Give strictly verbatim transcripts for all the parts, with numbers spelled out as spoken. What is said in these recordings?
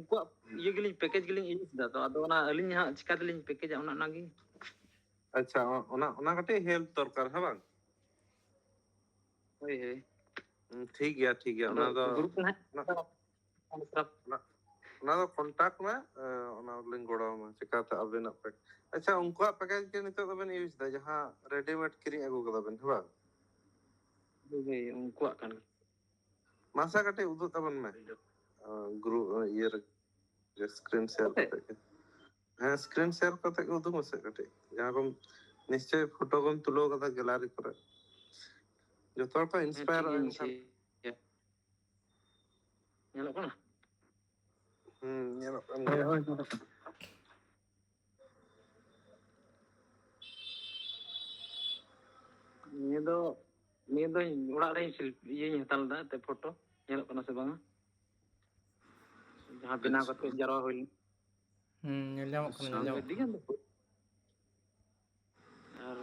ᱩᱱᱠᱩᱣᱟᱜ ᱤᱭᱟᱹ ᱜᱮᱞᱤᱧ, ᱯᱮᱠᱮᱡᱽ ᱜᱮᱞᱤᱧ ᱤᱭᱩᱡᱽ ᱮᱫᱟ ᱛᱚ, ᱟᱫᱚ ᱚᱱᱟ ᱟᱹᱞᱤᱧ ᱦᱟᱸᱜ ᱪᱤᱠᱟ ᱛᱮᱞᱤᱧ ᱯᱮᱠᱮᱡᱟ, ᱚᱱᱟ ᱚᱱᱟᱜᱮ᱾ ᱟᱪᱪᱷᱟ, ᱚ- ᱚᱱᱟ ᱚᱱᱟ ᱠᱟᱹᱴᱤᱡ ᱦᱮᱞᱯ ᱫᱚᱨᱠᱟᱨ, ᱦᱮᱸ ᱵᱟᱝ? ᱦᱳᱭ, ᱦᱳᱭ᱾ ᱦᱩᱸ, ᱴᱷᱤᱠ ᱜᱮᱭᱟ, ᱴᱷᱤᱠ ᱜᱮᱭᱟ᱾ ᱟᱫᱚ ᱚᱱᱟ ᱫᱚ ᱜᱨᱩᱯ ᱨᱮ ᱦᱟᱸᱜ ᱚᱱᱟ- ᱚᱱᱟ ᱚᱱᱟ ᱫᱚ ᱠᱚᱱᱴᱟᱠᱴ ᱢᱮ᱾ ᱮ, ᱚᱱᱟ ᱞᱤᱧ ᱜᱚᱲᱚ ᱟᱢᱟ ᱪᱤᱠᱟᱛᱮ ᱟᱵᱮᱱᱟᱜ ᱯᱮᱠ- ᱟᱪᱪᱷᱟ, ᱩᱱᱠᱩᱣᱟᱜ ᱯᱮᱠᱮᱡᱽ ᱜᱮ ᱱᱤᱛᱚᱜ ᱫᱚᱵᱮᱱ ᱤᱭᱩᱡᱽ ᱮᱫᱟ, ᱡᱟᱦᱟᱸ ᱨᱮᱰᱤᱢᱮᱰ ᱠᱤᱨᱤᱧ ᱟᱹᱜᱩ ᱠᱟᱫᱟ ᱵᱮᱱ, ᱦᱮᱸ ᱵᱟᱝ? ᱦᱳᱭ, ᱦᱳᱭ, ᱩᱱᱠᱩᱣᱟᱜ ᱠᱟᱱ ᱜᱮ᱾ ᱢᱟᱥᱮ ᱠᱟᱹᱴᱤᱡ ᱩᱫᱩᱜ ᱛᱟᱵᱚᱱ ᱢᱮ᱾ ᱜᱨᱩᱯ ᱤᱭᱟᱹ ᱨᱮ ᱥᱠᱨᱤᱱ ᱥᱮᱭᱟᱨ ᱠᱟᱛᱮ? ᱠᱟᱛᱮ ᱜᱮ᱾ ᱦᱮᱸ, ᱥᱠᱨᱤᱱ ᱥᱮᱭᱟᱨ ᱠᱟᱛᱮ ᱜᱮ ᱩᱫᱩᱜ ᱢᱮᱥᱮ ᱠᱟᱹᱴᱤᱡ᱾ ᱡᱟᱦᱟᱸ ᱠᱚᱢ ᱱᱤᱥᱪᱚᱭ ᱯᱷᱳᱴᱳ ᱠᱚᱢ ᱛᱩᱞᱟᱹᱣ ᱠᱟᱫᱟ ᱜᱮᱞᱟᱨᱤ ᱠᱚᱨᱮ᱾ ᱡᱚᱛᱚ ᱦᱚᱲ ᱠᱚ ᱦᱮᱸ, ᱴᱷᱤᱠ ᱤᱱᱥᱯᱟᱭᱟᱨᱚᱜᱼᱟ ᱜᱮᱭᱟ, ᱮᱱᱠᱷᱟᱱ᱾ ᱤᱱᱥᱯᱟᱭᱟᱨ᱾ ᱧᱮᱞᱚᱜ ᱠᱟᱱᱟ? ᱦᱩᱸ, ᱧᱮᱞᱚᱜ ᱠᱟᱱ ᱦᱳᱭ, ᱜᱮᱭᱟ᱾ ᱦᱳᱭ, ᱧᱮᱞᱚᱜ ᱠᱟᱱᱟ᱾ ᱱᱤᱭᱟᱹ ᱫᱚ, ᱱᱤᱭᱟᱹ ᱫᱚ ᱚᱲᱟᱜ ᱨᱮᱧ ᱥᱤᱞ-, ᱤᱭᱟᱹᱧ ᱦᱟᱛᱟᱣ ᱞᱮᱫᱟ, ᱮᱱᱛᱮ ᱯᱷᱳᱴᱳ ᱧᱮᱞᱚᱜ ᱠᱟᱱᱟ ᱥᱮ ᱵᱟᱝᱟ? ᱡᱟᱦᱟᱸ ᱵᱮᱱᱟᱣ ᱟᱪᱪᱷᱟ᱾ ᱠᱟᱛᱮ ᱡᱟᱨᱣᱟ ᱦᱩᱭ ᱞᱮᱱᱟ᱾ ᱦᱩᱸ, ᱧᱮᱞ ᱧᱟᱢᱚᱜ ᱠᱟᱱᱟ, ᱟᱪᱪᱷᱟ᱾ ᱧᱮᱞ ᱧᱟᱢᱚᱜ ᱟᱹᱰᱤ ᱠᱟᱱᱟ᱾ ᱜᱟᱱ ᱫᱚ᱾ ᱟᱨ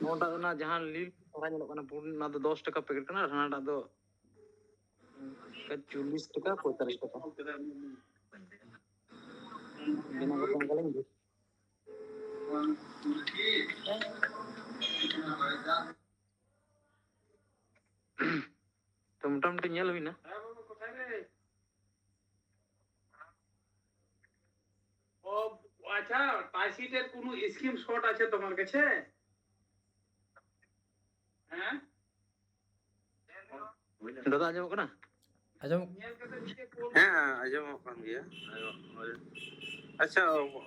ᱱᱚᱣᱟᱴᱟᱜ, ᱚᱱᱟ ᱡᱟᱦᱟᱸ ᱞᱤᱞ ᱫᱷᱟᱨᱟ ᱧᱮᱞᱚᱜ ᱠᱟᱱᱟ, ᱯᱩᱸᱰ, ᱚᱱᱟ ᱫᱚ ᱫᱚᱥ ᱴᱟᱠᱟ ᱯᱮᱠᱮᱴ ᱠᱟᱱᱟ, ᱟᱨ ᱦᱟᱱᱟᱴᱟᱜ ᱫᱚ ᱚᱱᱠᱟ ᱪᱚᱞᱞᱤᱥ ᱴᱟᱠᱟ, ᱯᱚᱸᱭᱛᱟᱞᱞᱤᱥ ᱴᱟᱠᱟ᱾ ᱵᱮᱱᱟᱣ ᱠᱟᱛᱮ ᱚᱱᱠᱟ ᱞᱤᱧ ᱵᱩᱡᱽ᱾ ᱛᱚ, ᱢᱚᱴᱟᱢᱩᱴᱤ ᱧᱮᱞ ᱦᱩᱭᱱᱟ᱾ ও আচ্ছা, পাইসিটের কোনো স্ক্রিনশট আছে তোমার কাছে? হ্যাঁ? ᱫᱟᱫᱟ, ᱟᱸᱡᱚᱢᱚᱜ ᱠᱟᱱᱟ? ᱟᱸᱡᱚᱢ᱾ ᱧᱮᱞ ᱠᱟᱛᱮ ᱱᱤᱡᱮ ᱠᱚᱞ ᱦᱮᱸ, ᱟᱸᱡᱚᱢᱚᱜ ᱠᱟᱱ ᱜᱮᱭᱟ᱾ ᱟᱸᱡᱚᱢᱚᱜ ᱠᱟᱱ ᱜᱮᱭᱟ᱾ ᱟᱪᱪᱷᱟ,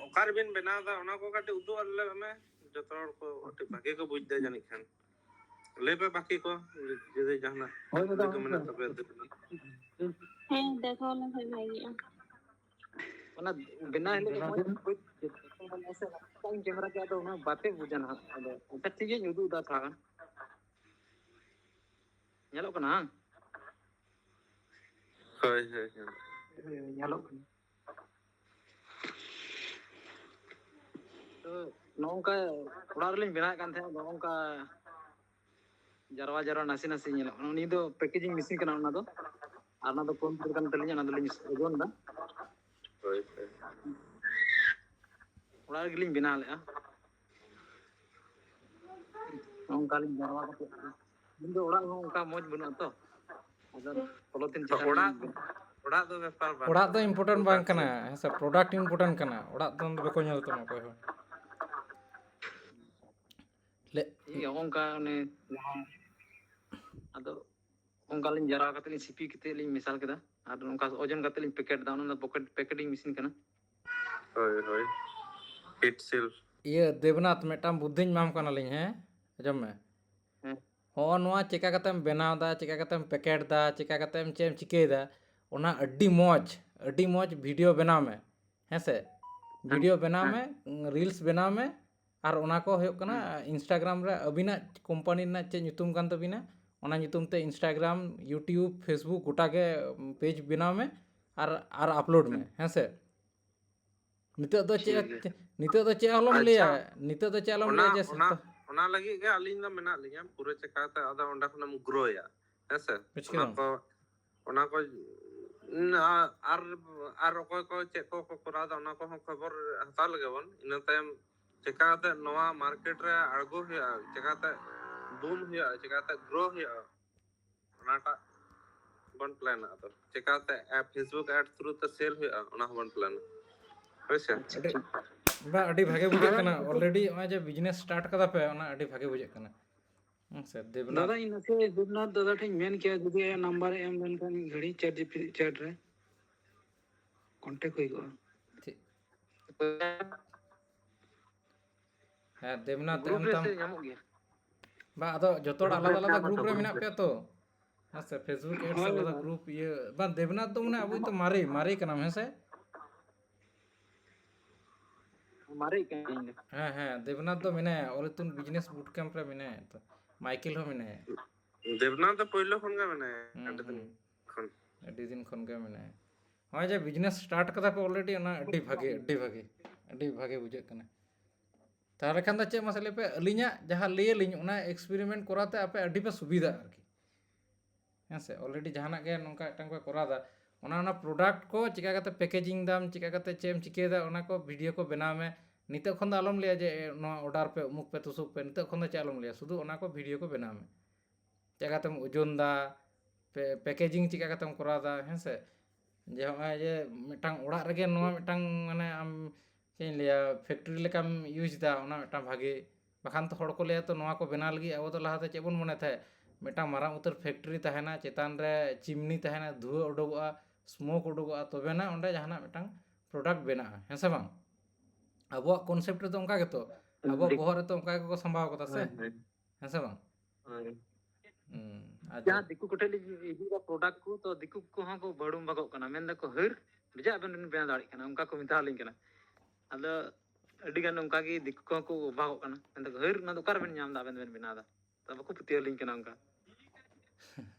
ᱚᱠᱟ ᱨᱮᱵᱤᱱ ᱵᱮᱱᱟᱣ ᱮᱫᱟ, ᱚᱱᱟ ᱠᱚ ᱠᱟᱹᱴᱤᱡ ᱩᱫᱩᱜ ᱟᱞᱮ ᱢᱮ᱾ ᱡᱚᱛᱚ ᱦᱚᱲ ᱠᱚ ᱠᱟᱹᱴᱤᱡ ᱵᱷᱟᱜᱮ ᱠᱚ ᱵᱩᱡᱽ ᱮᱫᱟ ᱡᱟᱹᱱᱤᱡ ᱠᱷᱟᱱ᱾ ᱞᱟᱹᱭ ᱯᱮ ᱵᱟᱹᱠᱤ ᱠᱚ, ᱡᱩᱫᱤ ᱡᱟᱦᱟᱱᱟᱜ ᱦᱳᱭ, ᱫᱟᱫᱟ, ᱠᱩᱠᱞᱤ ᱠᱚ ᱢᱮᱱᱟᱜ ᱦᱳᱭ᱾ ᱛᱟᱯᱮᱭᱟ, ᱞᱟᱹᱭ ᱯᱮ᱾ ᱦᱮᱸ, ᱫᱮᱠᱷᱟᱣ ᱞᱮᱱᱠᱷᱟᱱ ᱵᱷᱟᱜᱤᱜᱼᱟ᱾ ᱚᱱᱟ ᱵᱮᱱᱟᱣ ᱦᱤᱞᱳᱜ ᱫᱚ ᱵᱮᱱᱟᱣ ᱢᱚᱡᱽ ᱫᱤᱱ᱾ ᱵᱩᱡᱽ ᱠᱮᱫᱟ᱾ ᱟᱥᱮ ᱠᱟᱹᱢᱤ ᱠᱮᱢᱮᱨᱟ ᱜᱮ ᱟᱫᱚ ᱩᱱᱟᱹᱜ ᱵᱟᱯᱮ ᱵᱩᱡᱟ ᱱᱟᱦᱟᱜ᱾ ᱟᱫᱚ ᱟᱪᱪᱷᱟ, ᱴᱷᱤᱠ ᱜᱮᱭᱟᱧ ᱩᱫᱩᱜ ᱮᱫᱟ ᱛᱷᱚᱲᱟ ᱜᱟᱱ᱾ ᱧᱮᱞᱚᱜ ᱠᱟᱱᱟ, ᱦᱟᱝ? ᱦᱳᱭ, ᱦᱳᱭ, ᱦᱳᱭ᱾ ᱦᱳᱭ, ᱧᱮᱞᱚᱜ ᱠᱟᱱᱟ᱾ ᱛᱚ, ᱱᱚᱜᱼᱚ ᱱᱚᱝᱠᱟ ᱚᱲᱟᱜ ᱨᱮᱞᱤᱧ ᱵᱮᱱᱟᱣᱮᱫ ᱠᱟᱱ ᱛᱟᱦᱮᱸᱫ, ᱱᱚᱜᱼᱚ ᱱᱚᱝᱠᱟ ᱡᱟᱨᱣᱟ ᱡᱟᱨᱣᱟ ᱱᱟᱥᱮ ᱱᱟᱥᱮ ᱧᱮᱞᱚᱜ ᱠᱟᱱᱟ᱾ ᱱᱤᱭᱟᱹ ᱫᱚ ᱯᱮᱠᱮᱡᱤᱝ ᱢᱮᱥᱤᱱ ᱠᱟᱱᱟ, ᱚᱱᱟ ᱫᱚ᱾ ᱟᱨ ᱚᱱᱟ ᱫᱚ ᱯᱟᱢᱯ ᱠᱟᱱ ᱛᱟᱹᱞᱤᱧᱟ, ᱚᱱᱟ ᱫᱚᱞᱤᱧ ᱳᱡᱚᱱ ᱮᱫᱟ᱾ ᱚᱲᱟᱜ ᱨᱮᱜᱮᱞᱤᱧ ᱵᱮᱱᱟᱣ ᱞᱮᱫᱼᱟ᱾ ᱚᱱᱠᱟᱞᱤᱧ ᱡᱟᱨᱣᱟ ᱠᱟᱛᱮ, ᱤᱧ ᱫᱚ ᱚᱲᱟᱜ ᱦᱚᱸ ᱚᱱᱠᱟ ᱢᱚᱡᱽ ᱵᱟᱹᱱᱩᱜᱼᱟ ᱛᱚ, ᱟᱫᱚ ᱯᱚᱞᱚᱛᱷᱤᱱ ᱪᱮᱛᱟᱱ ᱚᱲᱟᱜ, ᱨᱮᱞᱤᱧ ᱚᱲᱟᱜ ᱫᱚ ᱵᱮᱯᱟᱨ ᱵᱟᱝ ᱚᱲᱟᱜ ᱫᱚ ᱠᱟᱱᱟ, important ᱵᱟᱝ product ᱠᱟᱱᱟ᱾ ᱦᱮᱸ ᱥᱮ, product important ᱠᱟᱱᱟ, ᱚᱲᱟᱜ ᱫᱚ ᱵᱟᱠᱚ ᱧᱮᱞ ᱛᱟᱢᱟ ᱚᱠᱚᱭ ᱦᱚᱸ᱾ ᱞᱮ- ᱤᱭᱟᱹ, ᱚᱱᱠᱟ ᱚᱱᱮ ᱡᱟᱦᱟᱸ, ᱟᱫᱚ ᱚᱱᱠᱟᱞᱤᱧ ᱡᱟᱨᱣᱟ ᱠᱟᱛᱮ ᱞᱤᱧ ᱥᱤᱯᱤ ᱠᱟᱛᱮ ᱞᱤᱧ ᱢᱮᱥᱟᱞ ᱠᱮᱫᱟ, ᱟᱨ ᱚᱱᱠᱟ ᱳᱡᱚᱱ ᱠᱟᱛᱮ ᱞᱤᱧ packet ᱮᱫᱟ, ᱚᱱᱟ ᱫᱚ pocket packeting machine ᱠᱟᱱᱟ᱾ ᱦᱳᱭ, ᱦᱳᱭ, heat shield᱾ ᱤᱭᱟᱹ, ᱫᱮᱵᱽᱱᱟᱛᱷ, ᱢᱤᱫᱴᱟᱝ ᱵᱩᱫᱽᱫᱷᱤᱧ ᱮᱢᱟᱢ ᱠᱟᱱᱟᱞᱤᱧ, ᱦᱮᱸ? ᱟᱸᱡᱚᱢ ᱢᱮ᱾ ᱦᱮᱸ᱾ ᱦᱚᱸᱜᱼᱚ ᱱᱚᱣᱟ ᱪᱮᱠᱟ ᱠᱟᱛᱮᱢ ᱵᱮᱱᱟᱣ ᱮᱫᱟ, ᱪᱮᱠᱟ ᱠᱟᱛᱮᱢ packet ᱮᱫᱟ, ᱪᱮᱠᱟ ᱠᱟᱛᱮᱢ ᱪᱮᱫ ᱮᱢ ᱪᱤᱠᱟᱹᱭᱮᱫᱟ, ᱚᱱᱟ ᱟᱹᱰᱤ ᱢᱚᱡᱽ, ᱟᱹᱰᱤ ᱢᱚᱡᱽ video ᱵᱮᱱᱟᱣ ᱢᱮ, ᱦᱮᱸ ᱥᱮ? ᱦᱮᱸ, video ᱵᱮᱱᱟᱣ ᱦᱮᱸ᱾ ᱢᱮ, reels ᱵᱮᱱᱟᱣ ᱢᱮ, ᱟᱨ ᱚᱱᱟ ᱠᱚ ᱦᱩᱭᱩᱜ ᱠᱟᱱᱟ ᱦᱮᱸ᱾ Instagram ᱨᱮ ᱟᱹᱵᱤᱱᱟᱜ company ᱨᱮᱱᱟᱜ ᱪᱮᱫ ᱧᱩᱛᱩᱢ ᱠᱟᱱ ᱛᱟᱹᱵᱤᱱᱟ, ᱚᱱᱟ ᱧᱩᱛᱩᱢ ᱛᱮ Instagram, YouTube, Facebook ᱜᱚᱴᱟ ᱜᱮ page ᱵᱮᱱᱟᱣ ᱢᱮ ᱟᱨ, ᱟᱨ upload ᱢᱮ, ᱦᱮᱸ᱾ ᱦᱮᱸ ᱥᱮ? ᱱᱤᱛᱚᱜ ᱫᱚ ᱪᱮᱫ, ᱴᱷᱤᱠ ᱜᱮᱭᱟ᱾ ᱱᱤᱛᱚᱜ ᱫᱚ ᱪᱮᱫ ᱟᱞᱚᱢ ᱟᱪᱪᱷᱟ᱾ ᱞᱟᱹᱭᱟ, ᱱᱤᱛᱚᱜ ᱫᱚ ᱪᱮᱫ ᱟᱞᱚᱢ ᱚᱱᱟ, ᱞᱟᱹᱭᱟ ᱡᱮ ᱚᱱᱟ, ᱥᱟᱛᱟ- ᱚᱱᱟ ᱞᱟᱹᱜᱤᱫ ᱜᱮ ᱟᱹᱞᱤᱧ ᱫᱚ ᱢᱮᱱᱟᱜ ᱞᱤᱧᱟ, ᱯᱩᱨᱟᱹ ᱪᱮᱠᱟᱛᱮ ᱟᱫᱚ ᱚᱸᱰᱮ ᱠᱷᱚᱱᱮᱢ ᱜᱨᱳᱭᱟ, ᱦᱮᱸ ᱥᱮ? ᱵᱩᱡᱽ ᱚᱱᱟ ᱠᱮᱫᱟᱢ? ᱠᱚ, ᱚᱱᱟ ᱠᱚ, ᱩᱸ, ᱟ-, ᱟᱨ, ᱟᱨ ᱚᱠᱚᱭ ᱠᱚ ᱪᱮᱫ ᱠᱚ ᱠᱚ ᱠᱚᱨᱟᱣ ᱮᱫᱟ, ᱚᱱᱟ ᱠᱚᱦᱚᱸ ᱠᱷᱚᱵᱚᱨ ᱦᱟᱛᱟᱣ ᱞᱮᱜᱮ ᱵᱚᱱ᱾ ᱤᱱᱟᱹ ᱛᱟᱭᱚᱢ ᱪᱮᱠᱟᱛᱮ ᱱᱚᱣᱟ market ᱨᱮ ᱟᱬᱜᱚ ᱦᱩᱭᱩᱜᱼᱟ, ᱪᱮᱠᱟᱛᱮ boom ᱦᱩᱭᱩᱜᱼᱟ, ᱪᱮᱠᱟᱛᱮ grow ᱦᱩᱭᱩᱜᱼᱟ, ᱚᱱᱟᱴᱟᱜ ᱵᱚᱱ plan ᱟ᱾ ᱟᱫᱚ ᱪᱮᱠᱟᱛᱮ ᱟᱯ-, Facebook ad through ᱛᱮ sale ᱦᱩᱭᱩᱜᱼᱟ, ᱚᱱᱟ ᱦᱚᱸᱵᱚᱱ plan ᱟ᱾ ᱦᱳᱭ ᱥᱮ? ᱟᱪᱪᱷᱟ, ᱴᱷᱤᱠ᱾ ᱵᱟ, ᱟᱹᱰᱤ ᱵᱷᱟᱜᱮ ᱵᱩᱡᱷᱟᱹᱜ ᱠᱟᱱᱟ᱾ Already ᱱᱚᱜᱼᱚᱭ ᱡᱮ business start ᱠᱟᱫᱟ ᱯᱮ, ᱚᱱᱟ ᱟᱹᱰᱤ ᱵᱷᱟᱜᱮ ᱵᱩᱡᱷᱟᱹᱜ ᱠᱟᱱᱟ᱾ ᱦᱮᱸ ᱥᱮ, ᱫᱮᱵᱽᱱᱟᱛᱷ᱾ ᱫᱟᱫᱟ, ᱤᱧ ᱱᱟᱥᱮ ᱫᱮᱵᱽᱱᱟᱛᱷ ᱫᱟᱫᱟ ᱴᱷᱮᱱ ᱤᱧ ᱢᱮᱱ ᱠᱮᱭᱟ, ᱡᱩᱫᱤ ᱟᱭᱟᱜ number ᱮ ᱮᱢ ᱞᱮᱱᱠᱷᱟᱱ ᱢᱤᱫ ᱜᱷᱟᱹᱲᱤ chat G P T chat ᱨᱮ contact ᱦᱩᱭ ᱠᱚᱜᱼᱟ᱾ ᱴᱷᱤᱠ᱾ ᱦᱮᱸ, ᱫᱮᱵᱽᱱᱟᱛᱷ group ᱮᱢ ᱨᱮ ᱛᱟᱢ᱾ ᱥᱮ ᱧᱟᱢᱚᱜ ᱜᱮᱭᱟ? ᱵᱟ, ᱟᱫᱚ ᱡᱚᱛᱚ ᱦᱚᱲ group ᱨᱮ ᱟᱞᱟᱫᱟ ᱟᱞᱟᱫᱟ ᱧᱟᱢᱚᱜ group ᱨᱮ ᱜᱮᱭᱟ᱾ ᱢᱮᱱᱟᱜ ᱯᱮᱭᱟ ᱛᱚ᱾ ᱦᱮᱸ ᱥᱮ, Facebook ads ᱦᱳᱭ, ᱟᱞᱟᱫᱟ ᱦᱳᱭ᱾ Group ᱤᱭᱟᱹ, ᱵᱟᱝ, ᱫᱮᱵᱽᱱᱟᱛᱷ ᱫᱚ ᱢᱟᱱᱮ ᱟᱵᱚᱭᱤᱡ ᱛᱚ ᱢᱟᱨᱮ, ᱢᱟᱨᱮ ᱠᱟᱱᱟᱢ, ᱦᱮᱸ ᱥᱮ? ᱢᱟᱨᱮ ᱠᱟᱹᱱᱟᱹᱧ ᱤᱧ ᱫᱚ᱾ ᱦᱮᱸ, ᱦᱮᱸ, ᱫᱮᱵᱽᱱᱟᱛᱷ ᱫᱚ ᱢᱮᱱᱟᱭᱟ, All Ethun Business Boot Camp ᱨᱮ ᱢᱮᱱᱟᱭᱟ ᱛᱚ᱾ ᱢᱟᱭᱠᱮᱞ ᱦᱚᱸ ᱢᱮᱱᱟᱭᱟ᱾ ᱫᱮᱵᱽᱱᱟᱛᱷ ᱫᱚ ᱯᱳᱭᱞᱳ ᱠᱷᱚᱱ ᱜᱮ ᱢᱮᱱᱟᱭᱟ, ᱦᱩᱸ, ᱟᱹᱰᱤ ᱫᱤᱱ ᱦᱩᱸ᱾ ᱠᱷᱚᱱ᱾ ᱟᱹᱰᱤ ᱫᱤᱱ ᱠᱷᱚᱱ ᱜᱮ ᱢᱮᱱᱟᱭᱟ᱾ ᱱᱚᱜᱼᱚᱭ ᱡᱮ business start ᱠᱟᱫᱟ ᱯᱮ already, ᱚᱱᱟ ᱟᱹᱰᱤ ᱵᱷᱟᱜᱮ, ᱟᱹᱰᱤ ᱵᱷᱟᱜᱮ, ᱟᱹᱰᱤ ᱵᱷᱟᱜᱮ ᱵᱩᱡᱷᱟᱹᱜ ᱠᱟᱱᱟ᱾ ᱛᱟᱦᱚᱞᱮ ᱠᱷᱟᱱ ᱫᱚ ᱪᱮᱫ ᱢᱟᱥᱮ ᱞᱟᱹᱭ ᱯᱮ, ᱟᱹᱞᱤᱧᱟᱜ ᱡᱟᱦᱟᱸ ᱞᱟᱹᱭ ᱟᱹᱞᱤᱧ, ᱚᱱᱟ experiment ᱠᱚᱨᱟᱣ ᱛᱮ ᱟᱯᱮ ᱟᱹᱰᱤ ᱯᱮ ᱥᱩᱵᱤᱫᱷᱟᱜᱼᱟ ᱟᱨᱠᱤ᱾ ᱦᱮᱸ ᱥᱮ, already ᱡᱟᱦᱟᱱᱟᱜ ᱜᱮ ᱱᱚᱝᱠᱟ ᱢᱤᱫᱴᱟᱝ ᱯᱮ ᱠᱚᱨᱟᱣ ᱮᱫᱟ, ᱚᱱᱟ, ᱚᱱᱟ product ᱠᱚ ᱪᱤᱠᱟ ᱠᱟᱛᱮ packaging ᱫᱟᱢ, ᱪᱤᱠᱟ ᱠᱟᱛᱮ ᱪᱮᱫ ᱮᱢ ᱪᱤᱠᱟᱹᱭᱮᱫᱟ, ᱚᱱᱟ ᱠᱚ video ᱠᱚ ᱵᱮᱱᱟᱣ ᱢᱮ᱾ ᱱᱤᱛᱚᱜ ᱠᱷᱚᱱ ᱫᱚ ᱟᱞᱚᱢ ᱞᱟᱹᱭᱟ ᱡᱮ ᱱᱚᱣᱟ ᱚᱰᱟᱨ ᱯᱮ, ᱩᱢᱩᱠ ᱯᱮ, ᱛᱩᱥᱩᱠ ᱯᱮ, ᱱᱤᱛᱚᱜ ᱠᱷᱚᱱ ᱫᱚ ᱪᱮᱫ ᱟᱞᱚᱢ ᱞᱟᱹᱭᱟ, ᱥᱩᱫᱷᱩ ᱚᱱᱟ ᱠᱚ ᱵᱷᱤᱰᱤᱭᱳ ᱠᱚ ᱵᱮᱱᱟᱣ ᱢᱮ᱾ ᱪᱮᱫ ᱠᱟᱛᱮᱢ ᱳᱡᱚᱱ ᱫᱟ, ᱯᱮ-, ᱯᱮᱠᱮᱡᱤᱝ ᱪᱮᱫ ᱠᱟᱛᱮᱢ ᱠᱚᱨᱟᱣ ᱫᱟ, ᱦᱮᱸ ᱥᱮ? ᱡᱮ ᱱᱚᱜᱼᱚᱭ ᱡᱮ ᱢᱤᱫᱴᱟᱝ ᱚᱲᱟᱜ ᱨᱮᱜᱮ ᱱᱚᱣᱟ ᱢᱤᱫᱴᱟᱝ, ᱢᱟᱱᱮ, ᱟᱢ ᱪᱮᱫ ᱤᱧ ᱞᱟᱹᱭᱟ, ᱯᱷᱮᱠᱴᱨᱤ ᱞᱮᱠᱟᱢ ᱤᱭᱩᱡᱽ ᱫᱟ, ᱚᱱᱟ ᱢᱤᱫᱴᱟᱝ ᱵᱷᱟᱜᱮ᱾ ᱵᱟᱠᱷᱟᱱ ᱛᱚ ᱦᱚᱲ ᱠᱚ ᱞᱟᱹᱭᱟ ᱛᱚ, ᱱᱚᱣᱟ ᱠᱚ ᱵᱮᱱᱟᱣ ᱞᱟᱹᱜᱤᱫ ᱟᱵᱚ ᱫᱚ ᱞᱟᱦᱟᱛᱮ ᱪᱮᱫ ᱵᱚᱱ ᱢᱚᱱᱮ ᱛᱟᱦᱮᱸᱫ, ᱢᱤᱫᱴᱟᱝ ᱢᱟᱨᱟᱝ ᱩᱛᱟᱹᱨ ᱯᱷᱮᱠᱴᱨᱤ ᱛᱟᱦᱮᱱᱟ, ᱪᱮᱛᱟᱱ ᱨᱮ ᱪᱤᱢᱱᱤ ᱛᱟᱦᱮᱱᱟ, ᱫᱷᱩᱣᱟᱹ ᱩᱰᱩᱠᱚᱜᱼᱟ, ᱥᱢᱳᱠ ᱩᱰᱩᱠᱚᱜᱼᱟ, ᱛᱚᱵᱮᱱᱟ ᱚᱸᱰᱮ ᱡᱟᱦᱟᱱᱟᱜ ᱢᱤᱫᱴᱟᱝ ᱯᱨᱚᱰᱟᱠᱴ ᱵᱮᱱᱟᱜᱼᱟ, ᱦᱮᱸ ᱥᱮ ᱵᱟᱝ? ᱟᱵᱚᱣᱟᱜ ᱠᱚᱱᱥᱮᱯᱴ ᱨᱮᱫᱚ ᱚᱱᱠᱟ ᱜᱮᱛᱚ, ᱟᱵᱚᱣᱟᱜ ᱫᱤᱠ- ᱵᱚᱦᱚᱜ ᱨᱮᱛᱚ ᱚᱱᱠᱟ ᱜᱮᱠᱚ ᱥᱟᱢᱵᱟᱣ ᱠᱟᱫᱟ ᱥᱮ, ᱦᱳᱭ, ᱦᱳᱭ᱾ ᱦᱮᱸ ᱥᱮ ᱵᱟᱝ? ᱦᱳᱭ᱾ ᱦᱩᱸ, ᱟᱨ ᱡᱟᱦᱟᱸ ᱡᱚ- ᱫᱤᱠᱩ ᱠᱚᱴᱷᱮᱱ ᱞᱤᱧ ᱤᱫᱤᱭᱮᱫᱟ ᱯᱨᱚᱰᱟᱠᱴ ᱠᱚ, ᱛᱚ ᱫᱤᱠᱩ ᱠᱚᱦᱚᱸ ᱠᱚ ᱵᱷᱟᱹᱲᱩᱢ ᱵᱷᱟᱜᱚᱜ ᱠᱟᱱᱟ, ᱢᱮᱱ ᱫᱟᱠᱚ, "ᱦᱟᱹᱨ, ᱵᱮᱡᱟ ᱟᱵᱮᱱ ᱵᱮᱱ ᱵᱮᱱᱟᱣ ᱫᱟᱲᱮᱭᱟᱜ ᱠᱟᱱᱟ", ᱚᱱᱠᱟ ᱠᱚ ᱢᱮᱛᱟᱞᱤᱧ ᱠᱟᱱᱟ᱾ ᱟᱫᱚ ᱟᱹᱰᱤ ᱜᱟᱱ ᱚᱱᱠᱟ ᱜᱮ ᱫᱤᱠᱩ ᱠᱚᱦᱚᱸ ᱠᱚ ᱚᱵᱷᱟᱜᱚᱜ ᱠᱟᱱᱟ, ᱢᱮᱱ ᱫᱟᱠᱚ, "ᱦᱟᱹᱨ, ᱚᱱᱟ ᱫᱚ ᱚᱠᱟ ᱨᱮᱵᱮᱱ ᱧᱟᱢ ᱮᱫᱟ ᱟᱵᱮᱱ ᱫᱚᱵᱮᱱ ᱵᱮᱱᱟᱣ ᱮᱫᱟ?" ᱛᱚ ᱵᱟᱠᱚ ᱯᱟᱹᱛᱭᱟᱹᱣ ᱟᱹᱞᱤᱧ ᱠᱟᱱᱟ ᱚᱱᱠᱟ᱾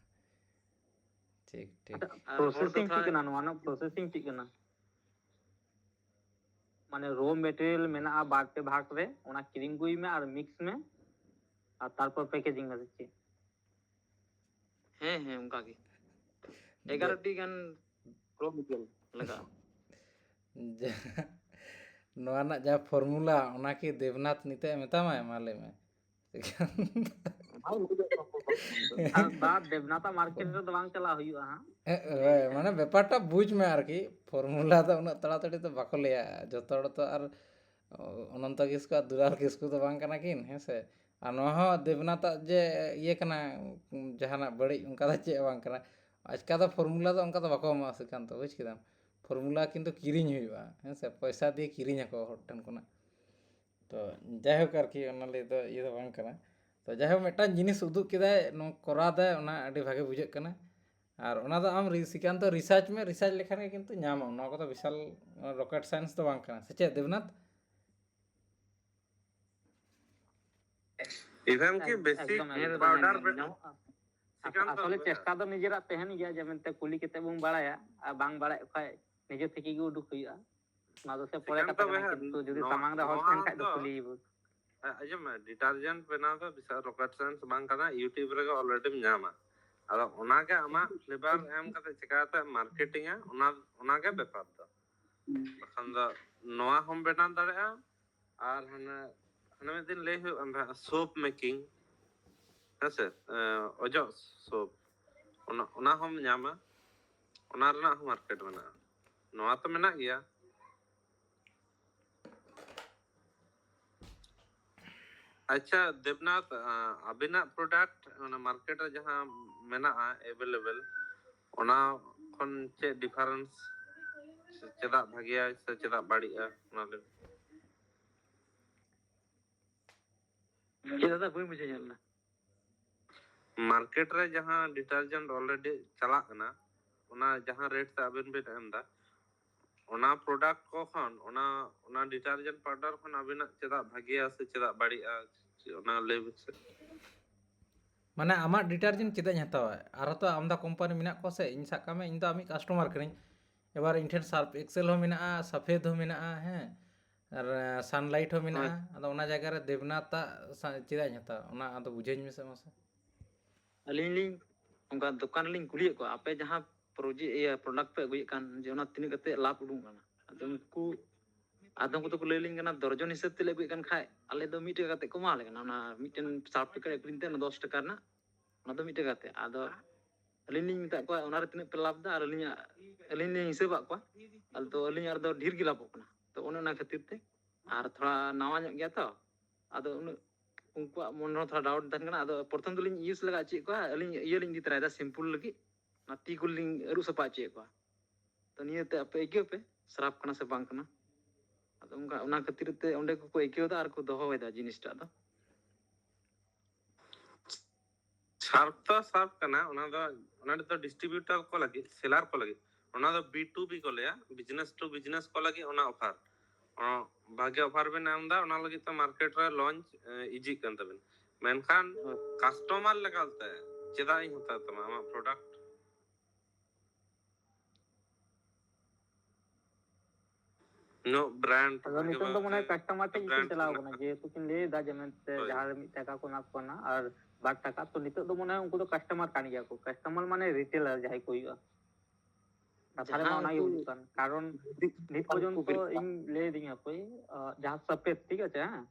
ᱴᱷᱤᱠ, ᱴᱷᱤᱠ᱾ ᱟᱨ ᱦᱚᱲ ᱫᱚ ᱯᱨᱚᱥᱮᱥᱤᱝ ᱪᱮᱫ ᱛᱷᱚᱲᱟ ᱠᱟᱱᱟ ᱱᱚᱣᱟ ᱨᱮᱱᱟᱜ? ᱯᱨᱚᱥᱮᱥᱤᱝ ᱪᱮᱫ ᱠᱟᱱᱟ? ᱢᱟᱱᱮ ᱨᱚ ᱢᱮᱴᱮᱨᱤᱭᱟᱞ ᱢᱮᱱᱟᱜᱼᱟ ᱵᱟᱨ ᱯᱮ ᱵᱷᱟᱜᱽ ᱨᱮ, ᱚᱱᱟ ᱠᱤᱨᱤᱧ ᱟᱹᱜᱩᱭ ᱢᱮ ᱟᱨ ᱢᱤᱠᱥ ᱢᱮ, ᱟᱨ ᱛᱟᱨᱯᱚᱨ ᱯᱮᱠᱮᱡᱤᱝ ᱢᱮ, ᱥᱮ ᱪᱮᱫ? ᱦᱮᱸ, ᱦᱮᱸ, ᱚᱱᱠᱟ ᱜᱮ᱾ ᱡᱮ- ᱮᱜᱟᱨᱚ ᱴᱤ ᱜᱟᱱ ᱨᱚ ᱢᱮᱴᱮᱨᱤᱭᱟᱞ ᱞᱟᱜᱟᱜᱼᱟ᱾ ᱡᱟ-, ᱱᱚᱣᱟ ᱨᱮᱱᱟᱜ ᱡᱟ ᱯᱷᱚᱨᱢᱩᱞᱟ, ᱚᱱᱟ ᱠᱤ ᱫᱮᱵᱽᱱᱟᱛᱷ ᱱᱤᱛᱚᱜ ᱮ ᱢᱮᱛᱟᱢᱟᱭ? ᱢᱟ ᱞᱟᱹᱭ ᱢᱮ᱾ ᱟᱨ ᱵᱟ, ᱫᱮᱵᱽᱱᱟᱛᱷ ᱢᱟᱨᱠᱮᱴ ᱨᱮᱫᱚ ᱵᱟᱝ ᱪᱟᱞᱟᱜ ᱦᱩᱭᱩᱜᱼᱟ ᱦᱟᱸᱜ᱾ ᱦᱮᱸ, ᱦᱳᱭ, ᱢᱟᱱᱮ ᱵᱮᱯᱟᱨᱴᱟ ᱵᱩᱡᱽ ᱢᱮ ᱟᱨᱠᱤ, ᱯᱷᱚᱨᱢᱩᱞᱟ ᱫᱚ ᱩᱱᱟᱹᱜ ᱛᱟᱲᱟᱛᱟᱲᱤ ᱫᱚ ᱵᱟᱠᱚ ᱞᱟᱹᱭᱟ ᱡᱚᱛᱚ ᱦᱚᱲ ᱛᱚ, ᱟᱨ ᱚᱱᱚᱱᱛᱚ ᱠᱤᱥᱠᱩ ᱟᱨ ᱫᱩᱞᱟᱞ ᱠᱤᱥᱠᱩ ᱫᱚ ᱵᱟᱝ ᱠᱟᱱᱟ ᱠᱤᱱ, ᱦᱮᱸ ᱥᱮ? ᱟᱨ ᱱᱚᱣᱟ ᱦᱚᱸ ᱫᱮᱵᱽᱱᱟᱛᱷ ᱟᱜ ᱡᱮ ᱤᱭᱟᱹ ᱠᱟᱱᱟ, ᱡᱟᱦᱟᱱᱟᱜ ᱵᱟᱹᱲᱤᱡ ᱚᱱᱠᱟ ᱫᱚ ᱪᱮᱫ ᱦᱚᱸ ᱵᱟᱝ ᱠᱟᱱᱟ᱾ ᱟᱪᱠᱟ ᱫᱚ ᱯᱷᱚᱨᱢᱩᱞᱟ ᱫᱚ ᱚᱱᱠᱟ ᱫᱚ ᱵᱟᱠᱚ ᱮᱢᱚᱜᱼᱟ ᱥᱨᱤᱠᱟᱱᱛᱚ, ᱵᱩᱡᱽ ᱠᱮᱫᱟᱢ? ᱯᱷᱚᱨᱢᱩᱞᱟ ᱠᱤᱱᱛᱩ ᱠᱤᱨᱤᱧ ᱦᱩᱭᱩᱜᱼᱟ, ᱦᱮᱸ ᱥᱮ? ᱯᱚᱭᱥᱟ ᱫᱤᱭᱮ ᱠᱤᱨᱤᱧ ᱟᱠᱚ ᱦᱚᱲ ᱴᱷᱮᱱ ᱠᱷᱚᱱᱟᱜ᱾ ᱛᱚ ᱡᱟᱭᱦᱳᱠ ᱟᱨᱠᱤ, ᱚᱱᱟ ᱞᱟᱹᱭ ᱫᱚ ᱤᱭᱟᱹ ᱫᱚ ᱵᱟᱝ ᱠᱟᱱᱟ᱾ ᱛᱚ ᱡᱟᱭᱦᱳᱠ, ᱢᱤᱫᱴᱟᱝ ᱡᱤᱱᱤᱥ ᱩᱫᱩᱜ ᱠᱮᱫᱟᱭ, ᱱᱚᱣᱟ ᱠᱚᱨᱟᱣ ᱫᱟᱭ, ᱚᱱᱟ ᱟᱹᱰᱤ ᱵᱷᱟᱜᱮ ᱵᱩᱡᱷᱟᱹᱜ ᱠᱟᱱᱟ᱾ ᱟᱨ ᱚᱱᱟ ᱫᱚ ᱟᱢ ᱨᱤ-, ᱥᱨᱤᱠᱟᱱᱛᱚ ᱨᱤᱥᱟᱨᱪ ᱢᱮ, ᱨᱤᱥᱟᱨᱪ ᱞᱮᱠᱷᱟᱱ ᱜᱮ ᱠᱤᱱᱛᱩ ᱧᱟᱢᱟᱢ᱾ ᱱᱚᱣᱟ ᱠᱚᱫᱚ ᱵᱤᱥᱟᱞ ᱨᱚᱠᱮᱴ ᱥᱟᱭᱮᱱᱥ ᱫᱚ ᱵᱟᱝ ᱠᱟᱱᱟ, ᱥᱮ ᱪᱮᱫ ᱫᱮᱵᱽᱱᱟᱛᱷ? Even ᱠᱤ ᱮᱠ-, basic ᱮᱠᱫᱚᱢ, ᱮᱠᱫᱚᱢ, powder ᱮᱠᱫᱚᱢ, ᱵᱮ-, ᱧᱟᱢᱚᱜᱼᱟ᱾ ᱥᱨᱤᱠᱟᱱᱛᱚ ᱟᱥᱚᱞᱮ ᱵᱚᱭᱦᱟ᱾ ᱪᱮᱥᱴᱟ ᱫᱚ ᱱᱤᱡᱮᱨᱟᱜ ᱛᱟᱦᱮᱱ ᱜᱮᱭᱟ, ᱡᱮ ᱢᱮᱱᱛᱮ ᱠᱩᱞᱤ ᱠᱟᱛᱮ ᱵᱚᱱ ᱵᱟᱲᱟᱭᱟ, ᱟᱨ ᱵᱟᱝ ᱵᱟᱲᱟᱭ ᱠᱷᱟᱡ ᱱᱤᱡᱮ ᱛᱷᱮᱠᱮ ᱜᱮ ᱩᱰᱩᱠ ᱦᱩᱭᱩᱜᱼᱟ᱾ ᱚᱱᱟ ᱫᱚ ᱥᱮ ᱯᱚᱨᱮ ᱥᱨᱤᱠᱟᱱᱛᱚ ᱠᱟᱛᱷᱟ ᱠᱟᱱᱟ, ᱵᱚᱭᱦᱟ, ᱠᱤᱱᱛᱩ ᱡᱩᱫᱤ ᱱᱚᱣᱟ, ᱥᱟᱢᱟᱝ ᱨᱮ ᱦᱚᱲ ᱱᱚᱣᱟ ᱛᱟᱦᱮᱱ ᱠᱷᱟᱡ ᱫᱚ ᱫᱚ ᱠᱩᱞᱤᱭᱮᱵᱚᱱ᱾ ᱦᱮᱸ, ᱟᱸᱡᱚᱢ ᱢᱮ, detergent ᱵᱮᱱᱟᱣ ᱫᱚ ᱵᱤᱥᱟᱞ rocket science ᱵᱟᱝ ᱠᱟᱱᱟ, YouTube ᱨᱮᱜᱮ alreadyᱢ ᱧᱟᱢᱟ᱾ ᱟᱫᱚ ᱚᱱᱟᱜᱮ ᱟᱢᱟᱜ flavour ᱮᱢ ᱠᱟᱛᱮ ᱪᱤᱠᱟᱛᱮ marketingᱟ, ᱚᱱᱟ, ᱚᱱᱟᱜᱮ ᱵᱮᱯᱟᱨ ᱫᱚ᱾ ᱵᱟᱠᱷᱟᱱ ᱫᱚ ᱱᱚᱣᱟ ᱦᱚᱸᱢ ᱵᱮᱱᱟᱣ ᱫᱟᱲᱮᱭᱟᱜᱼᱟ, ᱟᱨ ᱦᱟᱱᱟ ᱦᱟᱱᱟ ᱢᱤᱫ ᱫᱤᱱ ᱞᱟᱹᱭ ᱦᱩᱭᱩᱜ ᱠᱟᱱ ᱛᱟᱦᱮᱸᱫ, ᱥᱳᱯ ᱢᱮᱠᱤᱝ, ᱦᱮᱸᱥᱮ? ᱚᱡᱚᱜ ᱥᱳᱯ, ᱚᱱᱟ ᱚᱱᱟ ᱦᱚᱸᱢ ᱧᱟᱢᱟ᱾ ᱚᱱᱟ ᱨᱮᱱᱟᱜ ᱦᱚᱸ ᱢᱟᱨᱠᱮᱴ ᱢᱮᱱᱟᱜᱼᱟ᱾ ᱱᱚᱣᱟ ᱛᱚ ᱢᱮᱱᱟᱜ ᱜᱮᱭᱟ᱾ ᱟᱪᱪᱷᱟ ᱫᱮᱵᱽᱱᱟᱛᱷ, ᱟᱵᱤᱱᱟᱜ ᱯᱨᱚᱰᱟᱠᱴ ᱚᱱᱟ ᱢᱟᱨᱠᱮᱴ ᱨᱮ ᱡᱟᱦᱟᱸ ᱢᱮᱱᱟᱜᱼᱟ ᱮᱵᱮᱞᱮᱵᱮᱞ, ᱚᱱᱟ ᱠᱷᱚᱱ ᱪᱮᱫ ᱰᱤᱯᱷᱟᱨᱮᱱᱥ? ᱪᱮᱫᱟᱜ ᱵᱷᱟᱜᱮᱭᱟ ᱥᱮ ᱪᱮᱫᱟᱜ ᱵᱟᱹᱲᱤᱡᱼᱟ, ᱚᱱᱟ ᱞᱟᱹᱭ ᱢᱮ᱾ ᱪᱮᱫ ᱫᱟᱫᱟ, ᱵᱟᱹᱧ ᱵᱩᱡᱷᱟᱹᱣ ᱧᱚᱜ ᱞᱮᱱᱟ᱾ ᱢᱟᱨᱠᱮᱴ ᱨᱮ ᱡᱟᱦᱟᱸ ᱰᱤᱴᱟᱨᱡᱮᱱᱴ ᱚᱞᱨᱮᱰᱤ ᱪᱟᱞᱟᱜ ᱠᱟᱱᱟ, ᱚᱱᱟ ᱡᱟᱦᱟᱸ ᱨᱮᱴ ᱛᱮ ᱟᱵᱮᱱ ᱵᱮᱱ ᱮᱢ ᱮᱫᱟ, ᱚᱱᱟ ᱯᱨᱚᱰᱟᱠᱴ ᱠᱚ ᱠᱷᱚᱱ, ᱚᱱᱟ ᱚᱱᱟ ᱰᱤᱴᱟᱨᱡᱮᱱᱴ ᱯᱟᱣᱰᱟᱨ ᱠᱷᱚᱱ ᱟᱵᱤᱱᱟᱜ ᱪᱮᱫᱟᱜ ᱵᱷᱟᱜᱮᱭᱟ ᱥᱮ ᱪᱮᱫᱟᱜ ᱵᱟᱹᱲᱤᱡᱼᱟ, ᱚᱱᱟ ᱞᱟᱹᱭ ᱵᱤᱱ ᱥᱮ᱾ ᱢᱟᱱᱮ ᱟᱢᱟᱜ ᱰᱤᱴᱟᱨᱡᱮᱱᱴ ᱪᱮᱫᱟᱜ ᱤᱧ ᱦᱟᱛᱟᱣᱟ? ᱟᱨᱦᱚᱸ ᱛᱚ ᱟᱢᱫᱟ ᱠᱳᱢᱯᱟᱱᱤ ᱢᱮᱱᱟᱜ ᱠᱚᱣᱟ ᱥᱮ᱾ ᱤᱧ ᱥᱟᱵ ᱠᱟᱜ ᱢᱮ, ᱤᱧ ᱫᱚ ᱟᱢᱤᱡ ᱠᱟᱥᱴᱚᱢᱟᱨ ᱠᱟᱹᱱᱟᱹᱧ᱾ ᱮᱵᱟᱨ ᱤᱧ ᱴᱷᱮᱱ ᱥᱟᱨᱯᱷ ᱮᱠᱥᱮᱞ ᱦᱚᱸ ᱢᱮᱱᱟᱜᱼᱟ, ᱥᱟᱯᱷᱮᱫ ᱦᱚᱸ ᱢᱮᱱᱟᱜᱼᱟ, ᱦᱮᱸ, ᱟᱨ ᱥᱟᱱᱞᱟᱭᱤᱴ ᱦᱚᱸ ᱢᱮᱱᱟᱜᱼᱟ᱾ ᱟᱫᱚ ᱚᱱᱟ ᱡᱟᱭᱜᱟ ᱨᱮ ᱫᱮᱵᱽᱱᱟᱛᱷ ᱟᱜ ᱪᱮᱫᱟᱜ ᱤᱧ ᱦᱟᱛᱟᱣᱟ? ᱚᱱᱟ ᱟᱫᱚ ᱵᱩᱡᱷᱟᱹᱣ ᱤᱧ ᱢᱮᱥᱮ ᱢᱟᱥᱮ᱾ ᱟᱹᱞᱤᱧ ᱞᱤᱧ ᱚᱱᱠᱟ ᱫᱚᱠᱟᱱ ᱨᱮᱞᱤᱧ ᱠᱩᱞᱤᱭᱮᱫ ᱠᱚᱣᱟ, ᱟᱯᱮ ᱡᱟᱦᱟᱸ ᱯᱨᱚᱡᱮ ᱤᱭᱟᱹ ᱯᱨᱚᱰᱟᱠᱴ ᱯᱮ ᱟᱹᱜᱩᱭᱮᱫ ᱠᱟᱱ, ᱡᱮ ᱚᱱᱟ ᱛᱤᱱᱟᱹᱜ ᱠᱟᱛᱮ ᱞᱟᱵᱷ ᱩᱰᱩᱝ ᱠᱟᱱᱟ? ᱟᱫᱚ ᱩᱱᱠᱩ ᱟᱫᱚᱢ ᱠᱚᱫᱚ ᱠᱚ ᱞᱟᱹᱭ ᱟᱹᱞᱤᱧ ᱠᱟᱱᱟ, ᱫᱚᱨᱡᱚᱱ ᱦᱤᱥᱟᱹᱵ ᱛᱮᱞᱮ ᱟᱹᱜᱩᱭᱮᱫ ᱠᱟᱱ ᱠᱷᱟᱡ ᱟᱞᱮ ᱫᱚ ᱢᱤᱫ ᱴᱟᱠᱟ ᱠᱟᱛᱮ ᱠᱚ ᱮᱢᱟ ᱞᱮ ᱠᱟᱱᱟ᱾ ᱚᱱᱟ ᱢᱤᱫᱴᱮᱱ ᱥᱟᱨᱯᱷ ᱯᱮᱠᱮᱴ ᱟᱹᱠᱷᱨᱤᱧ ᱛᱮ ᱚᱱᱟ ᱫᱚᱥ ᱴᱟᱠᱟ ᱨᱮᱱᱟᱜ, ᱚᱱᱟ ᱫᱚ ᱢᱤᱫ ᱴᱟᱠᱟ ᱠᱟᱛᱮ᱾ ᱟᱫᱚ ᱟᱹᱞᱤᱧ ᱞᱤᱧ ᱢᱮᱛᱟᱫ ᱠᱚᱣᱟ, ᱚᱱᱟ ᱨᱮ ᱛᱤᱱᱟᱹᱜ ᱯᱮ ᱞᱟᱵᱷ ᱮᱫᱟ? ᱟᱨ ᱟᱹᱞᱤᱧᱟᱜ ᱟᱹᱞᱤᱧ ᱞᱤᱧ ᱦᱤᱥᱟᱹᱵᱟᱫ ᱠᱚᱣᱟ, ᱟᱫᱚ ᱟᱹᱞᱤᱧᱟᱜ ᱨᱮᱫᱚ ᱰᱷᱮᱨ ᱜᱮ ᱞᱟᱵᱷᱚᱜ ᱠᱟᱱᱟ᱾ ᱛᱚ ᱚᱱᱮ ᱚᱱᱟ ᱠᱷᱟᱹᱛᱤᱨ ᱛᱮ ᱟᱨ ᱛᱷᱚᱲᱟ ᱱᱟᱣᱟ ᱧᱚᱜ ᱜᱮᱭᱟ ᱛᱚ, ᱟᱫᱚ ᱩᱱᱟᱹᱜ ᱩᱱᱠᱩᱣᱟᱜ ᱢᱚᱱᱮ ᱨᱮᱦᱚᱸ ᱛᱷᱚᱲᱟ ᱰᱟᱣᱩᱴ ᱛᱟᱦᱮᱱ ᱠᱟᱱᱟ᱾ ᱟᱫᱚ ᱯᱨᱚᱛᱷᱚᱢ ᱫᱚᱞᱤᱧ ᱤᱭᱩᱡᱽ ᱞᱟᱜᱟ ᱦᱚᱪᱚᱭᱮᱫ ᱠᱚᱣᱟ, ᱟᱹᱞᱤᱧ ᱤᱭᱟᱹ ᱞᱤᱧ ᱤᱫᱤ ᱛᱚᱨᱟᱭᱮᱫᱟ ᱥᱮᱢᱯᱩᱞ ᱞᱟᱹᱜᱤᱫ, ᱚᱱᱟ ᱛᱤ ᱠᱚᱞᱤᱧ ᱟᱹᱨᱩᱵ ᱥᱟᱯᱷᱟ ᱦᱚᱪᱚᱭᱮᱫ ᱠᱚᱣᱟ᱾ ᱛᱚ ᱱᱤᱭᱟᱹᱛᱮ ᱟᱯᱮ ᱟᱹᱭᱠᱟᱹᱣ ᱯᱮ ᱥᱟᱨᱟᱯ ᱠᱟᱱᱟ ᱥᱮ ᱵᱟᱝ ᱠᱟᱱᱟ᱾ ᱟᱫᱚ ᱚᱱᱠᱟ ᱚᱱᱟ ᱠᱷᱟᱹᱛᱤᱨ ᱛᱮ ᱚᱸᱰᱮ ᱠᱚᱠᱚ ᱟᱹᱭᱠᱟᱹᱣ ᱮᱫᱟ ᱟᱨ ᱠᱚ ᱫᱚᱦᱚᱭᱮᱫᱟ ᱡᱤᱱᱤᱥᱴᱟᱜ ᱫᱚ᱾ ᱥᱟᱨᱯ ᱛᱚ ᱥᱟᱨᱯ ᱠᱟᱱᱟ, ᱚᱱᱟ ᱫᱚ ᱚᱱᱟ ᱫᱚ ᱰᱤᱥᱴᱨᱤᱵᱤᱭᱩᱴᱟᱨ ᱠᱚ ᱞᱟᱹᱜᱤᱫ, ᱥᱮᱞᱟᱨ ᱠᱚ ᱞᱟᱹᱜᱤᱫ᱾ ᱚᱱᱟ ᱫᱚ ᱵᱤ ᱴᱩ ᱵᱤ ᱠᱚ ᱞᱟᱹᱭᱟ, ᱵᱤᱡᱽᱱᱮᱥ ᱴᱩ ᱵᱤᱡᱽᱱᱮᱥ ᱠᱚ ᱞᱟᱹᱜᱤᱫ ᱚᱱᱟ ᱚᱯᱷᱟᱨ᱾ ᱚ, ᱵᱷᱟᱜᱮ ᱚᱯᱷᱟᱨ ᱵᱮᱱ ᱮᱢ ᱮᱫᱟ, ᱚᱱᱟ ᱞᱟᱹᱜᱤᱫ ᱛᱮ ᱢᱟᱨᱠᱮᱴ ᱨᱮ ᱞᱚᱧᱪ ᱤᱡᱤᱜ ᱠᱟᱱ ᱛᱟᱵᱮᱱ᱾ ᱢᱮᱱᱠᱷᱟᱱ ᱠᱟᱥᱴᱚᱢᱟᱨ ᱞᱮᱠᱟᱛᱮ ᱪᱮᱫᱟᱜ ᱤᱧ ᱦᱟᱛᱟᱣ ᱛᱟᱢᱟ ᱟᱢᱟᱜ ᱯᱨᱚᱰᱟᱠᱴ? ᱧᱚᱜ ᱵᱨᱟᱱᱰ ᱟᱫᱚ ᱱᱤᱛᱚᱝ ᱫᱚ ᱢᱚᱱᱮ ᱦᱚᱭ ᱠᱟᱥᱴᱚᱢᱟᱨ ᱴᱷᱮᱱ ᱜᱮᱠᱤᱱ ᱪᱟᱞᱟᱣ ᱠᱟᱱᱟ, ᱡᱮᱦᱮᱛᱩ ᱠᱤᱱ ᱞᱟᱹᱭ ᱮᱫᱟ ᱡᱮ ᱢᱮᱱᱛᱮ ᱡᱟᱦᱟᱸ ᱨᱮ ᱢᱤᱫ ᱴᱟᱠᱟ ᱠᱚ ᱮᱢᱟ ᱠᱚ ᱠᱟᱱᱟ ᱟᱨ ᱵᱟᱨ ᱴᱟᱠᱟ, ᱛᱚ ᱱᱤᱛᱚᱜ ᱫᱚ ᱢᱚᱱᱮ ᱦᱚᱭ ᱩᱱᱠᱩ ᱫᱚ ᱠᱟᱥᱴᱚᱢᱟᱨ ᱠᱟᱱ ᱜᱮᱭᱟ ᱠᱚ, ᱠᱟᱥᱴᱚᱢᱟᱨ ᱢᱟᱱᱮ ᱨᱤᱴᱮᱞᱟᱨ ᱡᱟᱦᱟᱸᱭ ᱠᱚ ᱦᱩᱭᱩᱜᱼᱟ᱾ ᱠᱟᱛᱷᱟ ᱨᱮᱢᱟ ᱚᱱᱟ ᱜᱮ ᱦᱩᱭᱩᱜ ᱠᱟᱱ, ᱠᱟᱨᱚᱱ ᱱᱤᱛ ᱯᱚᱨᱡᱚᱱᱛᱚ ᱤᱧ ᱞᱟᱹᱭ ᱫᱤᱧ ᱦᱟᱯᱳᱭ, ᱟᱸ, ᱡᱟᱦᱟᱸ ᱥᱟᱯᱮᱛ, ᱴᱷᱤᱠ ᱟᱪᱷᱮ, ᱦᱮᱸ?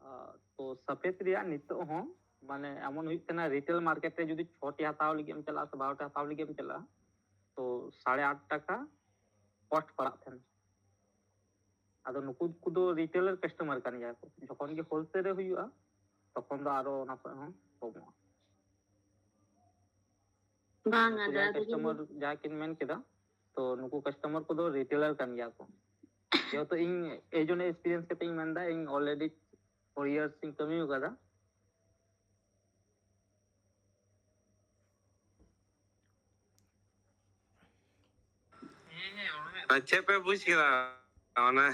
ᱟᱸ, ᱛᱚ ᱥᱟᱯᱮᱛ ᱨᱮᱭᱟᱜ ᱱᱤᱛᱚᱜ ᱦᱚᱸ ᱢᱟᱱᱮ ᱮᱢᱚᱱ ᱦᱩᱭᱩᱜ ᱠᱟᱱᱟ, ᱨᱤᱴᱮᱞ ᱢᱟᱨᱠᱮᱴ ᱨᱮ ᱡᱩᱫᱤ ᱪᱷᱚᱴᱤ ᱦᱟᱛᱟᱣ ᱞᱟᱹᱜᱤᱫ ᱮᱢ ᱪᱟᱞᱟᱜᱼᱟ ᱥᱮ ᱵᱟᱨᱚᱴᱤ ᱦᱟᱛᱟᱣ ᱞᱟᱹᱜᱤᱫ ᱮᱢ ᱪᱟᱞᱟᱜᱼᱟ, ᱛᱚ ᱥᱟᱲᱮ ᱟᱴ ᱴᱟᱠᱟ ᱠᱚᱥᱴ ᱯᱟᱲᱟᱜ ᱛᱟᱦᱮᱱᱟ᱾ ᱟᱫᱚ ᱱᱩᱠᱩ ᱠᱚᱫᱚ ᱨᱤᱴᱮᱞᱟᱨ ᱠᱟᱥᱴᱚᱢᱟᱨ ᱠᱟᱱ ᱜᱮᱭᱟ ᱠᱚ, ᱡᱚᱠᱷᱚᱱ ᱜᱮ ᱦᱳᱞᱥᱮᱞ ᱨᱮ ᱦᱩᱭᱩᱜᱼᱟ, ᱛᱚᱠᱷᱚᱱ ᱫᱚ ᱟᱨᱚ ᱚᱱᱟ ᱠᱷᱚᱱ ᱦᱚᱸ ᱠᱚᱢᱚᱜᱼᱟ᱾ ᱵᱟᱝ, ᱱᱩᱠᱩ ᱟᱫᱚ ᱡᱟᱦᱟᱸᱭ ᱟᱫᱚ ᱠᱟᱥᱴᱚᱢᱟᱨ ᱡᱟᱦᱟᱸ ᱠᱤᱱ ᱢᱮᱱ ᱠᱮᱫᱟ, ᱛᱚ ᱱᱩᱠᱩ ᱠᱟᱥᱴᱚᱢᱟᱨ ᱠᱚᱫᱚ ᱨᱤᱴᱮᱞᱟᱨ ᱠᱟᱱ ᱜᱮᱭᱟ ᱠᱚ᱾ ᱡᱮᱦᱮᱛᱩ ᱤᱧ ᱮᱭ ᱡᱚᱱᱱᱚ ᱮᱠᱥᱯᱤᱨᱤᱭᱮᱱᱥ ᱠᱟᱛᱮ ᱤᱧ ᱢᱮᱱᱫᱟ, ᱤᱧ ᱚᱞᱨᱮᱰᱤ ᱯᱷᱳᱨ ᱤᱭᱟᱨᱥ ᱤᱧ ᱠᱟᱹᱢᱤ ᱟᱠᱟᱫᱟ᱾ ᱟᱨ ᱪᱮᱫ ᱯᱮ ᱵᱩᱡ ᱠᱮᱫᱟ? ᱚᱱᱟ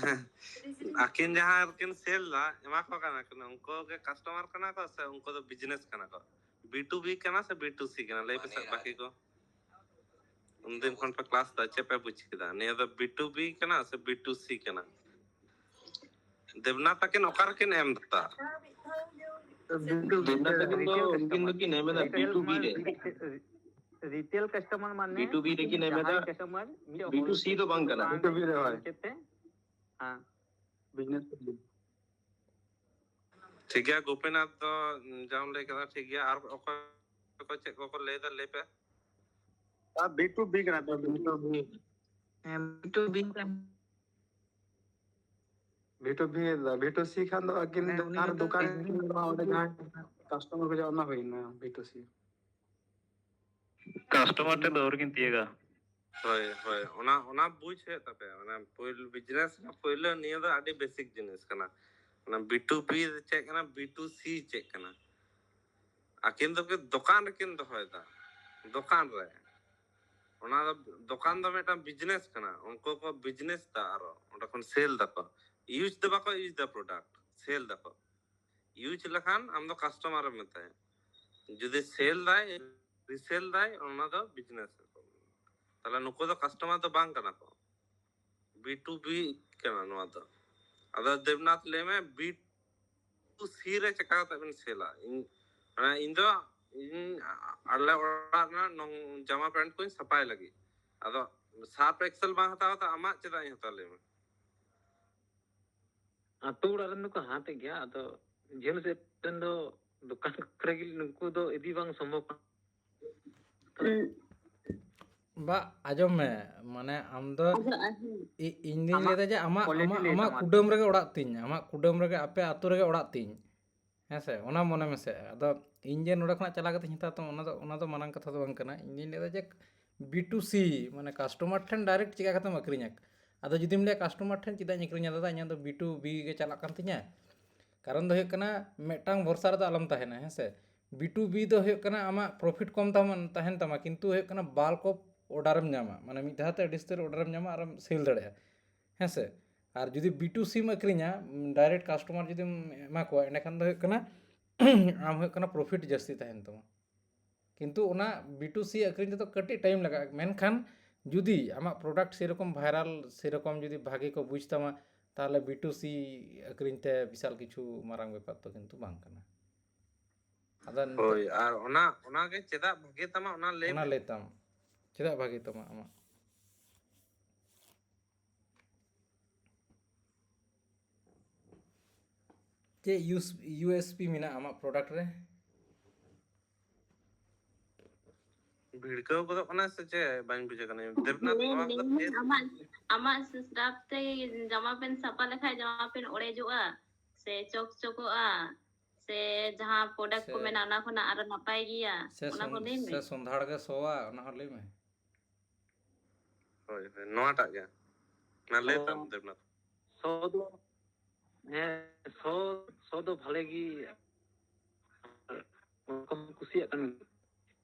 ᱟᱹᱠᱤᱱ ᱡᱟᱦᱟᱸ ᱨᱮᱠᱤᱱ ᱥᱮᱞ ᱫᱟ, ᱮᱢᱟ ᱠᱚ ᱠᱟᱱᱟ ᱠᱤᱱ, ᱩᱱᱠᱩ ᱜᱮ ᱠᱟᱥᱴᱚᱢᱟᱨ ᱠᱟᱱᱟ ᱠᱚ ᱥᱮ ᱩᱱᱠᱩ ᱫᱚ ᱵᱤᱡᱽᱱᱮᱥ ᱠᱟᱱᱟ ᱠᱚ? ᱵᱤ ᱴᱩ ᱵᱤ ᱠᱟᱱᱟ ᱥᱮ ᱵᱤ ᱴᱩ ᱥᱤ ᱠᱟᱱᱟ? ᱞᱟᱹᱭ ᱯᱮᱥᱮ ᱵᱟᱹᱱᱤᱡ ᱵᱟᱹᱠᱤ ᱠᱚ᱾ ᱩᱱᱫᱤᱱ ᱠᱷᱚᱱ ᱯᱮ ᱠᱞᱟᱥ ᱫᱟ, ᱪᱮᱫ ᱯᱮ ᱵᱩᱡ ᱠᱮᱫᱟ? ᱱᱤᱭᱟᱹ ᱫᱚ ᱵᱤ ᱴᱩ ᱵᱤ ᱠᱟᱱᱟ ᱥᱮ ᱵᱤ ᱴᱩ ᱥᱤ ᱠᱟᱱᱟ? ᱫᱮᱵᱽᱱᱟᱛᱷ ᱛᱟᱹᱠᱤᱱ ᱚᱠᱟ ᱨᱮᱠᱤᱱ ᱮᱢ ᱫᱟ? ᱫᱮᱵᱽᱱᱟᱛᱷ ᱛᱟᱹᱠᱤᱱ ᱫᱚ ᱨᱤᱴᱮᱞ ᱩᱱᱠᱤᱱ ᱠᱟᱥᱴᱚᱢᱟᱨ᱾ ᱫᱚᱠᱤᱱ ᱮᱢ ᱮᱫᱟ ᱵᱤ ᱴᱩ ᱵᱤ ᱨᱮ᱾ ᱨᱤᱴᱮᱞ ᱠᱟᱥᱴᱚᱢᱟᱨ ᱢᱟᱱᱮ ᱵᱤ ᱴᱩ ᱵᱤ ᱨᱮᱠᱤᱱ ᱮᱢ ᱮᱫᱟ, ᱡᱟᱦᱟᱸᱭ ᱠᱟᱥᱴᱚᱢᱟᱨ ᱢᱤᱫᱴᱮᱱ ᱵᱤ ᱴᱩ ᱥᱤ ᱦᱳᱞᱥᱮᱞ ᱫᱚ ᱵᱟᱝ ᱠᱟᱱᱟ᱾ ᱫᱚᱠᱟᱱ ᱵᱤ ᱴᱩ ᱵᱤ ᱨᱮ, ᱦᱳᱭ᱾ ᱦᱮᱸ᱾ ᱵᱤᱡᱽᱱᱮᱥ᱾ ᱴᱷᱤᱠ ᱜᱮᱭᱟ, ᱜᱳᱯᱤᱱᱟᱛᱷ ᱫᱚ ᱡᱟᱢ ᱞᱟᱹᱭ ᱠᱮᱫᱟ, ᱴᱷᱤᱠ ᱜᱮᱭᱟ᱾ ᱟᱨ ᱚᱠᱚᱭ ᱠᱚ ᱪᱮᱫ ᱠᱚᱠᱚ ᱞᱟᱹᱭ ᱫᱟ, ᱞᱟᱹᱭ ᱯᱮ᱾ ᱟᱨ ᱵᱤ ᱴᱩ ᱵᱤ ᱠᱟᱱᱟ ᱛᱚ, ᱵᱤ ᱴᱩ ᱵᱤ᱾ ᱦᱮᱸ, ᱵᱤ ᱴᱩ ᱵᱤ ᱠᱟᱱᱟ᱾ B to B, B to C ᱠᱷᱟᱱ ᱫᱚ ᱟᱹᱠᱤᱱ ᱢᱟᱱᱮ ᱩᱱᱤ ᱡᱟᱦᱟᱸ ᱦᱚᱸᱛᱚ ᱫᱚᱠᱟᱱ ᱚᱸᱰᱮ ᱡᱟᱦᱟᱸ ᱠᱟᱥᱴᱚᱢᱟᱨ ᱠᱚ ᱦᱤᱡᱩᱜᱼᱟ, ᱚᱱᱟ ᱦᱩᱭᱱᱟ ᱵᱤ ᱴᱩ ᱥᱤ᱾ ᱠᱟᱥᱴᱚᱢᱟᱨ ᱴᱷᱮᱱ ᱫᱚ ᱟᱹᱣᱨᱤ ᱠᱤᱱ ᱛᱤᱭᱟᱹᱜᱟ᱾ ᱦᱳᱭ, ᱦᱳᱭ, ᱚᱱᱟ, ᱚᱱᱟ ᱵᱩᱡᱽ ᱦᱩᱭᱩᱜ ᱛᱟᱯᱮᱭᱟ᱾ ᱢᱟᱱᱮ ᱯᱳᱭᱞᱳ ᱵᱤᱡᱽᱱᱮᱥ, ᱯᱳᱭᱞᱳ ᱱᱤᱭᱟᱹ ᱫᱚ ᱟᱹᱰᱤ ᱵᱮᱥᱤᱠ ᱡᱤᱱᱤᱥ ᱠᱟᱱᱟ᱾ ᱚᱱᱟ ᱵᱤ ᱴᱩ ᱵᱤ ᱪᱮᱫ ᱠᱟᱱᱟ, ᱵᱤ ᱴᱩ ᱥᱤ ᱪᱮᱫ ᱠᱟᱱᱟ? ᱟᱹᱠᱤᱱ ᱫᱚ ᱫᱚᱠᱟᱱ ᱨᱮᱠᱤᱱ ᱫᱚᱦᱚᱭᱮᱫᱟ, ᱫᱚᱠᱟᱱ ᱨᱮ᱾ ᱚᱱᱟ ᱫᱚ, ᱫᱚᱠᱟᱱ ᱫᱚ ᱢᱤᱫᱴᱟᱝ ᱵᱤᱡᱽᱱᱮᱥ ᱠᱟᱱᱟ᱾ ᱩᱱᱠᱩ ᱠᱚ ᱵᱤᱡᱽᱱᱮᱥ ᱫᱟ, ᱟᱨᱚ ᱚᱸᱰᱮ ᱠᱷᱚᱱ ᱥᱮᱞ ᱫᱟᱠᱚ᱾ ᱤᱭᱩᱡᱽ ᱫᱚ ᱵᱟᱠᱚ ᱤᱭᱩᱡᱽ ᱫᱟ ᱯᱨᱚᱰᱟᱠᱴ, ᱥᱮᱞ ᱫᱟᱠᱚ᱾ ᱤᱭᱩᱡᱽ ᱞᱮᱠᱷᱟᱱ ᱟᱢ ᱫᱚ ᱠᱟᱥᱴᱚᱢᱟᱨ ᱮᱢ ᱢᱮᱛᱟᱭᱟ᱾ ᱡᱩᱫᱤ ᱥᱮᱞ ᱫᱟᱭ, ᱨᱤᱥᱮᱞ ᱫᱟᱭ, ᱚᱱᱟ ᱫᱚ ᱵᱤᱡᱽᱱᱮᱥ᱾ ᱛᱟᱦᱞᱮ ᱱᱩᱠᱩ ᱫᱚ ᱠᱟᱥᱴᱚᱢᱟᱨ ᱫᱚ ᱵᱟᱝ ᱠᱟᱱᱟ ᱠᱚ, ᱵᱤ ᱴᱩ ᱵᱤ ᱠᱟᱱᱟ ᱱᱚᱣᱟ ᱫᱚ᱾ ᱟᱫᱚ ᱫᱮᱵᱽᱱᱟᱛᱷ, ᱞᱟᱹᱭ ᱢᱮ, ᱵᱤ ᱴᱩ ᱥᱤ ᱨᱮ ᱪᱮᱠᱟ ᱠᱟᱛᱮ ᱵᱮᱱ ᱥᱮᱞᱟ? ᱤᱧ, ᱢᱟᱱᱮ, ᱤᱧ ᱫᱚ, ᱤᱧ ᱟᱞᱮ ᱚᱲᱟᱜ ᱨᱮᱱᱟᱜ ᱱᱚᱝ-, ᱡᱟᱢᱟ ᱯᱮᱱᱴ ᱠᱚᱧ ᱥᱟᱯᱷᱟᱭ ᱞᱟᱹᱜᱤᱫ᱾ ᱟᱫᱚ ᱥᱟᱨᱯ ᱮᱠᱥᱮᱞ ᱵᱟᱝ ᱦᱟᱛᱟᱣ ᱠᱟᱛᱮ ᱟᱢᱟᱜ ᱪᱮᱫᱟᱜ ᱤᱧ ᱦᱟᱛᱟᱣ ᱞᱟᱹᱭ ᱢᱮ? ᱟᱹᱛᱩ ᱚᱲᱟᱜ ᱨᱮᱱ ᱫᱚᱠᱚ ᱦᱟᱛᱮᱫ ᱜᱮᱭᱟ, ᱟᱫᱚ ᱡᱷᱟᱹᱞ ᱥᱮᱫ ᱨᱮᱱ ᱫᱚ ᱫᱚᱠᱟᱱ ᱠᱚᱨᱮ ᱜᱮ ᱱᱩᱠᱩ ᱫᱚ ᱤᱫᱤ ᱵᱟᱝ ᱥᱚᱢᱵᱷᱚᱵ ᱠᱟᱱᱟ᱾ ᱵᱟ, ᱟᱸᱡᱚᱢ ᱢᱮ, ᱢᱟᱱᱮ ᱟᱢ ᱫᱚ ᱟᱫᱚ ᱟᱨᱦᱚᱸ ᱤ- ᱤᱧ ᱫᱩᱧ ᱟᱢᱟᱜ ᱞᱟᱹᱭᱫᱟ ᱡᱮ ᱟᱢᱟᱜ quality ᱟᱢᱟᱜ ᱞᱟᱹᱭ ᱟᱢᱟᱜ ᱛᱟᱢᱟ᱾ ᱠᱩᱰᱟᱹᱢ ᱨᱮᱜᱮ ᱚᱲᱟᱜ ᱛᱤᱧ, ᱟᱢᱟᱜ ᱠᱩᱰᱟᱹᱢ ᱨᱮᱜᱮ ᱟᱯᱮ ᱟᱹᱛᱩ ᱨᱮᱜᱮ ᱚᱲᱟᱜ ᱛᱤᱧ, ᱦᱮᱸ ᱥᱮ? ᱚᱱᱟ ᱢᱚᱱᱮ ᱢᱮᱥᱮ᱾ ᱟᱫᱚ ᱤᱧ ᱡᱮ ᱱᱚᱰᱮ ᱠᱷᱚᱱᱟᱜ ᱪᱟᱞᱟᱣ ᱠᱟᱛᱮᱧ ᱦᱟᱛᱟᱣ ᱛᱟᱢᱟ, ᱚᱱᱟ ᱫᱚ ᱚᱱᱟ ᱫᱚ ᱢᱟᱨᱟᱝ ᱠᱟᱛᱷᱟ ᱫᱚ ᱵᱟᱝ ᱠᱟᱱᱟ᱾ ᱤᱧ ᱫᱩᱧ ᱞᱟᱹᱭᱫᱟ ᱡᱮ ᱵᱤ ᱴᱩ ᱥᱤ, ᱢᱟᱱᱮ ᱠᱟᱥᱴᱚᱢᱟᱨ ᱴᱷᱮᱱ ᱰᱟᱭᱨᱮᱠᱴ ᱪᱮᱠᱟ ᱠᱟᱛᱮᱢ ᱟᱹᱠᱷᱨᱤᱧᱟ? ᱟᱫᱚ ᱡᱩᱫᱤᱢ ᱞᱟᱹᱭᱟ ᱠᱟᱥᱴᱚᱢᱟᱨ ᱴᱷᱮᱱ ᱪᱮᱫᱟᱜ ᱤᱧ ᱟᱹᱠᱷᱨᱤᱧᱟ ᱫᱟᱫᱟ, ᱤᱧᱟᱹᱜ ᱫᱚ ᱵᱤ ᱴᱩ ᱵᱤ ᱜᱮ ᱪᱟᱞᱟᱜ ᱠᱟᱱ ᱛᱤᱧᱟ, ᱠᱟᱨᱚᱱ ᱫᱚ ᱦᱩᱭᱩᱜ ᱠᱟᱱᱟ ᱢᱤᱫᱴᱟᱝ ᱵᱷᱚᱨᱥᱟ ᱨᱮᱫᱚ ᱟᱞᱚᱢ ᱛᱟᱦᱮᱱᱟ, ᱦᱮᱸ ᱥᱮ? ᱵᱤ ᱴᱩ ᱵᱤ ᱫᱚ ᱦᱩᱭᱩᱜ ᱠᱟᱱᱟ ᱟᱢᱟᱜ ᱯᱨᱚᱯᱷᱤᱴ ᱠᱚᱢ ᱛᱟᱢᱟ, ᱛᱟᱦᱮᱱ ᱛᱟᱢᱟ, ᱠᱤᱱᱛᱩ ᱦᱩᱭᱩᱜ ᱠᱟᱱᱟ ᱵᱟᱞᱠ ᱚᱯᱷ ᱚᱰᱟᱨᱮᱢ ᱧᱟᱢᱟ, ᱢᱟᱱᱮ ᱢᱤᱫ ᱫᱷᱟᱣ ᱛᱮ ᱟᱹᱰᱤ ᱩᱥᱛᱟᱹᱨ ᱚᱰᱟᱨᱮᱢ ᱧᱟᱢᱟ ᱟᱨᱮᱢ ᱥᱮᱞ ᱫᱟᱲᱮᱭᱟᱜᱼᱟ, ᱦᱮᱸ ᱥᱮ? ᱟᱨ ᱡᱩᱫᱤ ᱵᱤ ᱴᱩ ᱥᱤᱢ ᱟᱹᱠᱷᱨᱤᱧᱟ, ᱰᱟᱭᱨᱮᱠᱴ ᱠᱟᱥᱴᱚᱢᱟᱨ ᱡᱩᱫᱤᱢ ᱮᱢᱟ ᱠᱚᱣᱟ, ᱮᱸᱰᱮᱠᱷᱟᱱ ᱫᱚ ᱦᱩᱭᱩᱜ ᱠᱟᱱᱟ ᱟᱢ ᱦᱩᱭᱩᱜ ᱠᱟᱱᱟ ᱯᱨᱚᱯᱷᱤᱴ ᱡᱟᱹᱥᱛᱤ ᱛᱟᱦᱮᱱ ᱛᱟᱢᱟ᱾ ᱠᱤᱱᱛᱩ ᱚᱱᱟ ᱵᱤ ᱴᱩ ᱥᱤ ᱟᱹᱠᱷᱨᱤᱧ ᱛᱮᱫᱚ ᱠᱟᱹᱴᱤᱡ ᱴᱟᱭᱤᱢ ᱞᱟᱜᱟᱜᱼᱟ, ᱢᱮᱱᱠᱷᱟᱱ ᱡᱩᱫᱤ ᱟᱢᱟᱜ ᱯᱨᱚᱰᱟᱠᱴ ᱥᱮᱨᱚᱠᱚᱢ ᱵᱷᱟᱭᱨᱟᱞ, ᱥᱮᱨᱚᱠᱚᱢ ᱡᱩᱫᱤ ᱵᱷᱟᱜᱮ ᱠᱚ ᱵᱩᱡᱽ ᱛᱟᱢᱟ, ᱛᱟᱦᱚᱞᱮ ᱵᱤ ᱴᱩ ᱥᱤ ᱟᱹᱠᱷᱨᱤᱧ ᱛᱮ ᱵᱤᱥᱟᱞ ᱠᱤᱪᱷᱩ ᱢᱟᱨᱟᱝ ᱵᱮᱯᱟᱨ ᱫᱚ ᱠᱤᱱᱛᱩ ᱵᱟᱝ ᱠᱟᱱᱟ᱾ ᱟᱫᱚ ᱱᱤᱛᱚᱜ ᱦᱳᱭ, ᱟᱨ ᱚᱱᱟ ᱚᱱᱟᱜᱮ ᱪᱮᱫᱟᱜ ᱵᱷᱟᱜᱮ ᱛᱟᱢᱟ ᱚᱱᱟ ᱞᱟᱹᱭ ᱚᱱᱟ ᱢᱮ᱾ ᱞᱟᱹᱭ ᱛᱟᱢ, ᱪᱮᱫᱟᱜ ᱵᱷᱟᱜᱮ ᱛᱟᱢᱟ ᱟᱢᱟᱜ? ᱪᱮᱫ ᱤᱭᱩ ᱮᱥ ᱯᱤ ᱢᱮᱱᱟᱜᱼᱟ ᱟᱢᱟᱜ ᱯᱨᱚᱰᱟᱠᱴ ᱨᱮ? ᱵᱷᱤᱲᱠᱟᱹᱣ ᱜᱚᱫᱚᱜ ᱠᱟᱱᱟ ᱥᱮ ᱪᱮᱫ? ᱵᱟᱹᱧ ᱵᱩᱡᱷᱟᱹᱣ ᱠᱟᱱᱟ᱾ ᱫᱮᱵᱽᱱᱟᱛᱷ, ᱱᱚᱣᱟ ᱫᱚ ᱞᱟᱹᱭ ᱟᱢᱟᱜ ᱟᱢᱟᱜ ᱥᱨᱟᱯ ᱛᱮ ᱡᱟᱢᱟ ᱯᱮᱱ ᱥᱟᱯᱷᱟ ᱞᱮᱠᱷᱟᱡ ᱡᱟᱢᱟ ᱯᱮᱱ ᱚᱲᱮᱡᱚᱜᱼᱟ ᱥᱮ ᱪᱚᱠ ᱪᱚᱠᱚᱜᱼᱟ ᱥᱮ ᱡᱟᱦᱟᱸ ᱯᱨᱚᱰᱟᱠᱴ ᱠᱚ ᱥᱮ- ᱢᱮᱱᱟᱜᱼᱟ ᱚᱱᱟ ᱠᱷᱚᱱᱟᱜ ᱟᱨᱚ ᱱᱟᱯᱟᱭ ᱜᱮᱭᱟ? ᱥᱮ ᱚᱱᱟ ᱠᱚ ᱥᱚᱱ- ᱞᱟᱹᱭ ᱢᱮ᱾ ᱥᱮ ᱥᱚᱸᱫᱷᱟᱲ ᱜᱮ ᱥᱚᱣᱟ, ᱚᱱᱟ ᱦᱚᱸ ᱞᱟᱹᱭ ᱢᱮ᱾ ᱦᱳᱭ ᱦᱳᱭ, ᱱᱚᱣᱟᱴᱟᱜ ᱜᱮ᱾ ᱢᱟ ᱞᱟᱹᱭ ᱛᱟᱢ ᱚ᱾ ᱫᱮᱵᱽᱱᱟᱛᱷ᱾ ᱥᱚ ᱫᱚ, ᱦᱮᱸ, ᱥᱚ, ᱥᱚ ᱫᱚ ᱵᱷᱟᱞᱮ ᱜᱮ, ᱚᱱᱠᱟᱢ ᱠᱩᱥᱤᱭᱟᱜ ᱠᱟᱱ ᱜᱮᱭᱟ᱾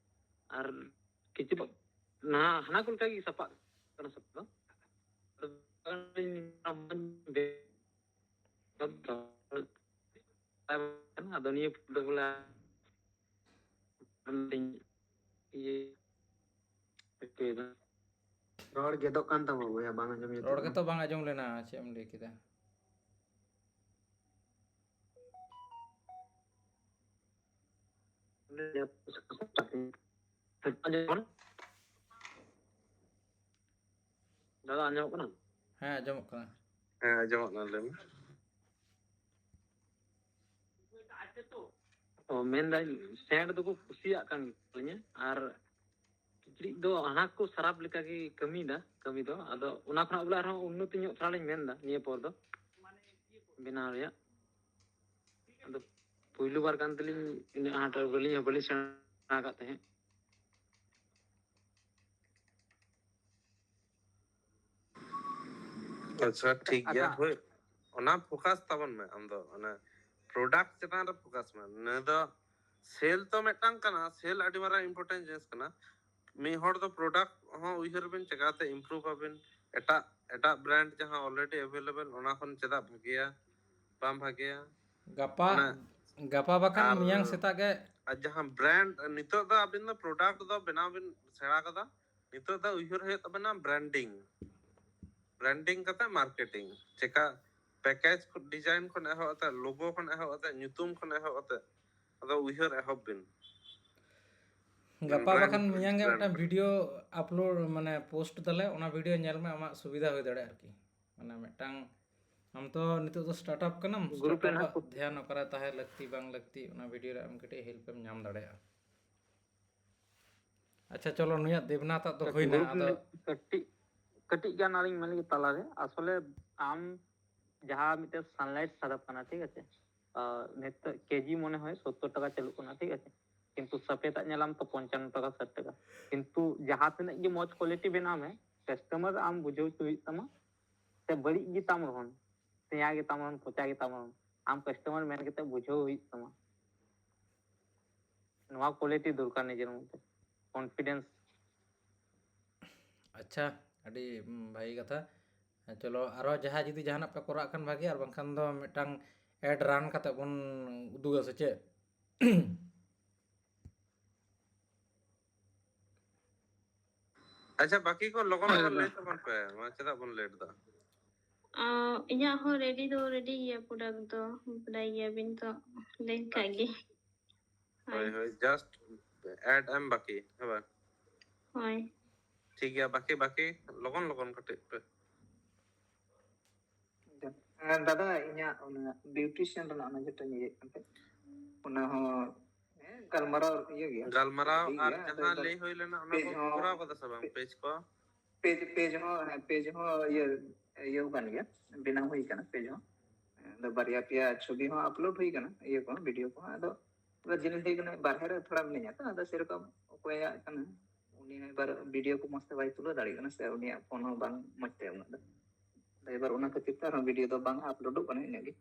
ᱟᱨ ᱠᱤᱪᱷᱩ ᱫᱚ ᱱᱟ-, ᱦᱟᱱᱟ ᱠᱚ ᱞᱮᱠᱟ ᱜᱮ ᱥᱟᱯᱟᱜ ᱠᱟᱱᱟ ᱥᱟᱯᱟ ᱫᱚ᱾ ᱟᱫᱚ ᱱᱤᱭᱟᱹ ᱯᱷᱩᱞ ᱫᱚ ᱵᱚᱞᱮ ᱤᱭᱟᱹ ᱦᱚᱪᱚᱭᱮᱫᱟ᱾ ᱨᱚᱲ ᱜᱮᱫᱚᱜ ᱠᱟᱱ ᱛᱟᱢᱟ ᱵᱚᱭᱦᱟ, ᱵᱟᱝ ᱟᱸᱡᱚᱢ ᱡᱩᱛᱩᱜ ᱨᱚᱲ ᱠᱟᱱᱟ᱾ ᱜᱮᱛᱚ ᱵᱟᱝ ᱟᱸᱡᱚᱢ ᱞᱮᱱᱟ, ᱪᱮᱫ ᱮᱢ ᱞᱟᱹᱭ ᱠᱮᱫᱟ? ᱫᱟᱫᱟ, ᱟᱸᱡᱚᱢᱚᱜ ᱠᱟᱱᱟ? ᱦᱮᱸ, ᱟᱸᱡᱚᱢᱚᱜ ᱠᱟᱱᱟ᱾ ᱦᱮᱸ, ᱟᱸᱡᱚᱢᱚᱜ ᱠᱟᱱᱟ, ᱞᱟᱹᱭ ᱢᱮ᱾ ᱚ, ᱢᱮᱱᱫᱟᱹᱧ, ᱥᱮᱱᱴ ᱫᱚᱠᱚ ᱠᱩᱥᱤᱭᱟᱜ ᱠᱟᱱ ᱜᱮᱭᱟ, ᱟᱨ ᱠᱤᱪᱨᱤᱡ ᱫᱚ ᱦᱟᱱᱟ ᱠᱚ ᱥᱟᱨᱟᱯ ᱞᱮᱠᱟᱜᱮ ᱠᱟᱹᱢᱤᱭᱮᱫᱟ ᱠᱟᱹᱢᱤ ᱫᱚ᱾ ᱟᱫᱚ ᱚᱱᱟ ᱠᱷᱚᱱᱟᱜ ᱵᱚᱞᱮ ᱟᱨᱦᱚᱸ ᱩᱱᱱᱚᱛᱤ ᱧᱚᱜ ᱛᱷᱚᱲᱟ ᱞᱤᱧ ᱢᱮᱱᱫᱟ ᱱᱤᱭᱟᱹ ᱯᱚᱨ ᱫᱚ ᱵᱮᱱᱟᱣ ᱨᱮᱭᱟᱜ᱾ ᱟᱫᱚ ᱯᱩᱭᱞᱩ ᱵᱟᱨ ᱠᱟᱱ ᱛᱟᱹᱞᱤᱧ, ᱩᱱᱟᱹᱜ ᱟᱸᱴ ᱵᱟᱹᱞᱤᱧ, ᱵᱟᱹᱞᱤᱧ ᱥᱮᱬᱟ ᱟᱠᱟᱫ ᱛᱟᱦᱮᱸᱫ᱾ ᱟᱪᱪᱷᱟ, ᱴᱷᱤᱠ ᱜᱮᱭᱟ᱾ ᱟᱪᱪᱷᱟ᱾ ᱦᱳᱭ, ᱚᱱᱟ ᱯᱷᱳᱠᱟᱥ ᱛᱟᱵᱚᱱ ᱢᱮ ᱟᱢ ᱫᱚ, ᱚᱱᱟ ᱯᱨᱚᱰᱟᱠᱴ ᱪᱮᱛᱟᱱ ᱨᱮ ᱯᱷᱳᱠᱟᱥ ᱢᱮ᱾ ᱱᱤᱭᱟᱹ ᱫᱚ ᱥᱮᱞ ᱛᱚ ᱢᱤᱫᱴᱟᱝ ᱠᱟᱱᱟ, ᱥᱮᱞ ᱟᱹᱰᱤ ᱢᱟᱨᱟᱝ ᱤᱢᱯᱚᱨᱴᱮᱱᱴ ᱡᱤᱱᱤᱥ ᱠᱟᱱᱟ᱾ ᱢᱤᱫ ᱦᱚᱲ ᱫᱚ ᱯᱨᱚᱰᱟᱠᱴ ᱦᱚᱸ ᱩᱭᱦᱟᱹᱨ ᱵᱤᱱ, ᱪᱮᱠᱟᱛᱮ ᱤᱢᱯᱨᱩᱵᱷ ᱟᱵᱤᱱ, ᱮᱴᱟᱜ ᱮᱴᱟᱜ ᱵᱨᱟᱱᱰ ᱡᱟᱦᱟᱸ ᱚᱞᱨᱮᱰᱤ ᱮᱵᱮᱞᱮᱵᱮᱞ, ᱚᱱᱟ ᱠᱷᱚᱱ ᱪᱮᱫᱟᱜ ᱵᱷᱟᱜᱮᱭᱟ, ᱵᱟᱝ ᱵᱷᱟᱜᱮᱭᱟ᱾ ᱜᱟᱯᱟ ᱚᱱᱟ ᱜᱟᱯᱟ ᱵᱟᱠᱷᱟᱱ ᱟᱨ ᱢᱮᱭᱟᱝ ᱥᱮᱛᱟᱜ ᱜᱮ᱾ ᱟᱨ ᱡᱟᱦᱟᱸ ᱵᱨᱟᱱᱰ, ᱱᱤᱛᱚᱜ ᱫᱚ ᱟᱵᱤᱱ ᱫᱚ ᱯᱨᱚᱰᱟᱠᱴ ᱫᱚ ᱵᱮᱱᱟᱣ ᱵᱤᱱ ᱥᱮᱬᱟ ᱠᱟᱫᱟ, ᱱᱤᱛᱚᱜ ᱫᱚ ᱩᱭᱦᱟᱹᱨ ᱦᱩᱭᱩᱜ ᱛᱟᱵᱮᱱᱟ ᱵᱨᱟᱱᱰᱤᱝ, ᱵᱨᱟᱱᱰᱤᱝ ᱠᱟᱛᱮ ᱢᱟᱨᱠᱮᱴᱤᱝ, ᱪᱮᱠᱟ ᱯᱮᱠᱮᱡᱽ ᱰᱤᱡᱟᱭᱤᱱ ᱠᱷᱚᱱ ᱮᱦᱚᱵ ᱠᱟᱛᱮ, ᱞᱳᱜᱳ ᱠᱷᱚᱱ ᱮᱦᱚᱵ ᱠᱟᱛᱮ, ᱧᱩᱛᱩᱢ ᱠᱷᱚᱱ ᱮᱦᱚᱵ ᱠᱟᱛᱮ, ᱟᱫᱚ ᱩᱭᱦᱟᱹᱨ ᱮᱦᱚᱵ ᱵᱤᱱ᱾ ᱜᱟᱯᱟ brand ᱵᱟᱠᱷᱟᱱ brand ᱢᱮᱭᱟᱝ ᱜᱮ brand ᱢᱤᱫᱴᱟᱝ brand᱾ ᱵᱷᱤᱰᱤᱭᱳ ᱟᱯᱞᱳᱰ, ᱢᱟᱱᱮ ᱯᱳᱥᱴ ᱫᱟᱞᱮ, ᱚᱱᱟ ᱵᱷᱤᱰᱤᱭᱳ ᱧᱮᱞ ᱢᱮ, ᱟᱢᱟᱜ ᱥᱩᱵᱤᱫᱷᱟ ᱦᱩᱭ ᱫᱟᱲᱮᱭᱟᱜᱼᱟ ᱟᱨᱠᱤ᱾ ᱢᱟᱱᱮ ᱢᱤᱫᱴᱟᱝ, ᱟᱢ ᱛᱚ ᱱᱤᱛᱚᱜ ᱫᱚ ᱥᱴᱟᱨᱴ ᱟᱯ ᱠᱟᱱᱟᱢ, ᱜᱨᱩᱯ ᱨᱮ ᱥᱴᱟᱨᱴ ᱟᱯ ᱦᱮᱱᱟᱜ ᱟᱜ ᱫᱷᱮᱭᱟᱱ ᱚᱠᱟᱨᱮ ᱛᱟᱦᱮᱸ ᱞᱟᱹᱠᱛᱤ ᱵᱟᱝ ᱞᱟᱹᱠᱛᱤ, ᱚᱱᱟ ᱵᱷᱤᱰᱤᱭᱳ ᱨᱮ ᱟᱢ ᱠᱟᱹᱴᱤᱡ ᱦᱮᱞᱯ ᱮᱢ ᱧᱟᱢ ᱫᱟᱲᱮᱭᱟᱜᱼᱟ᱾ ᱟᱪᱪᱷᱟ, ᱪᱚᱞᱚ, ᱱᱩᱭᱟᱜ ᱫᱮᱵᱽᱱᱟᱛᱷ ᱟᱜ ᱫᱚ ᱦᱩᱭᱱᱟ, ᱜᱨᱩᱯ ᱟᱫᱚ ᱠᱟᱹᱴᱤᱡ ᱠᱟᱹᱴᱤᱡ ᱜᱟᱱ ᱟᱹᱞᱤᱧ ᱢᱮᱱ ᱞᱟᱹᱜᱤᱫ ᱛᱟᱞᱟᱨᱮ, ᱟᱥᱚᱞᱮ ᱟᱢ ᱡᱟᱦᱟᱸ ᱢᱤᱫᱴᱮᱱ ᱥᱟᱱᱞᱟᱭᱤᱴ ᱥᱟᱨᱟᱯ ᱠᱟᱱᱟ, ᱴᱷᱤᱠ ᱟᱪᱷᱮ, ᱟᱨ ᱱᱤᱛᱚᱜ ᱠᱮᱡᱤ ᱢᱚᱱᱮ ᱦᱚᱭ ᱥᱚᱛᱛᱚᱨ ᱴᱟᱠᱟ ᱪᱟᱹᱞᱩᱜ ᱠᱟᱱᱟ, ᱴᱷᱤᱠ ᱟᱪᱷᱮ, ᱠᱤᱱᱛᱩ ᱥᱟᱯᱮᱛᱟᱜ ᱧᱮᱞᱟᱢ ᱛᱚ ᱯᱚᱧᱪᱟᱱᱱᱚ ᱴᱟᱠᱟ, ᱥᱟᱴ ᱴᱟᱠᱟ᱾ ᱠᱤᱱᱛᱩ ᱡᱟᱦᱟᱸ ᱛᱤᱱᱟᱹᱜ ᱜᱮ ᱢᱚᱡᱽ ᱠᱣᱟᱞᱤᱴᱤ ᱵᱮᱱᱟᱣ ᱢᱮ, ᱠᱟᱥᱴᱚᱢᱟᱨ ᱟᱢ ᱵᱩᱡᱷᱟᱹᱣ ᱦᱚᱪᱚ ᱦᱩᱭᱩᱜ ᱛᱟᱢᱟ᱾ ᱥᱮ ᱵᱟᱹᱲᱤᱡ ᱜᱮ ᱛᱟᱢ ᱨᱮᱦᱚᱸ, ᱥᱮᱭᱟ ᱜᱮ ᱛᱟᱢ ᱨᱮᱦᱚᱸ, ᱯᱚᱪᱟ ᱜᱮ ᱛᱟᱢ ᱨᱮᱦᱚᱸ, ᱟᱢ ᱠᱟᱥᱴᱚᱢᱟᱨ ᱢᱮᱱ ᱠᱟᱛᱮ ᱵᱩᱡᱷᱟᱹᱣ ᱦᱩᱭᱩᱜ ᱛᱟᱢᱟ᱾ ᱱᱚᱣᱟ ᱠᱣᱟᱞᱤᱴᱤ ᱫᱚᱨᱠᱟᱨ ᱱᱤᱡᱮᱨ ᱢᱚᱫᱽᱫᱷᱮ, ᱠᱚᱱᱯᱷᱤᱰᱮᱱᱥ᱾ ᱟᱪᱪᱷᱟ, ᱟᱹᱰᱤ ᱩᱸ, ᱵᱷᱟᱹᱜᱤ ᱠᱟᱛᱷᱟ᱾ ᱪᱚᱞᱚ, ᱟᱨᱚ ᱡᱟᱦᱟᱸ ᱡᱩᱫᱤ ᱡᱟᱦᱟᱱᱟᱜ ᱯᱮ ᱠᱚᱨᱟᱜ ᱠᱷᱟᱱ ᱵᱷᱟᱹᱜᱤ, ᱟᱨ ᱵᱟᱝᱠᱷᱟᱱ ᱫᱚ ᱢᱤᱫᱴᱟᱝ ᱮᱰ ᱨᱟᱱ ᱠᱟᱛᱮ ᱵᱚᱱ ᱩᱫᱩᱜᱟ, ᱥᱮ ᱪᱮᱫ? ᱟᱪᱪᱷᱟ, ᱵᱟᱹᱠᱤ ᱠᱚ ᱞᱚᱜᱚᱱ ᱞᱚᱜᱚᱱ ᱞᱟᱹᱭ ᱛᱟᱵᱚᱱ ᱯᱮ, ᱢᱟ ᱪᱮᱫᱟᱜ ᱵᱚᱱ ᱞᱮᱴ ᱫᱟ? ᱟᱸ, ᱤᱧᱟᱹᱜ ᱦᱚᱸ ᱨᱮᱰᱤ ᱫᱚ ᱨᱮᱰᱤ ᱜᱮᱭᱟ ᱯᱨᱚᱰᱟᱠᱴ ᱫᱚ, ᱵᱟᱰᱟᱭ ᱜᱮᱭᱟᱵᱤᱱ ᱛᱚ, ᱞᱟᱹᱭ ᱠᱟᱜ ᱜᱮ᱾ ᱦᱳᱭ, ᱦᱳᱭ, ᱡᱟᱥᱴ ᱮᱰ ᱮᱢ ᱵᱟᱹᱠᱤ, ᱦᱮᱸ ᱵᱟᱝ? ᱦᱳᱭ᱾ ᱴᱷᱤᱠ ᱜᱮᱭᱟ, ᱵᱟᱠᱤ ᱵᱟᱠᱤ ᱞᱚᱜᱚᱱ ᱞᱚᱜᱚᱱ ᱠᱟᱹᱴᱤᱡ ᱯᱮ᱾ ᱦᱮᱸ ᱫᱟᱫᱟ, ᱤᱧᱟᱹᱜ ᱚᱱᱟ ᱵᱤᱭᱩᱴᱤᱥᱤᱭᱟᱱ ᱨᱮᱱᱟᱜ ᱚᱱᱟ ᱡᱮᱴᱟᱧ ᱤᱭᱟᱹᱭᱮᱫ ᱠᱟᱱ ᱛᱟᱦᱮᱸᱫ, ᱚᱱᱟ ᱦᱚᱸ ᱦᱮᱸ ᱜᱟᱞᱢᱟᱨᱟᱣ ᱤᱭᱟᱹ ᱜᱮᱭᱟ, ᱜᱟᱞᱢᱟᱨᱟᱣ ᱴᱷᱤᱠ ᱟᱨ ᱜᱮᱭᱟ᱾ ᱟᱫᱚ ᱡᱟᱦᱟᱸ ᱤᱧ ᱫᱚ ᱞᱟᱹᱭ ᱦᱩᱭ ᱞᱮᱱᱟ, ᱚᱱᱟ ᱯᱮᱡᱽ ᱠᱚ ᱦᱚᱸ ᱠᱚᱨᱟᱣ ᱠᱟᱫᱟ ᱥᱮ ᱵᱟᱝ? ᱯᱮᱡᱽ ᱠᱚ ᱯᱮᱡᱽ ᱯᱮᱡᱽ ᱦᱚᱸ ᱦᱮᱸ ᱯᱮᱡᱽ ᱦᱚᱸ ᱤᱭᱟᱹ ᱤᱭᱟᱹ ᱠᱟᱱ ᱜᱮᱭᱟ, ᱵᱮᱱᱟᱣ ᱦᱩᱭ ᱠᱟᱱᱟ ᱯᱮᱡᱽ ᱦᱚᱸ᱾ ᱟᱫᱚ ᱵᱟᱨᱭᱟ ᱯᱮᱭᱟ ᱪᱷᱚᱵᱤ ᱦᱚᱸ ᱟᱯᱞᱳᱰ ᱦᱩᱭ ᱠᱟᱱᱟ, ᱤᱭᱟᱹ ᱠᱚ ᱵᱷᱤᱰᱤᱭᱳ ᱠᱚ᱾ ᱟᱫᱚ ᱟᱫᱚ ᱡᱤᱱᱤᱥ ᱦᱩᱭ ᱠᱟᱱᱟ, ᱵᱟᱨᱦᱮ ᱨᱮ ᱛᱷᱚᱲᱟ ᱢᱤᱱᱟᱹᱧᱟ ᱛᱚ, ᱟᱫᱚ ᱥᱮᱨᱚᱠᱚᱢ ᱚᱠᱚᱭᱟᱜ ᱠᱟᱱᱟ, ᱩᱱᱤ ᱦᱚᱸ ᱮᱵᱟᱨ ᱵᱷᱤᱰᱤᱭᱳ ᱠᱚ ᱢᱚᱸᱡᱽ ᱛᱮ ᱵᱟᱭ ᱛᱩᱞᱟᱹᱣ ᱫᱟᱲᱮᱭᱟᱜ ᱠᱟᱱᱟ ᱥᱮ, ᱩᱱᱤᱭᱟᱜ ᱯᱷᱳᱱ ᱦᱚᱸ ᱵᱟᱝ ᱢᱚᱸᱡᱽ ᱛᱮ ᱩᱱᱟᱹᱜ ᱫᱚ᱾ ᱟᱫᱚ ᱮᱵᱟᱨ ᱚᱱᱟ ᱠᱷᱟᱹᱛᱤᱨ ᱛᱮ ᱟᱨᱦᱚᱸ ᱵᱷᱤᱰᱤᱭᱳ ᱫᱚ ᱵᱟᱝ ᱟᱯᱞᱳᱰᱚᱜ ᱠᱟᱱᱟ, ᱤᱱᱟᱹᱜ ᱜᱮ᱾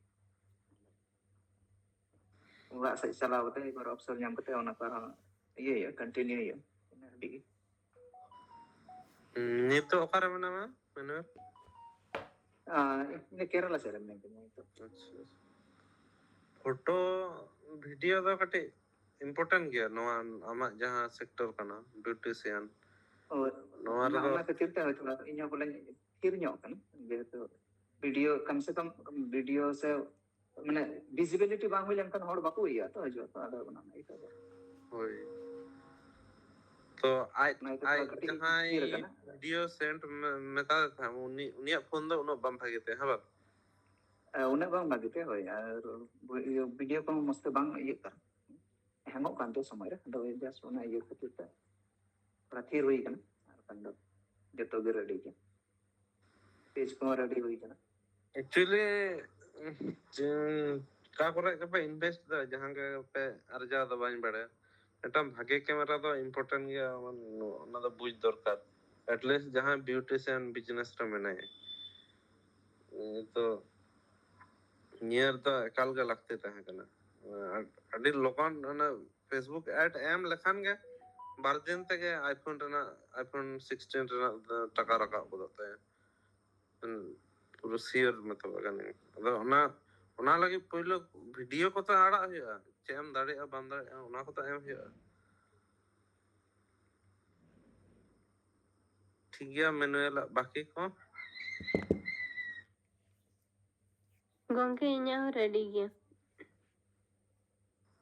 ᱚᱲᱟᱜ ᱥᱮᱫ ᱪᱟᱞᱟᱣ ᱠᱟᱛᱮ ᱮᱵᱟᱨ ᱚᱯᱥᱚᱨ ᱧᱟᱢ ᱠᱟᱛᱮ ᱚᱱᱟ ᱠᱚ ᱟᱨᱦᱚᱸ ᱤᱭᱟᱹ ᱦᱩᱭᱩᱜᱼᱟ, ᱠᱚᱱᱴᱤᱱᱤᱭᱩ ᱦᱩᱭᱩᱜᱼᱟ᱾ ᱤᱱᱟᱹ ᱦᱟᱹᱵᱤᱡ ᱜᱮ᱾ ᱦᱩᱸ, ᱱᱤᱛᱚᱜ ᱚᱠᱟᱨᱮ ᱢᱮᱱᱟᱢᱟ ᱢᱮᱱᱩᱭᱮᱞ? ᱟᱨ ᱤᱧ ᱫᱚ ᱠᱮᱨᱟᱞᱟ ᱥᱮᱫ ᱨᱮ ᱢᱮᱱᱟᱜ ᱠᱟᱫᱤᱧᱟ ᱱᱤᱛᱚᱜ᱾ ᱟᱪᱪᱷᱟ, ᱯᱷᱳᱴᱳ ᱵᱷᱤᱰᱤᱭᱳ ᱫᱚ ᱠᱟᱹᱴᱤᱡ ᱤᱢᱯᱚᱨᱴᱮᱱᱴ ᱜᱮᱭᱟ ᱱᱚᱣᱟ ᱟᱢᱟᱜ ᱡᱟᱦᱟᱸ ᱥᱮᱠᱴᱚᱨ ᱠᱟᱱᱟ, ᱵᱤᱭᱩᱴᱤᱥᱤᱭᱟᱱ᱾ ᱦᱳᱭ, ᱱᱚᱣᱟ ᱚᱱᱟ ᱨᱮᱫᱚ ᱚᱱᱟ ᱠᱷᱟᱹᱛᱤᱨ ᱛᱮ ᱦᱚᱭᱛᱳ ᱤᱧ ᱦᱚᱸ ᱵᱚᱞᱮᱧ ᱛᱷᱤᱨ ᱧᱚᱜ ᱠᱟᱱᱟ, ᱡᱮᱦᱮᱛᱩ ᱵᱷᱤᱰᱤᱭᱳ ᱠᱚᱢ ᱥᱮ ᱠᱚᱢ ᱵᱷᱤᱰᱤᱭᱳ ᱥᱮ ᱢᱟᱱᱮ ᱵᱷᱤᱡᱤᱵᱤᱞᱤᱴᱤ ᱵᱟᱝ ᱦᱩᱭ ᱞᱮᱱᱠᱷᱟᱱ ᱦᱚᱲ ᱵᱟᱠᱚ ᱤᱭᱟᱹᱜᱼᱟ ᱛᱚ, ᱦᱤᱡᱩᱜᱼᱟ ᱛᱚ, ᱟᱫᱚ ᱚᱱᱟ ᱤᱭᱟᱹ ᱛᱮ᱾ ᱦᱳᱭ, ᱛᱚ ᱟᱡ ᱚᱱᱟ ᱤᱭᱟᱹᱛᱮ ᱟᱡ ᱛᱷᱚᱲᱟ ᱠᱟᱹᱴᱤᱡ ᱡᱟᱦᱟᱸᱭ ᱛᱷᱤᱨ ᱟᱠᱟᱱᱟ᱾ ᱵᱷᱤᱰᱤᱭᱳ ᱥᱮᱱᱰ ᱢᱮᱛᱟᱫᱮ ᱛᱟᱦᱮᱸᱫ, ᱩᱱᱤ ᱩᱱᱤᱭᱟᱜ ᱯᱷᱳᱱ ᱫᱚ ᱩᱱᱟᱹᱜ ᱵᱟᱝ ᱵᱷᱟᱜᱮ ᱛᱟᱭᱟ, ᱦᱮᱸ ᱵᱟᱝ? ᱩᱱᱟᱹᱜ ᱵᱟᱝ ᱵᱷᱟᱜᱮ ᱛᱮ, ᱦᱳᱭ᱾ ᱟᱨ ᱵᱷᱤᱰᱤᱭᱳ ᱠᱚᱦᱚᱸ ᱢᱚᱸᱡᱽ ᱛᱮ ᱵᱟᱝ ᱤᱭᱟᱹᱜ ᱠᱟᱱᱟ, ᱦᱮᱝᱚᱜ ᱠᱟᱱ ᱛᱮ ᱥᱚᱢᱚᱭ ᱨᱮ, ᱟᱫᱚ just ᱚᱱᱟ ᱤᱭᱟᱹ ᱠᱷᱟᱹᱛᱤᱨ ᱛᱮ ᱛᱷᱚᱲᱟ ᱛᱷᱤᱨ ᱦᱩᱭ ᱠᱟᱱᱟ, ᱟᱨ ᱵᱟᱠᱷᱟᱱ ᱫᱚ ᱡᱚᱛᱚ ᱜᱮ ᱨᱮᱰᱤ ᱜᱮᱭᱟ, ᱯᱮᱡᱽ ᱠᱚᱦᱚᱸ ᱨᱮᱰᱤ ᱦᱩᱭ ᱠᱟᱱᱟ᱾ ᱮᱠᱪᱩᱭᱮᱞᱤ ᱚᱠᱟ ᱠᱚᱨᱮ ᱜᱮᱯᱮ ᱤᱱᱵᱷᱮᱥᱴ ᱫᱟ, ᱡᱟᱦᱟᱸ ᱜᱮᱯᱮ ᱟᱨᱡᱟᱣ ᱫᱟ ᱵᱟᱹᱧ ᱵᱟᱲᱟᱭᱟ, ᱢᱤᱫᱴᱟᱝ ᱵᱷᱟᱜᱮ ᱠᱮᱢᱮᱨᱟ ᱫᱚ ᱤᱢᱯᱚᱨᱴᱮᱱᱴ ᱜᱮᱭᱟ, ᱚᱱᱟ ᱫᱚ ᱵᱩᱡᱽ ᱫᱚᱨᱠᱟᱨ᱾ ᱮᱴᱞᱤᱥᱴ ᱡᱟᱦᱟᱸᱭ ᱵᱤᱭᱩᱴᱤᱥᱤᱭᱟᱱ ᱵᱤᱡᱽᱱᱮᱥ ᱨᱮ ᱢᱮᱱᱟᱭᱟ, ᱩᱱᱤ ᱛᱚ ᱱᱤᱭᱟᱹ ᱫᱚ ᱮᱠᱟᱞ ᱜᱮ ᱞᱟᱹᱠᱛᱤ ᱛᱟᱦᱮᱸ ᱠᱟᱱᱟ᱾ ᱟᱹᱰᱤ ᱞᱚᱜᱚᱱ ᱚᱱᱟ ᱯᱷᱮᱥᱵᱩᱠ ᱮᱰ ᱮᱢ ᱞᱮᱠᱷᱟᱱ ᱜᱮ ᱵᱟᱨ ᱫᱤᱱ ᱛᱮᱜᱮ ᱟᱭᱯᱷᱳᱱ ᱨᱮᱱᱟᱜ, ᱟᱭᱯᱷᱳᱱ ᱥᱤᱠᱥᱴᱤᱱ ᱨᱮᱱᱟᱜ ᱫᱚ ᱴᱟᱠᱟ ᱨᱟᱠᱟᱵ ᱜᱚᱫᱚᱜ ᱛᱟᱭᱟ᱾ ᱦᱩᱸ, ᱯᱩᱨᱟᱹ ᱥᱤᱭᱳᱨ ᱢᱮᱛᱟᱣᱟᱜ ᱠᱟᱹᱱᱟᱹᱧ᱾ ᱟᱫᱚ ᱚᱱᱟ ᱚᱱᱟ ᱞᱟᱹᱜᱤᱫ ᱯᱳᱭᱞᱳ ᱵᱷᱤᱰᱤᱭᱳ ᱠᱚᱛᱮ ᱟᱲᱟᱜ ᱦᱩᱭᱩᱜᱼᱟ, ᱪᱮᱫ ᱮᱢ ᱫᱟᱲᱮᱭᱟᱜᱼᱟ ᱵᱟᱢ ᱫᱟᱲᱮᱭᱟᱜᱼᱟ ᱚᱱᱟ ᱠᱚᱛᱮ ᱮᱢ ᱦᱩᱭᱩᱜᱼᱟ᱾ ᱴᱷᱤᱠ ᱜᱮᱭᱟ, ᱢᱮᱱᱩᱭᱮᱞᱟᱜ ᱵᱟᱹᱠᱤ ᱠᱚ᱾ ᱜᱚᱝᱠᱮ, ᱤᱧᱟᱹᱜ ᱦᱚᱸ ᱨᱮᱰᱤ ᱜᱮᱭᱟ᱾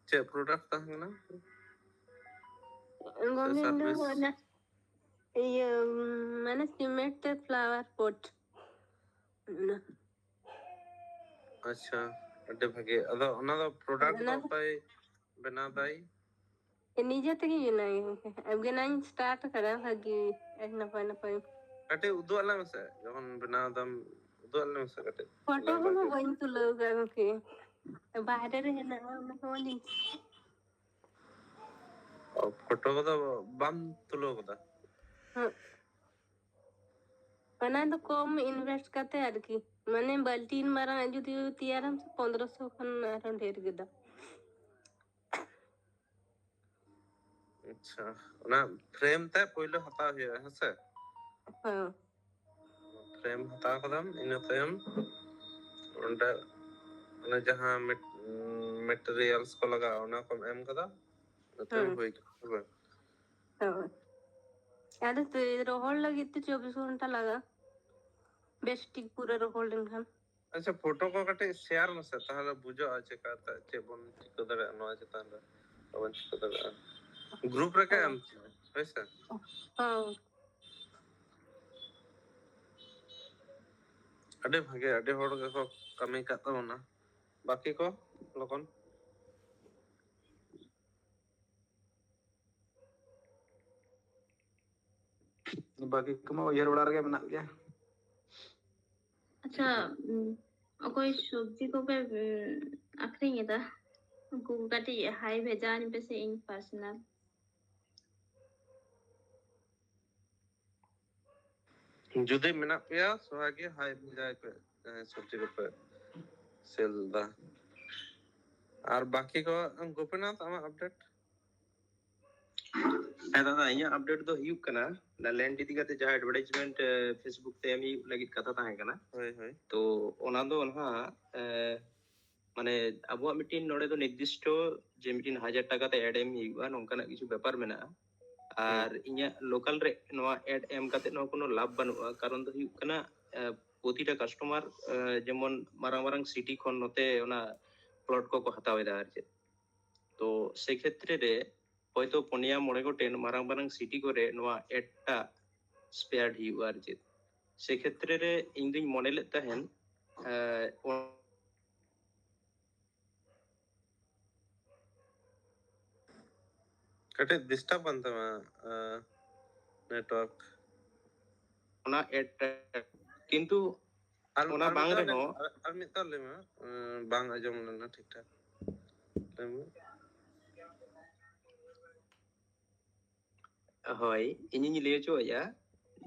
ᱪᱮᱫ ᱯᱨᱚᱰᱟᱠᱴ ᱛᱟᱦᱮᱸ ᱠᱟᱱᱟ? ᱜᱚᱝᱠᱮ, ᱤᱧ ᱫᱚ service? ᱚᱱᱟ ᱤᱭᱟᱹ, ᱢᱟᱱᱮ ᱥᱤᱢᱮᱱᱴ ᱛᱮ ᱯᱷᱞᱟᱣᱟᱨ ᱯᱚᱴ᱾ ᱟᱪᱪᱷᱟ, ᱟᱹᱰᱤ ᱵᱷᱟᱜᱮ᱾ ᱟᱫᱚ ᱚᱱᱟ ᱫᱚ ᱯᱨᱚᱰᱟᱠᱴ ᱫᱚ ᱚᱠᱚᱭ ᱵᱮᱱᱟᱣ ᱫᱟᱭ? ᱱᱤᱡᱮ ᱛᱮᱜᱮ ᱵᱮᱱᱟᱣ ᱜᱮ ᱜᱚᱝᱠᱮ᱾ ᱵᱮᱱᱟᱣ ᱤᱧ ᱥᱴᱟᱨᱴ ᱟᱠᱟᱫᱟ, ᱵᱷᱟᱜᱤ ᱟᱹᱰᱤ ᱱᱟᱯᱟᱭ ᱱᱟᱯᱟᱭ᱾ ᱠᱟᱹᱴᱤᱡ ᱩᱫᱩᱜ ᱟᱞᱮ ᱢᱮᱥᱮ, ᱡᱚᱠᱷᱚᱱ ᱵᱮᱱᱟᱣ ᱫᱟᱢ ᱩᱫᱩᱜ ᱟᱞᱮ ᱢᱮᱥᱮ ᱠᱟᱹᱴᱤᱡ᱾ ᱯᱷᱳᱴᱳ ᱠᱚᱦᱚᱸ ᱵᱟᱹᱧ ᱛᱩᱞᱟᱹᱣ ᱠᱟᱫᱟ ᱜᱚᱝᱠᱮ, ᱵᱟᱦᱨᱮ ᱨᱮ ᱦᱮᱱᱟᱜᱼᱟ, ᱚᱱᱟ ᱠᱚ ᱞᱤᱧ ᱚ, ᱯᱷᱳᱴᱳ ᱠᱚᱫᱚ ᱵᱟᱢ ᱛᱩᱞᱟᱹᱣ ᱠᱟᱫᱟ? ᱦᱮᱸ᱾ ᱚᱱᱟ ᱫᱚ ᱠᱚᱢ ᱤᱱᱵᱷᱮᱥᱴ ᱠᱟᱛᱮ ᱟᱨᱠᱤ, ᱢᱟᱱᱮ ᱵᱟᱹᱞᱴᱤᱱ ᱢᱟᱨᱟᱝ ᱡᱩᱫᱤ ᱛᱮᱭᱟᱨᱟᱢ ᱥᱮ ᱯᱚᱱᱫᱽᱨᱚᱥᱚ ᱠᱷᱚᱱ ᱟᱨᱦᱚᱸ ᱰᱷᱮᱨ ᱜᱮ ᱫᱟᱢ᱾ ᱟᱪᱪᱷᱟ, ᱚᱱᱟ ᱯᱷᱨᱮᱢ ᱛᱮ ᱯᱳᱭᱞᱳ ᱦᱟᱛᱟᱣ ᱦᱩᱭᱩᱜᱼᱟ, ᱦᱮᱸᱥᱮ? ᱦᱮᱸ᱾ ᱯᱷᱨᱮᱢ ᱦᱟᱛᱟᱣ ᱠᱟᱫᱟᱢ, ᱤᱱᱟᱹ ᱛᱟᱭᱚᱢ ᱚᱸᱰᱮ ᱚᱱᱮ ᱡᱟᱦᱟᱸ ᱢᱮᱴᱮᱨᱤᱭᱟᱞᱥ ᱠᱚ ᱞᱟᱜᱟᱜᱼᱟ, ᱚᱱᱟ ᱠᱚᱢ ᱮᱢ ᱠᱟᱫᱟ, ᱤᱱᱟᱹ ᱛᱟᱭᱚᱢ ᱦᱮᱸ᱾ ᱦᱩᱭ ᱠᱟᱱᱟ, ᱦᱮᱸ ᱵᱟᱝ? ᱦᱳᱭ᱾ ᱟᱫᱚ ᱛᱮ-, ᱨᱚᱦᱚᱲ ᱞᱟᱹᱜᱤᱫ ᱛᱮ ᱪᱚᱵᱵᱤᱥ ᱜᱷᱚᱱᱴᱟ ᱞᱟᱜᱟᱜᱼᱟ, ᱵᱮᱥ ᱴᱷᱤᱠ ᱯᱩᱨᱟᱹ ᱨᱚᱦᱚᱲ ᱞᱮᱱᱠᱷᱟᱱ᱾ ᱟᱪᱪᱷᱟ, ᱯᱷᱳᱴᱳ ᱠᱚ ᱠᱟᱹᱴᱤᱡ ᱥᱮᱭᱟᱨ ᱢᱮᱥᱮ, ᱛᱟᱦᱚᱞᱮ ᱵᱩᱡᱷᱟᱹᱜᱼᱟ ᱪᱮᱠᱟᱛᱮ ᱪᱮᱫ ᱵᱚᱱ ᱪᱤᱠᱟᱹ ᱫᱟᱲᱮᱭᱟᱜᱼᱟ ᱱᱚᱣᱟ ᱪᱮᱛᱟᱱ ᱨᱮ, ᱵᱟᱵᱚᱱ ᱪᱤᱠᱟᱹ ᱫᱟᱲᱮᱭᱟᱜᱼᱟ᱾ ᱜᱨᱩᱯ ᱨᱮ ᱠᱟᱜ ᱮᱢ, ᱦᱳᱭ ᱥᱮ? ᱦᱚᱸ᱾ ᱟᱹᱰᱤ ᱵᱷᱟᱜᱮ, ᱟᱹᱰᱤ ᱦᱚᱲ ᱜᱮᱠᱚ ᱠᱟᱹᱢᱤ ᱠᱟᱜ ᱛᱟᱵᱚᱱᱟ᱾ ᱵᱟᱹᱠᱤ ᱠᱚ ᱞᱚᱜᱚᱱ ᱵᱟᱹᱠᱤ ᱠᱚᱢᱟ ᱩᱭᱦᱟᱹᱨ ᱵᱟᱲᱟ ᱨᱮᱜᱮ ᱢᱮᱱᱟᱜ ᱜᱮᱭᱟ᱾ ᱟᱪᱪᱷᱟ, ᱩᱢ, ᱚᱠᱚᱭ ᱥᱚᱵᱽᱡᱤ ᱠᱚᱯᱮ, ᱩᱢ, ᱟᱠᱷᱨᱤᱧ ᱮᱫᱟ, ᱩᱱᱠᱩ ᱠᱚ ᱠᱟᱹᱴᱤᱡ ᱦᱟᱭ ᱵᱷᱮᱡᱟ ᱟᱹᱧ ᱯᱮᱥᱮ ᱤᱧ ᱯᱟᱨᱥᱚᱱᱟᱞ᱾ ᱡᱩᱫᱤ ᱢᱮᱱᱟᱜ ᱯᱮᱭᱟ, ᱥᱚᱦᱟᱜᱤ ᱦᱟᱭ ᱵᱷᱮᱡᱟᱭ ᱯᱮ, ᱡᱟᱦᱟᱸᱭ ᱥᱚᱵᱽᱡᱤ ᱠᱚᱯᱮ ᱥᱮᱞ ᱫᱟ᱾ ᱟᱨ ᱵᱟᱹᱠᱤ ᱠᱚ, ᱜᱳᱯᱤᱱᱟᱛᱷ, ᱟᱢᱟᱜ ᱟᱯᱰᱮᱴ? ᱦᱮᱸ ᱫᱟᱫᱟ, ᱤᱧᱟᱹᱜ ᱟᱯᱰᱮᱴ ᱫᱚ ᱦᱩᱭᱩᱜ ᱠᱟᱱᱟ, ᱚᱱᱟ ᱞᱮᱱᱰ ᱤᱫᱤ ᱠᱟᱛᱮ ᱡᱟᱦᱟᱸ ᱮᱰᱵᱷᱟᱨᱴᱟᱭᱤᱡᱽᱢᱮᱱᱴ ᱯᱷᱮᱥᱵᱩᱠ ᱛᱮ ᱮᱢ ᱦᱩᱭᱩᱜ ᱞᱟᱹᱜᱤᱫ ᱠᱟᱛᱷᱟ ᱛᱟᱦᱮᱸ ᱠᱟᱱᱟ᱾ ᱦᱳᱭ, ᱦᱳᱭ᱾ ᱛᱚ ᱚᱱᱟ ᱫᱚ ᱱᱟᱦᱟᱜ, ᱮ, ᱢᱟᱱᱮ ᱟᱵᱚᱣᱟᱜ ᱢᱤᱫᱴᱤᱱ ᱱᱚᱰᱮ ᱫᱚ ᱱᱤᱨᱫᱤᱥᱴᱚ ᱡᱮ ᱢᱤᱫᱴᱤᱱ ᱦᱟᱡᱟᱨ ᱴᱟᱠᱟ ᱛᱮ ᱮᱰ ᱮᱢ ᱦᱩᱭᱩᱜᱼᱟ, ᱱᱚᱝᱠᱟᱱᱟᱜ ᱠᱤᱪᱷᱩ ᱵᱮᱯᱟᱨ ᱢᱮᱱᱟᱜᱼᱟ᱾ ᱟᱨ ᱤᱧᱟᱹᱜ ᱞᱳᱠᱟᱞ ᱨᱮ ᱱᱚᱣᱟ ᱮᱰ ᱮᱢ ᱠᱟᱛᱮ ᱦᱚᱸ ᱠᱳᱱᱳ ᱞᱟᱵᱷ ᱵᱟᱹᱱᱩᱜᱼᱟ, ᱠᱟᱨᱚᱱ ᱫᱚ ᱦᱩᱭᱩᱜ ᱠᱟᱱᱟ, ᱮ, ᱯᱨᱚᱛᱤᱴᱟ ᱠᱟᱥᱴᱚᱢᱟᱨ, ᱮ, ᱡᱮᱢᱚᱱ ᱢᱟᱨᱟᱝ ᱢᱟᱨᱟᱝ ᱥᱤᱴᱤ ᱠᱷᱚᱱ ᱱᱚᱛᱮ ᱚᱱᱟ ᱯᱞᱚᱴ ᱠᱚᱠᱚ ᱦᱟᱛᱟᱣ ᱮᱫᱟ ᱟᱨ ᱪᱮᱫ᱾ ᱛᱚ ᱥᱮ ᱠᱷᱮᱛᱨᱮ ᱨᱮ ᱦᱚᱭᱛᱳ ᱯᱩᱱᱭᱟ ᱢᱚᱬᱮ ᱜᱚᱴᱮᱱ ᱢᱟᱨᱟᱝ ᱢᱟᱨᱟᱝ ᱥᱤᱴᱤ ᱠᱚᱨᱮ ᱱᱚᱣᱟ ᱮᱰ ᱴᱟᱜ ᱥᱯᱮᱭᱟᱨᱰ ᱦᱩᱭᱩᱜᱼᱟ ᱟᱨ ᱪᱮᱫ᱾ ᱥᱮ ᱠᱷᱮᱛᱨᱮ ᱨᱮ ᱤᱧ ᱫᱩᱧ ᱢᱚᱱᱮ ᱞᱮᱫ ᱛᱟᱦᱮᱱ, ᱮᱸ, ᱚ- ᱠᱟᱹᱴᱤᱡ ᱰᱤᱥᱴᱟᱨᱵ ᱠᱟᱱ ᱛᱟᱢᱟ ᱱᱮᱴᱣᱟᱨᱠ᱾ ᱚᱱᱟ ᱮᱰ ᱠᱤᱱᱛᱩ ᱟᱨ ᱚᱱᱟ ᱟᱨ ᱵᱟᱝ ᱢᱤᱫ ᱫᱷᱟᱣ ᱞᱟᱹᱭ ᱨᱮᱦᱚᱸ ᱢᱮ, ᱟᱨ- ᱟᱨ ᱢᱤᱫ ᱫᱷᱟᱣ ᱞᱟᱹᱭ ᱢᱮ᱾ ᱵᱟᱝ ᱟᱸᱡᱚᱢ ᱞᱮᱱᱟ ᱴᱷᱤᱠ ᱴᱷᱟᱠ᱾ ᱞᱟᱹᱭ ᱢᱮ᱾ ᱦᱳᱭ, ᱤᱧᱤᱧ ᱞᱟᱹᱭ ᱦᱚᱪᱚᱭᱮᱫᱼᱟ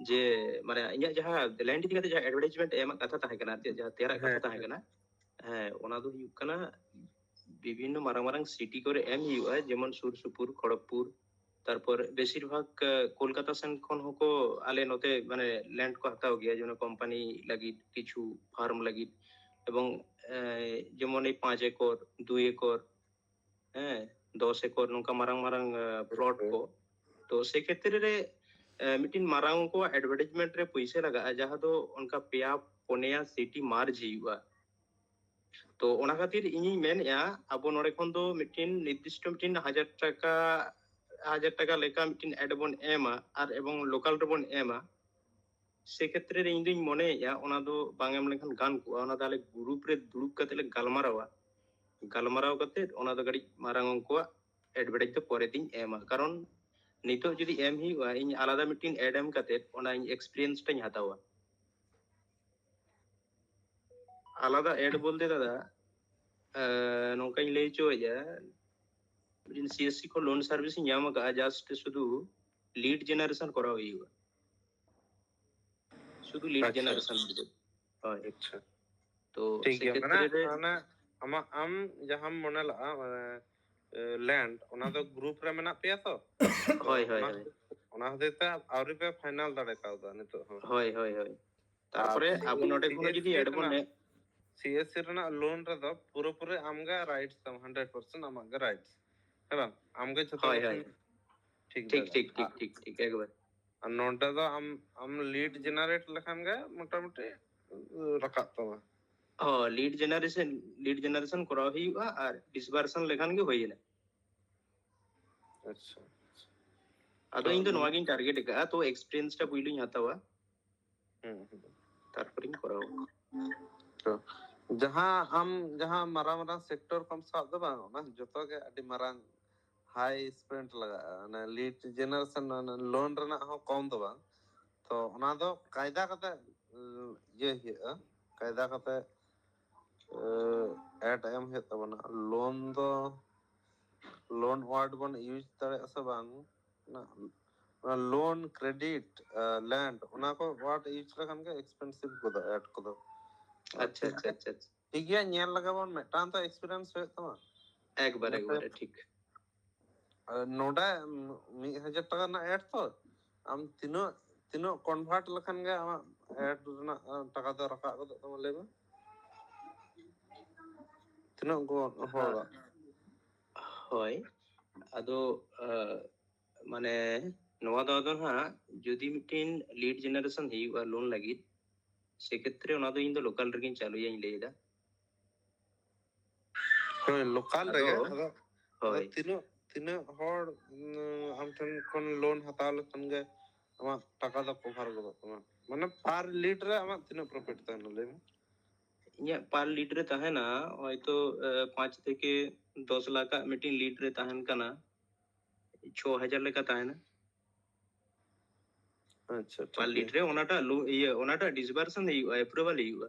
ᱡᱮ, ᱢᱟᱱᱮ, ᱤᱧᱟᱹᱜ ᱡᱟᱦᱟᱸ ᱞᱮᱱᱰ ᱤᱫᱤ ᱠᱟᱛᱮ ᱡᱟᱦᱟᱸ ᱮᱰᱵᱷᱟᱨᱴᱟᱭᱤᱡᱽᱢᱮᱱᱴ ᱮᱢᱟᱜ ᱠᱟᱛᱷᱟ ᱛᱟᱦᱮᱸ ᱠᱟᱱᱟ, ᱟᱨ ᱪᱮᱫ ᱡᱟᱦᱟᱸ ᱛᱮᱭᱟᱨᱟᱜ ᱠᱟᱛᱷᱟ ᱦᱮᱸ, ᱛᱟᱦᱮᱸ ᱦᱮᱸ᱾ ᱠᱟᱱᱟ, ᱦᱮᱸ, ᱚᱱᱟ ᱫᱚ ᱦᱩᱭᱩᱜ ᱠᱟᱱᱟ ᱵᱤᱵᱷᱤᱱᱱᱚ ᱢᱟᱨᱟᱝ ᱢᱟᱨᱟᱝ ᱥᱤᱴᱤ ᱠᱚᱨᱮ ᱮᱢ ᱦᱩᱭᱩᱜᱼᱟ, ᱡᱮᱢᱚᱱ ᱥᱩᱨ ᱥᱩᱯᱩᱨ ᱠᱷᱚᱲᱚᱜᱽᱯᱩᱨ, ᱛᱟᱨᱯᱚᱨ ᱵᱮᱥᱤᱨ ᱵᱷᱟᱜᱽ, ᱟᱸ, ᱠᱳᱞᱠᱟᱛᱟ ᱥᱮᱱ ᱠᱷᱚᱱ ᱦᱚᱸᱠᱚ ᱟᱞᱮ ᱱᱚᱛᱮ, ᱢᱟᱱᱮ, ᱞᱮᱱᱰ ᱠᱚ ᱦᱟᱛᱟᱣ ᱜᱮᱭᱟ, ᱡᱮᱢᱚᱱ ᱠᱳᱢᱯᱟᱱᱤ ᱞᱟᱹᱜᱤᱫ, ᱠᱤᱪᱷᱩ ᱯᱷᱟᱨᱢ ᱞᱟᱹᱜᱤᱫ, ᱮᱵᱚᱝ, ᱮᱸ, ᱡᱮᱢᱚᱱ ᱮᱭ ᱯᱟᱸᱪ ᱮᱠᱚᱨ, ᱫᱩᱭ ᱮᱠᱚᱨ, ᱦᱮᱸ, ᱫᱚᱥ ᱮᱠᱚᱨ, ᱱᱚᱝᱠᱟ ᱢᱟᱨᱟᱝ ᱢᱟᱨᱟᱝ, ᱟᱸ, ᱯᱞᱚᱴ ᱠᱚ᱾ ᱛᱚ ᱥᱮ ᱠᱷᱮᱛᱨᱮ ᱨᱮ, ᱟᱸ, ᱢᱤᱫᱴᱤᱱ ᱢᱟᱨᱟᱝ ᱩᱱᱠᱩᱣᱟᱜ ᱮᱰᱵᱷᱟᱨᱴᱟᱭᱤᱡᱽᱢᱮᱱᱴ ᱨᱮ ᱯᱩᱭᱥᱟᱹ ᱞᱟᱜᱟᱜᱼᱟ, ᱡᱟᱦᱟᱸ ᱫᱚ ᱚᱱᱠᱟ ᱯᱮᱭᱟ ᱯᱩᱱᱭᱟ ᱥᱤᱴᱤ ᱢᱟᱨᱡᱽ ᱦᱩᱭᱩᱜᱼᱟ᱾ ᱛᱚ ᱚᱱᱟ ᱠᱷᱟᱹᱛᱤᱨ ᱤᱧᱤᱧ ᱢᱮᱱᱮᱫᱼᱟ, ᱟᱵᱚ ᱱᱚᱰᱮ ᱠᱷᱚᱱ ᱫᱚ ᱢᱤᱫᱴᱤᱱ ᱱᱤᱨᱫᱤᱥᱴᱚ ᱢᱤᱫᱴᱤᱱ ᱦᱟᱡᱟᱨ ᱴᱟᱠᱟ, ᱦᱟᱡᱟᱨ ᱴᱟᱠᱟ ᱞᱮᱠᱟ ᱢᱤᱫᱴᱤᱱ ᱮᱰ ᱵᱚᱱ ᱮᱢᱟ ᱟᱨ ᱮᱵᱚᱝ ᱞᱳᱠᱟᱞ ᱨᱮᱵᱚᱱ ᱮᱢᱟ᱾ ᱥᱮ ᱠᱷᱮᱛᱨᱮ ᱨᱮ ᱤᱧ ᱫᱩᱧ ᱢᱚᱱᱮᱭᱮᱫᱼᱟ, ᱚᱱᱟ ᱫᱚ ᱵᱟᱝ ᱮᱢ ᱞᱮᱠᱷᱟᱱ ᱜᱟᱱ ᱠᱚᱜᱼᱟ᱾ ᱚᱱᱟ ᱫᱚ ᱟᱞᱮ ᱜᱨᱩᱯ ᱨᱮ ᱫᱩᱲᱩᱵ ᱠᱟᱛᱮ ᱞᱮ ᱜᱟᱞᱢᱟᱨᱟᱣᱟ, ᱜᱟᱞᱢᱟᱨᱟᱣ ᱠᱟᱛᱮ ᱚᱱᱟ ᱫᱚ ᱠᱟᱹᱴᱤᱡ ᱢᱟᱨᱟᱝ ᱩᱱᱠᱩᱣᱟᱜ ᱮᱰᱵᱷᱟᱨᱴᱟᱭᱤᱡᱽ ᱫᱚ ᱯᱚᱨᱮ ᱛᱤᱧ ᱮᱢᱟ, ᱠᱟᱨᱚᱱ ᱱᱤᱛᱚᱜ ᱡᱩᱫᱤ ᱮᱢ ᱦᱩᱭᱩᱜᱼᱟ, ᱤᱧ ᱟᱞᱟᱫᱟ ᱢᱤᱫᱴᱤᱱ ᱮᱰ ᱮᱢ ᱠᱟᱛᱮ ᱚᱱᱟ ᱤᱧ ᱮᱠᱥᱯᱤᱨᱤᱭᱮᱱᱥ ᱴᱟᱧ ᱦᱟᱛᱟᱣᱟ᱾ ᱟᱞᱟᱫᱟ ᱮᱰ ᱵᱚᱞᱛᱮ ᱫᱟᱫᱟ, ᱟᱸ, ᱱᱚᱝᱠᱟᱧ ᱞᱟᱹᱭ ᱦᱚᱪᱚᱭᱮᱫᱼᱟ, ᱢᱤᱫᱴᱤᱱ ᱥᱤ ᱮᱥ ᱥᱤ ᱠᱷᱚᱱ ᱞᱳᱱ ᱥᱟᱨᱵᱷᱤᱥ ᱤᱧ ᱧᱟᱢ ᱟᱠᱟᱫᱼᱟ, ᱡᱟᱥᱴ ᱥᱩᱫᱷᱩ ᱞᱤᱰ ᱡᱮᱱᱟᱨᱮᱥᱚᱱ ᱠᱚᱨᱟᱣ ᱦᱩᱭᱩᱜᱼᱟ, ᱥᱩᱫᱷᱩ ᱞᱤᱰ ᱟᱪᱪᱷᱟ, ᱡᱮᱱᱟᱨᱮᱥᱚᱱ᱾ ᱦᱳᱭ, ᱟᱪᱪᱷᱟ, ᱛᱚ ᱴᱷᱤᱠ ᱥᱮ ᱜᱮᱭᱟ᱾ ᱢᱟᱱᱮ ᱠᱷᱮᱛᱨᱮ ᱨᱮ ᱚᱱᱟ ᱟᱢᱟᱜ, ᱟᱢ ᱡᱟᱦᱟᱸᱢ ᱢᱚᱱᱮ ᱞᱟᱜᱼᱟ, ᱢᱟᱱᱮ, ᱮ, ᱞᱮᱱᱰ, ᱚᱱᱟ ᱫᱚ ᱜᱨᱩᱯ ᱨᱮ ᱢᱮᱱᱟᱜ ᱯᱮᱭᱟ ᱛᱚ? ᱦᱳᱭ, ᱦᱳᱭ, ᱚᱱᱟ ᱦᱳᱭ᱾ ᱚᱱᱟ ᱦᱚᱛᱮᱡ ᱛᱮ ᱟᱹᱣᱨᱤ ᱯᱮ ᱯᱷᱟᱭᱱᱟᱞ ᱫᱟᱲᱮ ᱠᱟᱣᱫᱟ ᱱᱤᱛᱚᱜ ᱦᱚᱸ᱾ ᱦᱳᱭ, ᱦᱳᱭ, ᱦᱳᱭ᱾ ᱟᱨ ᱛᱟᱨᱯᱚᱨᱮ ᱟᱵᱚ ᱱᱚᱰᱮ ᱠᱷᱚᱱ ᱡᱩᱫᱤ ᱥᱤ ᱮᱥ ᱥᱤ ᱮᱰ ᱵᱚᱱ ᱨᱮᱱᱟᱜ, ᱮ- ᱥᱤ ᱮᱥ ᱥᱤ ᱨᱮᱱᱟᱜ ᱞᱳᱱ ᱨᱮᱫᱚ ᱯᱩᱨᱟᱹᱯᱩᱨᱤ ᱟᱢᱜᱮ ᱨᱟᱭᱤᱴᱥ ᱛᱟᱢ, ᱦᱟᱱᱰᱨᱮᱰ ᱯᱟᱨᱥᱮᱱᱴ ᱟᱢᱟᱜ ᱜᱮ ᱨᱟᱭᱤᱴᱥ, ᱦᱮᱸ ᱵᱟᱝ? ᱟᱢᱜᱮ ᱡᱷᱚᱛᱚ ᱦᱳᱭ, ᱠᱤᱪᱷᱩ᱾ ᱦᱳᱭ᱾ ᱴᱷᱤᱠ ᱴᱷᱤᱠ, ᱫᱟᱫᱟ᱾ ᱴᱷᱤᱠ, ᱴᱷᱤᱠ, ᱟᱨ, ᱴᱷᱤᱠ, ᱴᱷᱤᱠ, ᱮᱠᱵᱟᱨ᱾ ᱟᱨ ᱱᱚᱰᱮ ᱫᱚ ᱟᱢ, ᱟᱢ ᱞᱤᱰ ᱡᱮᱱᱟᱨᱮᱴ ᱞᱮᱠᱷᱟᱱ ᱜᱮ ᱢᱚᱴᱟᱢᱩᱴᱤ, ᱩ, ᱨᱟᱠᱟᱵ ᱛᱟᱢᱟ᱾ ᱦᱚᱸ, ᱞᱤᱰ ᱡᱮᱱᱟᱨᱮᱥᱚᱱ, ᱞᱤᱰ ᱡᱮᱱᱟᱨᱮᱥᱚᱱ ᱠᱚᱨᱟᱣ ᱦᱩᱭᱩᱜᱼᱟ ᱟᱨ ᱰᱤᱥᱵᱟᱨᱥᱚᱱ ᱞᱮᱠᱷᱟᱱ ᱜᱮ ᱦᱩᱭᱮᱱᱟ᱾ ᱟᱪᱪᱷᱟ᱾ ᱟᱫᱚ ᱛᱚ ᱤᱧ ᱫᱚ ᱱᱚᱣᱟ ᱱᱚᱣᱟ- ᱜᱤᱧ ᱴᱟᱨᱜᱮᱴ ᱟᱠᱟᱫᱼᱟ, ᱛᱚ ᱮᱠᱥᱯᱤᱨᱤᱭᱮᱱᱥ ᱴᱟ ᱯᱩᱭᱞᱩᱧ ᱦᱟᱛᱟᱣᱟ, ᱦᱩᱸ, ᱦᱩᱸ᱾ ᱛᱟᱨᱯᱚᱨᱮᱧ ᱠᱚᱨᱟᱣᱟ᱾ ᱛᱚ ᱡᱟᱦᱟᱸ ᱟᱢ ᱡᱟᱦᱟᱸ ᱢᱟᱨᱟᱝ ᱢᱟᱨᱟᱝ ᱥᱮᱠᱴᱚᱨ ᱠᱚᱢ ᱥᱟᱵ ᱫᱚ ᱵᱟᱝ, ᱚᱱᱟ ᱡᱚᱛᱚ ᱜᱮ ᱟᱹᱰᱤ ᱢᱟᱨᱟᱝ ᱦᱟᱭ ᱥᱯᱮᱱᱰ ᱞᱟᱜᱟᱜᱼᱟ᱾ ᱚᱱᱟ ᱞᱤᱰ ᱡᱮᱱᱟᱨᱮᱥᱚᱱ ᱞᱳᱱ ᱨᱮᱱᱟᱜ ᱦᱚᱸ ᱠᱚᱢ ᱫᱚ ᱵᱟᱝ᱾ ᱛᱚ ᱚᱱᱟ ᱫᱚ ᱠᱟᱭᱫᱟ ᱠᱟᱛᱮ, ᱩᱸ, ᱤᱭᱟᱹ ᱦᱩᱭᱩᱜᱼᱟ, ᱠᱟᱭᱫᱟ ᱠᱟᱛᱮ, ᱮ, ᱮᱰ ᱮᱢ ᱦᱩᱭᱩᱜ ᱛᱟᱵᱚᱱᱟ᱾ ᱞᱳᱱ ᱫᱚ, ᱞᱳᱱ ᱣᱟᱨᱰ ᱵᱚᱱ ᱤᱭᱩᱡᱽ ᱫᱟᱲᱮᱭᱟᱜᱼᱟ ᱥᱮ ᱵᱟᱝ, ᱚᱱᱟ, ᱚᱱᱟ ᱞᱳᱱ, ᱠᱨᱮᱰᱤᱴ, ᱮ, ᱞᱮᱱᱰ, ᱚᱱᱟ ᱠᱚ ᱣᱟᱨᱰ ᱤᱭᱩᱡᱽ ᱞᱮᱠᱷᱟᱱ ᱜᱮ ᱮᱠᱥᱯᱮᱱᱥᱤᱵᱷ ᱜᱚᱫᱚᱜᱼᱟ ᱮᱰ ᱠᱚᱫᱚ᱾ ᱟᱪᱪᱷᱟ, ᱟᱪᱪᱷᱟ, ᱟᱪᱪᱷᱟ, ᱟᱪᱪᱷᱟ᱾ ᱴᱷᱤᱠ ᱜᱮᱭᱟ, ᱧᱮᱞ ᱞᱮᱜᱮ ᱵᱚᱱ, ᱢᱤᱫᱴᱟᱝ ᱛᱚ ᱮᱠᱥᱯᱤᱨᱤᱭᱮᱱᱥ ᱦᱩᱭᱩᱜ ᱛᱟᱢᱟ᱾ ᱮᱠᱵᱟᱨ, ᱤᱱᱟᱹ ᱛᱟᱭᱚᱢ ᱮᱠᱵᱟᱨ, ᱴᱷᱤᱠ᱾ ᱟᱨ ᱱᱚᱰᱮ ᱢᱤᱫ ᱦᱟᱡᱟᱨ ᱴᱟᱠᱟ ᱨᱮᱱᱟᱜ ᱮᱰ ᱛᱚ, ᱟᱢ ᱛᱤᱱᱟᱹᱜ, ᱛᱤᱱᱟᱹᱜ ᱠᱚᱱᱵᱷᱟᱨᱴ ᱞᱮᱠᱷᱟᱱ ᱜᱮ ᱟᱢᱟᱜ ᱮᱰ ᱨᱮᱱᱟᱜ, ᱮ, ᱴᱟᱠᱟ ᱫᱚ ᱨᱟᱠᱟᱵ ᱜᱚᱫᱚᱜ ᱛᱟᱢᱟ, ᱞᱟᱹᱭ ᱢᱮ? ᱛᱤᱱᱟᱹᱜ ᱠᱚ ᱦᱚᱲᱟᱜ? ᱦᱳᱭ, ᱟᱫᱚ, ᱟ, ᱢᱟᱱᱮ, ᱱᱚᱣᱟ ᱫᱚ ᱟᱫᱚ ᱱᱟᱦᱟᱜ ᱡᱩᱫᱤ ᱢᱤᱫᱴᱮᱱ ᱞᱤᱰ ᱡᱮᱱᱟᱨᱮᱥᱚᱱ ᱦᱩᱭᱩᱜᱼᱟ ᱞᱳᱱ ᱞᱟᱹᱜᱤᱫ, ᱥᱮᱠᱷᱮᱛᱨᱮ ᱚᱱᱟ ᱫᱚ ᱤᱧ ᱫᱚ ᱞᱳᱠᱟᱞ ᱨᱮᱜᱮᱧ ᱪᱟᱹᱞᱩᱭᱟᱧ ᱞᱟᱹᱭ ᱮᱫᱟ᱾ ᱦᱳᱭ, ᱞᱳᱠᱟᱞ ᱟᱫᱚ, ᱨᱮᱜᱮ᱾ ᱟᱫᱚ, ᱟᱫᱚ ᱦᱳᱭ᱾ ᱛᱤᱱᱟᱹᱜ, ᱛᱤᱱᱟᱹᱜ ᱦᱚᱲ, ᱩᱸ, ᱟᱢ ᱴᱷᱮᱱ ᱠᱷᱚᱱ ᱞᱳᱱ ᱦᱟᱛᱟᱣ ᱞᱮᱠᱷᱟᱱ ᱜᱮ ᱟᱢᱟᱜ ᱴᱟᱠᱟ ᱫᱚ ᱠᱚᱵᱷᱟᱨ ᱜᱚᱫᱚᱜ ᱛᱟᱢᱟ? ᱢᱟᱱᱮ, ᱯᱟᱨ ᱞᱤᱰ ᱨᱮ ᱟᱢᱟᱜ ᱛᱤᱱᱟᱹᱜ ᱯᱨᱚᱯᱷᱤᱴ ᱛᱟᱦᱮᱱᱟ, ᱞᱟᱹᱭ ᱢᱮ? ᱤᱧᱟᱹᱜ ᱯᱟᱨ ᱞᱤᱰ ᱨᱮ ᱛᱟᱦᱮᱱᱟ ᱦᱚᱭᱛᱳ, ᱮ, ᱯᱟᱸᱪ ᱛᱷᱮᱠᱮ ᱫᱚᱥ ᱞᱟᱠᱷ ᱟᱜ ᱢᱤᱫᱴᱤᱱ ᱞᱤᱰ ᱨᱮ ᱛᱟᱦᱮᱱ ᱠᱟᱱᱟ, ᱪᱷᱚ ᱦᱟᱡᱟᱨ ᱞᱮᱠᱟ ᱛᱟᱦᱮᱱᱟ᱾ ᱟᱪᱪᱷᱟ, ᱯᱟᱨ ᱴᱷᱤᱠ ᱞᱤᱰ ᱜᱮᱭᱟ᱾ ᱨᱮ ᱚᱱᱟᱴᱟᱜ ᱞᱳ-, ᱤᱭᱟᱹ, ᱚᱱᱟᱴᱟᱜ ᱰᱤᱥᱵᱟᱨᱥᱚᱱ ᱦᱩᱭᱩᱜᱼᱟ, ᱮᱯᱨᱩᱵᱷᱟᱞ ᱦᱩᱭᱩᱜᱼᱟ᱾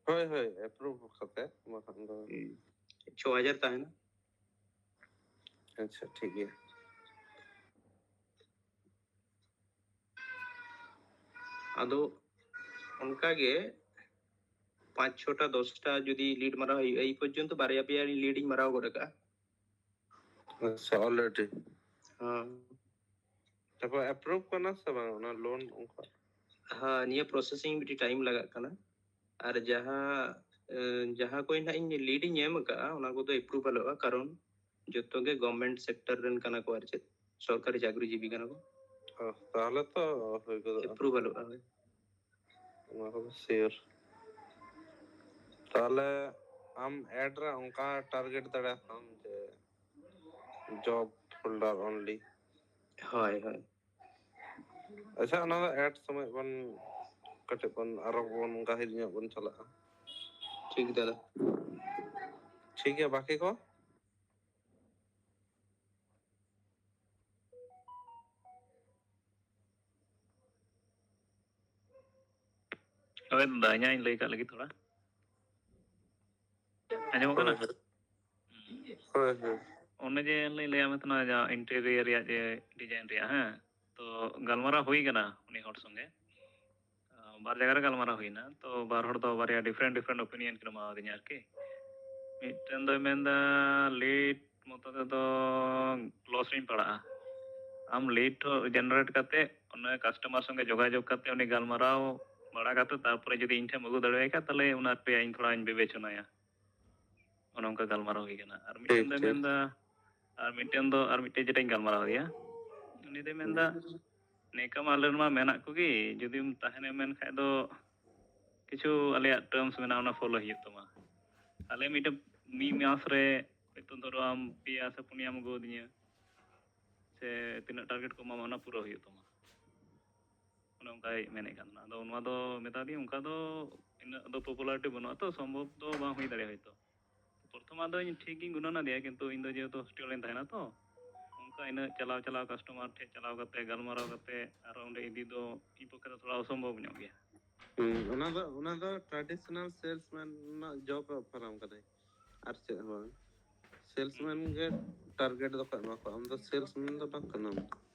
ᱦᱳᱭ, ᱦᱳᱭ, ᱮᱯᱨᱩᱵᱷ ᱠᱟᱛᱮ, ᱵᱟᱠᱷᱟᱱ ᱫᱚ᱾ ᱦᱩᱸ᱾ ᱪᱷᱚ ᱦᱟᱡᱟᱨ ᱛᱟᱦᱮᱱᱟ᱾ ᱟᱪᱪᱷᱟ, ᱴᱷᱤᱠ ᱜᱮᱭᱟ᱾ ᱟᱫᱚ ᱚᱱᱠᱟ ᱜᱮ ᱯᱟᱸᱪ ᱪᱷᱚᱴᱟ ᱫᱚᱥᱴᱟ ᱡᱩᱫᱤ ᱞᱤᱰ ᱢᱟᱨᱟᱣ ᱦᱩᱭᱩᱜᱼᱟ, ᱮᱭ ᱯᱚᱨᱡᱚᱱᱛᱚ ᱵᱟᱨᱭᱟ ᱯᱮᱭᱟ ᱞᱤᱰ ᱤᱧ ᱢᱟᱨᱟᱣ ᱜᱚᱫ ᱟᱠᱟᱫᱼᱟ᱾ ᱟᱪᱪᱷᱟ, ᱚᱞᱨᱮᱰᱤ᱾ ᱦᱮᱸ᱾ ᱛᱟᱨᱯᱚᱨ ᱮᱯᱨᱩᱵᱷ ᱠᱟᱱᱟ ᱥᱮ ᱵᱟᱝ ᱚᱱᱟ ᱞᱳᱱ ᱚᱱᱠᱟ? ᱦᱮᱸ, ᱱᱤᱭᱟᱹ ᱯᱨᱚᱥᱮᱥᱤᱝ ᱢᱤᱫᱴᱤᱡ ᱴᱟᱭᱤᱢ ᱞᱟᱜᱟᱜ ᱠᱟᱱᱟ᱾ ᱟᱨ ᱡᱟᱦᱟᱸ, ᱮ, ᱡᱟᱦᱟᱸ ᱠᱚ ᱱᱟᱦᱟᱜ ᱤᱧ ᱞᱤᱰ ᱤᱧ ᱮᱢ ᱟᱠᱟᱫᱼᱟ, ᱚᱱᱟ ᱠᱚᱫᱚ ᱮᱯᱨᱩᱵᱷᱟᱞᱚᱜᱼᱟ, ᱠᱟᱨᱚᱱ ᱡᱚᱛᱚ ᱜᱮ ᱜᱚᱵᱷᱢᱮᱱᱴ ᱥᱮᱠᱴᱚᱨ ᱨᱮᱱ ᱠᱟᱱᱟ ᱠᱚ, ᱟᱨ ᱪᱮᱫ ᱥᱚᱨᱠᱟᱨᱤ ᱪᱟᱹᱠᱨᱤᱡᱤᱵᱤ ᱠᱟᱱᱟ ᱠᱚ᱾ ᱚ, ᱛᱟᱦᱚᱞᱮ ᱛᱚ ᱦᱩᱭ ᱜᱚᱫᱚᱜᱼᱟ᱾ ᱮᱯᱨᱩᱵᱷᱟᱞᱚᱜᱼᱟ, ᱦᱳᱭ᱾ ᱚᱱᱟ ᱠᱚᱫᱚ ᱥᱤᱭᱳᱨ᱾ ᱛᱟᱦᱚᱞᱮ ᱟᱢ ᱮᱰ ᱨᱮ ᱚᱱᱠᱟ ᱴᱟᱨᱜᱮᱴ ᱫᱟᱲᱮᱭᱟᱜᱼᱟᱢ ᱡᱮ ᱡᱚᱵ Folder only. ᱦᱳᱭ, ᱦᱳᱭ᱾ ᱟᱪᱪᱷᱟ, ᱚᱱᱟ ᱫᱚ ᱮᱰ ᱥᱚᱢᱚᱭ ᱵᱚᱱ ᱠᱟᱹᱴᱤᱡ ᱵᱚᱱ ᱟᱨᱚ ᱵᱚᱱ ᱜᱟᱹᱦᱤᱨ ᱧᱚᱜ ᱵᱚᱱ ᱪᱟᱞᱟᱜᱼᱟ᱾ ᱴᱷᱤᱠ ᱫᱟᱫᱟ᱾ ᱴᱷᱤᱠ ᱜᱮᱭᱟ, ᱵᱟᱹᱠᱤ ᱠᱚ? ᱦᱳᱭ ᱫᱟᱫᱟ, ᱤᱧᱟᱹᱜ ᱤᱧ ᱞᱟᱹᱭ ᱠᱟᱜ ᱞᱟᱹᱜᱤᱫ ᱛᱷᱚᱲᱟ᱾ ᱟᱸᱡᱚᱢᱚᱜ ᱠᱟᱱᱟ? ᱦᱳᱭ, ᱦᱳᱭ᱾ ᱦᱳᱭ, ᱦᱳᱭ᱾ ᱚᱱᱮ ᱡᱮ ᱞᱤᱧ ᱞᱟᱹᱭᱟᱫ ᱢᱮ ᱛᱟᱦᱮᱱᱟ, ᱡᱟᱦᱟᱸ interior ᱨᱮᱭᱟᱜ ᱡᱮ design ᱨᱮᱭᱟᱜ, ᱦᱮᱸ, ᱛᱚ ᱜᱟᱞᱢᱟᱨᱟᱣ ᱦᱩᱭ ᱠᱟᱱᱟ ᱩᱱᱤ ᱦᱚᱲ ᱥᱚᱸᱜᱮ᱾ ᱟᱸ, ᱵᱟᱨ ᱡᱟᱭᱜᱟ ᱨᱮ ᱜᱟᱞᱢᱟᱨᱟᱣ ᱦᱩᱭᱱᱟ, ᱛᱚ ᱵᱟᱨ ᱦᱚᱲ ᱫᱚ ᱵᱟᱨᱭᱟ different different opinion ᱠᱤᱱ ᱮᱢᱟᱣᱟᱫᱤᱧᱟ ᱟᱨᱠᱤ᱾ ᱢᱤᱫᱴᱮᱱ ᱫᱚᱭ ᱢᱮᱱᱫᱟ, lead ᱢᱚᱛᱚ ᱛᱮᱫᱚ loss ᱨᱤᱧ ᱯᱟᱲᱟᱜᱼᱟ᱾ ᱟᱢ lead ᱦᱚᱸ generate ᱠᱟᱛᱮ, ᱚᱱᱟ customer ᱥᱚᱸᱜᱮ ᱡᱳᱜᱟᱡᱳᱜᱽ ᱠᱟᱛᱮ, ᱩᱱᱤ ᱜᱟᱞᱢᱟᱨᱟᱣ ᱵᱟᱲᱟ ᱠᱟᱛᱮ, ᱛᱟᱨᱯᱚᱨᱮ ᱡᱩᱫᱤ ᱤᱧ ᱴᱷᱮᱱ ᱮᱢ ᱟᱹᱜᱩ ᱫᱟᱲᱮᱭᱟᱭ ᱠᱷᱟᱡ, ᱛᱟᱦᱞᱮ ᱚᱱᱟ ᱨᱮᱭᱟᱜ ᱤᱧ ᱛᱷᱚᱲᱟᱧ ᱵᱤᱵᱮᱪᱚᱱᱟᱭᱟ᱾ ᱚᱱᱮ ᱚᱱᱠᱟ ᱜᱟᱞᱢᱟᱨᱟᱣ ᱦᱩᱭ ᱠᱟᱱᱟ᱾ ᱟᱨ ᱢᱤᱫᱴᱮᱱ ᱴᱷᱤᱠ, ᱫᱚᱭ ᱴᱷᱤᱠ᱾ ᱢᱮᱱᱫᱟ, ᱟᱨ ᱢᱤᱫᱴᱮᱱ ᱫᱚ, ᱟᱨ ᱢᱤᱫᱴᱮᱱ ᱡᱮᱴᱟᱧ ᱜᱟᱞᱢᱟᱨᱟᱣ ᱨᱮᱭᱟ, ᱩᱱᱤ ᱫᱚᱭ ᱢᱮᱱᱫᱟ, ᱱᱤᱝᱠᱟ ᱢᱟ ᱟᱞᱮ ᱨᱮᱱ ᱢᱟ ᱢᱮᱱᱟᱜ ᱠᱚᱜᱮ, ᱡᱩᱫᱤᱢ ᱛᱟᱦᱮᱱᱮᱢ ᱢᱮᱱ ᱠᱷᱟᱡ ᱫᱚ ᱠᱤᱪᱷᱩ ᱟᱞᱮᱭᱟᱜ terms ᱢᱮᱱᱟᱜᱼᱟ, ᱚᱱᱟ follow ᱦᱩᱭᱩᱜ ᱛᱟᱢᱟ᱾ ᱟᱞᱮ ᱢᱤᱫᱴᱮᱱ ᱢᱤᱫ ᱢᱟᱥ ᱨᱮ ᱦᱚᱭᱛᱳ ᱫᱷᱚᱨᱚ ᱟᱢ ᱯᱮᱭᱟ ᱥᱮ ᱯᱩᱱᱭᱟᱢ ᱟᱹᱜᱩ ᱟᱹᱫᱤᱧᱟ, ᱥᱮ ᱛᱤᱱᱟᱹᱜ target ᱠᱚ ᱮᱢᱟᱢᱟ, ᱚᱱᱟ ᱯᱩᱨᱟᱹᱣ ᱦᱩᱭᱩᱜ ᱛᱟᱢᱟ᱾ ᱚᱱᱮ ᱚᱱᱠᱟᱭ ᱢᱮᱱᱮᱫ ᱠᱟᱱ ᱛᱟᱦᱮᱱᱟ᱾ ᱟᱫᱚ ᱱᱚᱣᱟ ᱫᱚ ᱢᱮᱛᱟ ᱫᱤᱭᱟᱹᱧ, ᱚᱱᱠᱟ ᱫᱚ ᱤᱱᱟᱹᱜ ᱫᱚ popularity ᱵᱟᱹᱱᱩᱜᱼᱟ ᱛᱚ, ᱥᱚᱢᱵᱷᱚᱵ ᱫᱚ ᱵᱟᱝ ᱦᱩᱭ ᱫᱟᱲᱮᱭᱟᱜᱼᱟ ᱦᱚᱭᱛᱳ᱾ ᱯᱨᱚᱛᱷᱚᱢ ᱟᱫᱚ ᱤᱧ ᱴᱷᱤᱠ ᱜᱤᱧ ᱜᱩᱱᱟᱹᱱ ᱟᱫᱮᱭᱟ, ᱠᱤᱱᱛᱩ ᱤᱧ ᱫᱚ ᱡᱮᱦᱮᱛᱩ hostel ᱨᱤᱧ ᱛᱟᱦᱮᱱᱟ ᱛᱚ, ᱚᱱᱠᱟ ᱤᱱᱟᱹᱜ ᱪᱟᱞᱟᱣ ᱪᱟᱞᱟᱣ customer ᱴᱷᱮᱡ ᱪᱟᱞᱟᱣ ᱠᱟᱛᱮ ᱜᱟᱞᱢᱟᱨᱟᱣ ᱠᱟᱛᱮ ᱟᱨᱚ ᱚᱸᱰᱮ ᱤᱫᱤ ᱫᱚ ᱤᱧ ᱯᱚᱠᱠᱷᱮ ᱫᱚ ᱛᱷᱚᱲᱟ ᱚᱥᱚᱢᱵᱷᱚᱵ ᱧᱚᱜ ᱜᱮᱭᱟ᱾ ᱦᱩᱸ, ᱚᱱᱟ ᱫᱚ, ᱚᱱᱟ ᱫᱚ traditional salesman ᱨᱮᱱᱟᱜ job ᱮ offer ᱟᱢ ᱠᱟᱱᱟᱭ, ᱟᱨ ᱪᱮᱫ ᱦᱚᱸ ᱵᱟᱝ᱾ Salesman ᱜᱮ target ᱫᱚᱠᱚ ᱮᱢᱟ ᱠᱚᱣᱟ, ᱟᱢ ᱫᱚ salesman ᱫᱚ ᱵᱟᱝ ᱠᱟᱱᱟᱢ᱾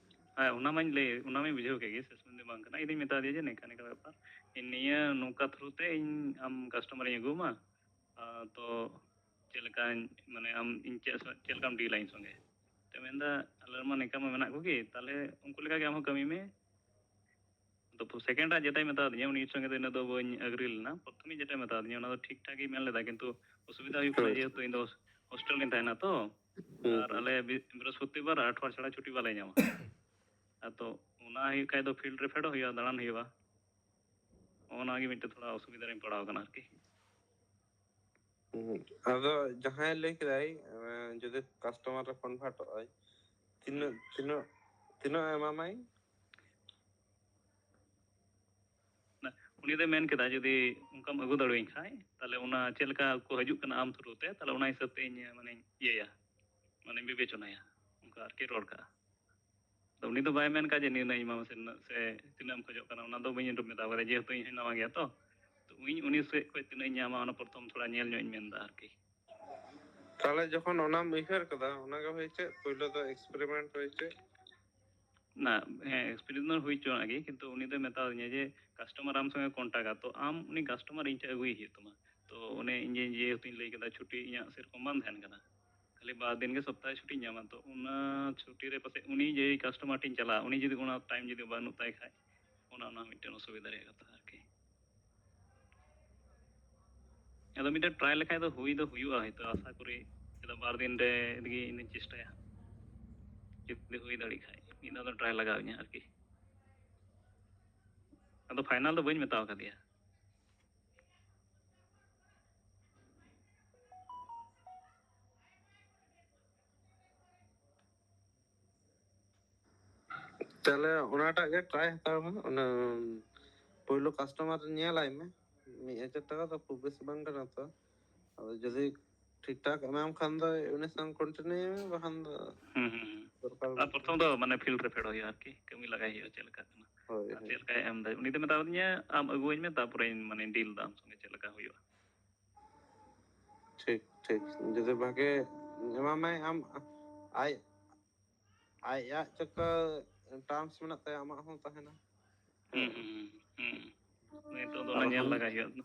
ᱦᱮᱸ, ᱚᱱᱟ ᱢᱟᱧ ᱞᱟᱹᱭ, ᱚᱱᱟ ᱢᱟᱧ ᱵᱩᱡᱷᱟᱹᱣ ᱠᱮᱫ ᱜᱮ, salesman ᱫᱚ ᱵᱟᱝ ᱠᱟᱱᱟ᱾ ᱤᱧ ᱫᱩᱧ ᱢᱮᱛᱟ ᱫᱮᱭᱟ ᱡᱮ, "ᱱᱤᱝᱠᱟ ᱱᱤᱝᱠᱟ ᱵᱮᱯᱟᱨ, ᱤᱧ ᱱᱤᱭᱟᱹ ᱱᱚᱝᱠᱟ through ᱛᱮ ᱤᱧ ᱟᱢ customer ᱤᱧ ᱟᱹᱜᱩ ᱟᱢᱟ, ᱟᱨ ᱛᱚ ᱪᱮᱫ ᱞᱮᱠᱟᱧ, ᱢᱟᱱᱮ ᱟᱢ ᱤᱧ ᱪᱮᱫ ᱥᱚ-, ᱪᱮᱫ ᱞᱮᱠᱟᱢ deal ᱟ ᱤᱧ ᱥᱚᱸᱜᱮ?" ᱛᱚ ᱢᱮᱱᱫᱟ, "ᱟᱞᱮ ᱨᱮᱢᱟ ᱱᱤᱝᱠᱟ ᱢᱟ ᱢᱮᱱᱟᱜ ᱠᱚᱜᱮ, ᱛᱟᱦᱞᱮ ᱩᱱᱠᱩ ᱞᱮᱠᱟ ᱜᱮ ᱟᱢ ᱦᱚᱸ ᱠᱟᱹᱢᱤ ᱢᱮ᱾" ᱛᱚ second ᱟᱜ ᱡᱮᱴᱟᱭ ᱢᱮᱛᱟ ᱫᱤᱧᱟ, ᱩᱱᱤ ᱥᱚᱸᱜᱮ ᱫᱚ ᱤᱱᱟᱹᱜ ᱫᱚ ᱵᱟᱹᱧ agree ᱞᱮᱱᱟ᱾ ᱯᱨᱚᱛᱷᱚᱢᱤᱡ ᱡᱮᱴᱟᱭ ᱢᱮᱛᱟ ᱫᱤᱧᱟ, ᱚᱱᱟ ᱫᱚ ᱴᱷᱤᱠ ᱴᱷᱟᱠ ᱜᱮ ᱢᱮᱱ ᱞᱮᱫᱟ, ᱠᱤᱱᱛᱩ ᱚᱥᱩᱵᱤᱫᱷᱟ ᱦᱩᱭᱩᱜ ᱠᱟᱱᱟ, ᱦᱳᱭ᱾ ᱡᱮᱦᱮᱛᱩ ᱤᱧ ᱫᱚ hostel ᱨᱤᱧ ᱛᱟᱦᱮᱱᱟ ᱛᱚ, ᱦᱩᱸ, ᱟᱨ ᱦᱩᱸ᱾ ᱟᱞᱮ ᱵᱤ-, ᱵᱨᱤᱦᱚᱥᱯᱚᱛᱤᱵᱟᱨ ᱟᱴᱷᱣᱟᱨ ᱪᱷᱟᱲᱟ ᱪᱷᱩᱴᱤ ᱵᱟᱞᱮ ᱧᱟᱢᱟ᱾ ᱟᱫᱚ ᱚᱱᱟ ᱦᱩᱭᱩᱜ ᱠᱷᱟᱡ ᱫᱚ field ᱨᱮ ᱯᱷᱮᱰᱚᱜ ᱦᱩᱭᱩᱜᱼᱟ, ᱫᱟᱬᱟᱱ ᱦᱩᱭᱩᱜᱼᱟ᱾ ᱚᱱᱟ ᱜᱮ ᱢᱤᱫᱴᱮᱱ ᱛᱷᱚᱲᱟ ᱚᱥᱩᱵᱤᱫᱷᱟ ᱨᱤᱧ ᱯᱟᱲᱟᱣ ᱟᱠᱟᱱᱟ ᱟᱨᱠᱤ᱾ ᱦᱩᱸ, ᱟᱫᱚ ᱡᱟᱦᱟᱸᱭ ᱞᱟᱹᱭ ᱠᱮᱫᱟᱭ, ᱮᱸ, ᱡᱩᱫᱤ customer ᱨᱮ convert ᱚᱜᱼᱟᱭ, ᱛᱤᱱᱟᱹᱜ ᱛᱤᱱᱟᱹᱜ ᱛᱤᱱᱟᱹᱜ ᱮᱢᱟᱢᱟᱭ? ᱩᱱᱤ ᱫᱚᱭ ᱢᱮᱱ ᱠᱮᱫᱟ, ᱡᱩᱫᱤ ᱚᱱᱠᱟᱢ ᱟᱹᱜᱩ ᱫᱟᱲᱮᱭᱟᱹᱧ ᱠᱷᱟᱡ, ᱛᱟᱦᱞᱮ ᱚᱱᱟ ᱪᱮᱫ ᱞᱮᱠᱟ ᱠᱚ ᱦᱤᱡᱩᱜ ᱠᱟᱱᱟ ᱟᱢ ᱛᱷᱨᱩ ᱛᱮ, ᱛᱟᱦᱞᱮ ᱚᱱᱟ ᱦᱤᱥᱟᱹᱵ ᱛᱮ ᱤᱧ ᱢᱟᱱᱮᱧ ᱤᱭᱟᱹᱭᱟ, ᱢᱟᱱᱮᱧ ᱵᱤᱵᱮᱪᱚᱱᱟᱭᱟ, ᱚᱱᱠᱟ ᱟᱨᱠᱤ ᱨᱚᱲ ᱠᱟᱜᱼᱟ᱾ ᱟᱫᱚ ᱩᱱᱤ ᱫᱚ ᱵᱟᱭ ᱢᱮᱱ ᱠᱟᱜᱼᱟ ᱡᱮ ᱱᱤᱱᱟᱹᱜ ᱤᱧ ᱮᱢᱟᱢᱟ ᱥᱮ ᱱᱩᱱᱟᱹᱜ, ᱥᱮ ᱛᱤᱱᱟᱹᱜ ᱮᱢ ᱠᱷᱚᱡᱚᱜ ᱠᱟᱱᱟ, ᱚᱱᱟ ᱫᱚ ᱵᱟᱹᱧ ᱢᱮᱛᱟ ᱠᱟᱫᱟ, ᱡᱮᱦᱮᱛᱩ ᱤᱧ ᱦᱚᱸᱧ ᱱᱟᱣᱟ ᱜᱮᱭᱟ ᱛᱚ᱾ ᱛᱚ ᱤᱧ ᱩᱱᱤ ᱥᱮᱫ ᱠᱷᱚᱡ ᱛᱤᱱᱟᱹᱜ ᱤᱧ ᱧᱟᱢᱟ, ᱚᱱᱟ ᱯᱨᱚᱛᱷᱚᱢ ᱛᱷᱚᱲᱟ ᱧᱮᱞ ᱧᱚᱜ ᱤᱧ ᱢᱮᱱᱫᱟ ᱟᱨᱠᱤ᱾ ᱛᱟᱦᱞᱮ ᱡᱚᱠᱷᱚᱱ ᱚᱱᱟᱢ ᱩᱭᱦᱟᱹᱨ ᱠᱟᱫᱟ, ᱚᱱᱟᱜᱮ ᱦᱩᱭ ᱪᱮᱫ ᱯᱳᱭᱞᱳ ᱫᱚ ᱮᱠᱥᱯᱮᱨᱤᱢᱮᱱᱴ ᱦᱩᱭ ᱪᱮᱫ? ᱱᱟ, ᱦᱮᱸ, ᱮᱠᱥᱯᱮᱨᱤᱢᱮᱱᱴ ᱦᱩᱭ ᱦᱚᱪᱚᱣᱟᱜ ᱜᱮ, ᱠᱤᱱᱛᱩ ᱩᱱᱤ ᱫᱚᱭ ᱢᱮᱛᱟᱣ ᱫᱤᱧᱟ ᱡᱮ ᱠᱟᱥᱴᱚᱢᱟᱨ ᱟᱢ ᱥᱚᱸᱜᱮ ᱠᱚᱱᱴᱟᱠᱟ, ᱛᱚ ᱟᱢ ᱩᱱᱤ ᱠᱟᱥᱴᱚᱢᱟᱨ ᱤᱧ ᱴᱷᱮᱱ ᱟᱹᱜᱩᱭ ᱦᱩᱭᱩᱜ ᱛᱟᱢᱟ᱾ ᱛᱚ ᱚᱱᱮ ᱤᱧ ᱡᱮ, ᱡᱮᱦᱮᱛᱩᱧ ᱞᱟᱹᱭ ᱠᱮᱫᱟ, ᱪᱷᱩᱴᱤ ᱤᱧᱟᱹᱜ ᱥᱮᱨᱚᱠᱚᱢ ᱵᱟᱝ ᱛᱟᱦᱮᱱ ᱠᱟᱱᱟ, ᱠᱷᱟᱹᱞᱤ ᱵᱟᱨ ᱫᱤᱱ ᱜᱮ ᱥᱚᱯᱛᱟᱦᱮ ᱪᱷᱩᱴᱤᱧ ᱧᱟᱢᱟ, ᱛᱚ ᱚᱱᱟ ᱪᱷᱩᱴᱤ ᱨᱮ ᱯᱟᱥᱮᱡ ᱩᱱᱤ ᱡᱮ ᱠᱟᱥᱴᱚᱢᱟᱨ ᱴᱷᱮᱱ ᱪᱟᱞᱟᱜᱼᱟ, ᱩᱱᱤ ᱡᱩᱫᱤ ᱚᱱᱟ ᱴᱟᱭᱤᱢ ᱡᱩᱫᱤ ᱵᱟᱹᱱᱩᱜ ᱛᱟᱭ ᱠᱷᱟᱡ, ᱚᱱᱟ, ᱚᱱᱟ ᱢᱤᱫᱴᱮᱱ ᱚᱥᱩᱵᱤᱫᱷᱟ ᱨᱮᱭᱟᱜ ᱠᱟᱛᱷᱟ ᱟᱨᱠᱤ᱾ ᱟᱫᱚ ᱢᱤᱫᱴᱮᱱ ᱴᱨᱟᱭ ᱞᱮᱠᱷᱟᱡ ᱫᱚ ᱦᱩᱭ ᱫᱚ ᱦᱩᱭᱩᱜᱼᱟ ᱦᱚᱭᱛᱳ, ᱟᱥᱟ ᱠᱚᱨᱤ᱾ ᱪᱮᱫᱟᱜ, ᱵᱟᱨ ᱫᱤᱱ ᱨᱮ ᱜᱮ ᱤᱧ ᱫᱚᱧ ᱪᱮᱥᱴᱟᱭᱟ, ᱡᱩᱫᱤ ᱦᱩᱭ ᱫᱟᱲᱮᱭᱟᱜ ᱠᱷᱟᱡ ᱢᱤᱫ ᱫᱷᱟᱣ ᱫᱚ ᱴᱨᱟᱭ ᱞᱟᱜᱟᱣ ᱤᱧᱟᱹ ᱟᱨᱠᱤ᱾ ᱟᱫᱚ ᱯᱷᱟᱭᱱᱟᱞ ᱫᱚ ᱵᱟᱹᱧ ᱢᱮᱛᱟᱣ ᱠᱟᱫᱮᱭᱟ᱾ ᱛᱟᱦᱞᱮ ᱚᱱᱟᱴᱟᱜ ᱜᱮ ᱴᱨᱟᱭ ᱦᱟᱛᱟᱲ ᱢᱮ᱾ ᱚᱱᱟ ᱯᱳᱭᱞᱳ ᱠᱟᱥᱴᱚᱢᱟᱨ ᱧᱮᱞᱟᱭ ᱢᱮ᱾ ᱢᱤᱫ ᱦᱟᱡᱟᱨ ᱴᱟᱠᱟ ᱫᱚ ᱠᱷᱩᱵ ᱵᱮᱥᱤ ᱵᱟᱝ ᱠᱟᱱᱟ ᱛᱚ᱾ ᱟᱫᱚ ᱡᱩᱫᱤ ᱴᱷᱤᱠ ᱴᱷᱟᱠ ᱮᱢᱟᱢ ᱠᱷᱟᱱ ᱫᱚ ᱩᱱᱤ ᱥᱟᱶ ᱠᱚᱱᱴᱤᱱᱤᱭᱩ ᱢᱮ, ᱵᱟᱠᱷᱟᱱ ᱫᱚ ᱦᱩᱸ, ᱦᱩᱸ, ᱦᱩᱸ᱾ ᱫᱚᱨᱠᱟᱨ ᱟᱨ ᱯᱨᱚᱛᱷᱚᱢ ᱫᱚ ᱢᱟᱱᱮ ᱯᱷᱤᱞᱰ ᱨᱮ ᱯᱷᱮᱰᱚᱜ ᱦᱩᱭᱩᱜᱼᱟ ᱟᱨᱠᱤ, ᱠᱟᱹᱢᱤ ᱞᱟᱜᱟᱭ ᱦᱩᱭᱩᱜᱼᱟ, ᱪᱮᱫ ᱞᱮᱠᱟ ᱠᱟᱱᱟ ᱦᱳᱭ, ᱟᱨ ᱦᱳᱭ᱾ ᱪᱮᱫ ᱞᱮᱠᱟᱭ ᱮᱢ ᱫᱟ᱾ ᱩᱱᱤ ᱫᱚ ᱢᱮᱛᱟᱣ ᱫᱤᱧᱟ ᱟᱢ ᱟᱹᱜᱩᱣᱟᱹᱧ ᱢᱮ, ᱛᱟᱯᱚᱨᱮᱧ ᱢᱟᱱᱮ ᱰᱤᱞ ᱫᱟ ᱟᱢ ᱥᱚᱸᱜᱮ ᱪᱮᱫ ᱞᱮᱠᱟ ᱦᱩᱭᱩᱜᱼᱟ᱾ ᱴᱷᱤᱠ, ᱴᱷᱤᱠ᱾ ᱡᱩᱫᱤ ᱵᱷᱟᱜᱮ ᱮᱢᱟᱢᱟᱭ ᱟᱢ, ᱟᱡ, ᱟᱡ, ᱟᱡ ᱪᱮᱫᱠᱟ ᱴᱟᱨᱢᱥ ᱢᱮᱱᱟᱜ ᱛᱟᱭᱟ, ᱟᱢᱟᱜ ᱦᱚᱸ ᱛᱟᱦᱮᱱᱟ᱾ ᱦᱩᱸ, ᱦᱩᱸ, ᱦᱩᱸ, ᱦᱩᱸ᱾ ᱱᱤᱛᱚᱜ ᱫᱚ ᱚᱱᱟ ᱟᱨ ᱧᱮᱞ ᱵᱟᱠᱷᱟᱱ ᱞᱟᱜᱟᱭ ᱦᱩᱭᱩᱜᱼᱟ᱾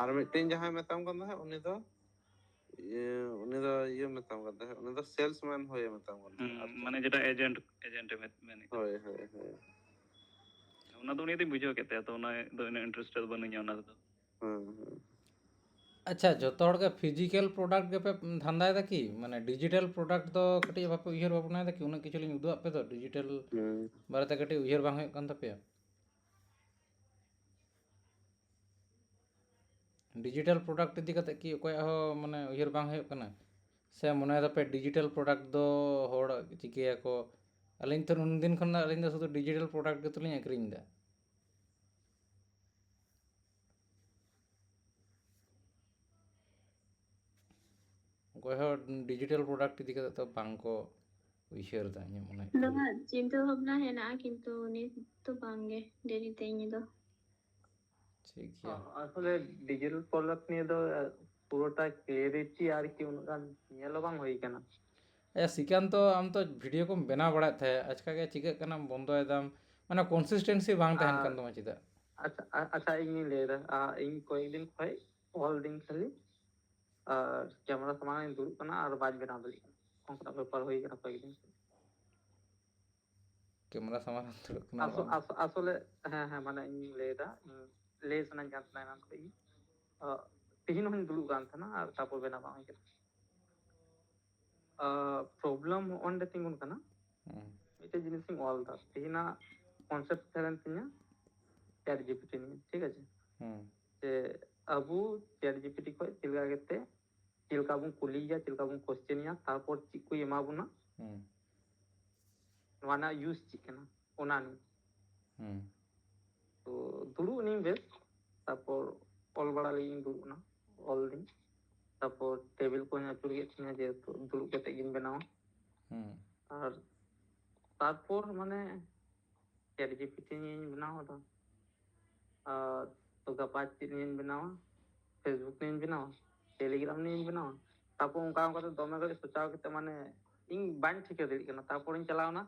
ᱟᱨ ᱢᱤᱫᱴᱮᱱ ᱡᱟᱦᱟᱸᱭ ᱢᱮᱛᱟᱢ ᱠᱟᱱ ᱛᱟᱦᱮᱸᱫ, ᱩᱱᱤ ᱫᱚ ᱤᱭᱟᱹ, ᱩᱱᱤ ᱫᱚ ᱤᱭᱟᱹ ᱢᱮᱛᱟᱢ ᱠᱟᱱ ᱛᱟᱦᱮᱸᱫ, ᱩᱱᱤ ᱫᱚ ᱥᱮᱞᱥ ᱢᱮᱱ ᱦᱩᱭ ᱢᱮᱛᱟᱢ ᱠᱟᱱ ᱛᱟᱦᱮᱸᱫ᱾ ᱦᱩᱸ, ᱟᱨ ᱪᱮᱫ? ᱢᱟᱱᱮ ᱡᱮᱴᱟ ᱮᱡᱮᱱᱴ, ᱮᱡᱮᱱᱴ ᱮ ᱢᱮᱱ, ᱢᱮᱱᱮᱫ ᱠᱟᱱ᱾ ᱦᱳᱭ, ᱦᱳᱭ, ᱦᱳᱭ᱾ ᱚᱱᱟ ᱫᱚ ᱩᱱᱤ ᱫᱚᱧ ᱵᱩᱡᱷᱟᱹᱣ ᱠᱮᱫ ᱛᱟᱭᱟ, ᱛᱚ ᱚᱱᱟ ᱫᱚ ᱩᱱᱟᱹᱜ ᱤᱱᱴᱟᱨᱮᱥᱴᱮᱰ ᱵᱟᱹᱱᱩᱧᱟ ᱚᱱᱟ ᱨᱮᱫᱚ᱾ ᱦᱩᱸ, ᱦᱩᱸ᱾ ᱟᱪᱪᱷᱟ, ᱡᱚᱛᱚ ᱦᱚᱲ ᱜᱮ ᱯᱷᱤᱡᱤᱠᱮᱞ ᱯᱨᱚᱰᱟᱠᱴ ᱜᱮᱯᱮ ᱫᱷᱟᱱᱫᱟᱭᱮᱫᱟ ᱠᱤ? ᱢᱟᱱᱮ ᱰᱤᱡᱤᱴᱟᱞ ᱯᱨᱚᱰᱟᱠᱴ ᱫᱚ ᱠᱟᱹᱴᱤᱡ ᱵᱟᱯᱮ ᱩᱭᱦᱟᱹᱨ ᱵᱷᱟᱵᱽᱱᱟᱭᱮᱫᱟ ᱠᱤ? ᱩᱱᱟᱹᱜ ᱠᱤᱪᱷᱩ ᱞᱤᱧ ᱩᱫᱩᱜ ᱟᱫ ᱯᱮ ᱫᱚ, ᱰᱤᱡᱤᱴᱟᱞ ᱦᱩᱸ᱾ ᱵᱟᱨᱮᱛᱮ ᱠᱟᱹᱴᱤᱡ ᱩᱭᱦᱟᱹᱨ ᱵᱟᱝ ᱦᱩᱭᱩᱜ ᱠᱟᱱ ᱛᱟᱯᱮᱭᱟ? ᱰᱤᱡᱤᱴᱟᱞ ᱯᱨᱚᱰᱟᱠᱴ ᱤᱫᱤ ᱠᱟᱛᱮ ᱠᱤ ᱚᱠᱚᱭᱟᱜ ᱦᱚᱸ ᱢᱟᱱᱮ ᱩᱭᱦᱟᱹᱨ ᱵᱟᱝ ᱦᱩᱭᱩᱜ ᱠᱟᱱᱟ? ᱥᱮ ᱢᱚᱱᱮᱭ ᱫᱟᱯᱮ ᱰᱤᱡᱤᱴᱟᱞ ᱯᱨᱚᱰᱟᱠᱴ ᱫᱚ ᱦᱚᱲ ᱪᱤᱠᱟᱹᱭᱟᱠᱚ? ᱟᱹᱞᱤᱧ ᱛᱚ ᱩᱱ ᱫᱤᱱ ᱠᱷᱚᱱ ᱟᱹᱞᱤᱧ ᱫᱚ ᱥᱩᱫᱷᱩ ᱰᱤᱡᱤᱴᱟᱞ ᱯᱨᱚᱰᱟᱠᱴ ᱜᱮᱛᱚᱞᱤᱧ ᱟᱹᱠᱷᱨᱤᱧ ᱮᱫᱟ᱾ ᱚᱠᱚᱭ ᱦᱚᱸ ᱰᱤᱡᱤᱴᱟᱞ ᱯᱨᱚᱰᱟᱠᱴ ᱤᱫᱤ ᱠᱟᱛᱮ ᱫᱚ ᱵᱟᱝ ᱠᱚ ᱩᱭᱦᱟᱹᱨ ᱮᱫᱟ, ᱤᱧᱟᱹᱜ ᱢᱚᱱᱮ ᱦᱩᱭᱩᱜ ᱫᱚ ᱠᱟᱱᱟ᱾ ᱦᱟᱸᱜ ᱪᱤᱱᱛᱟᱹ ᱵᱷᱟᱵᱽᱱᱟ ᱦᱮᱱᱟᱜᱼᱟ, ᱠᱤᱱᱛᱩ ᱱᱤᱛ ᱫᱚ ᱵᱟᱝ ᱜᱮ, ᱰᱮᱨᱤ ᱛᱮ ᱤᱧ ᱫᱚ᱾ ᱴᱷᱤᱠ ᱜᱮᱭᱟ᱾ ᱟᱥᱚᱞᱮ ᱰᱤᱡᱤᱴᱟᱞ ᱯᱨᱚᱰᱟᱠᱴ ᱱᱤᱭᱮ ᱫᱚ, ᱟᱸ, ᱯᱩᱨᱟᱹᱴᱟ clarity ᱟᱨᱠᱤ ᱩᱱᱟᱹᱜ ᱜᱟᱱ ᱧᱮᱞ ᱦᱚᱸ ᱵᱟᱝ ᱦᱩᱭ ᱠᱟᱱᱟ᱾ ᱟᱪᱪᱷᱟ, ᱥᱨᱤᱠᱟᱱᱛᱚ, ᱟᱢ ᱛᱚ ᱵᱷᱤᱰᱤᱭᱳ ᱠᱚᱢ ᱵᱮᱱᱟᱣ ᱵᱟᱲᱟᱭᱮᱫ ᱛᱟᱦᱮᱸᱫ, ᱟᱪᱠᱟ ᱜᱮ ᱪᱤᱠᱟᱹᱜ ᱠᱟᱱᱟᱢ, ᱵᱚᱱᱫᱚᱭᱮᱫᱟᱢ? ᱢᱟᱱᱮ, ᱠᱚᱱᱥᱤᱥᱴᱮᱱᱥᱤ ᱵᱟᱝ ᱛᱟᱦᱮᱱ ᱟᱨ ᱠᱟᱱ ᱛᱟᱢᱟ ᱪᱮᱫᱟᱜ? ᱟᱪᱪᱷᱟ, ᱟ-, ᱟᱪᱪᱷᱟ, ᱤᱧᱤᱧ ᱞᱟᱹᱭᱫᱟ᱾ ᱟ, ᱤᱧ ᱠᱚᱭᱮᱠ ᱫᱤᱱ ᱠᱷᱚᱡ ᱚᱞ ᱫᱤᱱ ᱠᱷᱟᱹᱞᱤ, ᱟᱨ ᱠᱮᱢᱮᱨᱟ ᱥᱟᱢᱟᱝ ᱨᱤᱧ ᱫᱩᱲᱩᱵ ᱠᱟᱱᱟ ᱟᱨ ᱵᱟᱹᱧ ᱵᱮᱱᱟᱣ ᱫᱟᱲᱮᱭᱟᱜ ᱠᱟᱱᱟ᱾ ᱚᱱᱠᱟᱱᱟᱜ ᱵᱮᱯᱟᱨ ᱦᱩᱭ ᱠᱟᱱᱟ ᱠᱚᱭᱮᱠ ᱫᱤᱱ᱾ ᱠᱮᱢᱮᱨᱟ ᱥᱟᱢᱟᱝ ᱨᱮᱢ ᱫᱩᱲᱩᱵ ᱠᱟᱱᱟ ᱟᱥᱚ-, ᱵᱟᱝ? ᱟᱥᱚ-, ᱟᱥᱚᱞᱮ, ᱦᱮᱸ, ᱦᱮᱸ, ᱢᱟᱱᱮ, ᱤᱧ ᱞᱟᱹᱭᱫᱟ, ᱤᱧ ᱞᱟᱹᱭ ᱥᱟᱱᱟᱧ ᱠᱟᱱ ᱛᱟᱦᱮᱱᱟ ᱮᱱᱟᱱ ᱠᱷᱚᱡ ᱜᱮ᱾ ᱚ, ᱛᱤᱦᱤᱧ ᱦᱚᱸᱧ ᱫᱩᱲᱩᱵ ᱠᱟᱱ ᱛᱟᱦᱮᱱᱟ ᱟᱨ ᱛᱟᱨᱯᱚᱨ ᱵᱮᱱᱟᱣ ᱵᱟᱝ ᱦᱩᱭ ᱠᱟᱱᱟ᱾ ᱟ, problem ᱚᱸᱰᱮ ᱛᱤᱸᱜᱩᱱ ᱠᱟᱱᱟ᱾ ᱦᱩᱸ᱾ ᱢᱤᱫᱴᱮᱡ ᱡᱤᱱᱤᱥᱤᱧ ᱚᱞ ᱫᱟ, ᱛᱤᱦᱤᱧᱟᱜ concept ᱛᱟᱦᱮᱸ ᱞᱮᱱ ᱛᱤᱧᱟ ChatGPT ᱱᱤᱭᱮ, ᱴᱷᱤᱠ ᱟᱪᱷᱮ? ᱦᱩᱸ᱾ ᱡᱮ ᱟᱵᱚ ChatGPT ᱠᱷᱚᱡ ᱪᱮᱫ ᱞᱮᱠᱟ ᱠᱟᱛᱮ, ᱪᱮᱫ ᱞᱮᱠᱟ ᱵᱚᱱ ᱠᱩᱞᱤᱭᱮᱭᱟ, ᱪᱮᱫ ᱞᱮᱠᱟ ᱵᱚᱱ question ᱮᱭᱟ, ᱛᱟᱨᱯᱚᱨ ᱪᱮᱫ ᱠᱚᱭ ᱮᱢᱟ ᱵᱚᱱᱟ, ᱦᱩᱸ᱾ ᱱᱚᱣᱟ ᱨᱮᱱᱟᱜ use ᱪᱮᱫ ᱠᱟᱱᱟ, ᱚᱱᱟ ᱱᱤᱭᱮ᱾ ᱦᱩᱸ᱾ ᱛᱚ, ᱫᱩᱲᱩᱵ ᱮᱱᱟᱹᱧ ᱵᱮᱥ, ᱛᱟᱨᱯᱚᱨ ᱚᱞ ᱵᱟᱲᱟ ᱞᱟᱹᱜᱤᱫ ᱤᱧ ᱫᱩᱲᱩᱵ ᱮᱱᱟ, ᱚᱞ ᱫᱟᱹᱧ᱾ ᱛᱟᱨᱯᱚᱨ ᱴᱮᱵᱤᱞ ᱠᱚᱧ ᱟᱹᱪᱩᱨ ᱠᱮᱫ ᱛᱤᱧᱟ, ᱡᱮᱦᱮᱛᱩ ᱫᱩᱲᱩᱵ ᱠᱟᱛᱮ ᱜᱤᱧ ᱵᱮᱱᱟᱣᱟ᱾ ᱦᱩᱸ᱾ ᱟᱨ ᱛᱟᱨᱯᱚᱨ, ᱢᱟᱱᱮ, ChatGPT ᱱᱤᱭᱮᱧ ᱵᱮᱱᱟᱣ ᱠᱟᱫᱟ᱾ ᱟᱨ ᱛᱚ, ᱜᱟᱯᱟ ᱪᱮᱫ ᱱᱤᱭᱮᱧ ᱵᱮᱱᱟᱣᱟ? Facebook ᱱᱤᱭᱮᱧ ᱵᱮᱱᱟᱣᱟ, Telegram ᱱᱤᱭᱮᱧ ᱵᱮᱱᱟᱣᱟ? ᱛᱟᱨᱯᱚᱨ ᱚᱱᱠᱟ ᱚᱱᱠᱟ ᱛᱮ ᱫᱚᱢᱮ ᱜᱷᱟᱹᱲᱤᱡ ᱥᱚᱪᱟᱣ ᱠᱟᱛᱮ, ᱢᱟᱱᱮ, ᱤᱧ ᱵᱟᱹᱧ ᱴᱷᱤᱠᱟᱹ ᱫᱟᱲᱮᱭᱟᱜ ᱠᱟᱱᱟ᱾ ᱛᱟᱨᱯᱚᱨᱤᱧ ᱪᱟᱞᱟᱣᱱᱟ,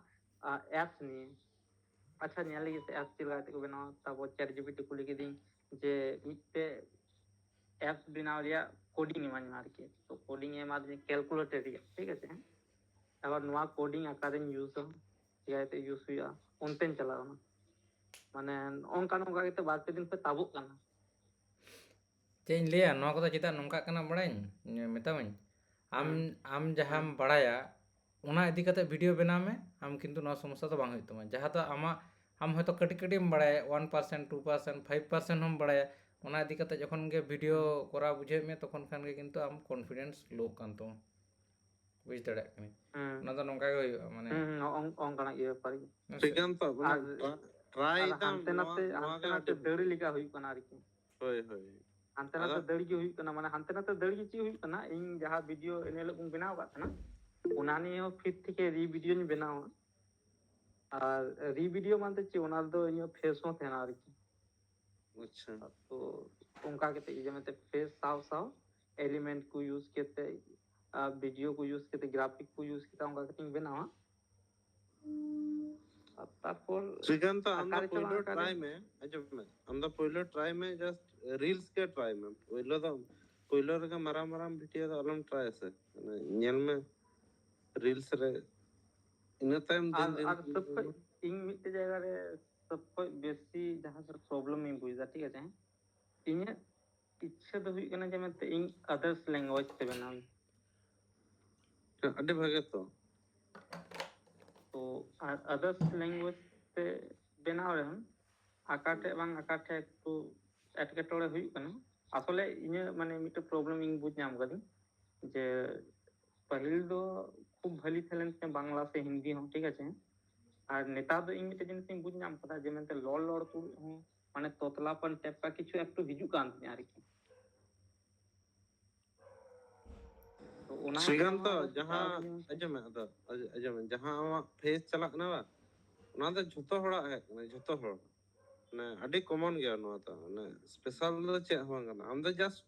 ᱟ, apps ᱱᱤᱭᱮ᱾ ᱟᱪᱪᱷᱟ, ᱧᱮᱞ ᱞᱮᱜᱮ ᱥᱮ apps ᱪᱮᱫ ᱞᱮᱠᱟ ᱠᱟᱛᱮ ᱠᱚ ᱵᱮᱱᱟᱣᱟ᱾ ᱛᱟᱨᱯᱚᱨ ChatGPT ᱠᱩᱞᱤ ᱠᱤᱫᱤᱧ ᱡᱮ ᱢᱤᱫᱴᱮᱡ apps ᱵᱮᱱᱟᱣ ᱨᱮᱭᱟᱜ coding ᱮᱢᱟᱹᱧ ᱢᱮ ᱟᱨᱠᱤ᱾ ᱛᱚ, coding ᱮ ᱮᱢᱟᱫᱤᱧᱟ calculator ᱨᱮᱭᱟᱜ, ᱴᱷᱤᱠ ᱟᱪᱷᱮ? ᱟᱵᱟᱨ ᱱᱚᱣᱟ coding ᱚᱠᱟᱨᱮᱧ use ᱟ, ᱪᱮᱠᱟ ᱠᱟᱛᱮ use ᱦᱩᱭᱩᱜᱼᱟ, ᱚᱱᱛᱮᱧ ᱪᱟᱞᱟᱣᱱᱟ᱾ ᱢᱟᱱᱮ, ᱱᱚᱝᱠᱟ ᱱᱚᱝᱠᱟ ᱠᱟᱛᱮ ᱵᱟᱨ ᱯᱮ ᱫᱤᱱ ᱠᱷᱚᱡ ᱛᱟᱵᱚᱜ ᱠᱟᱱᱟ᱾ ᱪᱮᱫ ᱤᱧ ᱞᱟᱹᱭᱟ, ᱱᱚᱣᱟ ᱠᱚᱫᱚ ᱪᱮᱫᱟᱜ ᱱᱚᱝᱠᱟᱜ ᱠᱟᱱᱟ ᱵᱟᱲᱟᱭᱟᱹᱧ? ᱢᱮᱛᱟᱢᱟᱹᱧ, ᱟᱢ, ᱦᱮᱸ᱾ ᱟᱢ ᱡᱟᱦᱟᱸᱢ ᱦᱮᱸ᱾ ᱵᱟᱲᱟᱭᱟ, ᱚᱱᱟ ᱤᱫᱤ ᱠᱟᱛᱮ ᱵᱷᱤᱰᱤᱭᱳ ᱵᱮᱱᱟᱣ ᱢᱮ, ᱟᱢ ᱠᱤᱱᱛᱩ ᱱᱚᱣᱟ ᱥᱚᱢᱚᱥᱥᱟ ᱫᱚ ᱵᱟᱝ ᱦᱩᱭᱩᱜ ᱛᱟᱢᱟ᱾ ᱡᱟᱦᱟᱸ ᱫᱚ ᱟᱢᱟᱜ, ᱟᱢ ᱦᱚᱭᱛᱳ ᱠᱟᱹᱴᱤᱡ ᱠᱟᱹᱴᱤᱡ ᱮᱢ ᱵᱟᱲᱟᱭᱟ, one percent, two percent, five percent ᱦᱚᱸᱢ ᱵᱟᱲᱟᱭᱟ, ᱚᱱᱟ ᱤᱫᱤ ᱠᱟᱛᱮ ᱡᱚᱠᱷᱚᱱ ᱜᱮ ᱵᱷᱤᱰᱤᱭᱳ ᱦᱮᱸ᱾ ᱠᱚᱨᱟᱣ ᱵᱩᱡᱷᱟᱹᱣᱮᱫ ᱢᱮᱭᱟ, ᱛᱚᱠᱷᱚᱱ ᱠᱷᱟᱱ ᱜᱮ ᱠᱤᱱᱛᱩ ᱟᱢ confidence ᱞᱳᱜ ᱠᱟᱱ ᱛᱟᱢᱟ᱾ ᱵᱩᱡᱽ ᱫᱟᱲᱮᱭᱟᱜ ᱠᱟᱹᱱᱟᱹᱧ᱾ ᱦᱩᱸ᱾ ᱚᱱᱟ ᱫᱚ ᱱᱚᱝᱠᱟ ᱜᱮ ᱦᱩᱭᱩᱜᱼᱟ, ᱢᱟᱱᱮ ᱦᱩᱸ, ᱦᱩᱸ, ᱚᱝ-, ᱚᱝᱠᱟᱱᱟᱜ ᱜᱮ ᱵᱮᱯᱟᱨ ᱜᱮ᱾ ᱦᱮᱸ ᱥᱮ? ᱥᱨᱤᱠᱟᱱᱛ, ᱢᱟᱱᱮ ᱟᱨ ᱴᱨᱟ- ᱴᱨᱟᱭ ᱟᱨ ᱫᱟᱢ, ᱦᱟᱱᱛᱮ ᱱᱚᱣᱟ ᱱᱟᱛᱮ ᱱᱚᱣᱟ ᱦᱟᱱᱛᱮ ᱜᱮ ᱱᱟᱛᱮ ᱟᱹᱰᱤ ᱫᱟᱹᱲ ᱞᱮᱠᱟ ᱦᱩᱭᱩᱜ ᱠᱟᱱᱟ ᱟᱨᱠᱤ᱾ ᱦᱳᱭ ᱦᱳᱭ᱾ ᱦᱟᱱᱛᱮ ᱱᱟᱛᱮ ᱟᱫᱚ- ᱫᱟᱹᱲ ᱜᱮ ᱦᱩᱭᱩᱜ ᱠᱟᱱᱟ, ᱢᱟᱱᱮ ᱦᱟᱱᱛᱮ ᱱᱟᱛᱮ ᱫᱟᱹᱲ ᱜᱮ ᱪᱮᱫ ᱦᱩᱭᱩᱜ ᱠᱟᱱᱟ, ᱤᱧ ᱡᱟᱦᱟᱸ ᱵᱷᱤᱰᱤᱭᱳ ᱮᱱ ᱦᱤᱞᱳᱜ ᱵᱚᱱ ᱵᱮᱱᱟᱣ ᱟᱠᱟᱫ ᱛᱟᱦᱮᱱᱟ, ᱚᱱᱟ ᱱᱤᱭᱮ ᱦᱚᱸ ᱯᱷᱤᱨ ᱛᱷᱮᱠᱮ ᱨᱤ ᱵᱷᱤᱰᱤᱭᱳᱧ ᱵᱮᱱᱟᱣᱟ᱾ ᱟᱨ ᱨᱤ ᱵᱷᱤᱰᱤᱭᱳ ᱢᱟᱱᱛᱮ ᱪᱮᱫ, ᱚᱱᱟ ᱨᱮᱫᱚ ᱤᱧᱟᱹᱜ ᱯᱷᱮᱥ ᱦᱚᱸ ᱛᱟᱦᱮᱱᱟ ᱟᱨᱠᱤ᱾ ᱟᱪᱪᱷᱟ᱾ ᱛᱚ ᱚᱱᱠᱟ ᱠᱟᱛᱮ ᱜᱮ ᱡᱮᱢᱚᱱ ᱯᱷᱮᱥ ᱥᱟᱶ ᱥᱟᱶ ᱮᱞᱤᱢᱮᱱᱴ ᱠᱚ ᱤᱭᱩᱡᱽ ᱠᱟᱛᱮ, ᱟᱨ ᱵᱷᱤᱰᱤᱭᱳ ᱠᱚ ᱤᱭᱩᱡᱽ ᱠᱟᱛᱮ, ᱜᱨᱟᱯᱷᱤᱠ ᱠᱚ ᱤᱭᱩᱡᱽ ᱠᱟᱛᱮ ᱚᱱᱠᱟ ᱠᱟᱛᱮᱧ ᱵᱮᱱᱟᱣᱟ᱾ ᱟᱨ ᱛᱟᱨᱯᱚᱨ ᱥᱨᱤᱠᱟᱱᱛ, ᱟᱢ ᱫᱚ ᱟᱠᱟᱨᱮ ᱪᱟᱞᱟᱜ, ᱯᱳᱭᱞᱳ ᱟᱠᱟᱨᱮ ᱴᱨᱟᱭ ᱢᱮ, ᱟᱸᱡᱚᱢ ᱢᱮ, ᱟᱢ ᱫᱚ ᱯᱳᱭᱞᱳ ᱴᱨᱟᱭ ᱢᱮ, ᱡᱟᱥᱴ ᱨᱤᱞᱥ ᱜᱮ ᱴᱨᱟᱭ ᱢᱮ᱾ ᱯᱳᱭᱞᱳ ᱫᱚ, ᱯᱳᱭᱞᱳ ᱨᱮᱜᱮ ᱢᱟᱨᱟᱝ ᱢᱟᱨᱟᱝ ᱵᱷᱤᱰᱤᱭᱳ ᱫᱚ ᱟᱞᱚᱢ ᱴᱨᱟᱭᱟ ᱥᱮ, ᱢᱟᱱᱮ ᱧᱮᱞ ᱢᱮ ᱨᱤᱞᱥ ᱨᱮ, ᱤᱱᱟᱹ ᱛᱟᱭᱚᱢ ᱫᱤᱱ ᱟᱨ ᱫᱤᱱ ᱟᱨ ᱥᱚᱵ ᱠᱷᱚᱡ ᱤᱧ ᱢᱤᱫᱴᱮᱡ ᱡᱟᱭᱜᱟ ᱨᱮ ᱥᱚᱵ ᱠᱷᱚᱡ ᱵᱮᱥᱤ ᱡᱟᱦᱟᱸ ᱯᱨᱚᱵᱞᱮᱢ ᱤᱧ ᱵᱩᱡᱽ ᱮᱫᱟ, ᱴᱷᱤᱠ ᱟᱪᱷᱮ, ᱤᱧᱟᱹᱜ ᱤᱪᱪᱷᱟᱹ ᱫᱚ ᱦᱩᱭᱩᱜ ᱠᱟᱱᱟ ᱡᱮ ᱢᱮᱱᱛᱮ ᱤᱧ ᱟᱫᱟᱨᱥ ᱞᱮᱝᱜᱩᱭᱮᱡᱽ ᱛᱮ ᱵᱮᱱᱟᱣ ᱤᱧ᱾ ᱟᱹᱰᱤ ᱵᱷᱟᱜᱮ ᱛᱚ᱾ ᱛᱚ ᱟᱨ ᱟᱫᱟᱨᱥ ᱞᱮᱝᱜᱩᱭᱮᱡᱽ ᱛᱮ ᱵᱮᱱᱟᱣ ᱨᱮᱦᱚᱸ ᱟᱠᱟ ᱴᱷᱮᱡ ᱵᱟᱝ ᱟᱠᱟ ᱴᱷᱮᱡ ᱮᱠᱴᱩ ᱮᱴᱠᱮᱴᱚᱬᱮ ᱦᱩᱭᱩᱜ ᱠᱟᱱᱟ᱾ ᱟᱥᱚᱞᱮ ᱤᱧᱟᱹᱜ ᱢᱟᱱᱮ ᱢᱤᱫᱴᱮᱡ ᱯᱨᱚᱵᱞᱮᱢ ᱤᱧ ᱵᱩᱡᱽ ᱧᱟᱢ ᱠᱟᱫᱤᱧ ᱡᱮ ᱯᱟᱹᱦᱤᱞ ᱫᱚ ᱠᱷᱩᱵ ᱵᱷᱟᱞᱤ ᱛᱟᱦᱮᱸ ᱞᱮᱱ ᱛᱤᱧᱟ ᱵᱟᱝᱞᱟ ᱥᱮ ᱦᱤᱱᱫᱤ ᱦᱚᱸ, ᱴᱷᱤᱠ ᱟᱪᱷᱮ᱾ ᱟᱨ ᱱᱮᱛᱟᱨ ᱫᱚ ᱤᱧ ᱢᱤᱫᱴᱮᱡ ᱡᱤᱱᱤᱥ ᱤᱧ ᱵᱩᱡᱽ ᱧᱟᱢ ᱠᱟᱫᱟ ᱡᱮ ᱢᱮᱱᱛᱮ ᱞᱚᱲ ᱞᱚᱲ ᱛᱩᱞᱩᱡ ᱦᱚᱸ ᱢᱟᱱᱮ ᱛᱚᱛᱞᱟᱯᱟᱱ ᱴᱟᱭᱤᱯ ᱠᱟ ᱠᱤᱪᱷᱩ ᱮᱠᱴᱩ ᱦᱤᱡᱩᱜ ᱠᱟᱱ ᱛᱤᱧᱟ ᱟᱨᱠᱤ᱾ ᱛᱚ ᱚᱱᱟ ᱦᱚᱛᱮᱡ ᱥᱨᱤᱠᱟᱱᱛ, ᱱᱚᱣᱟ ᱫᱚ ᱡᱟᱦᱟᱸ ᱟᱹᱰᱤ ᱟᱸᱡᱚᱢ ᱢᱮ, ᱟᱫᱚ ᱟᱸᱡᱚᱢ ᱢᱮ, ᱡᱟᱦᱟᱸ ᱟᱢᱟᱜ ᱯᱷᱮᱥ ᱪᱟᱞᱟᱜ ᱠᱟᱱᱟ ᱵᱟᱝ, ᱚᱱᱟ ᱫᱚ ᱡᱷᱚᱛᱚ ᱦᱚᱲᱟᱜ ᱦᱮᱡ ᱠᱟᱱᱟ, ᱡᱷᱚᱛᱚ ᱦᱚᱲ, ᱢᱟᱱᱮ ᱟᱹᱰᱤ ᱠᱚᱢᱚᱱ ᱜᱮᱭᱟ ᱱᱚᱣᱟ ᱫᱚ, ᱢᱟᱱᱮ ᱥᱯᱮᱥᱟᱞ ᱫᱚ ᱪᱮᱫ ᱦᱚᱸ ᱵᱟᱝ ᱠᱟᱱᱟ᱾ ᱟᱢ ᱫᱚ ᱡᱟᱥᱴ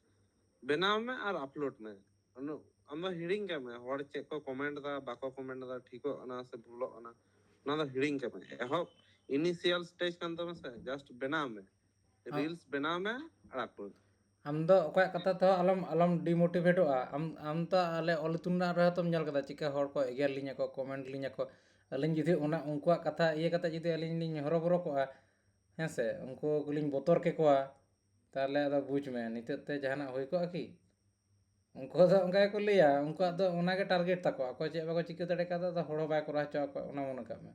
ᱵᱮᱱᱟᱣ ᱢᱮ ᱟᱨ ᱟᱯᱞᱳᱰ ᱢᱮ᱾ ᱩᱱᱟᱹᱜ ᱟᱢ ᱫᱚ ᱦᱤᱲᱤᱧ ᱠᱟᱜ ᱢᱮ, ᱦᱚᱲ ᱪᱮᱫ ᱠᱚ ᱠᱚᱢᱮᱱᱴ ᱫᱟ, ᱵᱟᱠᱚ ᱠᱚᱢᱮᱱᱴ ᱫᱟ, ᱴᱷᱤᱠᱚᱜ ᱠᱟᱱᱟ ᱥᱮ ᱵᱷᱩᱞᱚᱜ ᱠᱟᱱᱟ, ᱚᱱᱟ ᱫᱚ ᱦᱤᱲᱤᱧ ᱠᱟᱜ ᱢᱮ᱾ ᱮᱦᱚᱵ ᱤᱱᱤᱥᱤᱭᱟᱞ ᱥᱴᱮᱡ ᱠᱟᱱ ᱛᱟᱢᱟ ᱥᱮ, ᱡᱟᱥᱴ ᱵᱮᱱᱟᱣ ᱢᱮ, ᱦᱚᱸ᱾ ᱨᱤᱞᱥ ᱵᱮᱱᱟᱣ ᱢᱮ, ᱟᱲᱟᱜ ᱠᱚ᱾ ᱟᱢ ᱫᱚ ᱚᱠᱚᱭᱟᱜ ᱠᱟᱛᱷᱟ ᱛᱮᱦᱚᱸ ᱟᱞᱚᱢ ᱟᱞᱚᱢ ᱰᱤᱢᱳᱴᱤᱵᱷᱮᱴᱚᱜᱼᱟ᱾ ᱟᱢ ᱟᱢ ᱛᱚ ᱟᱞᱮ ᱚᱞ ᱤᱛᱩᱱ ᱨᱮᱱᱟᱜ ᱨᱮᱦᱚᱸ ᱛᱚᱢ ᱧᱮᱞ ᱠᱟᱫᱟ ᱪᱮᱫᱠᱟ ᱦᱚᱲ ᱠᱚ ᱮᱜᱮᱨ ᱞᱤᱧᱟ ᱠᱚ, ᱠᱚᱢᱮᱱᱴ ᱞᱤᱧᱟ ᱠᱚ᱾ ᱟᱹᱞᱤᱧ ᱡᱩᱫᱤ ᱚᱱᱟ ᱩᱱᱠᱩᱣᱟᱜ ᱠᱟᱛᱷᱟ ᱤᱭᱟᱹ ᱠᱟᱛᱮ ᱡᱩᱫᱤ ᱟᱹᱞᱤᱧ ᱞᱤᱧ ᱦᱚᱨᱚᱵᱚᱨᱚ ᱠᱚᱜᱼᱟ, ᱦᱮᱸ ᱥᱮ, ᱩᱱᱠᱩ ᱠᱚᱞᱤᱧ ᱵᱚᱛᱚᱨ ᱠᱮᱠᱚᱣᱟ, ᱛᱟᱦᱚᱞᱮ ᱟᱫᱚ ᱵᱩᱡᱽ ᱢᱮ ᱱᱤᱛᱚᱜ ᱛᱮ ᱡᱟᱦᱟᱱᱟᱜ ᱦᱩᱭ ᱠᱚᱜᱼᱟ ᱠᱤ? ᱩᱱᱠᱩ ᱫᱚ ᱚᱱᱠᱟ ᱜᱮᱠᱚ ᱞᱟᱹᱭᱟ, ᱩᱱᱠᱩᱣᱟᱜ ᱫᱚ ᱚᱱᱟᱜᱮ ᱴᱟᱨᱜᱮᱴ ᱛᱟᱠᱚ᱾ ᱟᱠᱚ ᱪᱮᱫ ᱵᱟᱠᱚ ᱪᱤᱠᱟᱹ ᱫᱟᱲᱮ ᱠᱟᱣᱫᱟ, ᱟᱫᱚ ᱦᱚᱲ ᱦᱚᱸ ᱵᱟᱭ ᱠᱚᱨᱟᱣ ᱦᱚᱪᱚ ᱟᱠᱚᱣᱟ, ᱚᱱᱟ ᱢᱚᱱᱮ ᱠᱟᱜ ᱢᱮ᱾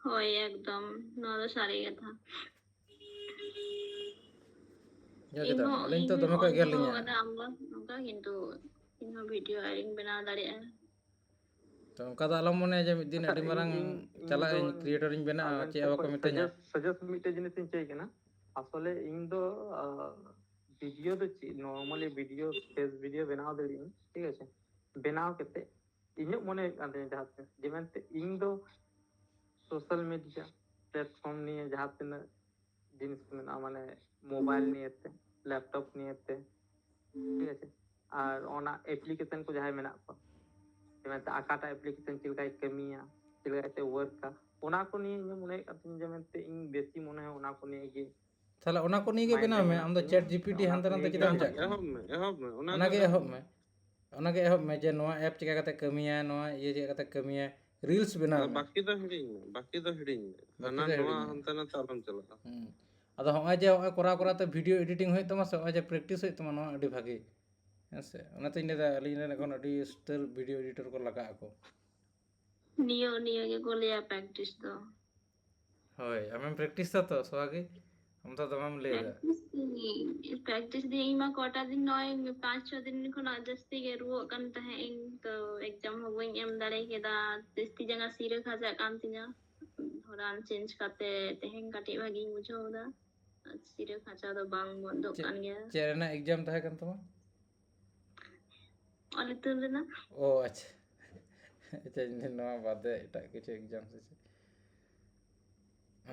ᱦᱳᱭ, ᱮᱠᱫᱚᱢ, ᱱᱚᱣᱟ ᱫᱚ ᱥᱟᱹᱨᱤ ᱠᱟᱛᱷᱟ᱾ ᱵᱩᱡᱷᱟᱹᱣ ᱤᱧ ᱠᱮᱫᱟᱢ? ᱦᱚᱸ ᱟᱹᱞᱤᱧ ᱤᱧ ᱛᱚ ᱦᱚᱸᱧ ᱫᱚᱢᱮ ᱠᱚ ᱚᱞ ᱮᱜᱮᱨ ᱫᱚᱦᱚ ᱞᱤᱧᱟ᱾ ᱠᱟᱫᱟ ᱟᱢ ᱫᱚ ᱱᱚᱝᱠᱟ, ᱠᱤᱱᱛᱩ ᱤᱧ ᱦᱚᱸ ᱵᱷᱤᱰᱤᱭᱳ ᱟᱨᱤᱧ ᱵᱮᱱᱟᱣ ᱫᱟᱲᱮᱭᱟᱜᱼᱟ᱾ ᱛᱚ ᱚᱱᱠᱟ ᱫᱚ ᱟᱞᱚᱢ ᱢᱚᱱᱮᱭᱟ ᱡᱮ ᱢᱤᱫ ᱫᱤᱱ ᱟᱹᱰᱤ ᱢᱟᱨᱟᱝ ᱪᱟᱞᱟᱜ ᱟᱹᱧ, ᱠᱨᱤᱭᱮᱴᱚᱨ ᱤᱧ ᱵᱮᱱᱟᱜᱼᱟ, ᱪᱮᱫ ᱦᱚᱸ ᱵᱟᱠᱚ ᱢᱤᱛᱟᱹᱧᱟ᱾ ᱥᱟᱡᱮᱥᱴ ᱢᱤᱫᱴᱮᱡ ᱡᱤᱱᱤᱥ ᱤᱧ ᱪᱟᱹᱭ ᱠᱟᱱᱟ᱾ ᱟᱥᱚᱞᱮ ᱤᱧ ᱫᱚ ᱵᱷᱤᱰᱤᱭᱳ ᱫᱚ ᱪᱮᱫ, ᱱᱚᱨᱢᱟᱞᱤ ᱵᱷᱤᱰᱤᱭᱳ, ᱯᱷᱮᱥ ᱵᱷᱤᱰᱤᱭᱳ ᱵᱮᱱᱟᱣ ᱫᱟᱲᱮᱭᱟᱜ ᱟᱹᱧ, ᱴᱷᱤᱠ ᱟᱪᱷᱮ᱾ ᱵᱮᱱᱟᱣ ᱠᱟᱛᱮ ᱤᱧᱟᱹᱜ ᱢᱚᱱᱮ ᱦᱩᱭᱩᱜ ᱠᱟᱱ ᱛᱤᱧᱟ ᱡᱟᱦᱟᱸ ᱛᱤᱱᱟᱹᱜ, ᱡᱮ ᱢᱮᱱᱛᱮ ᱤᱧ ᱫᱚ ᱥᱳᱥᱟᱞ ᱢᱤᱰᱤᱭᱟ ᱯᱞᱟᱴᱯᱷᱚᱨᱢ ᱱᱤᱭᱮ ᱡᱟᱦᱟᱸ ᱛᱤᱱᱟᱹᱜ ᱡᱤᱱᱤᱥ ᱠᱚ ᱢᱮᱱᱟᱜᱼᱟ, ᱢᱟᱱᱮ ᱢᱳᱵᱟᱭᱤᱞ ᱱᱤᱭᱮᱛᱮ, ᱞᱮᱯᱴᱚᱯ ᱱᱤᱭᱮᱛᱮ, ᱴᱷᱤᱠ ᱟᱪᱷᱮ᱾ ᱟᱨ ᱚᱱᱟ ᱮᱯᱞᱤᱠᱮᱥᱚᱱ ᱠᱚ ᱡᱟᱦᱟᱸᱭ ᱢᱮᱱᱟᱜ ᱠᱚᱣᱟ, ᱡᱮ ᱢᱮᱱᱛᱮ ᱚᱠᱟᱴᱟᱜ ᱮᱯᱞᱤᱠᱮᱥᱚᱱ ᱪᱮᱫ ᱞᱮᱠᱟᱭ ᱠᱟᱹᱢᱤᱭᱟ, ᱪᱮᱫ ᱞᱮᱠᱟᱛᱮ ᱳᱣᱟᱨᱠᱟ, ᱚᱱᱟ ᱠᱚ ᱱᱤᱭᱮ ᱤᱧᱟᱹᱜ ᱢᱚᱱᱮ ᱦᱩᱭᱩᱜ ᱠᱟᱱ ᱛᱤᱧᱟ ᱡᱮ ᱢᱮᱱᱛᱮ ᱤᱧ ᱵᱮᱥᱤ ᱢᱚᱱᱮ ᱦᱚᱸ ᱚᱱᱟ ᱠᱚ ᱱᱤᱭᱮ ᱜᱮ᱾ ᱛᱟᱦᱞᱮ ᱚᱱᱟ ᱠᱚ ᱱᱤᱭᱮ ᱜᱮ ᱵᱮᱱᱟᱣ ᱢᱮ᱾ ᱟᱢ ᱫᱚ ᱪᱮᱴ ᱡᱤᱯᱤᱴᱤ ᱦᱟᱱᱛᱮ ᱱᱟᱛᱮ ᱪᱮᱫᱟᱜ ᱮᱢ ᱪᱟᱜ ᱠᱟᱱᱟ? ᱮᱦᱚᱵ ᱢᱮ, ᱮᱦᱚᱵ ᱢᱮ, ᱚᱱᱟ ᱚᱱᱟ ᱜᱮ ᱜᱮ ᱮᱦᱚᱵ ᱢᱮ᱾ ᱚᱱᱟ ᱜᱮ ᱮᱦᱚᱵ ᱢᱮ ᱡᱮ ᱱᱚᱣᱟ ᱮᱯ ᱪᱮᱠᱟ ᱠᱟᱛᱮ ᱠᱟᱹᱢᱤᱭᱟ, ᱱᱚᱣᱟ ᱤᱭᱟᱹ ᱪᱮᱠᱟ ᱠᱟᱛᱮ ᱠᱟᱹᱢᱤᱭᱟ, ᱨᱤᱞᱥ ᱵᱮᱱᱟᱣ ᱢᱮ᱾ ᱵᱟᱹᱠᱤ ᱫᱚ ᱦᱤᱲᱤᱧ ᱢᱮ, ᱵᱟᱹᱠᱤ ᱫᱚ ᱦᱤᱲᱤᱧ ᱢᱮ᱾ ᱵᱟᱹᱠᱤ ᱦᱟᱱᱟ ᱫᱚ ᱱᱚᱣᱟ ᱦᱤᱲᱤᱧ ᱢᱮ᱾ ᱦᱟᱱᱛᱮ ᱱᱟᱛᱮ ᱟᱞᱚᱢ ᱪᱟᱞᱟᱜᱼᱟ᱾ ᱦᱩᱸ᱾ ᱟᱫᱚ ᱦᱚᱸᱜᱼᱚᱭ ᱡᱮ ᱦᱚᱸᱜᱼᱚᱭ ᱠᱚᱨᱟᱣ ᱠᱚᱨᱟᱣ ᱛᱮ ᱵᱷᱤᱰᱤᱭᱳ ᱮᱰᱤᱴᱤᱝ ᱦᱩᱭᱩᱜ ᱛᱟᱢᱟ ᱥᱮ, ᱦᱚᱸᱜᱼᱚᱭ ᱡᱮ ᱯᱨᱮᱠᱴᱤᱥ ᱦᱩᱭᱩᱜ ᱛᱟᱢᱟ, ᱱᱚᱣᱟ ᱟᱹᱰᱤ ᱵᱷᱟᱜᱮ᱾ ᱦᱮᱸ ᱥᱮ? ᱚᱱᱟᱛᱤᱧ ᱞᱟᱹᱭᱫᱟ ᱟᱹᱞᱤᱧ ᱨᱮᱱ ᱮᱠᱷᱚᱱ ᱟᱹᱰᱤ ᱩᱥᱛᱟᱹᱨ ᱵᱷᱤᱰᱤᱭᱳ ᱮᱰᱤᱴᱚᱨ ᱠᱚ ᱞᱟᱜᱟᱜ ᱟᱠᱚ᱾ ᱱᱤᱭᱟᱹ ᱱᱤᱭᱟᱹ ᱜᱮᱠᱚ ᱞᱟᱹᱭᱟ ᱯᱨᱮᱠᱴᱤᱥ ᱫᱚ᱾ ᱦᱳᱭ, ᱟᱢᱮᱢ ᱯᱨᱮᱠᱴᱤᱥ ᱫᱟ ᱛᱚ, ᱥᱚᱣᱟᱜᱤ? ᱟᱢ ᱫᱚ ᱫᱚᱢᱮᱢ ᱞᱟᱹᱭ ᱫᱟ᱾ ᱯᱨᱮᱠᱴᱤᱥ ᱫᱤᱧ, ᱯᱨᱮᱠᱴᱤᱥ ᱫᱤᱧ ᱤᱧ ᱢᱟ ᱠᱚᱴᱟ ᱫᱤᱱ, ᱱᱚᱜᱼᱚᱭ ᱯᱟᱸᱪ ᱪᱷᱚ ᱫᱤᱱ ᱠᱷᱚᱱᱟᱜ ᱡᱟᱹᱥᱛᱤ ᱜᱮ ᱨᱩᱣᱟᱹᱜ ᱠᱟᱱ ᱛᱟᱦᱮᱸᱫ ᱤᱧ, ᱛᱚ ᱮᱠᱡᱟᱢ ᱦᱚᱸ ᱵᱟᱹᱧ ᱮᱢ ᱫᱟᱲᱮ ᱠᱮᱫᱟ᱾ ᱡᱟᱹᱥᱛᱤ ᱡᱟᱸᱜᱟ ᱥᱤᱨᱟᱹ ᱠᱷᱟᱸᱪᱟᱜ ᱠᱟᱱ ᱛᱤᱧᱟ᱾ ᱨᱟᱱ ᱪᱮᱧᱡᱽ ᱠᱟᱛᱮ ᱛᱮᱦᱮᱧ ᱠᱟᱹᱴᱤᱡ ᱵᱷᱟᱜᱤᱧ ᱵᱩᱡᱷᱟᱹᱣ ᱫᱟ᱾ ᱥᱤᱨᱟᱹ ᱠᱷᱟᱸᱪᱟ ᱫᱚ ᱵᱟᱝ ᱵᱚᱱᱫᱚᱜ ᱪᱮᱫ, ᱠᱟᱱ ᱜᱮᱭᱟ᱾ ᱪᱮᱫ ᱨᱮᱱᱟᱜ ᱮᱠᱡᱟᱢ ᱛᱟᱦᱮᱸ ᱠᱟᱱ ᱛᱟᱢᱟ? ᱚᱞ ᱤᱛᱩᱱ ᱨᱮᱱᱟᱜ᱾ ᱚ ᱟᱪᱪᱷᱟ᱾ ᱟᱪᱪᱷᱟ, ᱤᱧ ᱫᱚ ᱱᱚᱣᱟ ᱵᱟᱫᱮ ᱮᱴᱟᱜ ᱠᱤᱪᱷᱩ ᱮᱠᱡᱟᱢ ᱥᱮ ᱪᱮᱫ?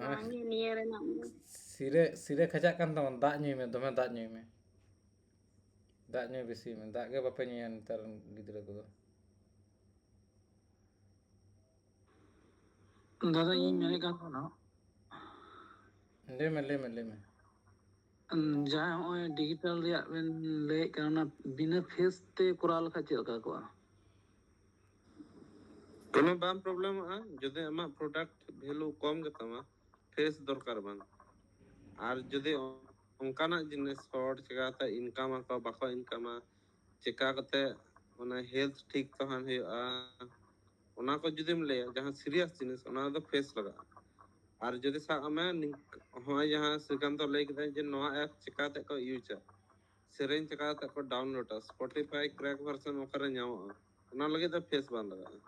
ᱟᱨ ᱵᱟᱝᱜᱮ, ᱱᱤᱭᱟᱹ ᱨᱮᱱᱟᱜ ᱫᱚ᱾ ᱥᱤᱨᱟᱹ, ᱥᱤᱨᱟᱹ ᱠᱷᱟᱸᱪᱟᱜ ᱠᱟᱱ ᱛᱟᱢᱟ, ᱫᱟᱜ ᱧᱩᱭ ᱢᱮ, ᱫᱚᱢᱮ ᱫᱟᱜ ᱧᱩᱭ ᱢᱮ᱾ ᱫᱟᱜ ᱧᱩ ᱵᱮᱥᱤ ᱢᱮ, ᱫᱟᱜ ᱜᱮ ᱵᱟᱯᱮ ᱧᱩᱭᱟ ᱱᱮᱛᱟᱨ ᱨᱮᱱ ᱜᱤᱫᱽᱨᱟᱹ ᱠᱚᱫᱚ᱾ ᱫᱟᱫᱟ, ᱤᱧ ᱢᱮᱱᱮᱫ ᱠᱟᱱ ᱛᱟᱦᱮᱱᱟ, ᱞᱟᱹᱭ ᱢᱮ, ᱞᱟᱹᱭ ᱢᱮ, ᱞᱟᱹᱭ ᱢᱮ᱾ ᱩᱸ, ᱡᱟᱦᱟᱸ ᱦᱚᱸᱜᱼᱚᱭ ᱰᱤᱡᱤᱴᱟᱞ ᱨᱮᱭᱟᱜ ᱵᱮᱱ ᱞᱟᱹᱭᱮᱫ ᱠᱟᱱ, ᱚᱱᱟ ᱵᱤᱱᱟᱹ ᱯᱷᱮᱥ ᱛᱮ ᱠᱚᱨᱟᱣ ᱞᱮᱠᱷᱟᱡ ᱪᱮᱫ ᱞᱮᱠᱟ ᱠᱚᱜᱼᱟ? ᱠᱳᱱᱳ ᱵᱟᱝ ᱯᱨᱚᱵᱞᱮᱢᱚᱜᱼᱟ, ᱡᱩᱫᱤ ᱟᱢᱟᱜ ᱯᱨᱚᱰᱟᱠᱴ ᱵᱷᱮᱞᱩ ᱠᱚᱢ ᱜᱮᱛᱟᱢᱟ, ᱯᱷᱮᱥ ᱫᱚᱨᱠᱟᱨ ᱵᱟᱝ᱾ ᱟᱨ ᱡᱩᱫᱤ ᱚᱱᱠᱟᱱᱟᱜ ᱡᱤᱱᱤᱥ, ᱦᱚᱲ ᱪᱮᱠᱟᱛᱮ ᱤᱱᱠᱟᱢ ᱟᱠᱚ, ᱵᱟᱠᱚ ᱤᱱᱠᱟᱢᱟ, ᱪᱮᱠᱟ ᱠᱟᱛᱮ ᱚᱱᱟ ᱦᱮᱞᱛᱷ ᱴᱷᱤᱠ ᱛᱟᱦᱮᱱ ᱦᱩᱭᱩᱜᱼᱟ, ᱚᱱᱟ ᱠᱚ ᱡᱩᱫᱤᱢ ᱞᱟᱹᱭᱟ, ᱡᱟᱦᱟᱸ ᱥᱤᱨᱤᱭᱟᱥ ᱡᱤᱱᱤᱥ, ᱚᱱᱟ ᱫᱚ ᱯᱷᱮᱥ ᱞᱟᱜᱟᱜᱼᱟ᱾ ᱟᱨ ᱡᱩᱫᱤ ᱥᱟᱵ ᱠᱟᱜ ᱢᱮ, ᱱᱤᱝ-, ᱦᱚᱸᱜᱼᱚᱭ ᱡᱟᱦᱟᱸ ᱥᱨᱤᱠᱟᱱᱛᱚ ᱞᱟᱹᱭ ᱠᱮᱫᱟᱭ ᱡᱮ ᱱᱚᱣᱟ ᱮᱯ ᱪᱮᱠᱟᱛᱮ ᱠᱚ ᱤᱭᱩᱡᱟ, ᱥᱮᱨᱮᱧ ᱪᱮᱠᱟ ᱠᱟᱛᱮ ᱠᱚ ᱰᱟᱣᱩᱱᱞᱳᱰᱟ? Spotify crack version ᱚᱠᱟᱨᱮ ᱧᱟᱢᱚᱜᱼᱟ? ᱚᱱᱟ ᱞᱟᱹᱜᱤᱫ ᱫᱚ ᱯᱷᱮᱥ ᱵᱟᱝ ᱞᱟᱜᱟᱜᱼᱟ᱾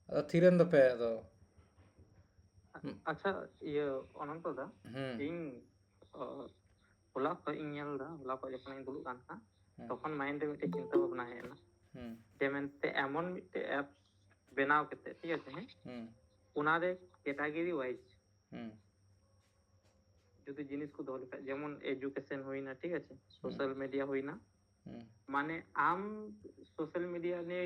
ᱟᱫᱚ ᱛᱷᱤᱨᱮᱱ ᱫᱚᱯᱮ ᱟᱫᱚ᱾ ᱟᱪᱪᱷᱟ, ᱤᱭᱟᱹ, ᱚᱱᱚᱱᱛᱚ ᱫᱟ, ᱦᱩᱸ᱾ ᱤᱧ, ᱚ, ᱦᱚᱞᱟ ᱠᱷᱚᱡ ᱤᱧ ᱧᱮᱞ ᱫᱟ, ᱦᱚᱞᱟ ᱠᱷᱚᱡ ᱡᱚᱠᱷᱚᱱᱤᱧ ᱫᱩᱲᱩᱵ ᱠᱟᱱ ᱛᱟᱦᱮᱸ, ᱦᱩᱸ᱾ ᱛᱚᱠᱷᱚᱱ mind ᱨᱮ ᱢᱤᱫᱴᱮᱡ ᱪᱤᱱᱛᱟᱹ ᱵᱷᱟᱵᱽᱱᱟ ᱦᱮᱡ ᱮᱱᱟ᱾ ᱦᱩᱸ᱾ ᱡᱮ ᱢᱮᱱᱛᱮ ᱮᱢᱚᱱ ᱢᱤᱫᱴᱮᱡ apps ᱵᱮᱱᱟᱣ ᱠᱟᱛᱮ, ᱴᱷᱤᱠ ᱟᱪᱷᱮ, ᱦᱮᱸ? ᱦᱩᱸ᱾ ᱚᱱᱟᱨᱮ category wise ᱦᱩᱸ᱾ ᱡᱩᱫᱤ ᱡᱤᱱᱤᱥ ᱠᱚ ᱫᱚᱦᱚ ᱞᱮᱠᱷᱟᱡ, ᱡᱮᱢᱚᱱ education ᱦᱩᱭᱱᱟ, ᱴᱷᱤᱠ ᱟᱪᱷᱮ, ᱦᱩᱸ᱾ Social media ᱦᱩᱭᱱᱟ, ᱦᱩᱸ᱾ ᱢᱟᱱᱮ ᱟᱢ social media ᱱᱤᱭᱮ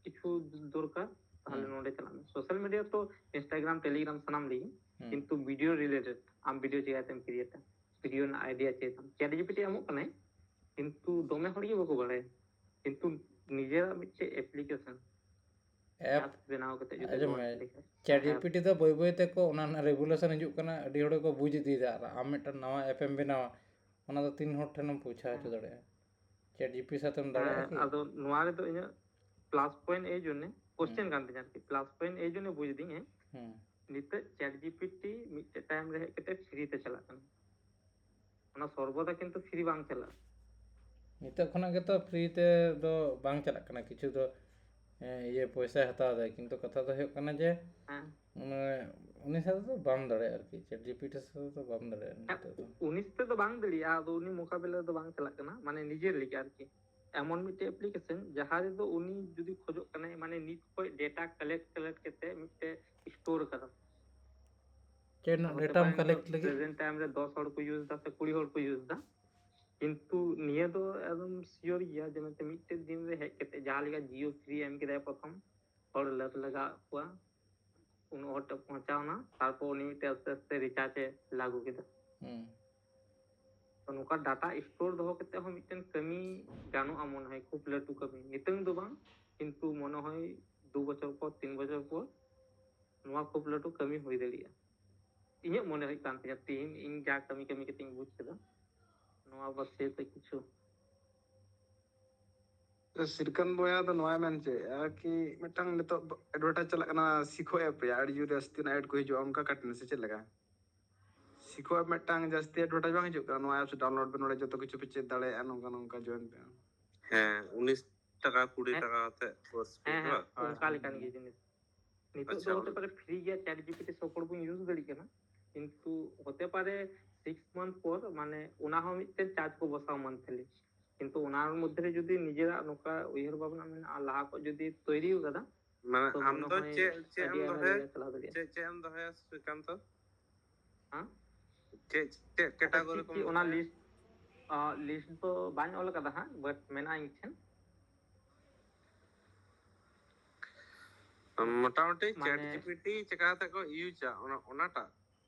ᱠᱤᱪᱷᱩ ᱫᱚᱨᱠᱟᱨ, ᱛᱟᱦᱞᱮ ᱦᱩᱸ᱾ ᱱᱚᱰᱮ ᱪᱟᱞᱟᱜ ᱢᱮ᱾ Social media ᱛᱚ Instagram, Telegram ᱥᱟᱱᱟᱢ ᱞᱟᱹᱜᱤᱫ, ᱦᱩᱸ᱾ ᱠᱤᱱᱛᱩ video related ᱟᱢ video ᱪᱤᱠᱟᱹᱛᱮᱢ createᱟ, video ᱨᱮᱱᱟᱜ idea ᱪᱮᱫ ᱛᱟᱢ? ChatGPT ᱮᱢᱚᱜ ᱠᱟᱱᱟᱭ, ᱠᱤᱱᱛᱩ ᱫᱚᱢᱮ ᱦᱚᱲ ᱜᱮ ᱵᱟᱠᱚ ᱵᱟᱲᱟᱭᱟ᱾ ᱠᱤᱱᱛᱩ ᱱᱤᱡᱮᱨᱟᱜ ᱢᱤᱫᱴᱮᱡ application, app᱾ App ᱵᱮᱱᱟᱣ ᱠᱟᱛᱮ ᱡᱩᱫᱤ ᱟᱸᱡᱚᱢ ᱵᱚᱱ ᱢᱮ, ᱞᱟᱹᱭ ᱠᱷᱟᱡ᱾ ChatGPT ᱫᱚ ᱵᱟᱹᱭ ᱵᱟᱹᱭ ᱛᱮᱠᱚ ᱚᱱᱟ ᱨᱮᱱᱟᱜ regulation ᱦᱤᱡᱩᱜ ᱠᱟᱱᱟ, ᱟᱹᱰᱤ ᱦᱚᱲ ᱜᱮᱠᱚ ᱵᱩᱡᱽ ᱤᱫᱤᱭᱮᱫᱟ᱾ ᱟᱨ ᱟᱢ ᱢᱤᱫᱴᱟᱝ ᱱᱟᱣᱟ app ᱮᱢ ᱵᱮᱱᱟᱣᱟ, ᱚᱱᱟ ᱫᱚ ᱛᱤᱱ ᱦᱚᱲ ᱴᱷᱮᱱᱮᱢ ᱯᱳᱣᱪᱷᱟᱣ ᱦᱚᱪᱚ ᱦᱮᱸ᱾ ᱫᱟᱲᱮᱭᱟᱜᱼᱟ? ChatGPT ᱥᱟᱶᱛᱮᱢ ᱫᱟᱲᱮᱭᱟᱜᱼᱟ ᱦᱮᱸ, ᱠᱤ? ᱟᱫᱚ ᱱᱚᱣᱟ ᱨᱮᱫᱚ ᱤᱧᱟᱹᱜ plus point ᱮᱭ ᱡᱚᱱᱱᱮ, question ᱦᱩᱸ᱾ ᱠᱟᱱ ᱛᱤᱧᱟ ᱟᱨᱠᱤ, plus point ᱮᱭ ᱡᱚᱱᱱᱮ ᱵᱩᱡᱽ ᱫᱤᱧ, ᱦᱮᱸ᱾ ᱦᱩᱸ᱾ ᱱᱤᱛᱚᱜ ChatGPT ᱢᱤᱫᱴᱮᱡ time ᱨᱮ ᱦᱮᱡ ᱠᱟᱛᱮ free ᱛᱮ ᱪᱟᱞᱟᱜ ᱠᱟᱱᱟ᱾ ᱚᱱᱟ ᱥᱚᱨᱵᱚᱫᱟ ᱠᱤᱱᱛᱩ free ᱵᱟᱝ ᱪᱟᱞᱟᱜᱼᱟ᱾ ᱱᱤᱛᱚᱜ ᱠᱷᱚᱱᱟᱜ ᱜᱮᱛᱚ free ᱛᱮ ᱫᱚ ᱵᱟᱝ ᱪᱟᱞᱟᱜ ᱠᱟᱱᱟ, ᱠᱤᱪᱷᱩ ᱫᱚ, ᱮᱸ, ᱤᱭᱟᱹ, ᱯᱚᱭᱥᱟᱭ ᱦᱟᱛᱟᱣ ᱫᱟᱭ, ᱠᱤᱱᱛᱩ ᱠᱟᱛᱷᱟ ᱫᱚ ᱦᱩᱭᱩᱜ ᱠᱟᱱᱟ ᱡᱮ, ᱦᱮᱸ᱾ ᱢᱟᱱᱮ, ᱩᱱᱤ ᱥᱟᱶ ᱫᱚ ᱵᱟᱢ ᱫᱟᱲᱮᱭᱟᱜᱼᱟ ᱟᱨᱠᱤ, ChatGPT ᱥᱟᱶ ᱫᱚ ᱵᱟᱢ ᱫᱟᱲᱮᱭᱟᱜᱼᱟ ᱦᱮᱸ, ᱱᱤᱛᱚᱜ ᱫᱚ᱾ ᱩᱱᱤ ᱥᱟᱛᱮ ᱫᱚ ᱵᱟᱝ ᱫᱟᱲᱮᱭᱟᱜᱼᱟ, ᱟᱫᱚ ᱩᱱᱤ ᱢᱚᱠᱟᱵᱤᱞᱟ ᱫᱚ ᱵᱟᱝ ᱪᱟᱞᱟᱜ ᱠᱟᱱᱟ, ᱢᱟᱱᱮ ᱱᱤᱡᱮᱨ ᱞᱮᱠᱟ ᱟᱨᱠᱤ᱾ ᱮᱢᱚᱱ ᱢᱤᱫᱴᱮᱡ application ᱡᱟᱦᱟᱸ ᱨᱮᱫᱚ ᱩᱱᱤ ᱡᱩᱫᱤ ᱠᱷᱚᱡᱚᱜ ᱠᱟᱱᱟᱭ, ᱢᱟᱱᱮ ᱱᱤᱛ ᱠᱷᱚᱡ data collect, collect ᱠᱟᱛᱮ ᱢᱤᱫᱴᱮᱡ store ᱠᱟᱫᱟ᱾ ᱪᱮᱫ ᱨᱮᱱᱟᱜ ᱟᱫᱚ dataᱢ ᱛᱮᱯᱟᱭ collect ᱞᱟᱹᱜᱤᱫ? Present time ᱨᱮ ᱫᱚᱥ ᱦᱚᱲ ᱠᱚ use ᱫᱟ ᱥᱮ ᱠᱩᱲᱤ ᱦᱚᱲ ᱠᱚ use ᱫᱟ, ᱠᱤᱱᱛᱩ ᱱᱤᱭᱟᱹ ᱫᱚ ᱮᱠᱫᱚᱢ sure ᱜᱮᱭᱟ ᱡᱮ ᱢᱮᱱᱛᱮ ᱢᱤᱫᱴᱮᱡ ᱫᱤᱱ ᱨᱮ ᱦᱮᱡ ᱠᱟᱛᱮ ᱡᱟᱦᱟᱸ ᱞᱮᱠᱟ Jio free ᱮᱢ ᱠᱮᱫᱟᱭ ᱯᱨᱚᱛᱷᱚᱢ, ᱦᱚᱲ ᱞᱟᱫ ᱞᱟᱜᱟᱣ ᱠᱚᱣᱟ, ᱩᱱᱟᱹᱜ ᱦᱚᱲ ᱴᱷᱮᱱ ᱯᱚᱦᱪᱟᱣ ᱮᱱᱟ, ᱛᱟᱨᱯᱚᱨ ᱩᱱᱤ ᱢᱤᱫᱴᱮᱱ ᱟᱥᱛᱮ ᱟᱥᱛᱮ ᱨᱤᱪᱟᱨᱡᱽ ᱮ ᱞᱟᱹᱜᱩ ᱠᱮᱫᱟ᱾ ᱦᱩᱸ ᱛᱚ ᱱᱚᱝᱠᱟ ᱰᱟᱴᱟ ᱥᱴᱳᱨ ᱫᱚᱦᱚ ᱠᱟᱛᱮ ᱦᱚᱸ ᱢᱤᱫᱴᱮᱱ ᱠᱟᱹᱢᱤ ᱜᱟᱱᱚᱜᱼᱟ ᱢᱚᱱᱮ ᱦᱚᱭ, ᱠᱷᱩᱵ ᱞᱟᱹᱴᱩ ᱠᱟᱹᱢᱤ᱾ ᱱᱤᱛᱚᱝ ᱫᱚ ᱵᱟᱝ, ᱠᱤᱱᱛᱩ ᱢᱚᱱᱮ ᱦᱚᱭ ᱫᱩ ᱵᱚᱪᱷᱚᱨ ᱯᱚᱨ, ᱛᱤᱱ ᱵᱚᱪᱷᱚᱨ ᱯᱚᱨ ᱱᱚᱣᱟ ᱠᱷᱩᱵ ᱞᱟᱹᱴᱩ ᱠᱟᱹᱢᱤ ᱦᱩᱭ ᱫᱟᱲᱮᱭᱟᱜᱼᱟ᱾ ᱤᱧᱟᱹᱜ ᱢᱚᱱᱮ ᱦᱩᱭᱩᱜ ᱠᱟᱱ ᱛᱤᱧᱟᱹ, ᱛᱤᱦᱤᱧ ᱤᱧ ᱡᱟ ᱠᱟᱹᱢᱤ ᱠᱟᱹᱢᱤ ᱠᱟᱛᱮᱧ ᱵᱩᱡ ᱠᱮᱫᱟ ᱱᱚᱣᱟ ᱵᱟᱥᱮ ᱛᱮ ᱠᱤᱪᱷᱩ᱾ ᱥᱤᱨᱠᱟᱱ ᱵᱚᱭᱦᱟ ᱫᱚ ᱱᱚᱣᱟᱭ ᱢᱮᱱ ᱦᱚᱪᱚᱭᱮᱫᱼᱟ ᱠᱤ ᱢᱤᱫᱴᱟᱝ ᱱᱤᱛᱚᱜ ᱮᱰᱵᱷᱟᱨᱴᱟᱭᱤᱡᱽ ᱪᱟᱞᱟᱜ ᱠᱟᱱᱟ ᱥᱤᱠᱷᱚ ᱮᱯ ᱨᱮᱭᱟᱜ, ᱟᱹᱰᱤ ᱡᱳᱨ ᱡᱟᱹᱥᱛᱤ ᱚᱱᱟ ᱮᱰ ᱠᱚ ᱦᱤᱡᱩᱜᱼᱟ, ᱚᱱᱠᱟ ᱠᱟᱴᱤᱱ ᱥᱮ ᱪᱮᱫ ᱞᱮᱠᱟ? ᱥᱤᱠᱷᱚ ᱮᱯ ᱢᱤᱫᱴᱟᱝ ᱡᱟᱹᱥᱛᱤ ᱮᱰᱵᱷᱟᱨᱴᱟᱭᱤᱡᱽ ᱵᱟᱝ ᱦᱤᱡᱩᱜ ᱠᱟᱱᱟ, ᱱᱚᱣᱟ ᱮᱯᱥ ᱰᱟᱣᱩᱱᱞᱳᱰ ᱯᱮ, ᱱᱚᱰᱮ ᱡᱚᱛᱚ ᱠᱤᱪᱷᱩ ᱯᱮ ᱪᱮᱫ ᱫᱟᱲᱮᱭᱟᱜᱼᱟ, ᱱᱚᱝᱠᱟ ᱱᱚᱝᱠᱟ ᱡᱚᱭᱮᱱ ᱯᱮ᱾ ᱦᱮᱸ, ᱩᱱᱤᱥ ᱴᱟᱠᱟ ᱠᱩᱲᱤ ᱦᱮᱸ᱾ ᱴᱟᱠᱟ ᱠᱟᱛᱮ ᱠᱳᱨᱥ ᱯᱷᱤ ᱦᱮᱸ ᱵᱟᱝ? ᱦᱮᱸ, ᱚᱱᱠᱟ ᱞᱮᱠᱟᱱ ᱜᱮ ᱡᱤᱱᱤᱥ᱾ ᱱᱤᱛᱚᱜ ᱟᱪᱪᱷᱟ, ᱫᱚ ᱦᱚᱛᱮ ᱚᱱᱟ- ᱯᱟᱨᱮ ᱯᱷᱨᱤ ᱜᱮᱭᱟ, ᱪᱮᱴ ᱡᱤᱯᱤᱴᱤ ᱥᱚᱵ ᱦᱚᱲ ᱵᱚᱱ ᱤᱭᱩᱡᱽ ᱫᱟᱲᱮᱭᱟᱜ ᱠᱟᱱᱟ, ᱠᱤᱱᱛᱩ ᱦᱚᱛᱮ ᱯᱟᱨᱮ ᱥᱤᱠᱥ ᱢᱟᱱᱛᱷ ᱯᱚᱨ ᱢᱟᱱᱮ ᱚᱱᱟ ᱦᱚᱸ ᱢᱤᱫᱴᱮᱱ ᱪᱟᱨᱡᱽ ᱠᱚ ᱵᱚᱥᱟᱣ ᱢᱟᱱᱛᱷᱞᱤ, ᱠᱤᱱᱛᱩ ᱚᱱᱟ ᱢᱚᱫᱽᱫᱷᱮ ᱨᱮ ᱡᱩᱫᱤ ᱱᱤᱡᱮᱨᱟᱜ ᱱᱚᱝᱠᱟ ᱩᱭᱦᱟᱹᱨ ᱵᱷᱟᱵᱽᱱᱟ ᱢᱮᱱᱟᱜᱼᱟ, ᱞᱟᱦᱟ ᱠᱷᱚᱱ ᱡᱩᱫᱤ ᱛᱚᱭᱨᱤ ᱟᱠᱟᱫᱟ, ᱢᱟᱱᱮ ᱛᱚ ᱟᱢ ᱢᱚᱱᱮ ᱫᱚ ᱦᱚᱭ ᱪᱮᱫ ᱪᱮᱫ ᱮᱢ ᱟᱹᱰᱤ ᱟᱭᱢᱟ ᱫᱚᱦᱚᱭᱟ? ᱡᱟᱭᱜᱟ ᱪᱟᱞᱟᱣ ᱫᱟᱲᱮᱭᱟᱜᱼᱟ᱾ ᱪᱮᱫ ᱪᱮᱫ ᱮᱢ ᱫᱚᱦᱚᱭᱟ ᱥᱨᱤᱠᱟᱱᱛᱚ? ᱦᱮᱸ? ᱪᱮᱫ ᱪᱮᱫ ᱟᱪᱪᱷᱟ, ᱠᱮᱴᱟᱜᱚᱨᱤ ᱪᱮᱫ ᱠᱚᱢ ᱪᱮᱫ ᱚᱱᱟ ᱫᱚᱦᱚᱭᱟ? ᱞᱤᱥᱴ, ᱞᱤᱥᱴ ᱫᱚ ᱵᱟᱹᱧ ᱚᱞ ᱟᱠᱟᱫᱟ ᱦᱟᱸᱜ, ᱵᱟᱴ ᱢᱮᱱᱟᱜᱼᱟ ᱤᱧ ᱴᱷᱮᱱ᱾ ᱢᱚᱴᱟᱢᱩᱴᱤ ᱪᱮᱴ ᱢᱟᱱᱮ- ᱡᱤᱯᱤᱴᱤ ᱪᱮᱠᱟ ᱠᱟᱛᱮ ᱠᱚ ᱤᱭᱩᱡᱟ ᱚᱱᱟ, ᱚᱱᱟᱴᱟᱜ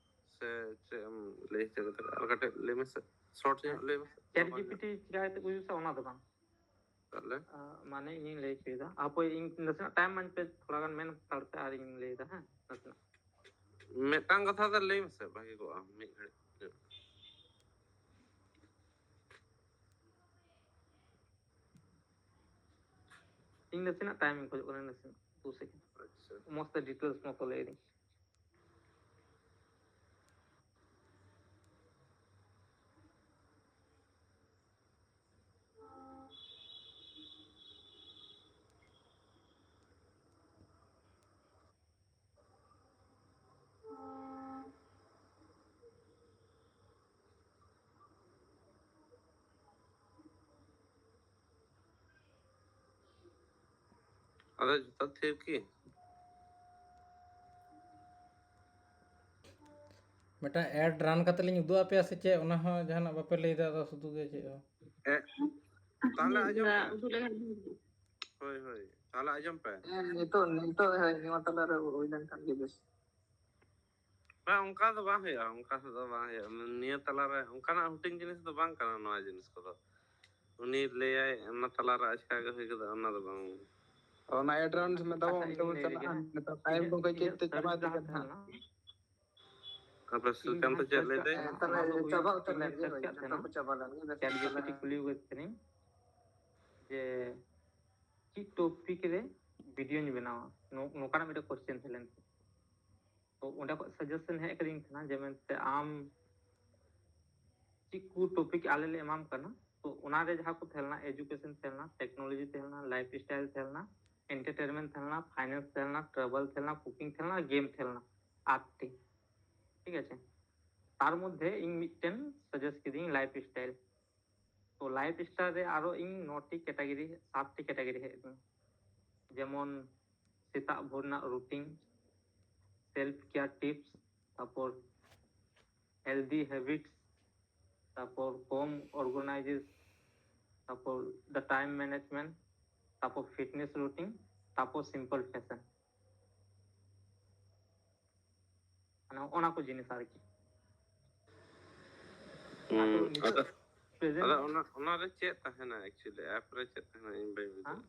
ᱥᱮ ᱪᱮᱫ ᱮᱢ ᱞᱟᱹᱭ ᱦᱚᱪᱚ ᱠᱮᱫᱟ? ᱟᱨ ᱠᱟᱹᱴᱤᱡ ᱞᱟᱹᱭ ᱢᱮᱥᱮ, ᱥᱚᱨᱴ ᱧᱚᱜ ᱞᱟᱹᱭ ᱢᱮᱥᱮ᱾ ᱪᱮᱴ ᱡᱤᱯᱤᱴᱤ ᱪᱮᱠᱟ ᱠᱟᱛᱮ ᱠᱚ ᱤᱭᱩᱡᱟ ᱚᱱᱟ ᱫᱚ ᱵᱟᱝ᱾ ᱛᱟᱦᱞᱮ ᱟᱸ, ᱢᱟᱱᱮ ᱤᱧᱤᱧ ᱞᱟᱹᱭ ᱦᱚᱪᱚᱭᱮᱫᱟ, ᱦᱟᱯᱳᱭ ᱤᱧ ᱱᱟᱥᱮᱱᱟᱜ ᱴᱟᱭᱤᱢ ᱢᱟᱧ ᱯᱮ, ᱛᱷᱚᱲᱟ ᱜᱟᱱ ᱢᱮᱱ ᱦᱟᱛᱟᱲ ᱯᱮ, ᱟᱨ ᱤᱧ ᱞᱟᱹᱭᱮᱫᱟ ᱦᱮᱸ ᱱᱟᱥᱮᱱᱟᱜ᱾ ᱢᱤᱫᱴᱟᱝ ᱠᱟᱛᱷᱟ ᱫᱚ ᱞᱟᱹᱭ ᱢᱮᱥᱮ, ᱵᱷᱟᱜᱤ ᱠᱚᱜᱼᱟ ᱢᱤᱫ ᱜᱷᱟᱹᱲᱤᱡ᱾ ᱤᱧ ᱱᱟᱥᱮᱱᱟᱜ ᱴᱟᱭᱤᱢ ᱤᱧ ᱠᱷᱚᱡᱚᱜ ᱠᱟᱱᱟ, ᱱᱟᱥᱮᱱᱟᱜ ᱫᱩ ᱥᱮᱠᱮᱱᱰ᱾ ᱟᱪᱪᱷᱟ᱾ ᱢᱚᱡᱽ ᱛᱮ ᱰᱤᱴᱮᱞᱥ ᱢᱚᱛᱚ ᱞᱟᱹᱭ ᱫᱟᱹᱧ᱾ ᱟᱫᱚ ᱡᱚᱛᱚ ᱛᱷᱤᱨ ᱠᱤ? ᱢᱤᱫᱴᱟᱝ ᱮᱰ ᱨᱟᱱ ᱠᱟᱛᱮ ᱞᱤᱧ ᱩᱫᱩᱜ ᱟᱯᱮᱭᱟ ᱥᱮ ᱪᱮᱫ? ᱚᱱᱟ ᱦᱚᱸ ᱡᱟᱦᱟᱱᱟᱜ ᱵᱟᱯᱮ ᱞᱟᱹᱭᱫᱟ, ᱟᱫᱚ ᱥᱩᱫᱷᱩ ᱜᱮ ᱪᱮᱫ ᱦᱚᱸ᱾ ᱮ, ᱛᱟᱦᱞᱮ ᱟᱸᱡᱚᱢ ᱚᱱᱟ ᱢᱮ᱾ ᱩᱫᱩᱜ ᱞᱮᱠᱷᱟᱱ ᱦᱳᱭ, ᱦᱳᱭ᱾ ᱛᱟᱦᱚᱞᱮ ᱟᱸᱡᱚᱢ ᱯᱮ᱾ ᱦᱮᱸ, ᱱᱤᱛᱚᱜ ᱱᱤᱛᱚᱜ ᱦᱳᱭ, ᱱᱚᱣᱟ ᱛᱟᱞᱟᱨᱮ ᱦᱩᱭ ᱞᱮᱱᱠᱷᱟᱱ ᱜᱮ ᱵᱮᱥ᱾ ᱵᱟᱝ, ᱚᱱᱠᱟ ᱫᱚ ᱵᱟᱝ ᱦᱩᱭᱩᱜᱼᱟ, ᱚᱱᱠᱟ ᱫᱚ ᱵᱟᱝ ᱦᱩᱭᱩᱜᱼᱟ᱾ ᱱᱤᱭᱟᱹ ᱛᱟᱞᱟᱨᱮ ᱚᱱᱠᱟᱱᱟᱜ ᱦᱩᱰᱤᱧ ᱡᱤᱱᱤᱥ ᱫᱚ ᱵᱟᱝ ᱠᱟᱱᱟ ᱱᱚᱣᱟ ᱡᱤᱱᱤᱥ ᱠᱚᱫᱚ᱾ ᱩᱱᱤ ᱞᱟᱹᱭᱟᱭ ᱚᱱᱟ ᱛᱟᱞᱟᱨᱮ ᱟᱪᱠᱟ ᱜᱮ ᱦᱩᱭ ᱜᱚᱫᱚᱜᱼᱟ, ᱚᱱᱟ ᱫᱚ ᱵᱟᱝ᱾ ᱚᱱᱟ ᱮᱰ ᱨᱟᱣᱩᱱᱰ ᱢᱮ ᱛᱟᱵᱚ, ᱚᱱᱛᱮ ᱵᱚᱱ ᱪᱟᱞᱟᱜᱼᱟ᱾ ᱱᱤᱛᱚᱜ ᱴᱟᱭᱤᱢ ᱠᱚ ᱠᱟᱹᱡ ᱠᱟᱹᱡ ᱛᱮ ᱪᱟᱵᱟ ᱤᱫᱤᱜ ᱠᱟᱱᱟ᱾ ᱟᱯᱮ ᱥᱩᱠᱟᱱᱛ ᱪᱮᱫ ᱞᱟᱹᱭ ᱫᱟᱭ? ᱦᱮᱸ, ᱛᱟᱦᱞᱮ ᱪᱟᱵᱟ ᱩᱛᱟᱹᱨ ᱞᱮᱱ ᱜᱮ ᱦᱩᱭ ᱮᱱᱟ, ᱡᱚᱛᱚ ᱠᱚ ᱪᱟᱵᱟ ᱞᱮᱱ ᱜᱮ, ᱵᱮᱥ ᱪᱮᱴ ᱛᱟᱦᱞᱮ ᱡᱤᱯᱤᱴᱤ ᱠᱩᱞᱤ ᱟᱠᱟᱫ ᱛᱟᱦᱮᱱᱤᱧ ᱡᱮ ᱪᱮᱫ ᱴᱚᱯᱤᱠ ᱨᱮ ᱵᱷᱤᱰᱤᱭᱳᱧ ᱵᱮᱱᱟᱣᱟ, ᱱᱚ- ᱱᱚᱝᱠᱟᱱᱟᱜ ᱢᱤᱫᱴᱮᱱ ᱠᱚᱥᱪᱮᱱ ᱛᱟᱦᱮᱸ ᱞᱮᱱ ᱛᱤᱧᱟ᱾ ᱛᱚ ᱚᱸᱰᱮ ᱠᱷᱚᱱ ᱥᱟᱡᱮᱥᱚᱱ ᱦᱮᱡ ᱠᱟᱹᱫᱤᱧ ᱛᱟᱦᱮᱱᱟ ᱡᱮ ᱢᱮᱱᱛᱮ ᱟᱢ ᱪᱮᱫ ᱠᱚ ᱴᱚᱯᱤᱠ ᱟᱞᱮ ᱞᱮ ᱮᱢᱟᱢ ᱠᱟᱱᱟ᱾ ᱛᱚ ᱚᱱᱟᱨᱮ ᱡᱟᱦᱟᱸ ᱠᱚ ᱛᱟᱦᱮᱸ ᱞᱮᱱᱟ, ᱮᱡᱩᱠᱮᱥᱚᱱ ᱛᱟᱦᱮᱸ ᱞᱮᱱᱟ, ᱴᱮᱠᱱᱳᱞᱚᱡᱤ ᱛᱟᱦᱮᱸ ᱞᱮᱱᱟ, ᱞᱟᱭᱤᱯᱷ ᱥᱴᱟᱭᱤᱞ ᱛᱟᱦᱮᱸ ᱞᱮᱱᱟ, ᱮᱱᱴᱟᱨᱴᱮᱱᱢᱮᱱᱴ ᱛᱟᱦᱮᱸ ᱞᱮᱱᱟ, ᱯᱷᱟᱭᱱᱮᱱᱥ ᱛᱟᱦᱮᱸ ᱞᱮᱱᱟ, ᱴᱨᱟᱵᱷᱮᱞ ᱛᱟᱦᱮᱸ ᱞᱮᱱᱟ, ᱠᱩᱠᱤᱝ ᱛᱟᱦᱮᱸ ᱞᱮᱱᱟ, ᱜᱮᱢ ᱛᱟᱦᱮᱸ ᱞᱮᱱᱟ, ᱟᱴᱴᱤ᱾ ᱴᱷᱤᱠ ᱟᱪᱷᱮ, ᱛᱟᱨ ᱢᱚᱫᱽᱫᱷᱮ ᱤᱧ ᱢᱤᱫᱴᱮᱱ ᱥᱟᱡᱮᱥᱴ ᱠᱤᱫᱤᱧ ᱞᱟᱭᱤᱯᱷ ᱥᱴᱟᱭᱤᱞ᱾ ᱛᱚ ᱞᱟᱭᱤᱯᱷ ᱥᱴᱟᱭᱤᱞ ᱨᱮ ᱟᱨᱚ ᱤᱧ ᱱᱚᱴᱤ ᱠᱮᱴᱟᱜᱚᱨᱤ, ᱥᱟᱛᱴᱤ ᱠᱮᱴᱟᱜᱚᱨᱤ ᱦᱮᱡ ᱟᱹᱫᱤᱧᱟ, ᱡᱮᱢᱚᱱ ᱥᱮᱛᱟᱜ ᱵᱷᱳᱨ ᱨᱮᱱᱟᱜ ᱨᱩᱴᱤᱱ, ᱥᱮᱞᱯᱷ ᱠᱮᱭᱟᱨ ᱴᱤᱯᱥ, ᱛᱟᱨᱯᱚᱨ ᱦᱮᱞᱫᱤ ᱦᱮᱵᱤᱴᱥ, ᱛᱟᱨᱯᱚᱨ ᱦᱳᱢ ᱚᱨᱜᱟᱱᱟᱭᱡᱮᱥ, ᱛᱟᱨᱯᱚᱨ ᱫᱟ ᱴᱟᱭᱤᱢ ᱢᱮᱱᱮᱡᱽᱢᱮᱱᱴ, ᱛᱟᱨᱯᱚᱨ ᱯᱷᱤᱴᱱᱮᱥ ᱨᱩᱴᱤᱱ, ᱛᱟᱨᱯᱚᱨ ᱥᱤᱢᱯᱚᱞ ᱯᱷᱮᱥᱚᱱ᱾ ᱢᱟᱱᱮ ᱚᱱᱟ ᱠᱚ ᱡᱤᱱᱤᱥ ᱟᱨᱠᱤ᱾ ᱦᱩᱸ, ᱟᱫᱚ ᱱᱤᱛᱚᱜ ᱟᱫᱚ present ᱟᱫᱚ ᱚᱱᱟ ᱚᱱᱟᱨᱮ ᱪᱮᱫ ᱛᱟᱦᱮᱱᱟ actually? ᱟᱯ ᱨᱮ ᱪᱮᱫ ᱛᱟᱦᱮᱱᱟ? ᱤᱧ ᱵᱟᱹᱧ ᱵᱩᱡᱷᱟᱹᱣ᱾ ᱦᱮᱸ?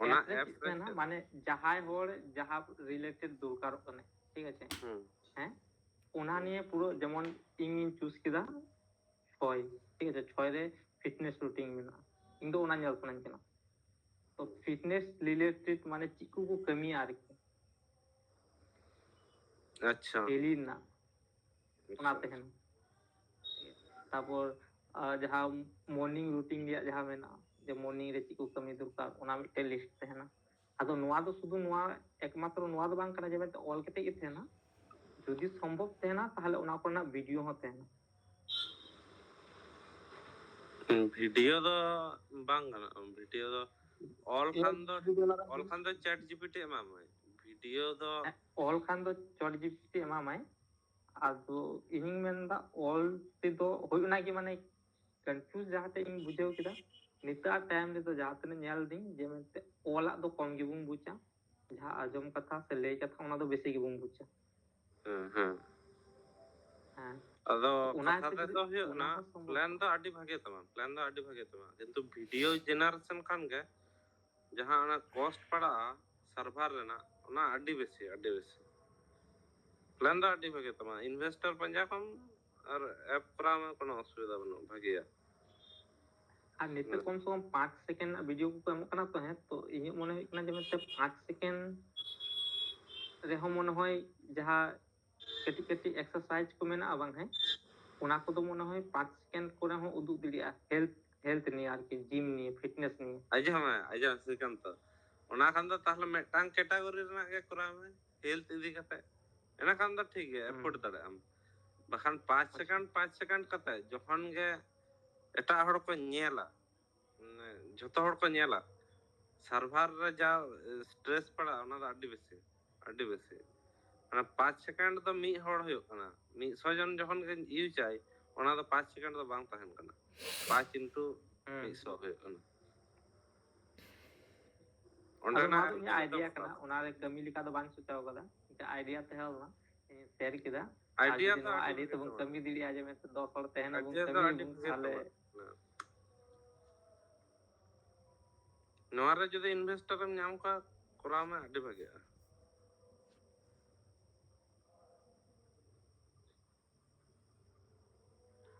ᱚᱱᱟ ᱟᱯ ᱨᱮ ᱟᱯ ᱪᱮᱫ ᱨᱮ ᱛᱟᱦᱮᱱᱟ? ᱪᱮᱫ? ᱢᱟᱱᱮ ᱡᱟᱦᱟᱸᱭ ᱦᱚᱲ ᱡᱟᱦᱟᱸ ᱨᱤᱞᱮᱴᱮᱰ ᱫᱚᱨᱠᱟᱨᱚᱜ ᱠᱟᱱᱟ, ᱴᱷᱤᱠ ᱟᱪᱷᱮ? ᱦᱩᱸ᱾ ᱦᱮᱸ, ᱚᱱᱟ ᱱᱤᱭᱮ ᱯᱩᱨᱟᱹ ᱡᱮᱢᱚᱱ ᱤᱧᱤᱧ ᱪᱩᱡᱽ ᱠᱮᱫᱟ ᱪᱷᱚᱭ, ᱴᱷᱤᱠ ᱟᱪᱷᱮ, ᱪᱷᱚᱭ ᱨᱮ ᱯᱷᱤᱴᱱᱮᱥ ᱨᱩᱴᱤᱱ ᱢᱮᱱᱟᱜᱼᱟ, ᱤᱧ ᱫᱚ ᱚᱱᱟ ᱧᱮᱞ ᱥᱟᱱᱟᱧ ᱠᱟᱱᱟ᱾ ᱛᱚ ᱯᱷᱤᱴᱱᱮᱥ ᱨᱤᱞᱮᱴᱮᱰ ᱢᱟᱱᱮ ᱪᱮᱫ ᱠᱚ ᱠᱚ ᱠᱟᱹᱢᱤᱭᱟ ᱟᱨᱠᱤ, ᱟᱪᱪᱷᱟ᱾ ᱰᱮᱞᱤ ᱨᱮᱱᱟᱜ ᱚᱱᱟ ᱟᱪᱪᱷᱟ᱾ ᱛᱟᱦᱮᱱᱟ᱾ ᱛᱟᱨᱯᱚᱨ ᱟᱨ ᱡᱟᱦᱟᱸ ᱢᱚᱨᱱᱤᱝ ᱨᱩᱴᱤᱱ ᱨᱮᱭᱟᱜ ᱡᱟᱦᱟᱸ ᱢᱮᱱᱟᱜᱼᱟ, ᱡᱮ ᱢᱚᱨᱱᱤᱝ ᱨᱮ ᱪᱮᱫ ᱠᱚ ᱠᱟᱹᱢᱤ ᱫᱚᱨᱠᱟᱨ, ᱚᱱᱟ ᱢᱤᱫᱴᱮᱱ ᱞᱤᱥᱴ ᱛᱟᱦᱮᱱᱟ᱾ ᱟᱫᱚ ᱱᱚᱣᱟ ᱫᱚ ᱥᱩᱫᱷᱩ ᱱᱚᱣᱟ ᱮᱠᱢᱟᱛᱨᱚ ᱱᱚᱣᱟ ᱫᱚ ᱵᱟᱝ ᱠᱟᱱᱟ ᱡᱮ ᱢᱤᱫᱴᱮᱱ ᱚᱞ ᱠᱟᱛᱮ ᱜᱮ ᱛᱟᱦᱮᱱᱟ, ᱡᱩᱫᱤ ᱥᱚᱢᱵᱷᱚᱵ ᱛᱟᱦᱮᱱᱟ ᱛᱟᱦᱚᱞᱮ ᱚᱱᱟ ᱠᱚᱨᱮᱱᱟᱜ ᱵᱷᱤᱰᱤᱭᱳ ᱦᱚᱸ ᱛᱟᱦᱮᱱᱟ᱾ ᱵᱷᱤᱰᱤᱭᱳ ᱫᱚ ᱵᱟᱝ ᱜᱟᱱᱚᱜᱼᱟ᱾ ᱵᱷᱤᱰᱤᱭᱳ ᱫᱚ ᱚᱞ ᱠᱷᱟᱱ ᱫᱚ ᱚᱞ ᱠᱷᱟᱱ ᱫᱚ ᱪᱮᱴ ᱡᱤᱯᱤᱴᱤ ᱮᱢᱟᱢᱟᱭ᱾ ᱵᱷᱤᱰᱤᱭᱳ ᱫᱚ ᱦᱮᱸ, ᱚᱞ ᱠᱷᱟᱱ ᱫᱚ ᱪᱮᱴ ᱡᱤᱯᱤᱴᱤ ᱮᱢᱟᱢᱟᱭ᱾ ᱟᱫᱚ ᱤᱧᱤᱧ ᱢᱮᱱᱫᱟ ᱚᱞ ᱛᱮᱫᱚ ᱦᱳᱭ ᱚᱱᱟᱜᱮ ᱢᱟᱱᱮ ᱠᱚᱱᱯᱷᱤᱭᱩᱡᱽ ᱡᱟᱦᱟᱸᱛᱮ ᱤᱧ ᱵᱩᱡᱷᱟᱹᱣ ᱠᱮᱫᱟ᱾ ᱱᱤᱛᱚᱜ ᱴᱟᱭᱤᱢ ᱨᱮᱫᱚ ᱡᱟᱦᱟᱸ ᱛᱤᱱᱟᱹᱜ ᱧᱮᱞ ᱫᱤᱧ, ᱡᱮ ᱢᱮᱱᱛᱮ ᱚᱞᱟᱜ ᱫᱚ ᱠᱚᱢ ᱜᱮᱵᱚᱱ ᱵᱩᱡᱟ, ᱡᱟᱦᱟᱸ ᱟᱸᱡᱚᱢ ᱠᱟᱛᱷᱟ ᱥᱮ ᱞᱟᱹᱭ ᱠᱟᱛᱷᱟ, ᱚᱱᱟ ᱫᱚ ᱵᱮᱥᱤ ᱜᱮᱵᱚᱱ ᱵᱩᱡᱟ᱾ ᱦᱮᱸ ᱦᱮᱸ ᱦᱮᱸ ᱟᱫᱚ ᱚᱱᱟ ᱠᱟᱛᱷᱟ ᱦᱤᱥᱟᱹᱵ ᱛᱮᱫᱚ ᱛᱮ ᱦᱩᱭᱩᱜ ᱚᱱᱟ ᱠᱟᱱᱟ, ᱦᱚᱸ ᱥᱚᱢᱵᱷᱚᱵ ᱯᱞᱮᱱ ᱫᱚ ᱟᱹᱰᱤ ᱵᱷᱟᱜᱮ ᱛᱟᱢᱟ, ᱯᱞᱮᱱ ᱫᱚ ᱟᱹᱰᱤ ᱵᱷᱟᱜᱮ ᱛᱟᱢᱟ, ᱠᱤᱱᱛᱩ ᱵᱷᱤᱰᱤᱭᱳ ᱡᱮᱱᱟᱨᱮᱥᱚᱱ ᱠᱷᱟᱱ ᱜᱮ ᱡᱟᱦᱟᱸ ᱚᱱᱟ ᱠᱚᱥᱴ ᱯᱟᱲᱟᱜᱼᱟ ᱥᱟᱨᱵᱷᱟᱨ ᱨᱮᱱᱟᱜ, ᱚᱱᱟ ᱟᱹᱰᱤ ᱵᱮᱥᱤ, ᱟᱹᱰᱤ ᱵᱮᱥᱤ᱾ ᱯᱞᱮᱱ ᱫᱚ ᱟᱹᱰᱤ ᱵᱷᱟᱜᱮ ᱛᱟᱢᱟ, ᱤᱱᱵᱷᱮᱥᱴᱟᱨ ᱯᱟᱸᱡᱟ ᱠᱚᱢ ᱟᱨ ᱮᱯ ᱠᱚᱨᱟᱣ ᱢᱮ, ᱠᱳᱱᱳ ᱚᱥᱩᱵᱤᱫᱷᱟ ᱵᱟᱹᱱᱩᱜᱼᱟ, ᱵᱷᱟᱜᱮᱭᱟ᱾ ᱟᱨ ᱱᱤᱛᱚᱜ ᱦᱮᱸ᱾ ᱠᱚᱢ ᱥᱮ ᱠᱚᱢ ᱯᱟᱸᱪ ᱥᱮᱠᱮᱱᱰ ᱨᱮᱱᱟᱜ ᱵᱷᱤᱰᱤᱭᱳ ᱠᱚᱠᱚ ᱮᱢᱚᱜ ᱠᱟᱱᱟ ᱛᱚ᱾ ᱦᱮᱸ, ᱛᱚ ᱤᱧᱟᱹᱜ ᱢᱚᱱᱮ ᱦᱩᱭᱩᱜ ᱠᱟᱱᱟ ᱡᱮ ᱢᱤᱫᱴᱮᱱ ᱯᱟᱸᱪ ᱥᱮᱠᱮᱱᱰ ᱨᱮᱦᱚᱸ ᱢᱚᱱᱮ ᱦᱚᱭ ᱡᱟᱦᱟᱸ ᱠᱟᱹᱴᱤᱡ ᱠᱟᱹᱴᱤᱡ ᱮᱠᱥᱟᱨᱥᱟᱭᱤᱡᱽ ᱠᱚ ᱢᱮᱱᱟᱜᱼᱟ ᱵᱟᱝ, ᱦᱮᱸ, ᱚᱱᱟ ᱠᱚᱫᱚ ᱢᱚᱱᱮ ᱦᱚᱭ ᱯᱟᱸᱪ ᱥᱮᱠᱮᱱᱰ ᱠᱚᱨᱮ ᱦᱚᱸ ᱩᱫᱩᱜ ᱫᱟᱲᱮᱭᱟᱜᱼᱟ, ᱦᱮᱞᱛᱷ ᱦᱮᱞᱛᱷ ᱱᱤᱭᱮ ᱟᱨᱠᱤ, ᱡᱤᱢ ᱱᱤᱭᱮ, ᱯᱷᱤᱴᱱᱮᱥ ᱱᱤᱭᱮ᱾ ᱟᱸᱡᱚᱢ ᱢᱮ, ᱟᱸᱡᱚᱢ ᱥᱨᱤᱠᱟᱱᱛᱚ, ᱚᱱᱟ ᱠᱷᱟᱱ ᱫᱚ ᱛᱟᱦᱞᱮ ᱢᱤᱫᱴᱟᱝ ᱠᱮᱴᱟᱜᱚᱨᱤ ᱨᱮᱱᱟᱜ ᱜᱮ ᱠᱚᱨᱟᱣ ᱢᱮ, ᱦᱮᱞᱛᱷ ᱤᱫᱤ ᱠᱟᱛᱮ᱾ ᱤᱱᱟᱹ ᱠᱷᱟᱱ ᱫᱚ ᱴᱷᱤᱠ ᱜᱮᱭᱟ, ᱦᱩᱸ᱾ ᱮᱯᱷᱳᱨᱰ ᱫᱟᱲᱮᱭᱟᱜ ᱟᱢ᱾ ᱵᱟᱠᱷᱟᱱ ᱯᱟᱸᱪ ᱟᱪᱪᱷᱟ᱾ ᱥᱮᱠᱮᱱᱰ ᱯᱟᱸᱪ ᱥᱮᱠᱮᱱᱰ ᱠᱟᱛᱮ ᱡᱚᱠᱷᱚᱱ ᱜᱮ ᱮᱴᱟᱜ ᱦᱚᱲ ᱠᱚ ᱧᱮᱞᱟ, ᱢᱟᱱᱮ ᱡᱷᱚᱛᱚ ᱦᱚᱲ ᱠᱚ ᱧᱮᱞᱟ, ᱥᱟᱨᱵᱷᱟᱨ ᱨᱮ ᱡᱟ ᱥᱴᱨᱮᱥ ᱯᱟᱲᱟᱜᱼᱟ, ᱚᱱᱟ ᱫᱚ ᱟᱹᱰᱤ ᱵᱮᱥᱤ, ᱟᱹᱰᱤ ᱵᱮᱥᱤ᱾ ᱢᱟᱱᱮ ᱯᱟᱸᱪ ᱥᱮᱠᱮᱱᱰ ᱫᱚ ᱢᱤᱫ ᱦᱚᱲ ᱦᱩᱭᱩᱜ ᱠᱟᱱᱟ, ᱢᱤᱫ ᱥᱚ ᱡᱚᱱ ᱡᱚᱠᱷᱚᱱ ᱜᱮ ᱤᱭᱩᱡᱟᱭ, ᱚᱱᱟ ᱫᱚ ᱯᱟᱸᱪ ᱥᱮᱠᱮᱱᱰ ᱫᱚ ᱵᱟᱝ ᱛᱟᱦᱮᱱ ᱠᱟᱱᱟ, ᱯᱟᱸᱪ ᱤᱱᱴᱩ ᱦᱩᱸ᱾ ᱢᱤᱫ ᱥᱚ ᱦᱩᱭᱩᱜ ᱠᱟᱱᱟ᱾ ᱟᱫᱚ ᱱᱚᱣᱟ ᱚᱸᱰᱮᱱᱟᱜ ᱫᱚ ᱤᱧᱟᱹᱜ ᱤᱭᱩᱡᱽ ᱟᱭᱰᱤᱭᱟ ᱫᱚ ᱠᱟᱱᱟ, ᱚᱱᱟ ᱨᱮ ᱠᱟᱹᱢᱤ ᱞᱮᱠᱟ ᱫᱚ ᱵᱟᱝ ᱥᱩᱪᱟᱣ ᱠᱟᱫᱟ, ᱢᱤᱫᱴᱮᱱ ᱟᱭᱰᱤᱭᱟ ᱛᱟᱦᱮᱸ ᱞᱮᱱᱟ, ᱤᱧ ᱥᱮᱭᱟᱨ ᱠᱮᱫᱟ᱾ ᱟᱨ ᱟᱭᱰᱤᱭᱟ ᱡᱩᱫᱤ ᱫᱚ ᱱᱚᱣᱟ ᱟᱹᱰᱤ ᱟᱭᱰᱤᱭᱟ ᱵᱷᱟᱜᱮ ᱛᱮᱵᱚᱱ ᱛᱟᱢᱟ, ᱠᱟᱹᱢᱤ ᱫᱟᱲᱮᱭᱟᱜᱼᱟ, ᱡᱮ ᱢᱮᱱᱛᱮ ᱫᱚᱥ ᱦᱚᱲ ᱛᱟᱦᱮᱱ ᱟᱵᱚᱱ, ᱟᱭᱰᱤᱭᱟ ᱫᱚ ᱠᱟᱹᱢᱤ ᱟᱹᱰᱤ ᱟᱵᱚᱱ, ᱵᱷᱟᱜᱮ ᱛᱟᱦᱞᱮ ᱛᱟᱢᱟ᱾ ᱱᱚᱣᱟ ᱨᱮ ᱡᱩᱫᱤ ᱤᱱᱵᱷᱮᱥᱴᱟᱨ ᱮᱢ ᱧᱟᱢ ᱠᱚᱣᱟ, ᱠᱚᱨᱟᱣ ᱢᱮ, ᱟᱹᱰᱤ ᱵᱷᱟᱜᱮᱜᱼᱟ᱾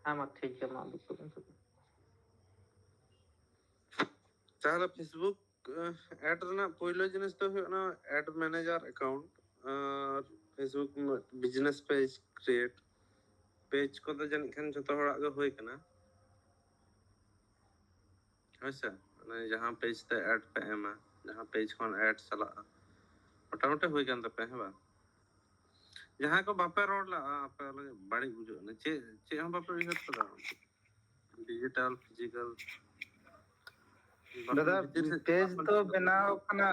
ᱦᱮᱸ ᱢᱟ ᱴᱷᱤᱠ ᱜᱮᱭᱟ, ᱢᱟ ᱫᱩᱯᱲᱩᱵ ᱮᱱ ᱛᱟᱵᱚᱱ᱾ ᱛᱟᱦᱞᱮ Facebook ᱮᱰ ᱨᱮᱱᱟᱜ ᱯᱳᱭᱞᱳ ᱡᱤᱱᱤᱥ ᱫᱚ ᱦᱩᱭᱩᱜ ᱠᱟᱱᱟ ᱮᱰ ᱢᱮᱱᱮᱡᱟᱨ ᱮᱠᱟᱣᱩᱱᱴ ᱟᱨ Facebook business page create. Page ᱠᱚᱫᱚ ᱡᱟᱹᱱᱤᱡ ᱠᱷᱟᱱ ᱡᱷᱚᱛᱚ ᱦᱚᱲᱟᱜ ᱜᱮ ᱦᱩᱭ ᱠᱟᱱᱟ᱾ ᱦᱳᱭᱥᱮ, ᱚᱱᱮ ᱡᱟᱦᱟᱸ ᱯᱮᱡᱽ ᱛᱮ ᱮᱰ ᱯᱮ ᱮᱢᱟ, ᱡᱟᱦᱟᱸ ᱯᱮᱡᱽ ᱠᱷᱚᱱ ᱮᱰ ᱪᱟᱞᱟᱜᱼᱟ, ᱢᱚᱴᱟᱢᱩᱴᱤ ᱦᱩᱭ ᱠᱟᱱ ᱛᱟᱯᱮᱭᱟ, ᱦᱮᱸ ᱵᱟᱝ? ᱡᱟᱦᱟᱸᱭ ᱠᱚ ᱵᱟᱯᱮ ᱨᱚᱲ ᱞᱟᱜᱼᱟ, ᱟᱯᱮ ᱞᱟᱹᱜᱤᱫ ᱵᱟᱹᱲᱤᱡ ᱵᱩᱡᱷᱟᱹᱜ ᱠᱟᱱᱟ, ᱪᱮᱫ ᱪᱮᱫ ᱦᱚᱸ ᱵᱟᱯᱮ ᱩᱭᱦᱟᱹᱨ ᱠᱟᱫᱟ? ᱰᱤᱡᱤᱴᱟᱞ, ᱯᱷᱤᱡᱤᱠᱟᱞ, ᱫᱟᱫᱟ, ᱯᱮᱡᱽ ᱫᱚ ᱵᱮᱱᱟᱣ ᱠᱟᱱᱟ᱾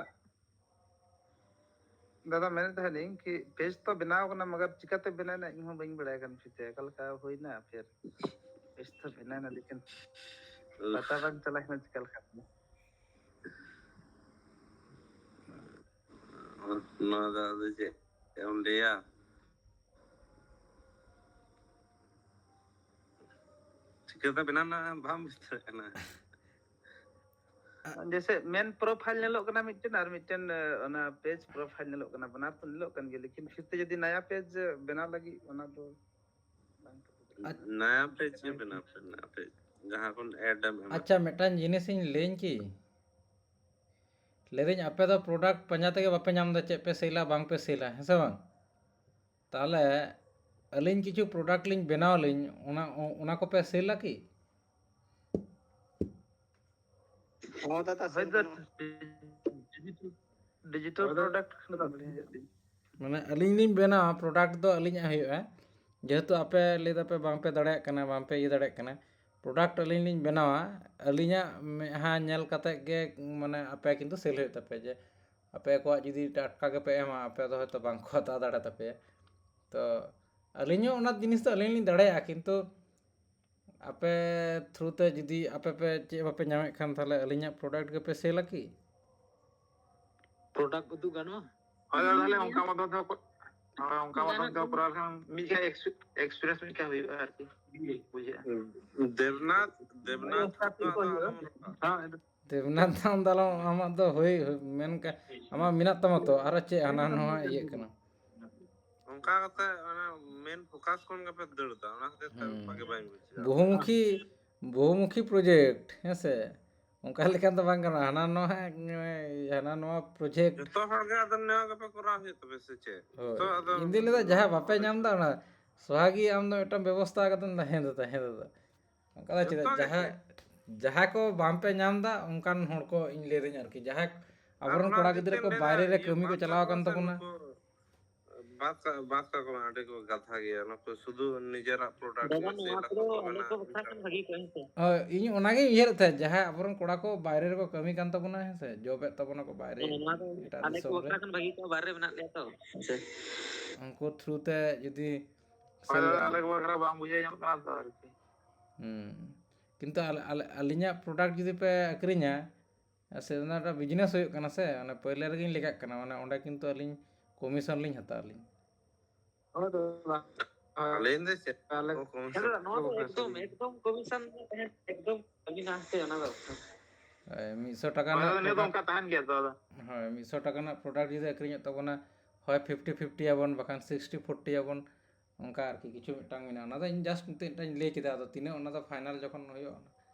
ᱫᱟᱫᱟ, ᱢᱮᱱᱮᱫ ᱛᱟᱦᱮᱱᱤᱧ ᱠᱤ ᱯᱮᱡᱽ ᱛᱚ ᱵᱮᱱᱟᱣ ᱠᱟᱱᱟ, ᱢᱟᱜᱟᱨ ᱪᱤᱠᱟᱹᱛᱮ ᱵᱮᱱᱟᱣ ᱮᱱᱟ ᱤᱧ ᱦᱚᱸ ᱵᱟᱹᱧ ᱵᱟᱲᱟᱭ ᱠᱟᱱ ᱯᱷᱤᱨ ᱚᱠᱟ ᱞᱮᱠᱟ ᱦᱩᱭᱱᱟ᱾ ᱯᱷᱤᱨ ᱯᱮᱡᱽ ᱛᱚ ᱵᱮᱱᱟᱣ ᱮᱱᱟ, ᱞᱮᱠᱤᱱ ᱯᱟᱛᱟ ᱵᱟᱝ ᱪᱟᱞᱟᱜ ᱠᱟᱱᱟ ᱪᱤᱠᱟ ᱞᱮᱠᱟᱛᱮ? ᱱᱚᱣᱟ ᱫᱚ ᱟᱫᱚ ᱪᱮᱫ ᱮᱢ ᱞᱟᱹᱭᱟ? ᱪᱤᱠᱟᱹᱛᱮ ᱵᱮᱱᱟᱣ ᱱᱟ ᱵᱟᱢ ᱵᱩᱡᱽ ᱫᱟᱲᱮᱭᱟᱜ ᱠᱟᱱᱟ? ᱡᱮᱥᱮ ᱢᱮᱱ ᱯᱨᱚᱯᱷᱟᱭᱤᱞ ᱧᱮᱞᱚᱜ ᱠᱟᱱᱟ ᱢᱤᱫᱴᱮᱱ ᱟᱨ ᱢᱤᱫᱴᱮᱱ ᱚᱱᱟ ᱯᱮᱡᱽ ᱯᱨᱚᱯᱷᱟᱭᱤᱞ ᱧᱮᱞᱚᱜ ᱠᱟᱱᱟ, ᱵᱟᱱᱟᱨ ᱛᱚ ᱧᱮᱞᱚᱜ ᱠᱟᱱ ᱜᱮᱭᱟ, ᱞᱮᱠᱤᱱ ᱯᱷᱤᱨ ᱛᱮ ᱡᱩᱫᱤ ᱱᱟᱭᱟ ᱯᱮᱡᱽ ᱵᱮᱱᱟᱣ ᱞᱟᱹᱜᱤᱫ ᱚᱱᱟ ᱫᱚ ᱵᱟᱝ ᱴᱷᱤᱠᱚᱜ ᱠᱟᱱᱟ᱾ ᱱᱟᱭᱟ ᱯᱮᱡᱽ ᱜᱮ ᱵᱮᱱᱟᱣ ᱯᱮ, ᱱᱟᱭᱟ ᱯᱮᱡᱽ ᱡᱟᱦᱟᱸ ᱠᱷᱚᱱ ᱮᱰ ᱮᱢ ᱮᱢᱟ᱾ ᱟᱪᱪᱷᱟ, ᱢᱤᱫᱴᱟᱝ ᱡᱤᱱᱤᱥ ᱤᱧ ᱞᱟᱹᱭᱟᱹᱧ ᱠᱤ? ᱞᱟᱹᱭᱫᱟᱹᱧ, ᱟᱯᱮ ᱫᱚ ᱯᱨᱚᱰᱟᱠᱴ ᱯᱟᱸᱡᱟ ᱛᱮᱜᱮ ᱵᱟᱯᱮ ᱧᱟᱢ ᱮᱫᱟ, ᱪᱮᱫ ᱯᱮ ᱥᱮᱞᱟ ᱵᱟᱝ ᱯᱮ ᱥᱮᱞᱟ, ᱦᱮᱸ ᱥᱮ ᱵᱟᱝ? ᱛᱟᱦᱚᱞᱮ ᱟᱹᱞᱤᱧ ᱠᱤᱪᱷᱩ ᱯᱨᱚᱰᱟᱠᱴ ᱞᱤᱧ ᱵᱮᱱᱟᱣ ᱟᱹᱞᱤᱧ, ᱚᱱᱟ ᱚᱱᱟ ᱠᱚᱯᱮ ᱥᱮᱞᱟ ᱠᱤ? ᱦᱚᱸ ᱫᱟᱫᱟ, ᱦᱳᱭ ᱥᱮᱞ ᱫᱟ, ᱜᱟᱱᱚᱜᱼᱟ᱾ Digital product. ᱢᱟᱱᱮ ᱟᱹᱞᱤᱧ ᱞᱤᱧ ᱵᱮᱱᱟᱣᱟ, ᱯᱨᱚᱰᱟᱠᱴ ᱫᱚ ᱟᱹᱞᱤᱧᱟᱜ ᱦᱩᱭᱩᱜᱼᱟ᱾ ᱡᱮᱦᱮᱛᱩ ᱟᱯᱮ ᱞᱟᱹᱭ ᱫᱟᱯᱮ ᱵᱟᱝ ᱯᱮ ᱫᱟᱲᱮᱭᱟᱜ ᱠᱟᱱᱟ, ᱵᱟᱝ ᱯᱮ ᱤᱭᱟᱹ ᱫᱟᱲᱮᱭᱟᱜ ᱠᱟᱱᱟ, ᱯᱨᱚᱰᱟᱠᱴ ᱟᱹᱞᱤᱧ ᱞᱤᱧ ᱵᱮᱱᱟᱣᱟ᱾ ᱟᱹᱞᱤᱧᱟᱜ ᱢᱮᱫᱦᱟ ᱧᱮᱞ ᱠᱟᱛᱮ ᱜᱮ ᱢᱟᱱᱮ ᱟᱯᱮ ᱠᱤᱱᱛᱩ ᱥᱮᱞ ᱦᱩᱭᱩᱜ ᱛᱟᱯᱮᱭᱟ, ᱡᱮ ᱟᱯᱮ ᱠᱚᱣᱟᱜ ᱡᱩᱫᱤ ᱴᱟᱴᱠᱟ ᱜᱮᱯᱮ ᱮᱢᱟ, ᱟᱯᱮ ᱫᱚ ᱦᱚᱭᱛᱳ ᱵᱟᱝ ᱠᱚ ᱦᱟᱛᱟᱣ ᱫᱟᱲᱮ ᱛᱟᱯᱮᱭᱟ᱾ ᱛᱚ ᱟᱹᱞᱤᱧ ᱦᱚᱸ ᱚᱱᱟ ᱡᱤᱱᱤᱥ ᱫᱚ ᱟᱹᱞᱤᱧ ᱞᱤᱧ ᱫᱟᱲᱮᱭᱟᱜᱼᱟ, ᱠᱤᱱᱛᱩ ᱟᱯᱮ ᱛᱷᱨᱩ ᱛᱮ ᱡᱩᱫᱤ ᱟᱯᱮ ᱯᱮ ᱪᱮᱫ ᱵᱟᱯᱮ ᱧᱟᱢᱮᱫ ᱠᱷᱟᱱ, ᱛᱟᱦᱚᱞᱮ ᱟᱹᱞᱤᱧᱟᱜ ᱯᱨᱚᱰᱟᱠᱴ ᱜᱮᱯᱮ ᱥᱮᱞᱟ ᱠᱤ? ᱯᱨᱚᱰᱟᱠᱴ ᱩᱫᱩᱜ ᱜᱟᱱᱚᱜᱼᱟ? ᱦᱳᱭ ᱫᱟᱫᱟ, ᱛᱟᱦᱚᱞᱮ ᱚᱱᱠᱟ ᱢᱚᱛᱚ ᱫᱚ ᱚᱱᱠᱟ ᱢᱚᱛᱚ ᱫᱚ ᱠᱚᱨᱟᱣ ᱞᱮᱠᱷᱟᱱ ᱢᱤᱫ ᱮᱠᱥᱯᱤᱨᱤᱭᱮᱱᱥ ᱢᱤᱫᱴᱟᱝ ᱦᱩᱭᱩᱜᱼᱟ ᱟᱨᱠᱤ, ᱵᱩᱡᱷᱟᱹᱜᱼᱟ᱾ ᱫᱮᱵᱽᱱᱟᱛᱷ, ᱫᱮᱵᱽᱱᱟᱛᱷ ᱫᱚ ᱟᱫᱚ ᱟᱞᱚᱢ ᱨᱚᱲᱟ᱾ ᱦᱮᱸ, ᱫᱮᱵᱽᱱᱟᱛᱷ ᱫᱚ ᱟᱞᱚᱢ, ᱟᱢᱟᱜ ᱫᱚ ᱦᱩᱭ ᱦᱩᱭ- ᱢᱮᱱ ᱠᱟ-, ᱟᱢᱟᱜ ᱢᱮᱱᱟᱜ ᱛᱟᱢᱟ ᱛᱚ, ᱟᱨᱚ ᱪᱮᱫ ᱦᱟᱱᱟ ᱱᱚᱣᱟ ᱤᱭᱟᱹᱜ ᱠᱟᱱᱟ? ᱚᱱᱠᱟ ᱠᱟᱛᱮ ᱚᱱᱟ ᱢᱮᱱ ᱯᱷᱳᱠᱟᱥ ᱠᱷᱚᱱ ᱜᱮᱯᱮ ᱫᱟᱹᱲ ᱫᱟ, ᱚᱱᱟ ᱠᱷᱟᱹᱛᱤᱨ ᱛᱮ ᱦᱩᱸ᱾ ᱵᱷᱟᱜᱮ ᱵᱟᱹᱧ ᱵᱩᱡ ᱫᱟ᱾ ᱵᱚᱦᱩᱢᱩᱠᱷᱤ, ᱵᱚᱦᱩᱢᱩᱠᱷᱤ ᱯᱨᱚᱡᱮᱠᱴ, ᱦᱮᱸ ᱥᱮ? ᱚᱱᱠᱟ ᱞᱮᱠᱷᱟᱱ ᱫᱚ ᱵᱟᱝ ᱜᱟᱱᱚᱜᱼᱟ᱾ ᱦᱟᱱᱟ ᱱᱚᱣᱟ, ᱦᱟᱱᱟ ᱱᱚᱣᱟ ᱯᱨᱚᱡᱮᱠᱴ᱾ ᱡᱚᱛᱚ ᱦᱚᱲ ᱜᱮ ᱟᱫᱚ ᱱᱚᱣᱟ ᱜᱮᱯᱮ ᱠᱚᱨᱟᱣ ᱦᱩᱭᱩᱜ ᱛᱟᱯᱮ ᱥᱮ ᱪᱮᱫ? ᱦᱳᱭ᱾ ᱛᱚ ᱟᱫᱚ ᱤᱧ ᱫᱩᱧ ᱞᱟᱹᱭᱫᱟ, ᱡᱟᱦᱟᱸ ᱵᱟᱯᱮ ᱧᱟᱢ ᱫᱟ, ᱚᱱᱟ ᱥᱚᱦᱟᱜᱤ ᱟᱢ ᱫᱚ ᱢᱤᱫᱴᱟᱝ ᱵᱮᱵᱚᱥᱛᱷᱟ ᱠᱟᱛᱮᱢ ᱛᱟᱦᱮᱸ ᱫᱚ, ᱛᱟᱦᱮᱸ ᱫᱚ᱾ ᱚᱱᱠᱟ ᱫᱚ ᱪᱮᱫᱟᱜ? ᱡᱚᱛᱚ ᱜᱮ ᱡᱟᱦᱟᱸ, ᱡᱟᱦᱟᱸ ᱠᱚ ᱵᱟᱝ ᱯᱮ ᱧᱟᱢ ᱫᱟ, ᱚᱱᱠᱟᱱ ᱦᱚᱲ ᱠᱚ ᱤᱧ ᱞᱟᱹᱭᱫᱟᱹᱧ ᱟᱨᱠᱤ, ᱡᱟᱦᱟᱸᱭ ᱟᱵᱚᱨᱮᱱ ᱚᱱᱟ ᱠᱚᱲᱟ ᱦᱚᱛᱮᱡ ᱜᱤᱫᱽᱨᱟᱹ ᱛᱮᱧ ᱠᱚ ᱞᱟᱹᱭᱫᱟ, ᱵᱟᱭᱨᱮ ᱨᱮ ᱤᱭᱟᱹ ᱠᱟᱹᱢᱤ ᱠᱚ ᱵᱟᱫ ᱪᱟᱞᱟᱣ ᱠᱟᱠᱚ ᱟᱠᱟᱱ ᱥᱮ ᱛᱟᱵᱚᱱᱟ᱾ ᱱᱩᱠᱩ, ᱵᱟᱫ ᱠᱟ-, ᱵᱟᱫ ᱠᱟᱠᱚ ᱢᱮ, ᱟᱹᱰᱤ ᱠᱚ ᱜᱟᱫᱷᱟ ᱜᱮᱭᱟ᱾ ᱱᱩᱠᱩ ᱥᱩᱫᱷᱩ ᱱᱤᱡᱮᱨᱟᱜ ᱯᱨᱚᱰᱟᱠᱴ ᱫᱟᱫᱟ, ᱜᱮ ᱥᱮᱞ ᱱᱚᱣᱟ ᱟᱠᱚ ᱠᱚᱫᱚ ᱠᱚ ᱟᱞᱮ ᱢᱮᱱᱟ, ᱠᱚ ᱵᱟᱠᱷᱨᱟ ᱠᱷᱟᱱ ᱵᱷᱟᱜᱤ ᱠᱚᱜᱼᱟ, ᱦᱮᱸ ᱥᱮ? ᱦᱳᱭ, ᱤᱧ ᱚᱱᱟᱜᱤᱧ ᱩᱭᱦᱟᱹᱨᱮᱫ ᱛᱟᱦᱮᱸᱫ, ᱡᱟᱦᱟᱸᱭ ᱟᱵᱚᱨᱮᱱ ᱠᱚᱲᱟ ᱠᱚ ᱵᱟᱭᱨᱮ ᱨᱮᱠᱚ ᱠᱟᱹᱢᱤ ᱠᱟᱱ ᱛᱟᱵᱚᱱᱟ, ᱦᱮᱸ ᱥᱮ, ᱡᱚᱵᱮᱫ ᱛᱟᱵᱚᱱᱟ ᱠᱚ ᱵᱟᱭᱨᱮ, ᱦᱮᱸ, ᱱᱚᱣᱟ ᱫᱚ ᱮᱴᱟᱜ ᱟᱞᱮ ᱠᱚ ᱫᱤᱥᱚᱢ ᱨᱮ, ᱵᱟᱠᱷᱨᱟ ᱠᱷᱟᱱ ᱵᱷᱟᱜᱤ ᱠᱚᱜᱼᱟ, ᱵᱟᱭᱨᱮ ᱨᱮ ᱢᱮᱱᱟᱜ ᱞᱮᱭᱟ ᱛᱚ, ᱦᱮᱸ ᱥᱮ? ᱩᱱᱠᱩ ᱛᱷᱨᱩ ᱛᱮ ᱡᱩᱫᱤ ᱦᱳᱭ ᱥᱮᱞ ᱫᱟᱫᱟ, ᱜᱟᱱᱚᱜᱼᱟ᱾ ᱟᱞᱮ ᱠᱚ ᱵᱟᱠᱷᱨᱟ ᱵᱟᱝ ᱵᱩᱡᱷᱟᱹᱣ ᱧᱟᱢᱚᱜ ᱠᱟᱱᱟ ᱛᱚ ᱟᱨᱠᱤ᱾ ᱦᱩᱸ᱾ ᱠᱤᱱᱛᱩ ᱟᱞᱮ, ᱟᱞᱮ, ᱟᱹᱞᱤᱧᱟᱜ product ᱡᱩᱫᱤ ᱯᱮ ᱟᱹᱠᱷᱨᱤᱧᱟ, ᱥᱮ ᱚᱱᱟ ᱢᱤᱫᱴᱟᱝ business ᱦᱩᱭᱩᱜ ᱠᱟᱱᱟ ᱥᱮ, ᱚᱱᱟ ᱯᱟᱹᱭᱞᱟᱹ ᱨᱮᱜᱮᱧ ᱞᱟᱹᱭ ᱠᱟᱜ ᱠᱟᱱᱟ, ᱢᱟᱱᱮ ᱚᱸᱰᱮ ᱠᱤᱱᱛᱩ ᱟᱹᱞᱤᱧ commission ᱞᱤᱧ ᱦᱟᱛᱟᱣᱟ ᱟᱹᱞᱤᱧ᱾ ᱦᱳᱭ ᱫᱟᱫᱟ᱾ ᱟᱹᱞᱤᱧ ᱫᱚ ᱪᱮᱫ ᱛᱟᱦᱞᱮ ᱦᱚᱸ commission ᱦᱮᱸ ᱫᱟᱫᱟ, ᱱᱚᱣᱟ ᱫᱚ ᱵᱟᱹᱞᱤᱧ ᱮᱠᱫᱚᱢ, ᱦᱟᱛᱟᱣᱟ᱾ ᱮᱠᱫᱚᱢ commission ᱫᱚ ᱛᱟᱦᱮᱸ ᱮᱠᱫᱚᱢ ᱵᱟᱹᱞᱤᱧ ᱦᱟᱛᱟᱣᱟ ᱚᱱᱟ ᱫᱚ᱾ ᱦᱳᱭ, ᱢᱤᱫᱥᱚ ᱴᱟᱠᱟ ᱦᱳᱭ ᱨᱮᱱᱟᱜ ᱫᱟᱫᱟ, ᱱᱤᱭᱟᱹ ᱫᱚ product, ᱚᱱᱠᱟ ᱛᱟᱦᱮᱱ ᱜᱮᱭᱟ ᱫᱟᱫᱟ᱾ ᱦᱳᱭ, ᱢᱤᱫᱥᱚ ᱴᱟᱠᱟ ᱨᱮᱱᱟᱜ product ᱡᱩᱫᱤ ᱟᱹᱠᱷᱨᱤᱧᱚᱜ ᱛᱟᱵᱚᱱᱟ, ᱦᱳᱭ fifty fifty ᱟᱵᱚᱱ, ᱵᱟᱠᱷᱟᱱ sixty forty ᱟᱵᱚᱱ, ᱚᱱᱠᱟ ᱟᱨᱠᱤ ᱠᱤᱪᱷᱩ ᱢᱤᱫᱴᱟᱝ ᱢᱮᱱᱟᱜᱼᱟ᱾ ᱚᱱᱟ ᱫᱚ ᱤᱧ just ᱱᱤᱛᱚᱜ ᱢᱤᱫᱴᱟᱝ ᱤᱧ ᱞᱟᱹᱭ ᱠᱮᱫᱟ, ᱟᱫᱚ ᱛᱤᱱᱟᱹᱜ ᱚᱱᱟ ᱫᱚ final ᱡᱚᱠᱷᱚᱱ ᱦᱩᱭᱩᱜᱼᱟ,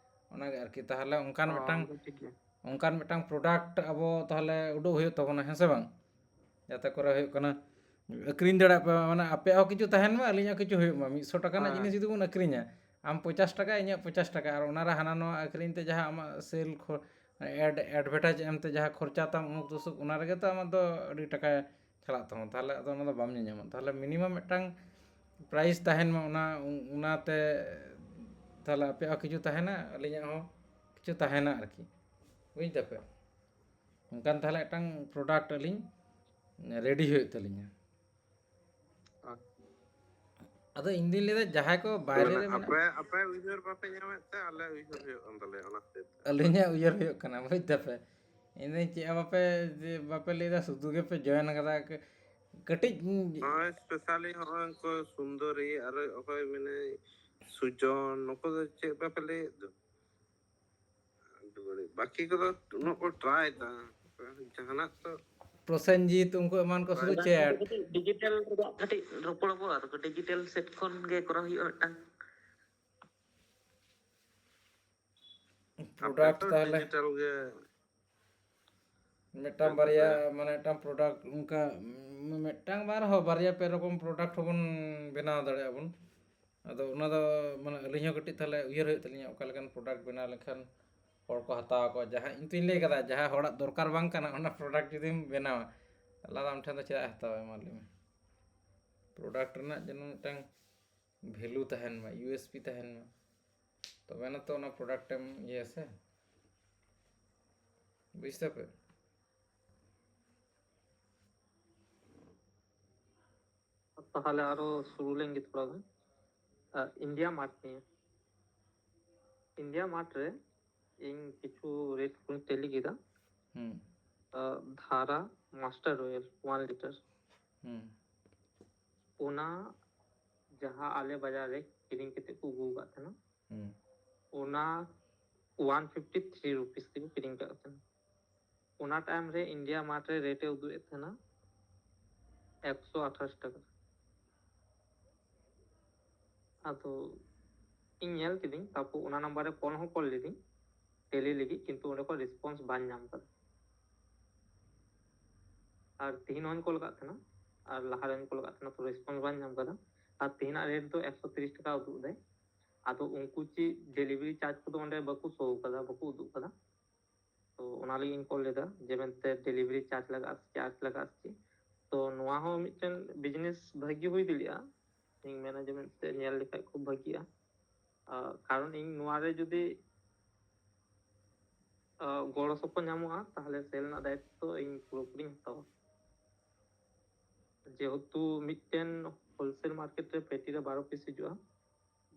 ᱚᱱᱟᱜᱮ ᱟᱨᱠᱤ᱾ ᱛᱟᱦᱚᱞᱮ ᱚᱱᱠᱟᱱ ᱚ, ᱢᱤᱫᱴᱟᱝ, ᱴᱷᱤᱠ ᱜᱮᱭᱟ᱾ ᱚᱱᱠᱟᱱ ᱢᱤᱫᱴᱟᱝ product ᱟᱵᱚ ᱛᱟᱦᱚᱞᱮ ᱩᱰᱩᱠ ᱦᱩᱭᱩᱜ ᱛᱟᱵᱚᱱᱟ, ᱦᱮᱸ ᱥᱮ ᱵᱟᱝ? ᱡᱟᱛᱮ ᱠᱚᱨᱮ ᱦᱩᱭᱩᱜ ᱠᱟᱱᱟ, ᱟᱹᱠᱷᱨᱤᱧ ᱫᱟᱲᱮᱭᱟᱜ ᱯᱮ, ᱢᱟᱱᱮ ᱟᱯᱮᱭᱟᱜ ᱦᱚᱸ ᱠᱤᱪᱷᱩ ᱛᱟᱦᱮᱱ ᱢᱟ, ᱟᱹᱞᱤᱧᱟᱜ ᱠᱤᱪᱷᱩ ᱦᱩᱭᱩᱜ ᱢᱟ᱾ ᱢᱤᱫᱥᱚ ᱴᱟᱠᱟ ᱨᱮᱱᱟᱜ ᱦᱮᱸ᱾ ᱡᱤᱱᱤᱥ ᱡᱩᱫᱤ ᱵᱚᱱ ᱟᱹᱠᱷᱨᱤᱧᱟ, ᱟᱢ ᱯᱚᱧᱪᱟᱥ ᱴᱟᱠᱟ, ᱤᱧᱟᱹᱜ ᱯᱚᱧᱪᱟᱥ ᱴᱟᱠᱟ, ᱟᱨ ᱚᱱᱟᱨᱮ ᱦᱟᱱᱟ ᱱᱚᱣᱟ ᱟᱹᱠᱷᱨᱤᱧ ᱛᱮ ᱡᱟᱦᱟᱸ ᱟᱢᱟᱜ sale ᱠᱷᱚ-, ad, advertise ᱮᱢᱛᱮ ᱡᱟᱦᱟᱸ ᱠᱷᱚᱨᱪᱟ ᱛᱟᱢ ᱩᱢᱩᱠ ᱛᱩᱥᱩᱠ, ᱚᱱᱟ ᱨᱮᱜᱮ ᱛᱚ ᱟᱢᱟᱜ ᱫᱚ ᱟᱹᱰᱤ ᱴᱟᱠᱟ ᱪᱟᱞᱟᱜ ᱛᱟᱢᱟ, ᱛᱟᱦᱚᱞᱮ ᱟᱫᱚ ᱚᱱᱟ ᱫᱚ ᱵᱟᱢ ᱧᱮᱧᱟᱢᱟ᱾ ᱛᱟᱦᱚᱞᱮ minimum ᱢᱤᱫᱴᱟᱝ price ᱛᱟᱦᱮᱱ ᱢᱟ, ᱚᱱᱟ, ᱚᱱᱟᱛᱮ ᱛᱟᱦᱚᱞᱮ ᱟᱯᱮᱭᱟᱜ ᱦᱚᱸ ᱠᱤᱪᱷᱩ ᱛᱟᱦᱮᱱᱟ, ᱟᱹᱞᱤᱧᱟᱜ ᱦᱚᱸ ᱠᱤᱪᱷᱩ ᱛᱟᱦᱮᱱᱟ ᱟᱨᱠᱤ, ᱵᱩᱡᱽ ᱫᱟᱯᱮ? ᱚᱱᱠᱟᱱ ᱛᱟᱦᱚᱞᱮ ᱢᱤᱫᱴᱟᱝ product ᱟᱹᱞᱤᱧ ready ᱦᱩᱭᱩᱜ ᱛᱟᱹᱞᱤᱧᱟ᱾ ᱟᱪᱪᱷᱟ᱾ ᱟᱫᱚ ᱤᱧ ᱫᱩᱧ ᱞᱟᱹᱭᱫᱟ, ᱡᱟᱦᱟᱸᱭ ᱠᱚ ᱵᱟᱭᱨᱮ ᱢᱟᱱᱮ ᱨᱮ ᱢᱮᱱᱟᱜ ᱟᱯᱮ, ᱟᱯᱮ ᱩᱭᱦᱟᱹᱨ ᱵᱟᱯᱮ ᱧᱟᱢᱮᱫ ᱛᱮ ᱟᱞᱮ ᱩᱭᱦᱟᱹᱨ ᱦᱩᱭᱩᱜ ᱠᱟᱱ ᱛᱟᱞᱮᱭᱟ, ᱚᱱᱟ ᱠᱷᱟᱹᱛᱤᱨ ᱛᱮ᱾ ᱟᱹᱞᱤᱧᱟᱜ ᱩᱭᱦᱟᱹᱨ ᱦᱩᱭᱩᱜ ᱠᱟᱱᱟ, ᱵᱩᱡᱽ ᱫᱟᱯᱮ? ᱤᱧ ᱫᱚᱧ ᱪᱮᱫ ᱦᱚᱸ ᱵᱟᱯᱮ, ᱡᱮ ᱵᱟᱯᱮ ᱞᱟᱹᱭᱫᱟ, ᱥᱩᱫᱷᱩ ᱜᱮᱯᱮ join ᱠᱟᱫᱟ᱾ ᱠᱟᱹ-, ᱠᱟᱹᱴᱤᱡ ᱱᱚᱜᱼᱚᱭ specially ᱦᱚᱸᱜᱼᱚᱭ ᱩᱱᱠᱩ ᱥᱩᱱᱫᱚᱨᱤ ᱟᱨ ᱚᱠᱚᱭ ᱢᱮᱱᱟᱭ ᱥᱩᱡᱚᱱ, ᱱᱩᱠᱩ ᱫᱚ ᱪᱮᱫ ᱵᱟᱯᱮ ᱞᱟᱹᱭᱮᱫ ᱫᱚ? ᱟᱹᱰᱤ ᱵᱟᱹᱲᱤᱡ᱾ ᱵᱟᱹᱠᱤ ᱠᱚᱫᱚ ᱩᱱᱟᱹᱜ ᱠᱚ try ᱫᱟ, ᱡᱟᱦᱟᱱᱟᱜ ᱛᱚ᱾ ᱯᱨᱚᱥᱮᱱᱡᱤᱛ, ᱩᱱᱠᱩ ᱮᱢᱟᱱ ᱠᱚ ᱥᱩᱫᱷᱩ ᱵᱟᱝ, chat᱾ ᱠᱟᱹᱴᱤᱡ digital ᱨᱮᱭᱟᱜ ᱠᱟᱹᱴᱤᱡ ᱨᱚᱯᱚᱲ ᱟᱵᱚ, ᱟᱨ digital ᱥᱮᱫ ᱠᱷᱚᱱ ᱜᱮ ᱠᱚᱨᱟᱣ ᱦᱩᱭᱩᱜᱼᱟ ᱢᱤᱫᱴᱟᱝ᱾ ᱟᱯᱮ product ᱛᱚ ᱛᱟᱦᱞᱮ digital ᱜᱮ᱾ ᱢᱤᱫᱴᱟᱝ ᱵᱟᱨᱭᱟ, ᱢᱟᱱᱮ ᱢᱤᱫᱴᱟᱝ product ᱚᱱᱠᱟ, ᱩᱸ, ᱢᱤᱫᱴᱟᱝ ᱵᱟᱨ ᱦᱚᱸ, ᱵᱟᱨᱭᱟ ᱯᱮ ᱨᱚᱠᱚᱢ product ᱦᱚᱸᱵᱚᱱ ᱵᱮᱱᱟᱣ ᱫᱟᱲᱮᱭᱟᱜᱼᱟ ᱵᱚᱱ᱾ ᱟᱫᱚ ᱚᱱᱟ ᱫᱚ, ᱢᱟᱱᱮ, ᱟᱹᱞᱤᱧ ᱦᱚᱸ ᱠᱟᱹᱴᱤᱡ ᱛᱟᱦᱞᱮ ᱩᱭᱦᱟᱹᱨ ᱦᱩᱭᱩᱜ ᱛᱟᱹᱞᱤᱧᱟ, ᱚᱠᱟ ᱞᱮᱠᱟᱱ product ᱵᱮᱱᱟᱣ ᱞᱮᱠᱷᱟᱱ ᱦᱚᱲ ᱠᱚ ᱦᱟᱛᱟᱣ ᱟᱠᱚ᱾ ᱡᱟᱦᱟᱸ ᱤᱧ ᱛᱩᱧ ᱞᱟᱹᱭ ᱠᱟᱫᱟ, ᱡᱟᱦᱟᱸ ᱦᱚᱲᱟᱜ ᱫᱚᱨᱠᱟᱨ ᱵᱟᱝ ᱠᱟᱱᱟ, ᱚᱱᱟ product ᱡᱩᱫᱤᱢ ᱵᱮᱱᱟᱣᱟ, ᱛᱟᱦᱞᱮ ᱟᱫᱚ ᱟᱢ ᱴᱷᱮᱱ ᱫᱚ ᱪᱮᱫᱟᱜ ᱮ ᱦᱟᱛᱟᱣᱟ, ᱢᱟ ᱞᱟᱹᱭ ᱢᱮ? Product ᱨᱮᱱᱟᱜ ᱡᱮᱱᱚ ᱢᱤᱫᱴᱟᱝ value ᱛᱟᱦᱮᱱ ᱢᱟ, U S P ᱛᱟᱦᱮᱱ ᱢᱟ, ᱛᱚᱵᱮ ᱱᱟ ᱛᱚ ᱚᱱᱟ product ᱮᱢ ᱤᱭᱟᱹᱭᱟ ᱥᱮ᱾ ᱵᱩᱡᱽ ᱫᱟᱯᱮ? ᱛᱟᱦᱞᱮ ᱟᱨᱚ ᱥᱩᱨᱩ ᱞᱮᱱ ᱜᱮ ᱛᱷᱚᱲᱟ ᱜᱟᱱ᱾ ᱟᱨ India Mart ᱱᱤᱭᱮ᱾ ᱤᱱᱰᱤᱭᱟ ᱢᱟᱨᱴ ᱨᱮ ᱤᱧ ᱠᱤᱪᱷᱩ ᱨᱮᱴ ᱠᱚᱧ ᱴᱮᱞᱤ ᱠᱮᱫᱟ᱾ ᱦᱩᱸ ᱫᱷᱟᱨᱟ ᱢᱟᱥᱴᱟᱨ ᱚᱭᱮᱞ ᱳᱣᱟᱱ ᱞᱤᱴᱟᱨ, ᱦᱩᱸ ᱚᱱᱟ ᱡᱟᱦᱟᱸ ᱟᱞᱮ ᱵᱟᱡᱟᱨ ᱨᱮ ᱠᱤᱨᱤᱧ ᱠᱟᱛᱮ ᱠᱚ ᱟᱹᱜᱩ ᱟᱠᱟᱫ ᱛᱟᱦᱮᱱᱟ, ᱦᱩᱸ ᱚᱱᱟ ᱳᱣᱟᱱ ᱯᱷᱤᱯᱴᱤ ᱛᱷᱨᱤ ᱨᱩᱯᱤᱥ ᱛᱮᱠᱚ ᱠᱤᱨᱤᱧ ᱟᱠᱟᱫ ᱛᱟᱦᱮᱱᱟ᱾ ᱚᱱᱟ ᱴᱟᱭᱤᱢ ᱨᱮ ᱤᱱᱰᱤᱭᱟ ᱢᱟᱨᱴ ᱨᱮ ᱨᱮᱴ ᱮ ᱩᱫᱩᱜ ᱮᱫ ᱛᱟᱦᱮᱱᱟ ᱮᱠᱥᱚ ᱟᱴᱷᱟᱥ ᱴᱟᱠᱟ᱾ ᱟᱫᱚ ᱤᱧ ᱧᱮᱞ ᱠᱤᱫᱟᱹᱧ, ᱛᱟᱨᱯᱚᱨ ᱚᱱᱟ ᱱᱟᱢᱵᱟᱨ ᱨᱮ ᱠᱚᱞ ᱦᱚᱸ ᱠᱚᱞ ᱞᱤᱫᱟᱹᱧ ᱴᱮᱞᱤ ᱞᱟᱹᱜᱤᱫ, ᱠᱤᱱᱛᱩ ᱚᱸᱰᱮ ᱠᱷᱚᱱ ᱨᱮᱥᱯᱚᱱᱥ ᱵᱟᱹᱧ ᱧᱟᱢ ᱠᱟᱫᱟ᱾ ᱟᱨ ᱛᱤᱦᱤᱧ ᱦᱚᱸᱧ ᱠᱚᱞ ᱠᱟᱜ ᱛᱟᱦᱮᱱᱟ, ᱟᱨ ᱞᱟᱦᱟ ᱨᱮᱧ ᱠᱚᱞ ᱠᱟᱜ ᱛᱟᱦᱮᱱᱟ, ᱛᱚ ᱨᱮᱥᱯᱚᱱᱥ ᱵᱟᱹᱧ ᱧᱟᱢ ᱠᱟᱫᱟ᱾ ᱟᱨ ᱛᱮᱦᱮᱧᱟᱜ ᱨᱮᱴ ᱫᱚ ᱮᱠᱥᱚ ᱛᱤᱨᱤᱥ ᱴᱟᱠᱟ ᱩᱫᱩᱜ ᱮᱫᱟᱭ᱾ ᱟᱫᱚ ᱩᱱᱠᱩ ᱪᱮᱫ ᱰᱮᱞᱤᱵᱷᱟᱨᱤ ᱪᱟᱨᱡᱽ ᱠᱚᱫᱚ ᱚᱸᱰᱮ ᱵᱟᱠᱚ ᱥᱳ ᱠᱟᱫᱟ, ᱵᱟᱠᱚ ᱩᱫᱩᱜ ᱠᱟᱫᱟ᱾ ᱛᱚ ᱚᱱᱟ ᱞᱟᱹᱜᱤᱫ ᱤᱧ ᱠᱚᱞ ᱞᱮᱫᱟ ᱡᱮ ᱢᱮᱱᱛᱮ ᱰᱮᱞᱤᱵᱷᱟᱨᱤ ᱪᱟᱨᱡᱽ ᱞᱟᱜᱟᱜᱼᱟ ᱥᱮ ᱪᱟᱨᱡᱽ ᱞᱟᱜᱟᱜᱼᱟ ᱥᱮ ᱪᱮᱫ᱾ ᱛᱚ ᱱᱚᱣᱟ ᱦᱚᱸ ᱢᱤᱫᱴᱮᱱ ᱵᱤᱡᱽᱱᱮᱥ ᱵᱷᱟᱹᱜᱤ ᱦᱩᱭ ᱫᱟᱲᱮᱭᱟᱜᱼᱟ, ᱤᱧ ᱢᱮᱱᱟ ᱡᱮ ᱢᱮᱱᱛᱮ ᱧᱮᱞ ᱞᱮᱠᱷᱟᱡ ᱠᱷᱩᱵ ᱵᱷᱟᱹᱜᱤᱜᱼᱟ᱾ ᱟᱨ ᱠᱟᱨᱚᱱ ᱤᱧ ᱱᱚᱣᱟ ᱨᱮ ᱡᱩᱫᱤ ᱟᱨ ᱜᱚᱲᱚ ᱥᱚᱯᱚᱦᱚᱫ ᱧᱟᱢᱚᱜᱼᱟ, ᱛᱟᱦᱚᱞᱮ ᱥᱮᱞ ᱨᱮᱱᱟᱜ ᱫᱟᱭᱤᱛᱛᱚ ᱤᱧ ᱯᱩᱨᱟᱹᱯᱩᱨᱤᱧ ᱦᱟᱛᱟᱣᱟ᱾ ᱡᱮᱦᱮᱛᱩ ᱢᱤᱫᱴᱮᱱ ᱦᱳᱞᱥᱮᱞ ᱢᱟᱨᱠᱮᱴ ᱨᱮ ᱯᱮᱴᱤ ᱨᱮ ᱵᱟᱨᱚ ᱯᱤᱥ ᱦᱤᱡᱩᱜᱼᱟ,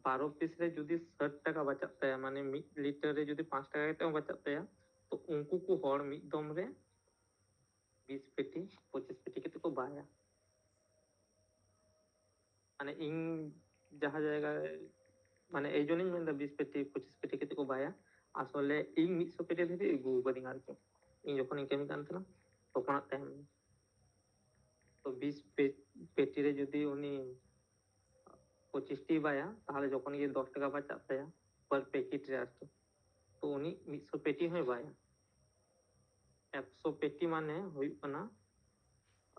ᱵᱟᱨᱚ ᱯᱤᱥ ᱨᱮ ᱡᱩᱫᱤ ᱥᱟᱴ ᱴᱟᱠᱟ ᱵᱟᱪᱟᱜ ᱛᱟᱭᱟ, ᱢᱟᱱᱮ ᱢᱤᱫ ᱞᱤᱴᱟᱨ ᱨᱮ ᱡᱩᱫᱤ ᱯᱟᱸᱪ ᱴᱟᱠᱟ ᱠᱟᱛᱮ ᱦᱚᱸ ᱵᱟᱪᱟᱜ ᱛᱟᱭᱟ, ᱛᱚ ᱩᱱᱠᱩ ᱠᱚ ᱦᱚᱲ ᱢᱤᱫ ᱫᱚᱢ ᱨᱮ ᱵᱤᱥ ᱯᱮᱴᱤ ᱯᱚᱸᱪᱤᱥ ᱯᱮᱴᱤ ᱠᱟᱛᱮ ᱠᱚ ᱵᱟᱭᱟ᱾ ᱢᱟᱱᱮ ᱤᱧ ᱡᱟᱦᱟᱸ ᱡᱟᱭᱜᱟ ᱨᱮ, ᱢᱟᱱᱮ ᱮᱭ ᱡᱚᱱᱱᱚᱧ ᱢᱮᱱᱫᱟ ᱵᱤᱥ ᱯᱮᱴᱤ ᱯᱚᱸᱪᱤᱥ ᱯᱮᱴᱤ ᱠᱟᱛᱮ ᱠᱚ ᱵᱟᱭᱟ, ᱟᱥᱚᱞᱮ ᱤᱧ ᱢᱤᱫᱥᱚ ᱯᱮᱴᱤ ᱫᱷᱟᱹᱵᱤᱡ ᱟᱹᱜᱩ ᱟᱠᱟᱫᱤᱧ ᱟᱨᱠᱤ, ᱤᱧ ᱡᱚᱠᱷᱚᱱᱤᱧ ᱠᱟᱹᱢᱤ ᱠᱟᱱ ᱛᱟᱦᱮᱱᱟ ᱛᱚᱠᱷᱚᱱᱟᱜ ᱴᱟᱭᱤᱢ᱾ ᱛᱚ ᱵᱤᱥ ᱯᱮ- ᱯᱮᱴᱤ ᱨᱮ ᱡᱩᱫᱤ ᱩᱱᱤ ᱯᱚᱸᱪᱤᱥ ᱴᱤ ᱵᱟᱭᱟ, ᱛᱟᱦᱚᱞᱮ ᱡᱚᱠᱷᱚᱱ ᱜᱮ ᱫᱚᱥ ᱴᱟᱠᱟ ᱵᱟᱪᱟᱜ ᱛᱟᱭᱟ ᱯᱟᱨ ᱯᱮᱠᱮᱴ ᱨᱮ ᱟᱨᱠᱤ, ᱛᱚ ᱩᱱᱤ ᱢᱤᱫᱥᱚ ᱯᱮᱴᱤ ᱦᱚᱸᱭ ᱵᱟᱭᱟ᱾ ᱮᱠᱥᱚ ᱯᱮᱴᱤ ᱢᱟᱱᱮ ᱦᱩᱭᱩᱜ ᱠᱟᱱᱟ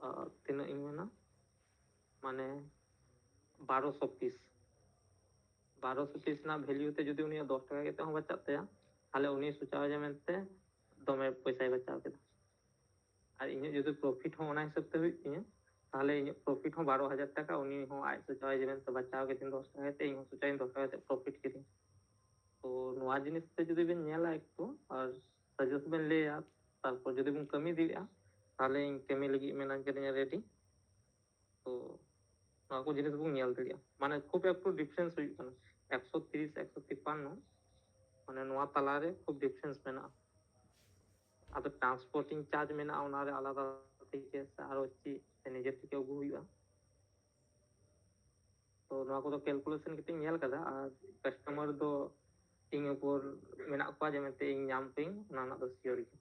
ᱟᱨ ᱛᱤᱱᱟᱹᱜ ᱤᱧ ᱢᱮᱱᱟ, ᱢᱟᱱᱮ ᱵᱟᱨᱚᱥᱚ ᱯᱤᱥ᱾ ᱵᱟᱨᱚᱥᱚ ᱯᱤᱥ ᱨᱮᱱᱟᱜ ᱵᱷᱮᱞᱤᱭᱩ ᱛᱮ ᱡᱩᱫᱤ ᱩᱱᱤᱭᱟᱜ ᱫᱚᱥ ᱴᱟᱠᱟ ᱠᱟᱛᱮ ᱦᱚᱸ ᱵᱟᱪᱟᱜ ᱛᱟᱭᱟ, ᱛᱟᱦᱚᱞᱮ ᱩᱱᱤ ᱥᱚᱪᱟᱣ ᱡᱮ ᱢᱮᱱᱛᱮ ᱫᱚᱢᱮ ᱯᱚᱭᱥᱟᱭ ᱵᱟᱪᱟᱣ ᱠᱮᱫᱟ᱾ ᱟᱨ ᱤᱧᱟᱹᱜ ᱡᱩᱫᱤ ᱯᱨᱚᱯᱷᱤᱴ ᱦᱚᱸ ᱚᱱᱟ ᱦᱤᱥᱟᱹᱵ ᱛᱮ ᱦᱩᱭᱩᱜ ᱛᱤᱧᱟᱹ, ᱛᱟᱦᱚᱞᱮ ᱤᱧᱟᱹᱜ ᱯᱨᱚᱯᱷᱤᱴ ᱦᱚᱸ ᱵᱟᱨᱚ ᱦᱟᱡᱟᱨ ᱴᱟᱠᱟ, ᱩᱱᱤ ᱦᱚᱸ ᱟᱡ ᱥᱚᱪᱟᱣ ᱡᱮ ᱢᱮᱱᱛᱮ ᱵᱟᱪᱟᱣ ᱠᱮᱫᱟᱹᱧ ᱫᱚᱥ ᱴᱟᱠᱟ ᱠᱟᱛᱮ, ᱤᱧ ᱦᱚᱸ ᱥᱚᱪᱟᱣ ᱤᱧ ᱫᱚᱥ ᱴᱟᱠᱟ ᱠᱟᱛᱮ ᱯᱨᱚᱯᱷᱤᱴ ᱠᱮᱫᱟᱹᱧ᱾ ᱛᱚ ᱱᱚᱣᱟ ᱡᱤᱱᱤᱥ ᱛᱮ ᱡᱩᱫᱤ ᱵᱮᱱ ᱧᱮᱞᱟ ᱮᱠᱴᱩ ᱟᱨ ᱥᱟᱡᱮᱥᱴ ᱵᱮᱱ ᱞᱟᱹᱭᱟ, ᱛᱟᱨᱯᱚᱨ ᱡᱩᱫᱤ ᱵᱚᱱ ᱠᱟᱹᱢᱤ ᱫᱟᱲᱮᱭᱟᱜᱼᱟ, ᱛᱟᱦᱚᱞᱮ ᱤᱧ ᱠᱟᱹᱢᱤ ᱞᱟᱹᱜᱤᱫ ᱢᱮᱱᱟᱧ ᱠᱟᱹᱫᱤᱧᱟ ᱨᱮᱰᱤ᱾ ᱛᱚ ᱱᱚᱣᱟ ᱠᱚ ᱡᱤᱱᱤᱥ ᱵᱚᱱ ᱧᱮᱞ ᱫᱟᱲᱮᱭᱟᱜᱼᱟ, ᱢᱟᱱᱮ ᱠᱷᱩᱵ ᱮᱠᱴᱩ ᱰᱤᱯᱷᱟᱨᱮᱱᱥ ᱦᱩᱭᱩᱜ ᱠᱟᱱᱟ ᱮᱠᱥᱚ ᱛᱤᱨᱤᱥ ᱮᱠᱥᱚ ᱛᱤᱯᱟᱱᱱᱚ᱾ ᱢᱟᱱᱮ ᱱᱚᱣᱟ ᱛᱟᱞᱟᱨᱮ ᱠᱷᱩᱵ ᱰᱤᱯᱷᱟᱨᱮᱱᱥ ᱢᱮᱱᱟᱜᱼᱟ᱾ ᱟᱫᱚ ᱴᱨᱟᱱᱥᱯᱳᱨᱴᱤᱝ ᱪᱟᱨᱡᱽ ᱢᱮᱱᱟᱜᱼᱟ ᱚᱱᱟᱨᱮ ᱟᱞᱟᱫᱟ ᱛᱮᱜᱮ, ᱥᱮ ᱟᱨᱚ ᱪᱮᱫ, ᱥᱮ ᱱᱤᱡᱮ ᱛᱮᱜᱮ ᱟᱹᱜᱩ ᱦᱩᱭᱩᱜᱼᱟ? ᱛᱚ ᱱᱚᱣᱟ ᱠᱚᱫᱚ ᱠᱮᱞᱠᱩᱞᱮᱥᱚᱱ ᱠᱟᱛᱮ ᱤᱧ ᱧᱮᱞ ᱠᱟᱫᱟ, ᱟᱨ ᱠᱟᱥᱴᱚᱢᱟᱨ ᱫᱚ ᱤᱧ ᱩᱯᱚᱨ ᱢᱮᱱᱟᱜ ᱠᱚᱣᱟ ᱡᱮ ᱢᱮᱱᱛᱮ ᱤᱧ ᱧᱟᱢ ᱯᱮᱭᱟᱹᱧ, ᱚᱱᱟ ᱨᱮᱱᱟᱜ ᱫᱚ ᱥᱤᱭᱳᱨ ᱜᱮ᱾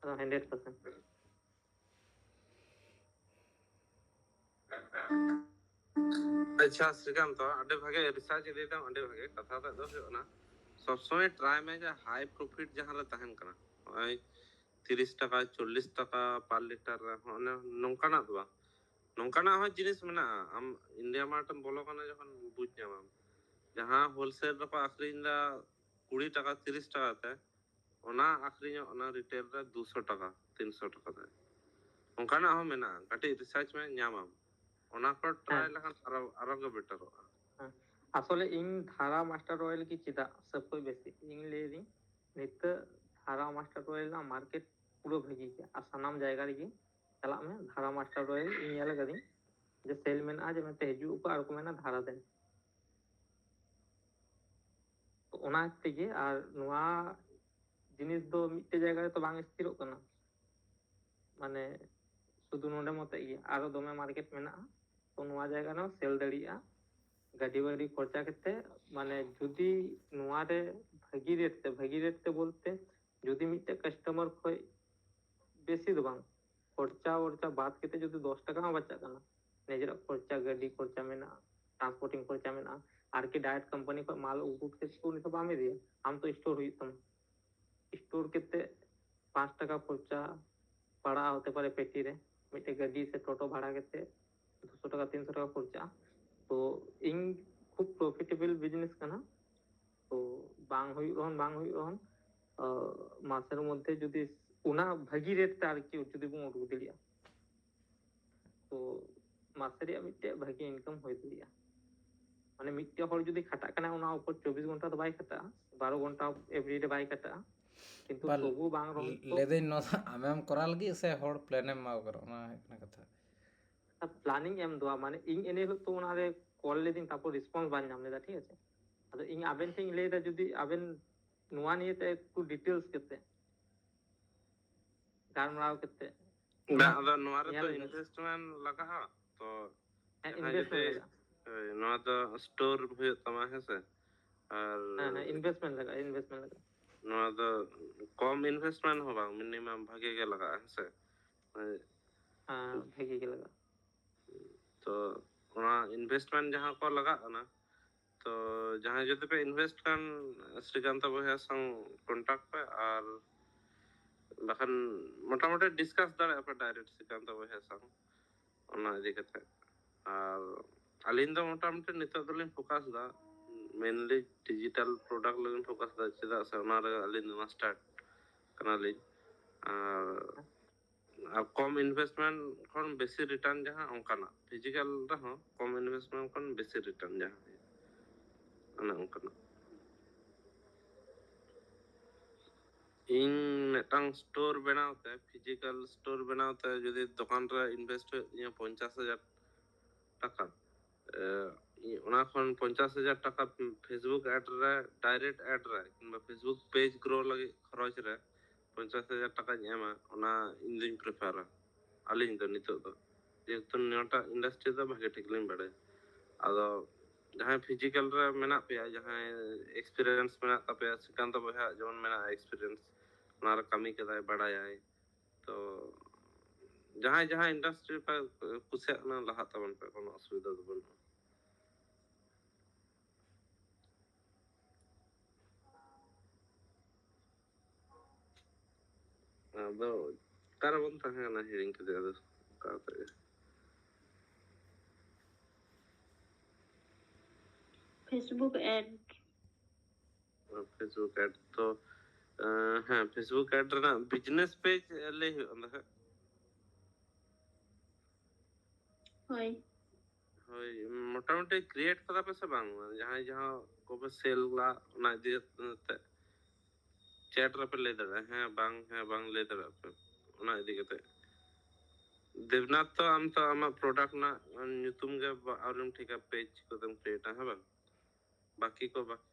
ᱟᱫᱚ ᱦᱟᱱᱰᱨᱮᱰ ᱯᱟᱨᱥᱮᱱᱴ᱾ ᱟᱪᱪᱷᱟ ᱥᱨᱤᱠᱟᱱᱛᱚ, ᱟᱹᱰᱤ ᱵᱷᱟᱜᱮ ᱨᱤᱥᱟᱨᱪ ᱤᱫᱤ ᱛᱟᱢ, ᱟᱹᱰᱤ ᱵᱷᱟᱜᱮ᱾ ᱠᱟᱛᱷᱟ ᱛᱮᱫ ᱫᱚ ᱦᱩᱭᱩᱜ ᱠᱟᱱᱟ, ᱥᱚᱵᱽ ᱥᱚᱢᱚᱭ ᱴᱨᱟᱭ ᱢᱮ ᱡᱮ ᱦᱟᱭ ᱯᱨᱚᱯᱷᱤᱴ ᱡᱟᱦᱟᱸ ᱨᱮ ᱛᱟᱦᱮᱱ ᱠᱟᱱᱟ, ᱱᱚᱜᱼᱚᱭ ᱛᱤᱨᱤᱥ ᱴᱟᱠᱟ, ᱪᱚᱞᱞᱤᱥ ᱴᱟᱠᱟ ᱯᱟᱨ ᱞᱤᱴᱟᱨ ᱨᱮ, ᱦᱚᱸ, ᱚᱱᱮ ᱱᱚᱝᱠᱟᱱᱟᱜ ᱫᱚ ᱵᱟᱝ᱾ ᱱᱚᱝᱠᱟᱱᱟᱜ ᱦᱚᱸ ᱡᱤᱱᱤᱥ ᱢᱮᱱᱟᱜᱼᱟ, ᱟᱢ ᱤᱱᱰᱤᱭᱟ ᱢᱟᱨᱴ ᱮᱢ ᱵᱚᱞᱚ ᱠᱟᱱᱟ ᱡᱚᱠᱷᱚᱱ, ᱵᱩᱡᱽ ᱧᱟᱢᱟᱢ, ᱡᱟᱦᱟᱸ ᱦᱳᱞᱥᱮᱞ ᱨᱮᱠᱚ ᱟᱠᱷᱨᱤᱧ ᱮᱫᱟ ᱠᱩᱲᱤ ᱴᱟᱠᱟ, ᱛᱤᱨᱤᱥ ᱴᱟᱠᱟ ᱛᱮ, ᱚᱱᱟ ᱟᱠᱷᱨᱤᱧᱚᱜ ᱚᱱᱟ ᱨᱤᱴᱮᱞ ᱨᱮ ᱫᱩᱥᱚ ᱴᱟᱠᱟ, ᱛᱤᱱᱥᱚ ᱴᱟᱠᱟ ᱛᱮ᱾ ᱚᱱᱠᱟᱱᱟᱜ ᱦᱚᱸ ᱢᱮᱱᱟᱜᱼᱟ, ᱠᱟᱹᱴᱤᱡ ᱨᱤᱥᱟᱨᱪ ᱢᱮ, ᱧᱟᱢᱟᱢ᱾ ᱚᱱᱟ ᱠᱚ ᱴᱨᱟᱭ ᱦᱮᱸ᱾ ᱞᱮᱠᱷᱟᱱ ᱟᱨᱚ, ᱟᱨᱚ ᱜᱮ ᱵᱮᱴᱟᱨᱚᱜᱼᱟ᱾ ᱦᱮᱸ᱾ ᱟᱥᱚᱞᱮ ᱤᱧ ᱫᱷᱟᱨᱟ ᱢᱟᱥᱴᱟᱨ ᱚᱭᱮᱞ ᱜᱮ ᱪᱮᱫᱟᱜ ᱥᱟᱹᱯᱟᱹᱭ ᱵᱮᱥᱤ? ᱤᱧ ᱞᱟᱹᱭ ᱫᱟᱹᱧ, ᱱᱤᱛᱚᱜ ᱫᱷᱟᱨᱟ ᱢᱟᱥᱴᱟᱨ ᱚᱭᱮᱞ ᱨᱮᱱᱟᱜ ᱢᱟᱨᱠᱮᱴ ᱯᱩᱨᱟᱹ ᱵᱷᱟᱹᱜᱤ ᱜᱮᱭᱟ, ᱟᱨ ᱥᱟᱱᱟᱢ ᱡᱟᱭᱜᱟ ᱨᱮᱜᱮ ᱪᱟᱞᱟᱜ ᱢᱮ, ᱫᱷᱟᱨᱟ ᱢᱟᱥᱴᱟᱨ ᱚᱭᱮᱞ ᱤᱧ ᱧᱮᱞ ᱟᱠᱟᱫᱟᱹᱧ ᱡᱮ ᱥᱮᱞ ᱢᱮᱱᱟᱜᱼᱟ, ᱡᱮ ᱢᱮᱱᱛᱮ ᱦᱤᱡᱩᱜ ᱟᱠᱚ ᱟᱨ ᱠᱚ ᱢᱮᱱᱟ ᱫᱷᱟᱨᱟ ᱫᱮᱱ᱾ ᱛᱚ ᱚᱱᱟ ᱛᱮᱜᱮ, ᱟᱨ ᱱᱚᱣᱟ ᱡᱤᱱᱤᱥ ᱫᱚ ᱢᱤᱫᱴᱮᱡ ᱡᱟᱭᱜᱟ ᱨᱮᱛᱚ ᱵᱟᱝ ᱥᱛᱷᱤᱨᱚᱜ ᱠᱟᱱᱟ, ᱢᱟᱱᱮ ᱥᱩᱫᱷᱩ ᱱᱚᱰᱮ ᱢᱚᱛᱚ ᱜᱮ, ᱟᱨᱚ ᱫᱚᱢᱮ ᱢᱟᱨᱠᱮᱴ ᱢᱮᱱᱟᱜᱼᱟ᱾ ᱛᱚ ᱱᱚᱣᱟ ᱡᱟᱭᱜᱟ ᱨᱮᱦᱚᱸ ᱥᱮᱞ ᱫᱟᱲᱮᱭᱟᱜᱼᱟ᱾ ᱜᱟᱹᱰᱤ ᱵᱟᱹᱰᱤ ᱠᱷᱚᱨᱪᱟ ᱠᱟᱛᱮ, ᱢᱟᱱᱮ ᱡᱩᱫᱤ ᱱᱚᱣᱟ ᱨᱮ ᱵᱷᱟᱹᱜᱤ ᱨᱮᱴ ᱛᱮ, ᱵᱷᱟᱹᱜᱤ ᱨᱮᱴ ᱛᱮ ᱵᱚᱞᱛᱮ ᱡᱩᱫᱤ ᱢᱤᱫᱴᱮᱡ ᱠᱟᱥᱴᱚᱢᱟᱨ ᱠᱷᱚᱡ ᱵᱮᱥᱤ ᱫᱚ ᱵᱟᱝ, ᱠᱷᱚᱨᱪᱟ ᱣᱚᱨᱪᱟ ᱵᱟᱫ ᱠᱟᱛᱮ ᱡᱩᱫᱤ ᱫᱚᱥ ᱴᱟᱠᱟ ᱦᱚᱸ ᱵᱟᱪᱟᱜ ᱠᱟᱱᱟ, ᱱᱤᱡᱮᱨᱟᱜ ᱠᱷᱚᱨᱪᱟ, ᱜᱟᱹᱰᱤ ᱠᱷᱚᱨᱪᱟ ᱢᱮᱱᱟᱜᱼᱟ, ᱴᱨᱟᱱᱥᱯᱳᱨᱴᱤᱝ ᱠᱷᱚᱨᱪᱟ ᱢᱮᱱᱟᱜᱼᱟ, ᱟᱨ ᱠᱤ ᱰᱟᱭᱨᱮᱠᱴ ᱠᱳᱢᱯᱟᱱᱤ ᱠᱷᱚᱡ ᱢᱟᱞ ᱟᱹᱜᱩ ᱠᱟᱛᱮ ᱩᱱᱤ ᱫᱚ ᱵᱟᱢ ᱤᱫᱤᱭᱟ, ᱟᱢ ᱛᱚ ᱥᱴᱳᱨ ᱦᱩᱭᱩᱜ ᱛᱟᱢᱟ᱾ ᱥᱴᱳᱨ ᱠᱟᱛᱮ ᱯᱟᱸᱪ ᱴᱟᱠᱟ ᱠᱷᱚᱨᱪᱟ ᱯᱟᱲᱟᱜᱼᱟ ᱦᱚᱛᱮ ᱯᱟᱨᱮ ᱯᱮᱴᱤ ᱨᱮ, ᱢᱤᱫᱴᱮᱡ ᱜᱟᱹᱰᱤ ᱥᱮ ᱴᱳᱴᱳ ᱵᱷᱟᱲᱟ ᱠᱟᱛᱮ ᱫᱩᱥᱚ ᱴᱟᱠᱟ, ᱛᱤᱱᱥᱚ ᱴᱟᱠᱟ ᱠᱷᱚᱨᱪᱟᱜᱼᱟ᱾ ᱛᱚ ᱤᱧ ᱠᱷᱩᱵ ᱯᱨᱚᱯᱷᱤᱴᱮᱵᱚᱞ ᱵᱤᱡᱽᱱᱮᱥ ᱠᱟᱱᱟ᱾ ᱛᱚ ᱵᱟᱝ ᱦᱩᱭᱩᱜ ᱨᱮᱦᱚᱸ, ᱵᱟᱝ ᱦᱩᱭᱩᱜ ᱨᱮᱦᱚᱸ, ᱟᱸ, ᱢᱟᱥᱮᱨ ᱢᱚᱫᱽᱫᱷᱮ ᱡᱩᱫᱤ ᱚᱱᱟ ᱵᱷᱟᱹᱜᱤ ᱨᱮᱴ ᱛᱮ ᱟᱨᱠᱤ ᱡᱩᱫᱤ ᱵᱚᱱ ᱩᱰᱩᱠ ᱫᱟᱲᱮᱭᱟᱜᱼᱟ, ᱛᱚ ᱢᱟᱥᱮ ᱨᱮᱭᱟᱜ ᱢᱤᱫᱴᱮᱡ ᱵᱷᱟᱹᱜᱤ ᱤᱱᱠᱟᱢ ᱦᱩᱭ ᱫᱟᱲᱮᱭᱟᱜᱼᱟ᱾ ᱢᱟᱱᱮ ᱢᱤᱫᱴᱮᱡ ᱦᱚᱲ ᱡᱩᱫᱤ ᱠᱷᱟᱴᱟᱜ ᱠᱟᱱᱟᱭ, ᱚᱱᱟ ᱩᱯᱚᱨ ᱪᱚᱵᱵᱤᱥ ᱜᱷᱚᱱᱴᱟ ᱫᱚ ᱵᱟᱭ ᱠᱷᱟᱴᱟᱜᱼᱟ, ᱵᱟᱨᱚ ᱜᱷᱚᱱᱴᱟ ᱮᱵᱷᱨᱤᱰᱮ ᱵᱟᱭ ᱠᱷᱟᱴᱟᱜᱼᱟ, ᱠᱤᱱᱛᱩ ᱵᱟᱞ- ᱛᱚᱵᱩ ᱵᱟᱝ ᱨᱮᱦᱚᱸ ᱛᱚ ᱞᱟᱹᱭᱫᱟᱹᱧ, ᱱᱚᱣᱟ ᱫᱚ ᱟᱢᱮᱢ ᱠᱚᱨᱟᱣ ᱞᱟᱹᱜᱤᱫ ᱥᱮ ᱦᱚᱲ ᱯᱞᱮᱱᱮᱢ ᱮᱢᱟ ᱠᱚ ᱠᱟᱱᱟ? ᱚᱱᱟ ᱦᱩᱭᱩᱜ ᱠᱟᱱᱟ ᱠᱟᱛᱷᱟ᱾ ᱯᱞᱟᱱᱤᱝ ᱮᱢ ᱫᱚ, ᱢᱟᱱᱮ ᱤᱧ ᱮᱱᱮ ᱦᱤᱞᱳᱜ ᱛᱚ ᱚᱱᱟᱨᱮ ᱠᱚᱞ ᱞᱮᱫᱟᱹᱧ, ᱛᱟᱨᱯᱚᱨ ᱨᱮᱥᱯᱚᱱᱥ ᱵᱟᱹᱧ ᱧᱟᱢ ᱞᱮᱫᱟ, ᱴᱷᱤᱠ ᱟᱪᱷᱮ᱾ ᱟᱫᱚ ᱤᱧ ᱟᱵᱮᱱ ᱴᱷᱮᱱ ᱤᱧ ᱞᱟᱹᱭᱫᱟ, ᱡᱩᱫᱤ ᱟᱵᱮᱱ ᱱᱚᱣᱟ ᱱᱤᱭᱮᱛᱮ ᱮᱠᱴᱩ ᱰᱤᱴᱮᱞᱥ ᱠᱟᱛᱮ ᱜᱟᱞᱢᱟᱨᱟᱣ ᱠᱟᱛᱮ ᱵᱟᱝ, ᱟᱫᱚ ᱱᱚᱣᱟ ᱨᱮᱫᱚ ᱧᱮᱞ ᱵᱮᱱ᱾ ᱤᱱᱵᱷᱮᱥᱴᱢᱮᱱᱴ ᱞᱟᱜᱟᱜᱼᱟ᱾ ᱛᱚ ᱦᱮᱸ, ᱡᱟᱦᱟᱸ ᱤᱱᱵᱷᱮᱥᱴᱢᱮᱱᱴ ᱡᱩᱫᱤ ᱞᱟᱜᱟᱜᱼᱟ᱾ ᱦᱳᱭ, ᱱᱚᱣᱟ ᱫᱚ ᱥᱴᱳᱨ ᱦᱩᱭᱩᱜ ᱛᱟᱢᱟ, ᱦᱮᱸ ᱥᱮ? ᱟᱨ ᱦᱮᱸ, ᱦᱮᱸ, ᱤᱱᱵᱷᱮᱥᱴᱢᱮᱱᱴ ᱞᱟᱜᱟᱜᱼᱟ, ᱤᱱᱵᱷᱮᱥᱴᱢᱮᱱᱴ ᱞᱟᱜᱟᱜᱼᱟ᱾ ᱱᱚᱣᱟ ᱫᱚ ᱠᱚᱢ ᱤᱱᱵᱷᱮᱥᱴᱢᱮᱱᱴ ᱦᱚᱸ ᱵᱟᱝ, ᱢᱤᱱᱤᱢᱟᱢ ᱵᱷᱟᱜᱮ ᱜᱮ ᱞᱟᱜᱟᱜᱼᱟ, ᱦᱮᱸ ᱥᱮ? ᱦᱳᱭ, ᱦᱮᱸ, ᱵᱷᱟᱜᱮ ᱜᱮ ᱞᱟᱜᱟᱜᱼᱟ᱾ ᱛᱚ ᱚᱱᱟ ᱤᱱᱵᱷᱮᱥᱴᱢᱮᱱᱴ ᱡᱟᱦᱟᱸ ᱠᱚ ᱞᱟᱜᱟᱜ ᱠᱟᱱᱟ, ᱛᱚ ᱡᱟᱦᱟᱸᱭ ᱡᱩᱫᱤ ᱯᱮ ᱤᱱᱵᱷᱮᱥᱴ ᱠᱷᱟᱱ, ᱥᱨᱤᱠᱟᱱᱛ ᱵᱚᱭᱦᱟ ᱥᱟᱶ ᱠᱚᱱᱴᱟᱠᱴ ᱯᱮ, ᱟᱨ ᱵᱟᱠᱷᱟᱱ ᱢᱚᱴᱟᱢᱩᱴᱤ ᱰᱤᱥᱠᱟᱥ ᱫᱟᱲᱮᱭᱟᱜᱼᱟ ᱯᱮ ᱰᱟᱭᱨᱮᱠᱴ ᱥᱨᱤᱠᱟᱱᱛ ᱵᱚᱭᱦᱟ ᱥᱟᱶ ᱚᱱᱟ ᱤᱫᱤ ᱠᱟᱛᱮ᱾ ᱟᱨ ᱟᱹᱞᱤᱧ ᱫᱚ ᱢᱚᱴᱟᱢᱩᱴᱤ ᱱᱤᱛᱚᱜ ᱫᱚᱞᱤᱧ ᱯᱷᱳᱠᱟᱥ ᱮᱫᱟ, ᱢᱮᱱᱞᱤ ᱰᱤᱡᱤᱴᱟᱞ ᱯᱨᱚᱰᱟᱠᱴ ᱞᱤᱧ ᱯᱷᱳᱠᱟᱥ ᱮᱫᱟ, ᱪᱮᱫᱟᱜ ᱥᱮ ᱚᱱᱟ ᱨᱮ ᱟᱹᱞᱤᱧ ᱫᱚ ᱢᱟᱥᱴᱟᱨ ᱠᱟᱱᱟᱞᱤᱧ᱾ ᱟᱨ ᱟᱨ ᱠᱚᱢ ᱤᱱᱵᱷᱮᱥᱴᱢᱮᱱᱴ ᱠᱷᱚᱱ ᱵᱮᱥᱤ ᱨᱤᱴᱟᱨᱱ ᱡᱟᱦᱟᱸ, ᱚᱱᱠᱟᱱᱟᱜ ᱯᱷᱤᱡᱤᱠᱟᱞ ᱨᱮᱦᱚᱸ ᱠᱚᱢ ᱤᱱᱵᱷᱮᱥᱴᱢᱮᱱᱴ ᱠᱷᱚᱱ ᱵᱮᱥᱤ ᱨᱤᱴᱟᱨᱱ ᱡᱟᱦᱟᱸ ᱦᱩᱭᱩᱜᱼᱟ, ᱚᱱᱮ ᱚᱱᱠᱟᱱᱟᱜ᱾ ᱤᱧ ᱢᱤᱫᱴᱟᱝ ᱥᱴᱳᱨ ᱵᱮᱱᱟᱣ ᱛᱮ, ᱯᱷᱤᱡᱤᱠᱟᱞ ᱥᱴᱳᱨ ᱵᱮᱱᱟᱣ ᱛᱮ ᱡᱩᱫᱤ ᱫᱚᱠᱟᱱ ᱨᱮ ᱤᱱᱵᱷᱮᱥᱴ ᱦᱩᱭᱩᱜ ᱛᱤᱧᱟ ᱯᱚᱧᱪᱟᱥ ᱦᱟᱡᱟᱨ ᱴᱟᱠᱟ, ᱮ, ᱚᱱᱟ ᱠᱷᱚᱱ ᱯᱚᱧᱪᱟᱥ ᱦᱟᱡᱟᱨ ᱴᱟᱠᱟ ᱯᱷᱮᱥᱵᱩᱠ ᱮᱰ ᱨᱮ, ᱰᱟᱭᱨᱮᱠᱴ ᱮᱰ ᱨᱮ ᱠᱤᱝᱵᱟ ᱯᱷᱮᱥᱵᱩᱠ ᱯᱮᱡᱽ ᱜᱨᱳ ᱞᱟᱹᱜᱤᱫ ᱠᱷᱚᱨᱚᱪ ᱨᱮ ᱯᱚᱧᱪᱟᱥ ᱦᱟᱡᱟᱨ ᱴᱟᱠᱟᱧ ᱮᱢᱟ, ᱚᱱᱟ ᱤᱧ ᱫᱩᱧ ᱯᱨᱤᱯᱷᱟᱨᱟ᱾ ᱟᱹᱞᱤᱧ ᱫᱚ ᱱᱤᱛᱚᱜ ᱫᱚ, ᱡᱮᱦᱮᱛᱩ ᱱᱚᱣᱟᱴᱟᱜ ᱤᱱᱰᱟᱥᱴᱨᱤ ᱫᱚ ᱵᱷᱟᱜᱮ ᱴᱷᱤᱠ ᱞᱤᱧ ᱵᱟᱲᱟᱭᱟ᱾ ᱟᱫᱚ ᱡᱟᱦᱟᱸᱭ ᱯᱷᱤᱡᱤᱠᱟᱞ ᱨᱮ ᱢᱮᱱᱟᱜ ᱯᱮᱭᱟ, ᱡᱟᱦᱟᱸᱭ ᱮᱠᱥᱯᱤᱨᱤᱭᱮᱱᱥ ᱢᱮᱱᱟᱜ ᱛᱟᱯᱮᱭᱟ, ᱥᱨᱤᱠᱟᱱᱛ ᱵᱚᱭᱦᱟ ᱡᱮᱢᱚᱱ ᱢᱮᱱᱟᱜᱼᱟ ᱮᱠᱥᱯᱤᱨᱤᱭᱮᱱᱥ, ᱚᱱᱟ ᱨᱮ ᱠᱟᱹᱢᱤ ᱠᱟᱫᱟᱭ, ᱵᱟᱲᱟᱭᱟᱭ, ᱛᱚ ᱡᱟᱦᱟᱸᱭ ᱡᱟᱦᱟᱸ ᱤᱱᱰᱟᱥᱴᱨᱤ ᱯᱮ ᱠᱩᱥᱤᱭᱟᱜ ᱠᱟᱱᱟ, ᱞᱟᱦᱟᱜ ᱛᱟᱵᱚᱱ ᱯᱮ, ᱠᱳᱱᱳ ᱚᱥᱩᱵᱤᱫᱷᱟ ᱫᱚ ᱵᱟᱹᱱᱩᱜᱼᱟ᱾ ᱟᱫᱚ ᱚᱠᱟᱨᱮᱵᱚᱱ ᱛᱟᱦᱮᱸ ᱠᱟᱱᱟ, ᱦᱤᱲᱤᱧ ᱠᱮᱫᱟ᱾ ᱟᱫᱚ ᱚᱱᱠᱟ ᱠᱟᱛᱮ ᱜᱮ᱾ Facebook ad. Facebook ad ᱛᱚ, ᱮᱸ, ᱦᱮᱸ, Facebook ad ᱨᱮᱱᱟᱜ ᱵᱤᱡᱽᱱᱮᱥ ᱯᱮᱡᱽ ᱞᱟᱹᱭ ᱦᱩᱭᱩᱜ ᱠᱟᱱ ᱛᱟᱦᱮᱸᱫ᱾ ᱦᱳᱭ᱾ ᱦᱳᱭ, ᱢᱚᱴᱟᱢᱩᱴᱤ ᱠᱨᱤᱭᱮᱴ ᱠᱟᱫᱟ ᱯᱮ ᱥᱮ ᱵᱟᱝ? ᱡᱟᱦᱟᱸᱭ ᱡᱟᱦᱟᱸ ᱠᱚᱯᱮ ᱥᱮᱞ ᱞᱟ, ᱚᱱᱟ ᱤᱫᱤ ᱠᱟᱛᱮ ᱪᱮᱴ ᱨᱮᱯᱮ ᱞᱟᱹᱭ ᱫᱟᱲᱮᱭᱟᱜᱼᱟ, ᱦᱮᱸ ᱵᱟᱝ, ᱦᱮᱸ ᱵᱟᱝ ᱞᱟᱹᱭ ᱫᱟᱲᱮᱭᱟᱜᱼᱟ ᱯᱮ ᱚᱱᱟ ᱤᱫᱤ ᱠᱟᱛᱮ᱾ ᱫᱮᱵᱽᱱᱟᱛᱷ, ᱛᱚ ᱟᱢ ᱛᱚ ᱟᱢᱟᱜ ᱯᱨᱚᱰᱟᱠᱴ ᱨᱮᱱᱟᱜ ᱧᱩᱛᱩᱢ ᱜᱮ ᱵᱟ-, ᱟᱹᱣᱨᱤᱢ ᱴᱷᱤᱠᱟ, ᱯᱮᱡᱽ ᱠᱚᱛᱮᱢ ᱠᱨᱤᱭᱮᱴᱟ, ᱦᱮᱸ ᱵᱟᱝ? ᱵᱟᱹᱠᱤ ᱠᱚ ᱵᱟᱹᱠᱤ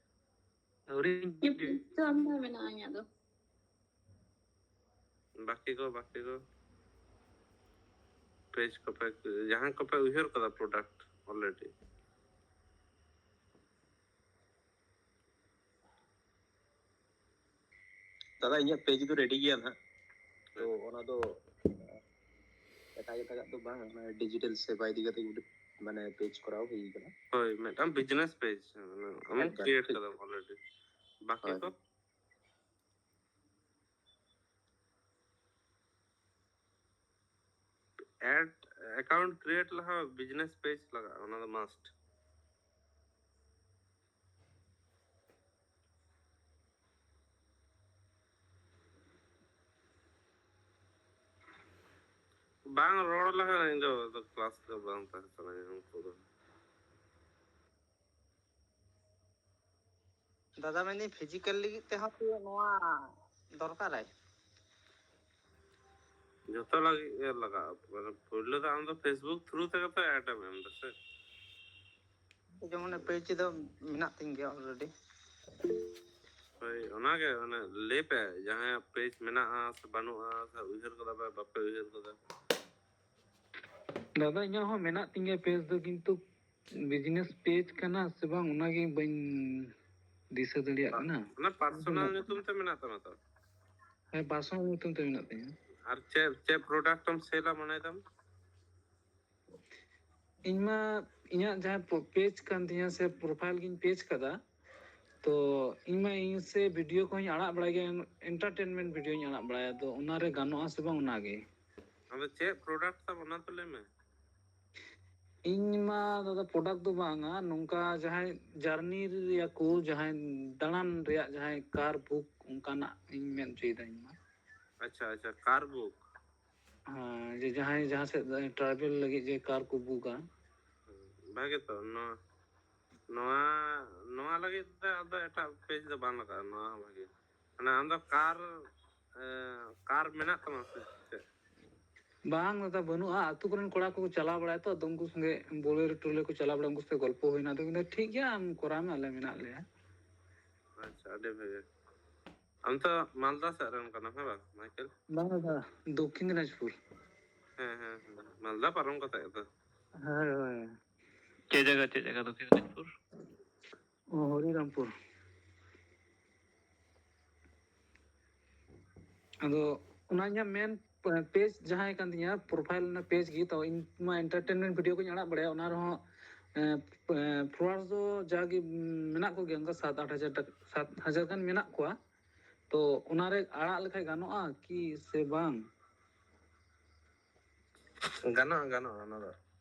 ᱟᱹᱣᱨᱤᱧ ᱧᱮᱞ ᱫᱚ ᱟᱢ ᱫᱚ ᱢᱮᱱᱟᱜᱼᱟ ᱤᱧᱟᱹᱜ ᱫᱚ᱾ ᱵᱟᱹᱠᱤ ᱠᱚ ᱵᱟᱹᱠᱤ ᱠᱚ ᱯᱮᱡᱽ ᱠᱚᱯᱮ ᱡᱟᱦᱟᱸ ᱠᱚᱯᱮ ᱩᱭᱦᱟᱹᱨ ᱠᱟᱫᱟ ᱯᱨᱚᱰᱟᱠᱴ ᱚᱞᱨᱮᱰᱤ? ᱫᱟᱫᱟ, ᱤᱧᱟᱹᱜ ᱯᱮᱡᱽ ᱫᱚ ᱨᱮᱰᱤ ᱜᱮᱭᱟ ᱱᱟᱦᱟᱜ᱾ ᱛᱚ ᱚᱱᱟ ᱫᱚ ᱮᱴᱟᱜ ᱮᱴᱟᱜᱟᱜ ᱫᱚ ᱵᱟᱝ, ᱚᱱᱟ ᱰᱤᱡᱤᱴᱟᱞ ᱥᱮᱵᱟ ᱤᱫᱤ ᱠᱟᱛᱮ ᱢᱤᱫᱴᱤᱡ ᱢᱟᱱᱮ ᱯᱮᱡᱽ ᱠᱚᱨᱟᱣ ᱦᱩᱭ ᱠᱟᱱᱟ᱾ ᱦᱳᱭ, ᱢᱤᱫᱴᱟᱝ ᱵᱤᱡᱽᱱᱮᱥ ᱯᱮᱡᱽ, ᱟᱢᱮᱢ ᱮᱠᱵᱟᱨ ᱠᱨᱤᱭᱮᱴ ᱴᱷᱤᱠ᱾ ᱠᱟᱫᱟ ᱚᱞᱨᱮᱰᱤ᱾ ᱵᱟᱹᱠᱤ ᱦᱳᱭ᱾ ᱠᱚ ᱮᱰ ᱮᱠᱟᱣᱩᱱᱴ ᱠᱨᱤᱭᱮᱴ ᱞᱟᱦᱟ ᱵᱤᱡᱽᱱᱮᱥ ᱯᱮᱡᱽ ᱞᱟᱜᱟᱜᱼᱟ, ᱚᱱᱟ ᱫᱚ ᱢᱟᱥᱴ᱾ ᱵᱟᱝ ᱨᱚᱲ ᱞᱟᱦᱟ ᱤᱧ ᱫᱚ ᱟᱫᱚ ᱠᱞᱟᱥ ᱫᱚ ᱵᱟᱝ ᱛᱟᱦᱮᱸ ᱥᱟᱱᱟᱧᱟ ᱩᱱᱠᱩ ᱫᱚ᱾ ᱫᱟᱫᱟ, ᱢᱮᱱᱫᱟᱹᱧ ᱯᱷᱤᱡᱤᱠᱮᱞ ᱞᱟᱹᱜᱤᱫ ᱛᱮᱦᱚᱸ ᱛᱚ ᱱᱚᱣᱟ ᱫᱚᱨᱠᱟᱨᱟᱭ᱾ ᱡᱚᱛᱚ ᱞᱟᱹᱜᱤᱫ ᱜᱮ ᱞᱟᱜᱟᱜᱼᱟ᱾ ᱢᱟᱱᱮ ᱯᱳᱭᱞᱳ ᱫᱚ ᱟᱢ ᱫᱚ ᱯᱷᱮᱥᱵᱩᱠ ᱛᱷᱨᱩ ᱛᱮᱜᱮ ᱛᱚ ᱮᱰ ᱮᱢ ᱮᱢ ᱫᱟ ᱥᱮ? ᱡᱮᱢᱚᱱ ᱯᱮᱡᱽ ᱫᱚ ᱢᱮᱱᱟᱜ ᱛᱤᱧ ᱜᱮᱭᱟ ᱚᱞᱨᱮᱰᱤ᱾ ᱦᱳᱭ, ᱚᱱᱟᱜᱮ ᱚᱱᱮ ᱞᱟᱹᱭ ᱯᱮ, ᱡᱟᱦᱟᱸᱭᱟᱜ ᱯᱮᱡᱽ ᱢᱮᱱᱟᱜᱼᱟ ᱥᱮ ᱵᱟᱹᱱᱩᱜᱼᱟ, ᱥᱮ ᱩᱭᱦᱟᱹᱨ ᱠᱟᱫᱟ ᱯᱮ ᱵᱟᱯᱮ ᱩᱭᱦᱟᱹᱨ ᱠᱟᱫᱟ? ᱫᱟᱫᱟ, ᱤᱧᱟᱹᱜ ᱦᱚᱸ ᱢᱮᱱᱟᱜ ᱛᱤᱧ ᱜᱮᱭᱟ ᱯᱮᱡᱽ ᱫᱚ, ᱠᱤᱱᱛᱩ ᱵᱤᱡᱽᱱᱮᱥ ᱯᱮᱡᱽ ᱠᱟᱱᱟ ᱥᱮ ᱵᱟᱝ ᱚᱱᱟᱜᱮ ᱵᱟᱹᱧ ᱫᱤᱥᱟᱹ ᱫᱟᱲᱮᱭᱟᱜ ᱠᱟᱱᱟ᱾ ᱚᱱᱟ ᱯᱟᱨᱥᱚᱱᱟᱞ ᱧᱩᱛᱩᱢ ᱛᱮ ᱢᱮᱱᱟᱜ ᱛᱟᱢᱟ ᱛᱚ? ᱦᱮᱸ, ᱯᱟᱨᱥᱚᱱᱟᱞ ᱧᱩᱛᱩᱢ ᱛᱮ ᱢᱮᱱᱟᱜ ᱛᱤᱧᱟ᱾ ᱟᱨ ᱪᱮᱫ ᱪᱮᱫ ᱯᱨᱚᱰᱟᱠᱴ ᱮᱢ ᱥᱮᱞᱟ ᱢᱚᱱᱮᱭ ᱫᱟᱢ? ᱤᱧ ᱢᱟ ᱤᱧᱟᱹᱜ ᱡᱟᱦᱟᱸ ᱯᱮᱡᱽ ᱠᱟᱱ ᱛᱤᱧᱟ ᱥᱮ ᱯᱨᱚᱯᱷᱟᱭᱤᱞ ᱜᱤᱧ ᱯᱮᱡᱽ ᱠᱟᱫᱟ, ᱛᱚ ᱤᱧ ᱢᱟ ᱤᱧ ᱥᱮ ᱵᱷᱤᱰᱤᱭᱳ ᱠᱚᱦᱚᱸᱧ ᱟᱲᱟᱜ ᱵᱟᱲᱟᱭ ᱜᱮᱭᱟ, ᱮᱱᱴᱟᱨᱴᱮᱱᱢᱮᱱᱴ ᱵᱷᱤᱰᱤᱭᱳᱧ ᱟᱲᱟᱜ ᱵᱟᱲᱟᱭᱟ, ᱛᱚ ᱚᱱᱟᱨᱮ ᱜᱟᱱᱚᱜᱼᱟ ᱥᱮ ᱵᱟᱝ ᱚᱱᱟᱜᱮ᱾ ᱟᱫᱚ ᱪᱮᱫ ᱯᱨᱚᱰᱟᱠᱴ ᱛᱟᱢ ᱚᱱᱟ ᱛᱚ ᱞᱟᱹᱭ ᱢᱮ᱾ ᱤᱧ ᱢᱟ ᱫᱟᱫᱟ ᱯᱨᱚᱰᱟᱠᱴ ᱫᱚ ᱵᱟᱝᱟ, ᱱᱚᱝᱠᱟ ᱡᱟᱦᱟᱸᱭ ᱡᱟᱨᱱᱤ ᱨᱮᱭᱟ ᱠᱚ, ᱡᱟᱦᱟᱸᱭ ᱫᱟᱬᱟᱱ ᱨᱮᱭᱟᱜ ᱡᱟᱦᱟᱸᱭ ᱠᱟᱨ ᱵᱩᱠ ᱚᱱᱠᱟᱱᱟᱜ ᱤᱧ ᱢᱮᱱ ᱦᱚᱪᱚᱭᱮᱫᱟ ᱤᱧ ᱢᱟ᱾ ᱟᱪᱪᱷᱟ ᱟᱪᱪᱷᱟ, ᱠᱟᱨ ᱵᱩᱠ᱾ ᱦᱮᱸ, ᱡᱮ ᱡᱟᱦᱟᱸᱭ ᱡᱟᱦᱟᱸ ᱥᱮᱫ ᱴᱨᱟᱵᱷᱮᱞ ᱞᱟᱹᱜᱤᱫ ᱡᱮ ᱠᱟᱨ ᱠᱚ ᱵᱩᱠᱟ᱾ ᱵᱷᱟᱜᱮ ᱛᱚ, ᱱᱚᱣᱟ ᱱᱚᱣᱟ ᱱᱚᱣᱟ ᱞᱟᱹᱜᱤᱫ ᱛᱮ ᱟᱫᱚ ᱮᱴᱟᱜ ᱯᱮᱡᱽ ᱫᱚ ᱵᱟᱝ ᱞᱟᱜᱟᱜᱼᱟ᱾ ᱱᱚᱣᱟ ᱦᱚᱸ ᱵᱷᱟᱜᱮ, ᱢᱟᱱᱮ ᱟᱢ ᱫᱚ ᱠᱟᱨ ᱮ, ᱠᱟᱨ ᱢᱮᱱᱟᱜ ᱛᱟᱢᱟ ᱥᱮ ᱪᱮᱫ? ᱵᱟᱝ ᱫᱟᱫᱟ, ᱵᱟᱹᱱᱩᱜᱼᱟ᱾ ᱟᱹᱛᱩ ᱠᱚᱨᱮᱱ ᱠᱚᱲᱟ ᱠᱚᱠᱚ ᱪᱟᱞᱟᱣ ᱵᱟᱲᱟᱭᱟ ᱛᱚ, ᱟᱫᱚ ᱩᱱᱠᱩ ᱥᱚᱸᱜᱮ ᱵᱳᱞᱮᱨᱳ ᱴᱳᱞᱮ ᱠᱚ ᱪᱟᱞᱟᱣ ᱵᱟᱲᱟᱭᱟ, ᱩᱱᱠᱩ ᱥᱚᱸᱜᱮ ᱜᱚᱞᱯᱚ ᱦᱩᱭᱱᱟ᱾ ᱟᱫᱚ ᱢᱮᱱᱫᱟ, "ᱴᱷᱤᱠ ᱜᱮᱭᱟ, ᱟᱢ ᱠᱚᱨᱟᱣ ᱢᱮ, ᱟᱞᱮ ᱢᱮᱱᱟᱜ ᱞᱮᱭᱟ᱾" ᱟᱪᱪᱷᱟ, ᱟᱹᱰᱤ ᱵᱷᱟᱜᱮ᱾ ᱟᱢ ᱛᱚ ᱢᱟᱞᱫᱟ ᱥᱮᱫ ᱨᱮᱱ ᱠᱟᱱᱟᱢ, ᱦᱮᱸ ᱵᱟᱝ, ᱢᱟᱭᱠᱮᱞ? ᱵᱟᱝ ᱫᱟᱫᱟ, ᱫᱚᱠᱠᱷᱤᱱ ᱫᱤᱱᱟᱡᱽᱯᱩᱨ᱾ ᱦᱮᱸ, ᱦᱮᱸ, ᱦᱮᱸ, ᱢᱟᱞᱫᱟ ᱯᱟᱨᱚᱢ ᱠᱟᱛᱮ ᱜᱮ ᱛᱚ᱾ ᱦᱳᱭ, ᱦᱳᱭ᱾ ᱪᱮᱫ ᱡᱟᱭᱜᱟ, ᱪᱮᱫ ᱡᱟᱭᱜᱟ ᱫᱚᱠᱠᱷᱤᱱ ᱫᱤᱱᱟᱡᱽᱯᱩᱨ? ᱚ, ᱦᱚᱨᱤᱨᱟᱢᱯᱩᱨ᱾ ᱟᱫᱚ ᱚᱱᱟ ᱤᱧᱟᱹᱜ ᱢᱮᱱ ᱯᱮᱡᱽ ᱡᱟᱦᱟᱸᱭ ᱠᱟᱱ ᱛᱤᱧᱟᱹ, ᱯᱨᱚᱯᱷᱟᱭᱤᱞ ᱨᱮᱱᱟᱜ ᱯᱮᱡᱽ ᱜᱮ, ᱛᱚ ᱤᱧ ᱢᱟ ᱮᱱᱴᱟᱨᱴᱮᱱᱢᱮᱱᱴ ᱵᱷᱤᱰᱤᱭᱳ ᱠᱚᱧ ᱟᱲᱟᱜ ᱵᱟᱲᱟᱭᱟ, ᱚᱱᱟ ᱨᱮᱦᱚᱸ ᱯᱷᱚᱞᱳᱣᱟᱨᱥ ᱫᱚ ᱡᱟᱜᱮ ᱢᱮᱱᱟᱜ ᱠᱚᱜᱮᱭᱟ, ᱚᱱᱠᱟ ᱥᱟᱛ ᱟᱴ ᱦᱟᱡᱟᱨ ᱴᱟᱠᱟ, ᱥᱟᱛ ᱦᱟᱡᱟᱨ ᱜᱟᱱ ᱢᱮᱱᱟᱜ ᱠᱚᱣᱟ᱾ ᱛᱚ ᱚᱱᱟᱨᱮ ᱟᱲᱟᱜ ᱞᱮᱠᱷᱟᱡ ᱜᱟᱱᱚᱜᱼᱟ ᱠᱤ ᱥᱮ ᱵᱟᱝ? ᱜᱟᱱᱚᱜᱼᱟ, ᱜᱟᱱᱚᱜᱼᱟ᱾ ᱚᱱᱟ ᱫᱚ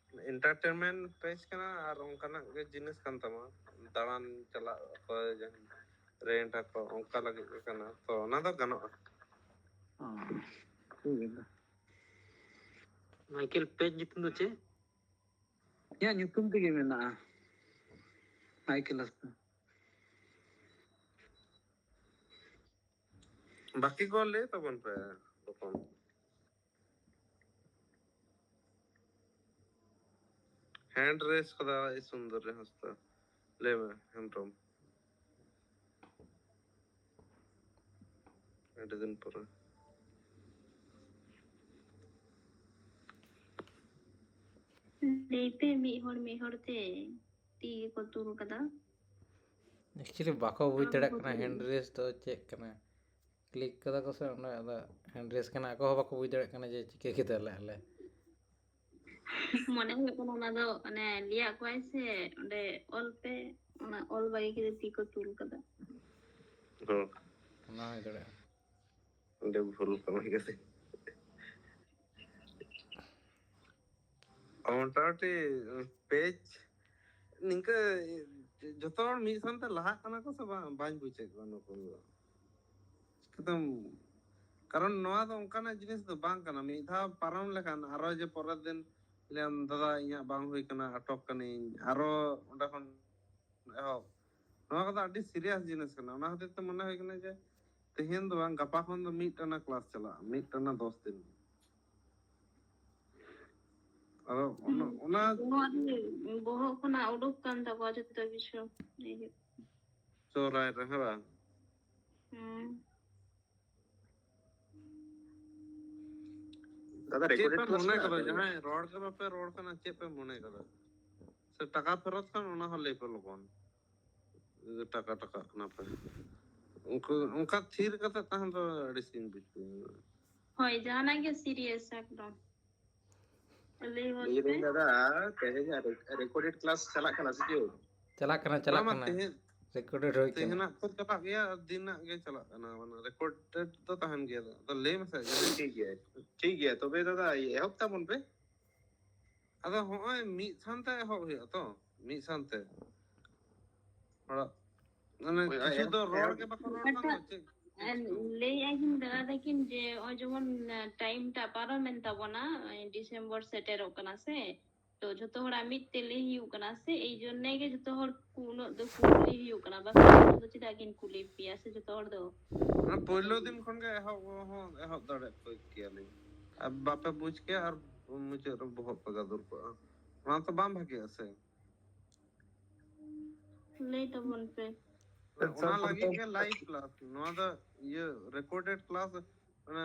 ᱮᱱᱴᱟᱨᱴᱮᱱᱢᱮᱱᱴ ᱯᱮᱡᱽ ᱠᱟᱱᱟ, ᱟᱨ ᱚᱱᱠᱟᱱᱟᱜ ᱜᱮ ᱡᱤᱱᱤᱥ ᱠᱟᱱ ᱛᱟᱢᱟ, ᱫᱟᱬᱟᱱ ᱪᱟᱞᱟᱜ ᱚᱠᱚᱭ ᱡᱟᱦᱟᱸ ᱨᱮᱱᱴ ᱟᱠᱚ, ᱚᱱᱠᱟ ᱞᱟᱹᱜᱤᱫ ᱜᱮ ᱠᱟᱱᱟ, ᱛᱚ ᱚᱱᱟ ᱫᱚ ᱜᱟᱱᱚᱜᱼᱟ᱾ ᱚ, ᱴᱷᱤᱠ ᱜᱮᱭᱟ᱾ ᱢᱟᱭᱠᱮᱞ, ᱯᱮᱡᱽ ᱧᱩᱛᱩᱢ ᱫᱚ ᱪᱮᱫ? ᱤᱧᱟᱹᱜ ᱧᱩᱛᱩᱢ ᱛᱮᱜᱮ ᱢᱮᱱᱟᱜᱼᱟ, ᱢᱟᱭᱠᱮᱞ ᱦᱟᱸᱥᱫᱟ᱾ ᱵᱟᱹᱠᱤ ᱠᱚ ᱞᱟᱹᱭ ᱛᱟᱵᱚᱱ ᱯᱮ ᱵᱚᱠᱚᱧ᱾ ᱦᱮᱱᱰ ᱨᱮᱥ ᱠᱟᱫᱟ ᱟᱹᱰᱤ ᱥᱩᱱᱫᱚᱨ ᱨᱮ ᱦᱟᱸᱥᱫᱟ᱾ ᱞᱟᱹᱭ ᱢᱮ, ᱦᱮᱢᱵᱨᱚᱢ᱾ ᱟᱹᱰᱤ ᱫᱤᱱ ᱯᱚᱨᱮ᱾ ᱞᱟᱹᱭ ᱯᱮ, ᱢᱤᱫ ᱦᱚᱲ ᱢᱤᱫ ᱦᱚᱲ ᱛᱮ ᱛᱤ ᱜᱮᱠᱚ ᱛᱩᱞ ᱠᱟᱫᱟ᱾ ᱮᱠᱪᱩᱭᱮᱞᱤ ᱵᱟᱠᱚ ᱵᱩᱡᱽ ᱫᱟᱲᱮᱭᱟᱜ ᱠᱟᱱᱟ ᱦᱮᱱᱰ ᱨᱮᱥ ᱫᱚ ᱪᱮᱫ ᱠᱟᱱᱟ᱾ ᱠᱞᱤᱠ ᱠᱟᱫᱟ ᱠᱚ ᱥᱮ ᱚᱸᱰᱮ, ᱟᱫᱚ ᱦᱮᱱᱰ ᱨᱮᱥ ᱠᱟᱱᱟ᱾ ᱟᱠᱚ ᱦᱚᱸ ᱵᱟᱠᱚ ᱵᱩᱡᱽ ᱫᱟᱲᱮᱭᱟᱜ ᱠᱟᱱᱟ ᱡᱮ ᱪᱤᱠᱟᱹ ᱠᱮᱫᱟᱞᱮ ᱟᱞᱮ᱾ ᱢᱚᱱᱮ ᱦᱩᱭᱩᱜ ᱠᱟᱱᱟ ᱚᱱᱟ ᱫᱚ ᱚᱱᱮ ᱞᱟᱹᱭᱟᱫ ᱠᱚᱣᱟᱭ ᱥᱮ, ᱚᱸᱰᱮ ᱚᱞ ᱯᱮ, ᱚᱱᱟ ᱚᱞ ᱵᱟᱹᱜᱤ ᱠᱟᱛᱮ ᱛᱤ ᱠᱚ ᱛᱩᱞ ᱠᱟᱫᱟ᱾ ᱦᱚᱸ᱾ ᱚᱱᱟ ᱦᱩᱭ ᱫᱟᱲᱮᱭᱟᱜᱼᱟ᱾ ᱚᱸᱰᱮ ᱵᱷᱩᱞ ᱠᱟᱹᱢᱤ ᱠᱟᱛᱮ᱾ ᱢᱚᱴᱟᱢᱩᱴᱤ ᱯᱮᱡᱽ ᱱᱤᱝᱠᱟᱹ ᱡᱚᱛᱚ ᱦᱚᱲ ᱢᱤᱫ ᱥᱟᱶᱛᱮ ᱞᱟᱦᱟᱜ ᱠᱟᱱᱟ ᱠᱚ ᱥᱮ ᱵᱟᱝ, ᱵᱟᱹᱧ ᱵᱩᱡᱮᱫ ᱠᱚᱣᱟ ᱱᱩᱠᱩ ᱫᱚ᱾ ᱪᱤᱠᱟᱹᱛᱮᱢ, ᱠᱟᱨᱚᱱ ᱱᱚᱣᱟ ᱫᱚ ᱚᱱᱠᱟᱱᱟᱜ ᱡᱤᱱᱤᱥ ᱫᱚ ᱵᱟᱝ ᱠᱟᱱᱟ᱾ ᱢᱤᱫ ᱫᱷᱟᱣ ᱯᱟᱨᱚᱢ ᱞᱮᱠᱷᱟᱱ ᱟᱨᱚ ᱡᱮ ᱯᱚᱨᱮᱨ ᱫᱤᱱ ᱞᱟᱹᱭᱟᱢ, "ᱫᱟᱫᱟ, ᱤᱧᱟᱹᱜ ᱵᱟᱝ ᱦᱩᱭ ᱠᱟᱱᱟ, ᱟᱴᱚᱠ ᱠᱟᱹᱱᱟᱹᱧ", ᱟᱨᱚ ᱚᱸᱰᱮ ᱠᱷᱚᱱ ᱮᱦᱚᱵ᱾ ᱱᱚᱣᱟ ᱠᱚᱫᱚ ᱟᱹᱰᱤ ᱥᱤᱨᱤᱭᱟᱥ ᱡᱤᱱᱤᱥ ᱠᱟᱱᱟ᱾ ᱚᱱᱟ ᱠᱷᱟᱹᱛᱤᱨ ᱛᱮ ᱢᱚᱱᱮ ᱦᱩᱭ ᱠᱟᱱᱟ ᱡᱮ ᱛᱮᱦᱮᱧ ᱫᱚ ᱵᱟᱝ, ᱜᱟᱯᱟ ᱠᱷᱚᱱ ᱫᱚ ᱢᱤᱫ ᱴᱟᱱᱟ ᱠᱞᱟᱥ ᱪᱟᱞᱟᱜᱼᱟ, ᱢᱤᱫ ᱴᱟᱱᱟ ᱫᱚᱥ ᱫᱤᱱ᱾ ᱟᱫᱚ ᱚᱱᱟ, ᱚᱱᱟ ᱵᱚᱦᱚᱜ ᱨᱮ, ᱵᱚᱦᱚᱜ ᱠᱷᱚᱱᱟᱜ ᱩᱰᱩᱠ ᱠᱟᱱ ᱛᱟᱠᱚᱣᱟ ᱡᱚᱛᱚ ᱠᱤᱪᱷᱩ᱾ ᱤᱭᱟᱹ᱾ ᱥᱚᱦᱨᱟᱭ ᱨᱮ, ᱦᱮᱸ ᱵᱟᱝ? ᱦᱩᱸ᱾ ᱫᱟᱫᱟ, ᱪᱮᱫ recorded ᱯᱮ class ᱢᱚᱱᱮ ᱢᱮᱱᱟᱜᱼᱟ ᱠᱟᱫᱟ? ᱛᱚ? ᱡᱟᱦᱟᱸᱭ ᱨᱚᱲ ᱜᱮ ᱵᱟᱯᱮ ᱨᱚᱲ ᱠᱟᱱᱟ, ᱪᱮᱫ ᱯᱮ ᱢᱚᱱᱮ ᱠᱟᱫᱟ? ᱥᱮ ᱴᱟᱠᱟ ᱯᱷᱮᱨᱚᱛ ᱠᱷᱟᱱ ᱚᱱᱟ ᱦᱚᱸ ᱞᱟᱹᱭ ᱯᱮ ᱞᱚᱜᱚᱱ᱾ ᱴᱟᱠᱟ ᱴᱟᱠᱟ ᱠᱟᱱᱟ ᱯᱮ᱾ ᱩᱱᱠᱩ ᱚᱱᱠᱟ ᱛᱷᱤᱨ ᱠᱟᱛᱮ ᱛᱟᱦᱮᱸ ᱫᱚ ᱟᱹᱲᱤᱥ ᱜᱤᱧ ᱵᱩᱡᱷᱟᱹᱣᱟ᱾ ᱦᱳᱭ, ᱡᱟᱦᱟᱱᱟᱜ ᱜᱮ serious ᱮᱠᱫᱚᱢ᱾ ᱞᱟᱹᱭ ᱦᱚᱫ ᱞᱟᱹᱭ ᱯᱮ᱾ ᱫᱟᱹᱧ ᱫᱟᱫᱟ, ᱛᱮᱦᱮᱧ ᱨᱮ-, recorded class ᱪᱟᱞᱟᱜ ᱠᱟᱱᱟ ᱥᱮ ᱪᱮᱫ? ᱪᱟᱞᱟᱜ ᱠᱟᱱᱟ, ᱪᱟᱞᱟᱜ ᱚᱱᱟ ᱢᱟ ᱠᱟᱱᱟ᱾ ᱛᱮᱦᱮᱧ, ᱨᱮᱠᱚᱨᱰᱮᱰ ᱦᱩᱭ ᱠᱟᱱᱟ᱾ ᱛᱮᱦᱮᱧᱟᱜ ᱛᱚ ᱪᱟᱞᱟᱜ ᱜᱮᱭᱟ, ᱟᱨ ᱫᱤᱱᱟᱜ ᱜᱮ ᱪᱟᱞᱟᱜ ᱠᱟᱱᱟ, ᱢᱟᱱᱮ recorded ᱫᱚ ᱛᱟᱦᱮᱱ ᱜᱮᱭᱟ᱾ ᱟᱫᱚ ᱞᱟᱹᱭ ᱢᱮᱥᱮ, ᱡᱟᱦᱟᱸᱭ ᱴᱷᱤᱠ ᱜᱮᱭᱟ, ᱴᱷᱤᱠ ᱜᱮᱭᱟ᱾ ᱛᱚᱵᱮ ᱫᱟᱫᱟ, ᱮᱦᱚᱵ ᱛᱟᱵᱚᱱ ᱯᱮ᱾ ᱟᱫᱚ ᱦᱚᱸᱜᱼᱚᱭ ᱢᱤᱫ ᱥᱟᱶᱛᱮ ᱮᱦᱚᱵ ᱦᱩᱭᱩᱜᱼᱟ ᱛᱚ, ᱢᱤᱫ ᱥᱟᱶᱛᱮ᱾ ᱦᱚᱲᱟᱜ ᱢᱟᱱᱮ ᱦᱳᱭ, ᱠᱤᱪᱷᱩ ᱮᱦᱚᱵ, ᱫᱚ ᱨᱚᱲ ᱮᱦᱚᱵ᱾ ᱜᱮ ᱵᱟᱠᱚ ᱨᱚᱲ ᱠᱟᱱᱟ, ᱪᱮᱫ ᱪᱮᱫ ᱪᱤᱠᱟᱹ? ᱞᱟᱹᱭᱮᱫᱼᱟ ᱠᱤᱱ ᱫᱟᱫᱟ ᱛᱟᱹᱠᱤᱱ ᱡᱮ ᱱᱚᱜᱼᱚᱭ ᱡᱮᱢᱚᱱ time ᱴᱟᱜ ᱯᱟᱨᱚᱢᱮᱱ ᱛᱟᱵᱚᱱᱟ, ᱰᱤᱥᱮᱢᱵᱚᱨ ᱥᱮᱴᱮᱨᱚᱜ ᱠᱟᱱᱟ ᱥᱮ, ᱛᱚ ᱡᱷᱚᱛᱚ ᱦᱚᱲᱟᱜ ᱢᱤᱫ ᱛᱮ ᱞᱟᱹᱭ ᱦᱩᱭᱩᱜ ᱠᱟᱱᱟ ᱥᱮ, ᱮᱭ ᱡᱚᱱᱱᱮ ᱜᱮ ᱡᱷᱚᱛᱚ ᱦᱚᱲ ᱠᱩ-, ᱩᱱᱟᱹᱜ ᱫᱚ ᱠᱩᱞᱤ ᱦᱩᱭᱩᱜ ᱠᱟᱱᱟ, ᱵᱟᱠᱷᱟᱱ ᱩᱱᱟᱹᱜ ᱫᱚ ᱪᱮᱫᱟᱜ ᱠᱤᱱ ᱠᱩᱞᱤ ᱯᱮᱭᱟ ᱥᱮ ᱡᱷᱚᱛᱚ ᱦᱚᱲ ᱫᱚ? ᱚᱱᱟ ᱯᱳᱭᱞᱳ ᱫᱤᱱ ᱠᱷᱚᱱ ᱜᱮ ᱮᱦᱚᱵ ᱦᱚᱸ ᱮᱦᱚᱵ ᱫᱟᱲᱮᱭᱟᱜ ᱠᱚ ᱠᱮᱭᱟᱞᱤᱧ, ᱟᱨ ᱵᱟᱯᱮ ᱵᱩᱡᱽ ᱠᱮᱭᱟ ᱟᱨ ᱢᱩᱪᱟᱹᱫ ᱨᱮ ᱵᱚᱦᱚᱜ ᱯᱮ ᱜᱟᱫᱩᱨ ᱠᱚᱜᱼᱟ, ᱚᱱᱟ ᱛᱚ ᱵᱟᱝ ᱵᱷᱟᱜᱮᱜᱼᱟ ᱥᱮ᱾ ᱞᱟᱹᱭ ᱛᱟᱵᱚᱱ ᱯᱮ᱾ ᱚᱱᱟ ᱞᱟᱹᱜᱤᱫ ᱜᱮ live class, ᱱᱚᱣᱟ ᱫᱚ ᱤᱭᱟᱹ recorded class, ᱚᱱᱟ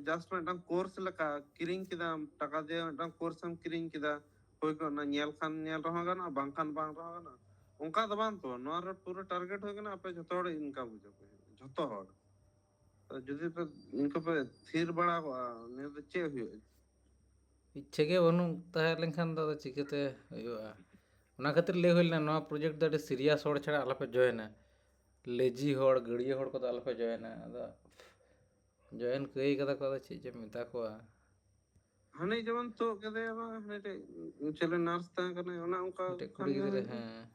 just ᱢᱤᱫᱴᱟᱝ course ᱞᱮᱠᱟ ᱠᱤᱨᱤᱧ ᱠᱮᱫᱟᱢ, ᱴᱟᱠᱟ ᱫᱤᱭᱮ ᱢᱤᱫᱴᱟᱝ course ᱮᱢ ᱠᱤᱨᱤᱧ ᱠᱮᱫᱟ, ᱦᱳᱭ ᱠᱚ ᱚᱱᱟ ᱧᱮᱞ ᱠᱷᱟᱱ ᱧᱮᱞ ᱨᱮᱦᱚᱸ ᱜᱟᱱᱚᱜᱼᱟ, ᱵᱟᱝᱠᱷᱟᱱ ᱵᱟᱝ ᱨᱮᱦᱚᱸ ᱜᱟᱱᱚᱜᱼᱟ, ᱚᱱᱠᱟ ᱫᱚ ᱵᱟᱝ ᱛᱚ᱾ ᱱᱚᱣᱟ ᱨᱮ ᱯᱩᱨᱟᱹ target ᱦᱩᱭ ᱠᱟᱱᱟ ᱟᱯᱮ ᱡᱷᱚᱛᱚ ᱦᱚᱲ income ᱦᱚᱪᱚ ᱯᱮ, ᱡᱷᱚᱛᱚ ᱦᱚᱲ᱾ ᱛᱚ ᱡᱩᱫᱤ ᱯᱮ ᱤᱱᱠᱟᱹ ᱯᱮ ᱛᱷᱤᱨ ᱵᱟᱲᱟ ᱠᱚᱜᱼᱟ, ᱱᱤᱭᱟᱹ ᱫᱚ ᱪᱮᱫ ᱦᱩᱭᱩᱜᱼᱟ? ᱤᱪᱪᱷᱟᱹ ᱜᱮ ᱵᱟᱹᱱᱩᱜ ᱛᱟᱦᱮᱸ ᱞᱮᱱᱠᱷᱟᱱ ᱫᱚ ᱟᱫᱚ ᱪᱤᱠᱟᱹᱛᱮ ᱦᱩᱭᱩᱜᱼᱟ? ᱚᱱᱟ ᱠᱷᱟᱹᱛᱤᱨ ᱞᱟᱹᱭ ᱦᱩᱭ ᱞᱮᱱᱟ, ᱱᱚᱣᱟ project ᱫᱚ ᱟᱹᱰᱤ serious ᱦᱚᱲ ᱪᱷᱟᱲᱟ ᱟᱞᱚᱯᱮ joinᱟ᱾ lazy ᱦᱚᱲ, ᱜᱟᱹᱲᱭᱟᱹ ᱦᱚᱲ ᱠᱚᱫᱚ ᱟᱞᱚᱯᱮ joinᱟ᱾ ᱟᱫᱚ join ᱠᱟᱹᱭ ᱠᱟᱫᱟ ᱠᱚ, ᱟᱫᱚ ᱪᱮᱫ ᱪᱮᱢ ᱢᱮᱛᱟ ᱠᱚᱣᱟ? ᱦᱟᱱᱮ ᱡᱮᱢᱚᱱ ᱛᱩᱫ ᱠᱮᱫᱮᱭᱟ ᱵᱟᱝ, ᱦᱟᱱᱮ ᱴᱮᱡ ᱪᱮᱞᱮ nurse ᱛᱟᱦᱮᱸ ᱠᱟᱱᱟᱭ, ᱚᱱᱟ ᱚᱱᱠᱟ ᱢᱤᱫᱴᱮᱡ ᱠᱟᱱ ᱠᱩᱲᱤ ᱜᱮᱭᱟ ᱜᱤᱫᱽᱨᱟᱹ, ᱦᱟᱱᱮ᱾ ᱦᱮᱸ,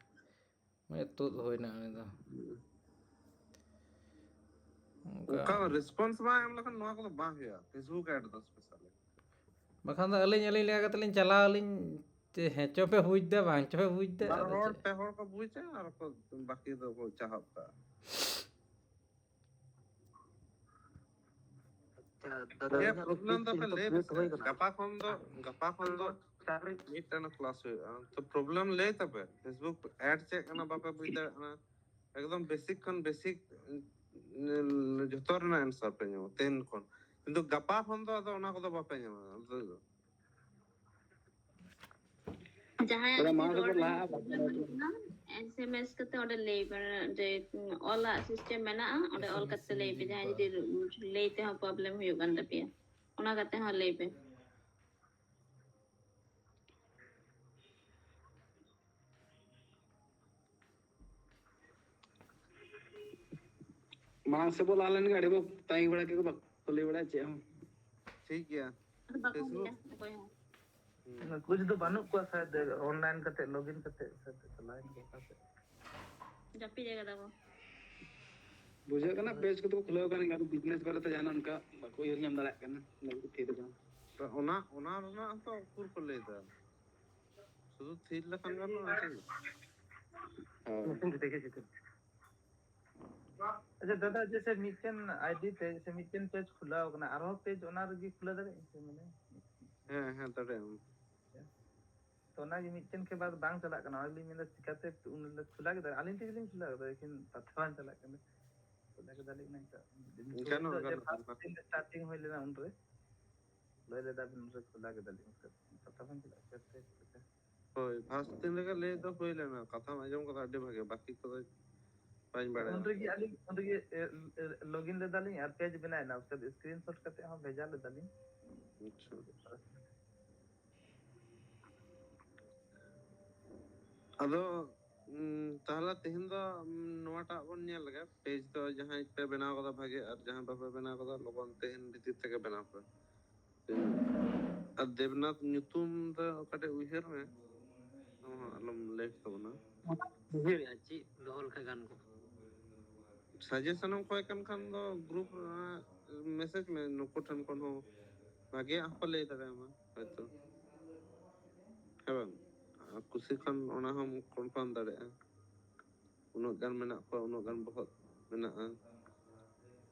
ᱢᱟᱱᱮ ᱛᱩᱫ ᱦᱩᱭᱱᱟ ᱩᱱᱤ ᱫᱚ᱾ ᱚᱱᱠᱟ ᱚᱱᱠᱟ response ᱵᱟᱝ ᱮᱢ ᱞᱮᱠᱷᱟᱱ ᱱᱚᱣᱟ ᱠᱚᱫᱚ ᱵᱟᱝ ᱦᱩᱭᱩᱜᱼᱟ, Facebook ad ᱫᱚ specially᱾ ᱵᱟᱠᱷᱟᱱ ᱫᱚ ᱟᱹᱞᱤᱧ, ᱟᱹᱞᱤᱧ ᱞᱮᱠᱟ ᱠᱟᱛᱮ ᱞᱤᱧ ᱪᱟᱞᱟᱣ ᱟᱹᱞᱤᱧ, ᱪᱮ ᱦᱮᱸ ᱪᱚ ᱯᱮ ᱵᱩᱡᱽ ᱫᱟ, ᱵᱟᱝ ᱪᱚ ᱯᱮ ᱵᱩᱡᱽ ᱫᱟ, ᱵᱟᱨ ᱟᱫᱚ ᱦᱚᱲ ᱪᱮᱫ? ᱯᱮ ᱦᱚᱲ ᱠᱚ ᱵᱩᱡᱟ, ᱟᱨ ᱠᱚ ᱵᱟᱹᱠᱤ ᱫᱚ ᱠᱚ ᱪᱟᱦᱟᱵ ᱠᱟᱜᱼᱟ᱾ ᱟᱪᱪᱷᱟ, ᱫᱟᱫᱟ, ᱪᱮᱫ ᱤᱧᱟᱹᱜ ᱫᱚ problem ᱠᱩᱞ ᱫᱚ ᱯᱮ ᱪᱤᱱᱛᱟᱹ ᱞᱟᱹᱭ ᱯᱩᱨᱟᱹ ᱢᱮᱥᱮ, ᱦᱩᱭ ᱠᱟᱱᱟ᱾ ᱜᱟᱯᱟ ᱠᱷᱚᱱ ᱫᱚ, ᱜᱟᱯᱟ ᱠᱷᱚᱱ ᱫᱚ ᱢᱤᱫᱴᱟᱝ ᱠᱞᱟᱥ ᱦᱩᱭᱩᱜᱼᱟ᱾ ᱛᱚ ᱯᱨᱚᱵᱞᱮᱢ ᱞᱟᱹᱭ ᱛᱟᱯᱮ, Facebook ᱮᱰ ᱪᱮᱫ ᱠᱟᱱᱟ ᱵᱟᱯᱮ ᱵᱩᱡᱽ ᱫᱟᱲᱮᱭᱟᱜ ᱠᱟᱱᱟ᱾ ᱮᱠᱫᱚᱢ ᱵᱮᱥᱤᱠ ᱠᱷᱚᱱ ᱵᱮᱥᱤᱠ ᱡᱷᱚᱛᱚ ᱨᱮᱱᱟᱜ ᱮᱱᱥᱟᱨ ᱯᱮ ᱧᱟᱢᱟ ᱴᱮᱱ ᱠᱷᱚᱱ᱾ ᱠᱤᱱᱛᱩ ᱜᱟᱯᱟ ᱠᱷᱚᱱ ᱫᱚ ᱟᱫᱚ ᱚᱱᱟ ᱠᱚᱫᱚ ᱵᱟᱯᱮ ᱧᱟᱢᱟ᱾ ᱟᱫᱚ ᱡᱟᱦᱟᱸᱭᱟᱜ ᱡᱩᱫᱤ ᱨᱚᱲ ᱨᱮᱱᱟᱜ ᱯᱨᱚᱵᱞᱮᱢ ᱦᱩᱭᱩᱜ ᱠᱟᱱᱟ, ᱮᱥ ᱮᱢ ᱮᱥ ᱠᱟᱛᱮ ᱚᱸᱰᱮ ᱞᱟᱹᱭ ᱯᱮ ᱡᱮ ᱚᱞᱟᱜ ᱥᱤᱥᱴᱮᱢ ᱢᱮᱱᱟᱜᱼᱟ, ᱚᱸᱰᱮ ᱚᱞ ᱠᱟᱛᱮ ᱞᱟᱹᱭ ᱯᱮ᱾ ᱡᱟᱦᱟᱸᱭ ᱡᱩᱫᱤ ᱞᱟᱹᱭ ᱛᱮᱦᱚᱸ ᱯᱨᱚᱵᱞᱮᱢ ᱦᱩᱭᱩᱜ ᱠᱟᱱ ᱛᱟᱯᱮᱭᱟ, ᱚᱱᱟ ᱠᱟᱛᱮ ᱦᱚᱸ ᱞᱟᱹᱭ ᱯᱮ᱾ ᱢᱟᱲᱟᱝ ᱥᱮᱫ ᱵᱚ ᱞᱟᱦᱟ ᱞᱮᱱ ᱜᱮ ᱟᱹᱰᱤ ᱵᱚ ᱛᱟᱭᱚᱢ ᱵᱟᱲᱟ ᱠᱮᱫ ᱠᱚ, ᱵᱟᱠᱚ ᱞᱟᱹᱭ ᱵᱟᱲᱟᱭᱟ ᱪᱮᱫ ᱦᱚᱸ᱾ ᱴᱷᱤᱠ ᱜᱮᱭᱟ᱾ ᱟᱫᱚ ᱵᱟᱠᱚ Facebook ᱞᱟᱹᱭᱟ ᱚᱠᱚᱭ ᱦᱚᱸ᱾ ᱦᱩᱸ᱾ ᱠᱩᱪ ᱫᱚ ᱵᱟᱹᱱᱩᱜ ᱠᱚᱣᱟ ᱥᱟᱭᱮᱫ, ᱚᱱᱞᱟᱭᱤᱱ ᱠᱟᱛᱮ ᱞᱚᱜᱤᱱ ᱠᱟᱛᱮ ᱥᱟᱭᱮᱫ ᱪᱟᱞᱟᱣᱮᱱ ᱠᱚ ᱚᱠᱟ ᱥᱮᱫ᱾ ᱡᱟᱹᱯᱤᱫ ᱟᱠᱟᱫᱟ ᱠᱚ᱾ ᱵᱩᱡᱷᱟᱹᱜ ᱠᱟᱱᱟ ᱯᱮᱡᱽ ᱠᱚᱫᱚ ᱠᱚ ᱠᱷᱩᱞᱟᱹᱣ ᱠᱟᱱ ᱜᱮᱭᱟ, ᱟᱫᱚ ᱵᱤᱡᱽᱱᱮᱥ ᱵᱟᱨᱮᱛᱮ ᱡᱟᱦᱟᱱᱟᱜ ᱚᱱᱠᱟ ᱵᱟᱠᱚ ᱩᱭᱦᱟᱹᱨ ᱧᱟᱢ ᱫᱟᱲᱮᱭᱟᱜ ᱠᱟᱱᱟ, ᱚᱱᱟ ᱠᱚ ᱛᱷᱤᱨ ᱠᱟᱱᱟ᱾ ᱛᱚ ᱚᱱᱟ ᱚᱱᱟ ᱨᱮᱱᱟᱜ ᱦᱚᱸᱛᱚ ᱩᱠᱩᱨ ᱠᱚ ᱞᱟᱹᱭ ᱮᱫᱟ, ᱥᱩᱫᱷᱩ ᱛᱷᱤᱨ ᱞᱮᱠᱷᱟᱱ ᱜᱟᱱᱚᱜᱼᱟ ᱥᱮ? ᱦᱳᱭ᱾ ᱢᱤᱫᱴᱮᱱ ᱠᱟᱛᱷᱟ ᱜᱮ ᱡᱩᱫᱤ᱾ ᱟᱪᱪᱷᱟ ᱫᱟᱫᱟ, ᱡᱮᱥᱮ ᱢᱤᱫᱴᱮᱱ ᱟᱭᱰᱤ ᱛᱮ ᱥᱮ ᱢᱤᱫᱴᱮᱱ ᱯᱮᱡᱽ ᱠᱷᱩᱞᱟᱹᱣ ᱠᱟᱱᱟ, ᱟᱨᱦᱚᱸ ᱯᱮᱡᱽ ᱚᱱᱟ ᱨᱮᱜᱮ ᱠᱷᱩᱞᱟᱹᱣ ᱫᱟᱲᱮᱭᱟᱜ ᱟᱹᱧ ᱥᱮ ᱢᱟᱱᱮ? ᱦᱮᱸ ᱦᱮᱸ ᱫᱟᱲᱮᱭᱟᱜ ᱟᱢ᱾ ᱛᱚ ᱚᱱᱟᱜᱮ ᱢᱤᱫᱴᱮᱱ ᱠᱷᱮ ᱵᱟᱫ ᱵᱟᱝ ᱪᱟᱞᱟᱜ ᱠᱟᱱᱟ, ᱚᱱᱟᱜᱮᱞᱤᱧ ᱢᱮᱱᱫᱟ ᱪᱤᱠᱟᱛᱮ ᱩᱱ ᱦᱤᱞᱳᱜ ᱠᱷᱩᱞᱟᱹ ᱠᱮᱫᱟ, ᱟᱹᱞᱤᱧ ᱛᱮᱜᱮᱞᱤᱧ ᱠᱷᱩᱞᱟᱹᱣ ᱠᱮᱫᱟ, ᱞᱮᱠᱤᱱ ᱯᱟᱛᱟ ᱵᱟᱝ ᱪᱟᱞᱟᱜ ᱠᱟᱱᱟ᱾ ᱠᱷᱩᱞᱟᱹ ᱠᱮᱫᱟᱞᱤᱧ ᱚᱱᱟ ᱱᱤᱛᱚᱜ ᱫᱤᱱ ᱜᱟᱱᱚᱜᱼᱟ, ᱥᱩᱨ ᱨᱮ ᱜᱟᱱᱚᱜᱼᱟ, first ᱜᱟᱱᱚᱜᱼᱟ᱾ ᱫᱤᱱ ᱥᱴᱟᱨᱴᱤᱝ ᱦᱩᱭ ᱞᱮᱱᱟ ᱩᱱᱨᱮ ᱞᱟᱹᱭ ᱞᱮᱫᱟ ᱵᱤᱱ ᱩᱱᱨᱮ ᱠᱷᱩᱞᱟᱹ ᱠᱮᱫᱟᱞᱤᱧ, ᱯᱟᱛᱟ ᱵᱟᱝ ᱪᱟᱞᱟᱜ ᱠᱟᱱᱟ᱾ ᱦᱳᱭ, ᱯᱷᱟᱥᱴ ᱫᱤᱱ ᱨᱮᱜᱮ ᱞᱟᱹᱭ ᱫᱚ ᱦᱩᱭ ᱞᱮᱱᱟ, ᱠᱟᱛᱷᱟᱢ ᱟᱸᱡᱚᱢ ᱠᱟᱫᱟ ᱟᱹᱰᱤ ᱵᱷᱟᱜᱮ, ᱵᱟᱠᱤ ᱠᱚᱫᱚ ᱵᱟᱹᱧ ᱵᱟᱲᱟᱭᱟ᱾ ᱩᱱ ᱨᱮᱜᱮ ᱟᱹᱞᱤᱧ ᱩᱱ ᱨᱮᱜᱮ ᱞᱚᱜᱤᱱ ᱞᱮᱫᱟᱞᱤᱧ ᱟᱨ ᱯᱮᱡᱽ ᱵᱮᱱᱟᱣ ᱮᱱᱟ, ᱩᱥᱠᱮ ᱥᱠᱨᱤᱱᱥᱚᱴ ᱠᱟᱛᱮ ᱦᱚᱸ ᱵᱷᱮᱡᱟ ᱞᱮᱫᱟᱞᱤᱧ᱾ ᱟᱪᱪᱷᱟ᱾ ᱟᱫᱚ ᱩᱸ, ᱛᱟᱦᱞᱮ ᱛᱮᱦᱮᱧ ᱫᱚ ᱩᱸ, ᱱᱚᱣᱟᱴᱟᱜ ᱵᱚᱱ ᱧᱮᱞ ᱞᱮᱜᱮ, ᱯᱮᱡᱽ ᱫᱚ ᱡᱟᱦᱟᱸᱭ ᱯᱮ ᱵᱮᱱᱟᱣ ᱠᱟᱫᱟ ᱵᱷᱟᱜᱮ, ᱟᱨ ᱡᱟᱦᱟᱸᱭ ᱵᱟᱯᱮ ᱵᱮᱱᱟᱣ ᱠᱟᱫᱟ ᱞᱚᱜᱚᱱ ᱛᱮᱦᱮᱧ ᱵᱷᱤᱛᱤᱨ ᱛᱮᱜᱮ ᱵᱮᱱᱟᱣ ᱯᱮ᱾ ᱟᱨ ᱫᱮᱵᱽᱱᱟᱛᱷ ᱧᱩᱛᱩᱢ ᱫᱚ ᱠᱟᱹᱴᱤᱡ ᱩᱭᱦᱟᱹᱨ ᱢᱮ, ᱟᱢ ᱦᱚᱸ ᱟᱞᱚᱢ ᱞᱮᱴ ᱛᱟᱵᱚᱱᱟ᱾ ᱩᱭᱦᱟᱹᱨᱮᱜᱼᱟ ᱪᱮᱫ ᱫᱚᱦᱚ ᱞᱮᱠᱷᱟᱱ ᱜᱟᱱ ᱠᱚᱜᱼᱟ᱾ ᱥᱟᱡᱮᱥᱚᱱ ᱮᱢ ᱠᱷᱚᱡ ᱠᱟᱱ ᱠᱷᱟᱱ ᱫᱚ ᱜᱨᱩᱯ ᱨᱮ ᱢᱮᱥᱮᱡᱽ ᱢᱮ, ᱱᱩᱠᱩ ᱴᱷᱮᱱ ᱠᱷᱚᱱ ᱦᱚᱸ ᱵᱷᱟᱜᱮᱭᱟᱜ ᱦᱚᱸᱠᱚ ᱞᱟᱹᱭ ᱫᱟᱲᱮᱭᱟᱢᱟ ᱦᱚᱭᱛᱚ, ᱦᱮᱸ ᱵᱟᱝ? ᱟᱨ ᱠᱩᱥᱤ ᱠᱷᱟᱱ ᱚᱱᱟ ᱦᱚᱸᱢ ᱠᱚᱱᱯᱷᱟᱨᱢ ᱫᱟᱲᱮᱭᱟᱜᱼᱟ᱾ ᱩᱱᱟᱹᱜ ᱜᱟᱱ ᱢᱮᱱᱟᱜ ᱠᱚᱣᱟ, ᱩᱱᱟᱹᱜ ᱜᱟᱱ ᱵᱚᱦᱚᱜ ᱢᱮᱱᱟᱜᱼᱟ᱾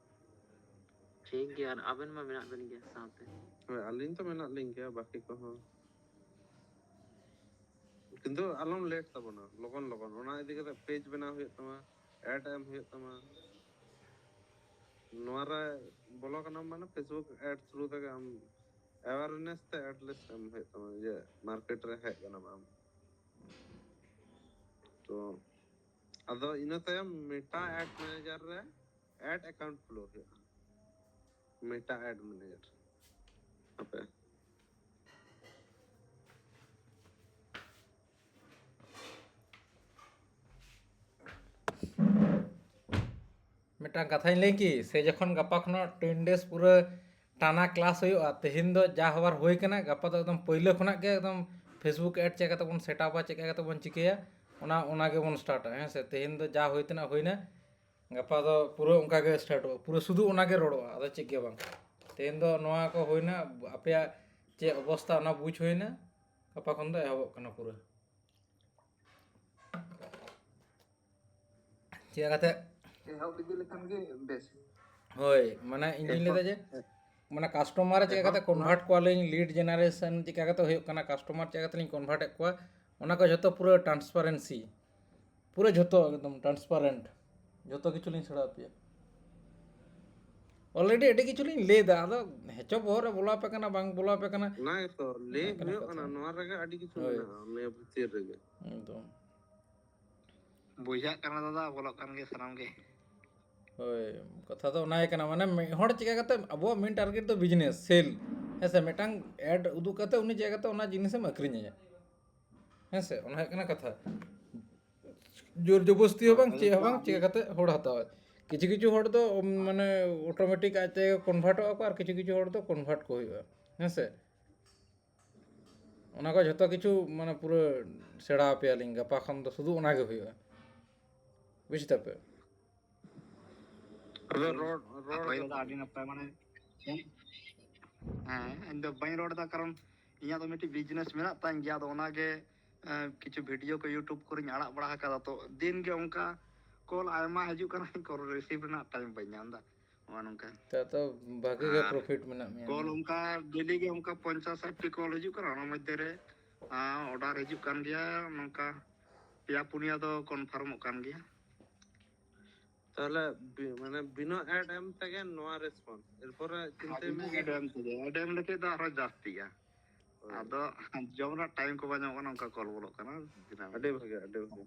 ᱴᱷᱤᱠ ᱜᱮᱭᱟ, ᱟᱨ ᱟᱵᱮᱱ ᱢᱟ ᱢᱮᱱᱟᱜ ᱵᱮᱱ ᱜᱮᱭᱟ ᱥᱟᱶᱛᱮ᱾ ᱦᱳᱭ, ᱟᱹᱞᱤᱧ ᱛᱚ ᱢᱮᱱᱟᱜ ᱞᱤᱧ ᱜᱮᱭᱟ, ᱵᱟᱹᱠᱤ ᱠᱚᱦᱚᱸ᱾ ᱠᱤᱱᱛᱩ ᱟᱞᱚᱢ ᱞᱮᱴ ᱛᱟᱵᱚᱱᱟ, ᱞᱚᱜᱚᱱ ᱞᱚᱜᱚᱱ ᱚᱱᱟ ᱤᱫᱤ ᱠᱟᱛᱮ ᱯᱮᱡᱽ ᱵᱮᱱᱟᱣ ᱦᱩᱭᱩᱜ ᱛᱟᱢᱟ, ᱮᱰ ᱮᱢ ᱦᱩᱭᱩᱜ ᱛᱟᱢᱟ᱾ ᱱᱚᱣᱟ ᱨᱮ ᱵᱚᱞᱚ ᱠᱟᱱᱟᱢ ᱢᱟᱱᱮ ᱯᱷᱮᱥᱵᱩᱠ ᱮᱰ ᱛᱷᱨᱩ ᱛᱮᱜᱮ ᱟᱢ ᱮᱣᱟᱨᱱᱮᱥ ᱛᱮ ᱮᱰ ᱞᱤᱥᱴ ᱮᱢ ᱦᱩᱭᱩᱜ ᱛᱟᱢᱟ ᱡᱮ ᱢᱟᱨᱠᱮᱴ ᱨᱮ ᱦᱮᱡ ᱠᱟᱱᱟᱢ ᱟᱢ᱾ ᱛᱚ ᱟᱫᱚ ᱤᱱᱟᱹ ᱛᱟᱭᱚᱢ ᱢᱮᱴᱟ ᱮᱰ ᱢᱮᱱᱮᱡᱟᱨ ᱨᱮ ᱮᱰ ᱮᱠᱟᱣᱩᱱᱴ ᱠᱷᱩᱞᱟᱹᱣ ᱦᱩᱭᱩᱜᱼᱟ᱾ ᱢᱮᱴᱟ ᱮᱰ ᱢᱮᱱᱮᱡᱟᱨ ᱦᱟᱯᱮ ᱢᱤᱫᱴᱟᱝ ᱠᱟᱛᱷᱟᱧ ᱞᱟᱹᱭ ᱠᱤ, ᱥᱮ ᱡᱚᱠᱷᱚᱱ ᱜᱟᱯᱟ ᱠᱷᱚᱱᱟᱜ ᱴᱮᱱ ᱰᱮᱡᱽ ᱯᱩᱨᱟᱹ ᱴᱟᱱᱟ ᱠᱞᱟᱥ ᱦᱩᱭᱩᱜᱼᱟ, ᱛᱮᱦᱮᱧ ᱫᱚ ᱡᱟ ᱦᱚᱵᱟᱨ ᱦᱩᱭ ᱠᱟᱱᱟ, ᱜᱟᱯᱟ ᱫᱚ ᱮᱠᱫᱚᱢ ᱯᱳᱭᱞᱳ ᱠᱷᱚᱱᱟᱜ ᱜᱮ ᱮᱠᱫᱚᱢ ᱯᱷᱮᱥᱵᱩᱠ ᱮᱰ ᱪᱮᱫ ᱠᱟᱛᱮ ᱵᱚᱱ ᱥᱮᱴᱟᱯᱟ, ᱪᱮᱫ ᱠᱟᱛᱮ ᱵᱚᱱ ᱪᱤᱠᱟᱹᱭᱟ, ᱚᱱᱟ ᱚᱱᱟ ᱜᱮᱵᱚᱱ ᱥᱴᱟᱨᱴᱟ᱾ ᱦᱮᱸ ᱥᱮ, ᱛᱮᱦᱮᱧ ᱫᱚ ᱡᱟ ᱦᱩᱭ ᱛᱮᱱᱟᱜ ᱦᱩᱭᱱᱟ, ᱜᱟᱯᱟ ᱫᱚ ᱯᱩᱨᱟᱹ ᱚᱱᱠᱟ ᱜᱮ ᱥᱴᱟᱨᱴᱚᱜᱼᱟ, ᱯᱩᱨᱟᱹ ᱥᱩᱫᱷᱩ ᱚᱱᱟ ᱜᱮ ᱨᱚᱲᱚᱜᱼᱟ, ᱟᱫᱚ ᱪᱮᱫ ᱜᱮ ᱵᱟᱝ᱾ ᱛᱮᱦᱮᱧ ᱫᱚ ᱱᱚᱣᱟ ᱠᱚ ᱦᱩᱭᱱᱟ, ᱟᱯᱮᱭᱟᱜ ᱪᱮᱫ ᱚᱵᱚᱥᱛᱟ ᱚᱱᱟ ᱵᱩᱡᱽ ᱦᱩᱭᱱᱟ, ᱜᱟᱯᱟ ᱠᱷᱚᱱ ᱫᱚ ᱮᱦᱚᱵᱚᱜ ᱠᱟᱱᱟ ᱯᱩᱨᱟᱹ᱾ ᱪᱮᱫ ᱠᱟᱛᱮ ᱮᱦᱚᱵ ᱤᱫᱤ ᱞᱮᱠᱷᱟᱱ ᱜᱮ ᱵᱮᱥ᱾ ᱦᱳᱭ, ᱢᱟᱱᱮ ᱤᱧ ᱫᱩᱧ ᱞᱟᱹᱭᱫᱟ ᱡᱮ ᱢᱟᱱᱮ ᱠᱟᱥᱴᱚᱢᱟᱨ ᱪᱮᱫ ᱠᱟᱛᱮ ᱠᱚᱱᱵᱷᱟᱨᱴ ᱠᱚᱣᱟᱞᱤᱧ, ᱞᱤᱰ ᱡᱮᱱᱟᱨᱮᱥᱚᱱ ᱪᱮᱫ ᱠᱟᱛᱮ ᱦᱩᱭᱩᱜ ᱠᱟᱱᱟ, ᱠᱟᱥᱴᱚᱢᱟᱨ ᱪᱮᱫ ᱠᱟᱛᱮ ᱞᱤᱧ ᱠᱚᱱᱵᱷᱟᱨᱴ ᱮᱫ ᱠᱚᱣᱟ, ᱚᱱᱟ ᱠᱚ ᱡᱷᱚᱛᱚ ᱯᱩᱨᱟᱹ ᱴᱨᱟᱱᱥᱯᱟᱨᱮᱱᱥᱤ, ᱯᱩᱨᱟᱹ ᱡᱷᱚᱛᱚ ᱮᱠᱫᱚᱢ ᱴᱨᱟᱱᱥᱯᱟᱨᱮᱱᱴ, ᱡᱷᱚᱛᱚ ᱠᱤᱪᱷᱩ ᱞᱤᱧ ᱥᱮᱬᱟ ᱟᱯᱮᱭᱟ᱾ ᱚᱞᱨᱮᱰᱤ ᱟᱹᱰᱤ ᱠᱤᱪᱷᱩ ᱞᱤᱧ ᱞᱟᱹᱭ ᱮᱫᱟ, ᱟᱫᱚ ᱦᱮᱸᱪᱚ ᱵᱚᱦᱚᱜ ᱨᱮ ᱵᱚᱞᱚ ᱟᱯᱮ ᱠᱟᱱᱟ ᱵᱟᱝ ᱵᱚᱞᱚ ᱟᱯᱮ ᱠᱟᱱᱟ᱾ ᱚᱱᱟ ᱜᱮᱛᱚ ᱞᱟᱹᱭ ᱚᱱᱠᱟᱱᱟᱜ ᱦᱩᱭᱩᱜ ᱠᱟᱛᱷᱟ᱾ ᱠᱟᱱᱟ, ᱱᱚᱣᱟ ᱨᱮᱜᱮ ᱟᱹᱰᱤ ᱠᱤᱪᱷᱩ ᱦᱳᱭ᱾ ᱢᱮᱱᱟᱜᱼᱟ ᱱᱤᱭᱟᱹ ᱵᱷᱤᱛᱤᱨ ᱨᱮᱜᱮ᱾ ᱮᱠᱫᱚᱢ᱾ ᱵᱩᱡᱷᱟᱜ ᱠᱟᱱᱟ ᱫᱟᱫᱟ, ᱵᱚᱞᱚᱜ ᱠᱟᱱ ᱜᱮ ᱥᱟᱱᱟᱢ ᱜᱮ᱾ ᱦᱳᱭ, ᱠᱟᱛᱷᱟ ᱫᱚ ᱚᱱᱟ ᱜᱮ ᱠᱟᱱᱟ, ᱢᱟᱱᱮ ᱢᱤᱫ ᱦᱚᱲ ᱪᱤᱠᱟ ᱠᱟᱛᱮ, ᱟᱵᱚᱣᱟᱜ ᱢᱮᱱ ᱴᱟᱨᱜᱮᱴ ᱫᱚ ᱵᱤᱡᱽᱱᱮᱥ, ᱥᱮᱞ᱾ ᱦᱮᱸ ᱥᱮ, ᱢᱤᱫᱴᱟᱝ ᱮᱰ ᱩᱫᱩᱜ ᱠᱟᱛᱮ ᱩᱱᱤ ᱪᱤᱠᱟ ᱠᱟᱛᱮ ᱚᱱᱟ ᱡᱤᱱᱤᱥᱮᱢ ᱟᱹᱠᱷᱨᱤᱧ ᱟᱭᱟ᱾ ᱦᱮᱸ ᱥᱮ, ᱚᱱᱟ ᱦᱩᱭᱩᱜ ᱠᱟᱱᱟ ᱠᱟᱛᱷᱟ᱾ ᱡᱳᱨ ᱡᱚᱵᱚᱥᱛᱤ ᱦᱚᱸ ᱵᱟᱝ, ᱪᱮᱫ ᱦᱚᱸ ᱵᱟᱝ, ᱪᱤᱠᱟ ᱠᱟᱛᱮ ᱦᱚᱲ ᱦᱟᱛᱟᱣᱟᱭ᱾ ᱠᱤᱪᱷᱩ ᱠᱤᱪᱷᱩ ᱦᱚᱲ ᱫᱚ ᱩᱢ, ᱢᱟᱱᱮ ᱚᱴᱳᱢᱮᱴᱤᱠ ᱟᱡ ᱛᱮᱜᱮ ᱠᱚᱱᱵᱷᱟᱨᱴᱚᱜ ᱟᱠᱚ, ᱟᱨ ᱠᱤᱪᱷᱩ ᱠᱤᱪᱷᱩ ᱦᱚᱲ ᱫᱚ ᱠᱚᱱᱵᱷᱟᱨᱴ ᱠᱚ ᱦᱩᱭᱩᱜᱼᱟ᱾ ᱦᱮᱸ ᱥᱮ, ᱚᱱᱟ ᱠᱚ ᱡᱷᱚᱛᱚ ᱠᱤᱪᱷᱩ ᱢᱟᱱᱮ ᱯᱩᱨᱟᱹ ᱥᱮᱬᱟ ᱟᱯᱮᱭᱟᱞᱤᱧ, ᱜᱟᱯᱟ ᱠᱷᱚᱱ ᱫᱚ ᱥᱩᱫᱷᱩ ᱚᱱᱟ ᱜᱮ ᱦᱩᱭᱩᱜᱼᱟ, ᱵᱩᱡᱽ ᱫᱟᱯᱮ? ᱟᱫᱚ ᱨᱚᱲ ᱨᱚᱲ ᱦᱳᱭ ᱠᱟᱛᱮ ᱫᱟᱫᱟ, ᱟᱹᱰᱤ ᱱᱟᱯᱟᱭ᱾ ᱢᱟᱱᱮ ᱦᱮᱸ, ᱤᱧ ᱫᱚ ᱵᱟᱹᱧ ᱨᱚᱲ ᱮᱫᱟ, ᱠᱟᱨᱚᱱ ᱤᱧᱟᱹᱜ ᱫᱚ ᱢᱤᱫᱴᱤᱡ ᱵᱤᱡᱽᱱᱮᱥ ᱢᱮᱱᱟᱜ ᱛᱟᱹᱧ ᱜᱮᱭᱟ᱾ ᱟᱫᱚ ᱚᱱᱟᱜᱮ ᱮᱸ, ᱠᱤᱪᱷᱩ ᱵᱷᱤᱰᱤᱭᱳ ᱠᱚ ᱭᱩᱴᱩᱵᱽ ᱠᱚᱨᱮᱧ ᱟᱲᱟᱜ ᱵᱟᱲᱟ ᱟᱠᱟᱫᱟ, ᱛᱚ ᱫᱤᱱ ᱜᱮ ᱚᱱᱠᱟ ᱠᱚᱞ ᱟᱭᱢᱟ ᱦᱤᱡᱩᱜ ᱠᱟᱱᱟ, ᱠᱚᱞ ᱨᱤᱥᱤᱵᱷ ᱨᱮᱱᱟᱜ ᱴᱟᱭᱤᱢ ᱵᱟᱹᱧ ᱧᱟᱢ ᱮᱫᱟ᱾ ᱱᱚᱜᱼᱚ ᱱᱚᱝᱠᱟ ᱛᱮ ᱛᱚ ᱵᱷᱟᱜᱤ ᱜᱮ ᱟᱨ ᱯᱨᱚᱯᱷᱤᱴ ᱢᱮᱱᱟᱜ ᱢᱮᱭᱟ᱾ ᱠᱚᱞ ᱚᱱᱠᱟ ᱰᱮᱞᱤ ᱜᱮ ᱚᱱᱠᱟ ᱯᱚᱧᱪᱟᱥ ᱥᱟᱴ ᱴᱤ ᱠᱚᱞ ᱦᱤᱡᱩᱜ ᱠᱟᱱᱟ, ᱚᱱᱟ ᱢᱚᱫᱽᱫᱷᱮ ᱨᱮ ᱦᱮᱸ, ᱚᱰᱟᱨ ᱦᱤᱡᱩᱜ ᱠᱟᱱ ᱜᱮᱭᱟ, ᱱᱚᱝᱠᱟ ᱯᱮᱭᱟ ᱯᱩᱱᱭᱟ ᱫᱚ ᱠᱚᱱᱯᱷᱟᱨᱢᱚᱜ ᱠᱟᱱ ᱜᱮᱭᱟ᱾ ᱛᱟᱦᱚᱞᱮ ᱵᱤ- ᱢᱟᱱᱮ ᱵᱤᱱᱟᱹ ᱮᱰ ᱮᱢ ᱛᱮᱜᱮ ᱱᱚᱣᱟ ᱨᱮᱥᱯᱚᱱᱥ, ᱮᱨᱯᱚᱨᱮ ᱪᱤᱱᱛᱟᱹᱭ ᱢᱮ᱾ ᱮᱰ ᱮᱢ ᱛᱮᱜᱮ, ᱮᱰ ᱮᱢ ᱞᱮᱠᱷᱟᱡ ᱫᱚ ᱟᱨᱦᱚᱸ ᱡᱟᱹᱥᱛᱤᱜᱼᱟ᱾ ᱟᱫᱚ ᱡᱚᱢ ᱨᱮᱱᱟᱜ ᱴᱟᱭᱤᱢ ᱠᱚ ᱵᱟᱝ ᱧᱟᱢᱚᱜ ᱠᱟᱱᱟ, ᱚᱱᱠᱟ ᱠᱚᱞ ᱵᱚᱞᱚᱜ ᱠᱟᱱᱟ ᱫᱤᱱᱟᱹᱢ᱾ ᱟᱹᱰᱤ ᱵᱷᱟᱜᱮ, ᱟᱹᱰᱤ ᱵᱷᱟᱜᱮ᱾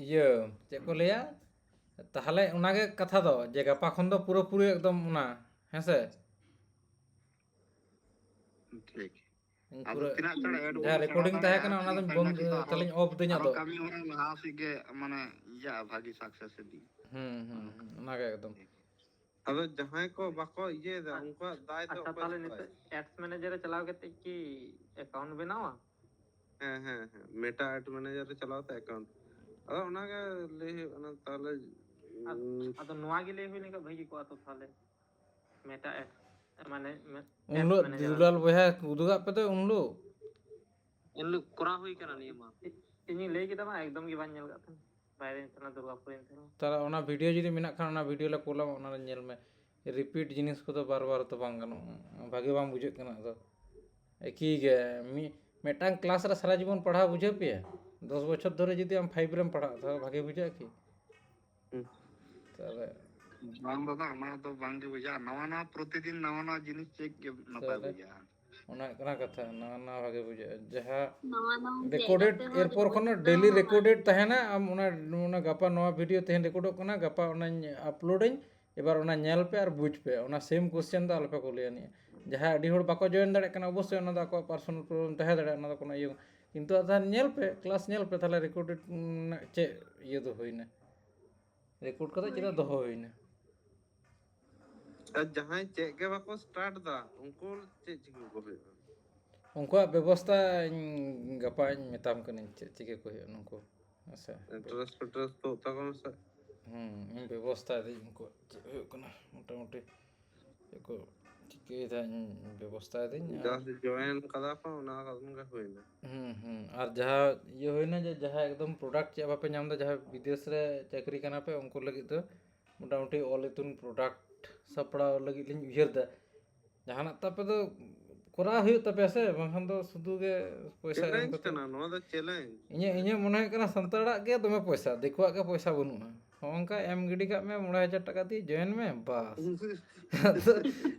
ᱤᱭᱟᱹ, ᱪᱮᱫ ᱠᱚ ᱞᱟᱹᱭᱟ, ᱛᱟᱦᱚᱞᱮ ᱚᱱᱟᱜᱮ ᱠᱟᱛᱷᱟ ᱫᱚ, ᱡᱮ ᱜᱟᱯᱟ ᱠᱷᱚᱱ ᱫᱚ ᱯᱩᱨᱟᱹᱯᱩᱨᱤ ᱮᱠᱫᱚᱢ ᱚᱱᱟ, ᱦᱮᱸ ᱥᱮ? ᱴᱷᱤᱠ᱾ ᱤᱧ ᱟᱫᱚ ᱯᱩᱨᱟᱹ ᱛᱤᱱᱟᱹᱜ ᱪᱟᱬ ᱮᱰ ᱡᱟᱦᱟᱸ ᱨᱮᱠᱚᱨᱰᱤᱝ ᱛᱟᱦᱮᱸ ᱠᱟᱱᱟ, ᱚᱱᱟ ᱫᱚᱧ ᱵᱚᱱᱫ, ᱠᱷᱟᱱ ᱫᱚ ᱛᱟᱦᱞᱮᱧ ᱚᱯᱷ ᱫᱟᱹᱧ᱾ ᱟᱨᱚ ᱟᱫᱚ ᱠᱟᱹᱢᱤ ᱦᱚᱨᱟ ᱞᱟᱦᱟ ᱥᱮᱫ ᱜᱮ, ᱢᱟᱱᱮ, ᱤᱭᱟᱹ, ᱵᱷᱟᱜᱤ ᱥᱟᱠᱥᱮᱥ ᱤᱫᱤ᱾ ᱦᱩᱸ, ᱦᱩᱸ, ᱦᱩᱸ, ᱚᱱᱟᱜᱮ ᱮᱠᱫᱚᱢ᱾ ᱟᱫᱚ ᱡᱟᱦᱟᱸᱭ ᱠᱚ ᱵᱟᱠᱚ ᱤᱭᱟᱹᱭᱮᱫᱟ, ᱩᱱᱠᱩᱣᱟᱜ ᱫᱟᱭ ᱫᱚ ᱟᱪᱪᱷᱟ, ᱚᱠᱚᱭ ᱛᱟᱦᱞᱮ ᱦᱟᱛᱟᱣᱟᱭ? ᱱᱤᱛᱚᱜ ᱮᱰᱥ ᱢᱮᱱᱮᱡᱟᱨ ᱨᱮ ᱪᱟᱞᱟᱣ ᱠᱟᱛᱮ ᱠᱤ ᱮᱠᱟᱣᱩᱱᱴ ᱵᱮᱱᱟᱣᱟ? ᱦᱮᱸ, ᱦᱮᱸ, ᱦᱮᱸ, ᱢᱮᱴᱟ ᱮᱰ ᱢᱮᱱᱮᱡᱟᱨ ᱨᱮ ᱪᱟᱞᱟᱣ ᱛᱮ ᱮᱠᱟᱣᱩᱱᱴ᱾ ᱟᱫᱚ ᱚᱱᱟᱜᱮ ᱞᱟᱹᱭ ᱦᱩᱭᱩᱜ ᱠᱟᱱᱟ, ᱛᱟᱦᱞᱮ ᱟᱫ- ᱩᱸ, ᱟᱫᱚ ᱱᱚᱣᱟ ᱜᱮ ᱞᱟᱹᱭ ᱦᱩᱭ ᱞᱮᱱᱠᱷᱟᱱ ᱵᱷᱟᱹᱜᱤ ᱠᱚᱜᱼᱟ ᱛᱚ ᱛᱟᱦᱞᱮ᱾ ᱢᱮᱴᱟ ᱮᱰ, ᱢᱟᱱᱮ, ᱢᱮ- ᱩᱱ ᱦᱤᱞᱳᱜ ᱢᱮᱱᱮᱡᱟᱨ᱾ ᱫᱩᱞᱟᱞ ᱵᱚᱭᱦᱟ ᱩᱫᱩᱜᱟᱜ ᱯᱮ ᱫᱚ ᱩᱱ ᱦᱤᱞᱳᱜ᱾ ᱮᱱ ᱦᱤᱞᱳᱜ ᱠᱚᱨᱟᱣ ᱦᱩᱭ ᱠᱟᱱᱟ ᱱᱤᱭᱟᱹ ᱢᱟ᱾ ᱤᱧᱤᱧ ᱞᱟᱹᱭ ᱠᱮᱫᱟ ᱵᱟᱝ, ᱮᱠᱫᱚᱢ ᱜᱮ ᱵᱟᱹᱧ ᱧᱮᱞ ᱠᱟᱜ ᱛᱟᱦᱮᱸᱱᱟ᱾ ᱵᱟᱭᱨᱮᱧ ᱛᱟᱦᱮᱸᱱᱟ, ᱫᱩᱨᱜᱟᱯᱩᱨᱤᱧ ᱛᱟᱦᱮᱸᱱᱟ᱾ ᱛᱟᱦᱞᱮ ᱚᱱᱟ ᱵᱷᱤᱰᱤᱭᱳ ᱡᱩᱫᱤ ᱢᱮᱱᱟᱜ ᱠᱷᱟᱱ, ᱚᱱᱟ ᱵᱷᱤᱰᱤᱭᱳ ᱞᱮ ᱠᱳᱞᱟᱢᱟ, ᱚᱱᱟ ᱨᱮ ᱧᱮᱞ ᱢᱮ᱾ ᱨᱤᱯᱤᱴ ᱡᱤᱱᱤᱥ ᱠᱚᱫᱚ ᱵᱟᱨ ᱵᱟᱨ ᱛᱚ ᱵᱟᱝ ᱜᱟᱱᱚᱜᱼᱟ, ᱵᱷᱟᱜᱮ ᱵᱟᱝ ᱵᱩᱡᱷᱟᱹᱜ ᱠᱟᱱᱟ᱾ ᱟᱫᱚ ᱮᱠᱤ ᱜᱮ ᱢᱤ-, ᱢᱤᱫᱴᱟᱝ ᱠᱞᱟᱥ ᱨᱮ ᱥᱟᱨᱟ ᱡᱤᱵᱚᱱ ᱯᱟᱲᱦᱟᱣ ᱵᱩᱡᱷᱟᱹᱣ ᱯᱮᱭᱟ? ᱫᱚᱥ ᱵᱚᱪᱷᱚᱨ ᱫᱷᱚᱨᱮ ᱡᱩᱫᱤ ᱟᱢ ᱯᱷᱟᱭᱤᱵᱷ ᱨᱮᱢ ᱯᱟᱲᱦᱟᱜᱼᱟ, ᱛᱟᱦᱞᱮ ᱵᱷᱟᱜᱮ ᱵᱩᱡᱷᱟᱹᱜᱼᱟ ᱠᱤ? ᱦᱩᱸ᱾ ᱛᱟᱦᱞᱮ ᱵᱟᱝ ᱫᱟᱫᱟ, ᱚᱱᱟ ᱫᱚ ᱵᱟᱝ ᱜᱮ ᱵᱩᱡᱷᱟᱹᱜᱼᱟ᱾ ᱱᱟᱣᱟ ᱱᱟᱣᱟ, ᱯᱨᱚᱛᱤᱫᱤᱱ ᱱᱟᱣᱟ ᱱᱟᱣᱟ ᱡᱤᱱᱤᱥ ᱪᱮᱫ ᱜᱮ ᱱᱟᱯᱟᱭ ᱛᱟᱦᱞᱮ ᱵᱩᱡᱷᱟᱹᱜᱼᱟ᱾ ᱚᱱᱟ ᱦᱩᱭᱩᱜ ᱠᱟᱱᱟ ᱠᱟᱛᱷᱟ, ᱱᱟᱣᱟ ᱱᱟᱣᱟ ᱵᱷᱟᱜᱮ ᱵᱩᱡᱷᱟᱹᱜᱼᱟ᱾ ᱡᱟᱦᱟᱸ ᱱᱟᱣᱟ ᱱᱟᱣᱟ ᱨᱮᱠᱚᱨᱰᱮᱰ, ᱡᱟᱭᱜᱟ ᱛᱮᱦᱚᱸ ᱮᱨᱯᱚᱨ ᱠᱷᱚᱱ ᱡᱮᱢᱚᱱ ᱰᱮᱞᱤ ᱱᱟᱣᱟ ᱨᱮᱠᱚᱨᱰᱮᱰ ᱛᱟᱦᱮᱱᱟ᱾ ᱟᱢ ᱚᱱᱟ, ᱚᱱᱟ ᱜᱟᱯᱟ ᱱᱚᱣᱟ ᱵᱷᱤᱰᱤᱭᱳ ᱛᱮᱦᱮᱧ ᱨᱮᱠᱚᱨᱰᱚᱜ ᱠᱟᱱᱟ, ᱜᱟᱯᱟ ᱚᱱᱟᱧ ᱟᱯᱞᱳᱰᱟᱹᱧ, ᱮᱵᱟᱨ ᱚᱱᱟ ᱧᱮᱞ ᱯᱮ ᱟᱨ ᱵᱩᱡᱽ ᱯᱮ, ᱚᱱᱟ ᱥᱮᱢ ᱠᱚᱥᱪᱮᱱ ᱫᱚ ᱟᱞᱚᱯᱮ ᱠᱩᱞᱤᱭᱟ ᱱᱤᱭᱟᱹ᱾ ᱡᱟᱦᱟᱸᱭ ᱟᱹᱰᱤ ᱦᱚᱲ ᱵᱟᱠᱚ ᱡᱚᱭᱮᱱ ᱫᱟᱲᱮᱭᱟᱜ ᱠᱟᱱᱟ, ᱚᱵᱚᱥᱥᱳᱭ ᱚᱱᱟ ᱫᱚ ᱟᱠᱚᱣᱟᱜ ᱯᱟᱨᱥᱚᱱᱟᱞ ᱯᱨᱚᱵᱞᱮᱢ ᱛᱟᱦᱮᱸ ᱫᱟᱲᱮᱭᱟᱜᱼᱟ, ᱚᱱᱟ ᱫᱚ ᱠᱳᱱᱳ ᱤᱭᱟᱹ ᱵᱟᱝ᱾ ᱠᱤᱱᱛᱩ ᱟᱫᱚ ᱧᱮᱞ ᱯᱮ, ᱠᱞᱟᱥ ᱧᱮᱞ ᱯᱮ, ᱛᱟᱦᱞᱮ ᱨᱮᱠᱚᱨᱰᱮᱰ ᱨᱮᱱᱟᱜ ᱪᱮᱫ ᱤᱭᱟᱹ ᱫᱚ ᱦᱩᱭᱱᱟ, ᱨᱮᱠᱚᱨᱰ ᱠᱟᱛᱮ ᱪᱮᱫᱟᱜ ᱫᱚᱦᱚ ᱦᱩᱭᱱᱟ᱾ ᱟᱨ ᱡᱟᱦᱟᱸᱭ ᱪᱮᱫ ᱜᱮ ᱵᱟᱠᱚ ᱥᱴᱟᱨᱴ ᱫᱟ, ᱩᱱᱠᱩ ᱪᱮᱫ ᱪᱤᱠᱟᱹ ᱠᱚ ᱦᱩᱭᱩᱜᱼᱟ? ᱩᱱᱠᱩᱣᱟᱜ ᱵᱮᱵᱚᱥᱛᱷᱟ ᱤᱧ ᱜᱟᱯᱟᱧ ᱢᱮᱛᱟᱢ ᱠᱟᱹᱱᱟᱹᱧ, ᱪᱮᱫ ᱪᱤᱠᱟᱹ ᱠᱚ ᱦᱩᱭᱩᱜᱼᱟ ᱱᱩᱠᱩ, ᱦᱮᱸ ᱥᱮ? ᱮᱰᱨᱮᱥ ᱯᱷᱮᱰᱨᱮᱥ ᱛᱩᱫ ᱛᱟᱠᱚ ᱢᱮᱥᱮ᱾ ᱦᱩᱸ, ᱤᱧ ᱵᱮᱵᱚᱥᱛᱷᱟᱭ ᱫᱟᱹᱧ ᱩᱱᱠᱩᱣᱟᱜ ᱪᱮᱫ ᱦᱩᱭᱩᱜ ᱠᱟᱱᱟ, ᱢᱚᱴᱟᱢᱩᱴᱤ ᱪᱮᱫ ᱠᱚ ᱪᱤᱠᱟᱹᱭᱮᱫᱟ, ᱤᱧ ᱵᱮᱵᱚᱥᱛᱷᱟᱭ ᱫᱟᱹᱧ᱾ ᱟᱨ ᱡᱟᱥᱴ ᱡᱚᱭᱮᱱ ᱠᱟᱫᱟ ᱠᱚ, ᱚᱱᱟ ᱠᱷᱚᱱ ᱜᱮ ᱦᱩᱭᱱᱟ᱾ ᱦᱩᱸ, ᱦᱩᱸ᱾ ᱟᱨ ᱡᱟᱦᱟᱸ ᱤᱭᱟᱹ ᱦᱩᱭᱱᱟ, ᱡᱮ ᱡᱟᱦᱟᱸ ᱮᱠᱫᱚᱢ ᱯᱨᱚᱰᱟᱠᱴ ᱪᱮᱫ ᱵᱟᱯᱮ ᱧᱟᱢ ᱮᱫᱟ, ᱡᱟᱦᱟᱸ ᱵᱤᱫᱮᱥ ᱨᱮ ᱪᱟᱹᱠᱨᱤ ᱠᱟᱱᱟ ᱯᱮ, ᱩᱱᱠᱩ ᱞᱟᱹᱜᱤᱫ ᱫᱚ ᱢᱚᱴᱟᱢᱩᱴᱤ ᱚᱞ ᱤᱛᱩᱱ ᱯᱨᱚᱰᱟᱠᱴ ᱥᱟᱯᱲᱟᱣ ᱞᱟᱹᱜᱤᱫ ᱞᱤᱧ ᱩᱭᱦᱟᱹᱨ ᱮᱫᱟ᱾ ᱡᱟᱦᱟᱱᱟᱜ ᱛᱟᱯᱮ ᱫᱚ ᱠᱚᱨᱟᱣ ᱦᱩᱭᱩᱜ ᱛᱟᱯᱮᱭᱟ ᱥᱮ, ᱵᱟᱝᱠᱷᱟᱱ ᱫᱚ ᱥᱩᱫᱷᱩ ᱜᱮ ᱯᱚᱭᱥᱟ ᱮᱢ ᱪᱮᱞᱮᱧᱡᱽ ᱠᱟᱛᱮ᱾ ᱠᱟᱱᱟ, ᱱᱚᱣᱟ ᱫᱚ ᱪᱮᱞᱮᱧᱡᱽ᱾ ᱤᱧᱟᱹᱜ ᱤᱧᱟᱹᱜ ᱢᱚᱱᱮ ᱦᱩᱭᱩᱜ ᱠᱟᱱᱟ ᱥᱟᱱᱛᱟᱲᱟᱜ ᱜᱮ ᱫᱚᱢᱮ ᱯᱚᱭᱥᱟ, ᱫᱤᱠᱩᱣᱟᱜ ᱜᱮ ᱯᱚᱭᱥᱟ ᱵᱟᱹᱱᱩᱜᱼᱟ᱾ ᱦᱚᱸᱜᱼᱚ ᱱᱚᱝᱠᱟ ᱮᱢ ᱜᱤᱰᱤ ᱠᱟᱜ ᱢᱮ ᱢᱚᱬᱮ ᱦᱟᱡᱟᱨ ᱴᱟᱠᱟ ᱫᱤᱭᱮ ᱡᱚᱭᱮᱱ ᱢᱮ, ᱵᱟᱥ᱾ ᱟᱫᱚ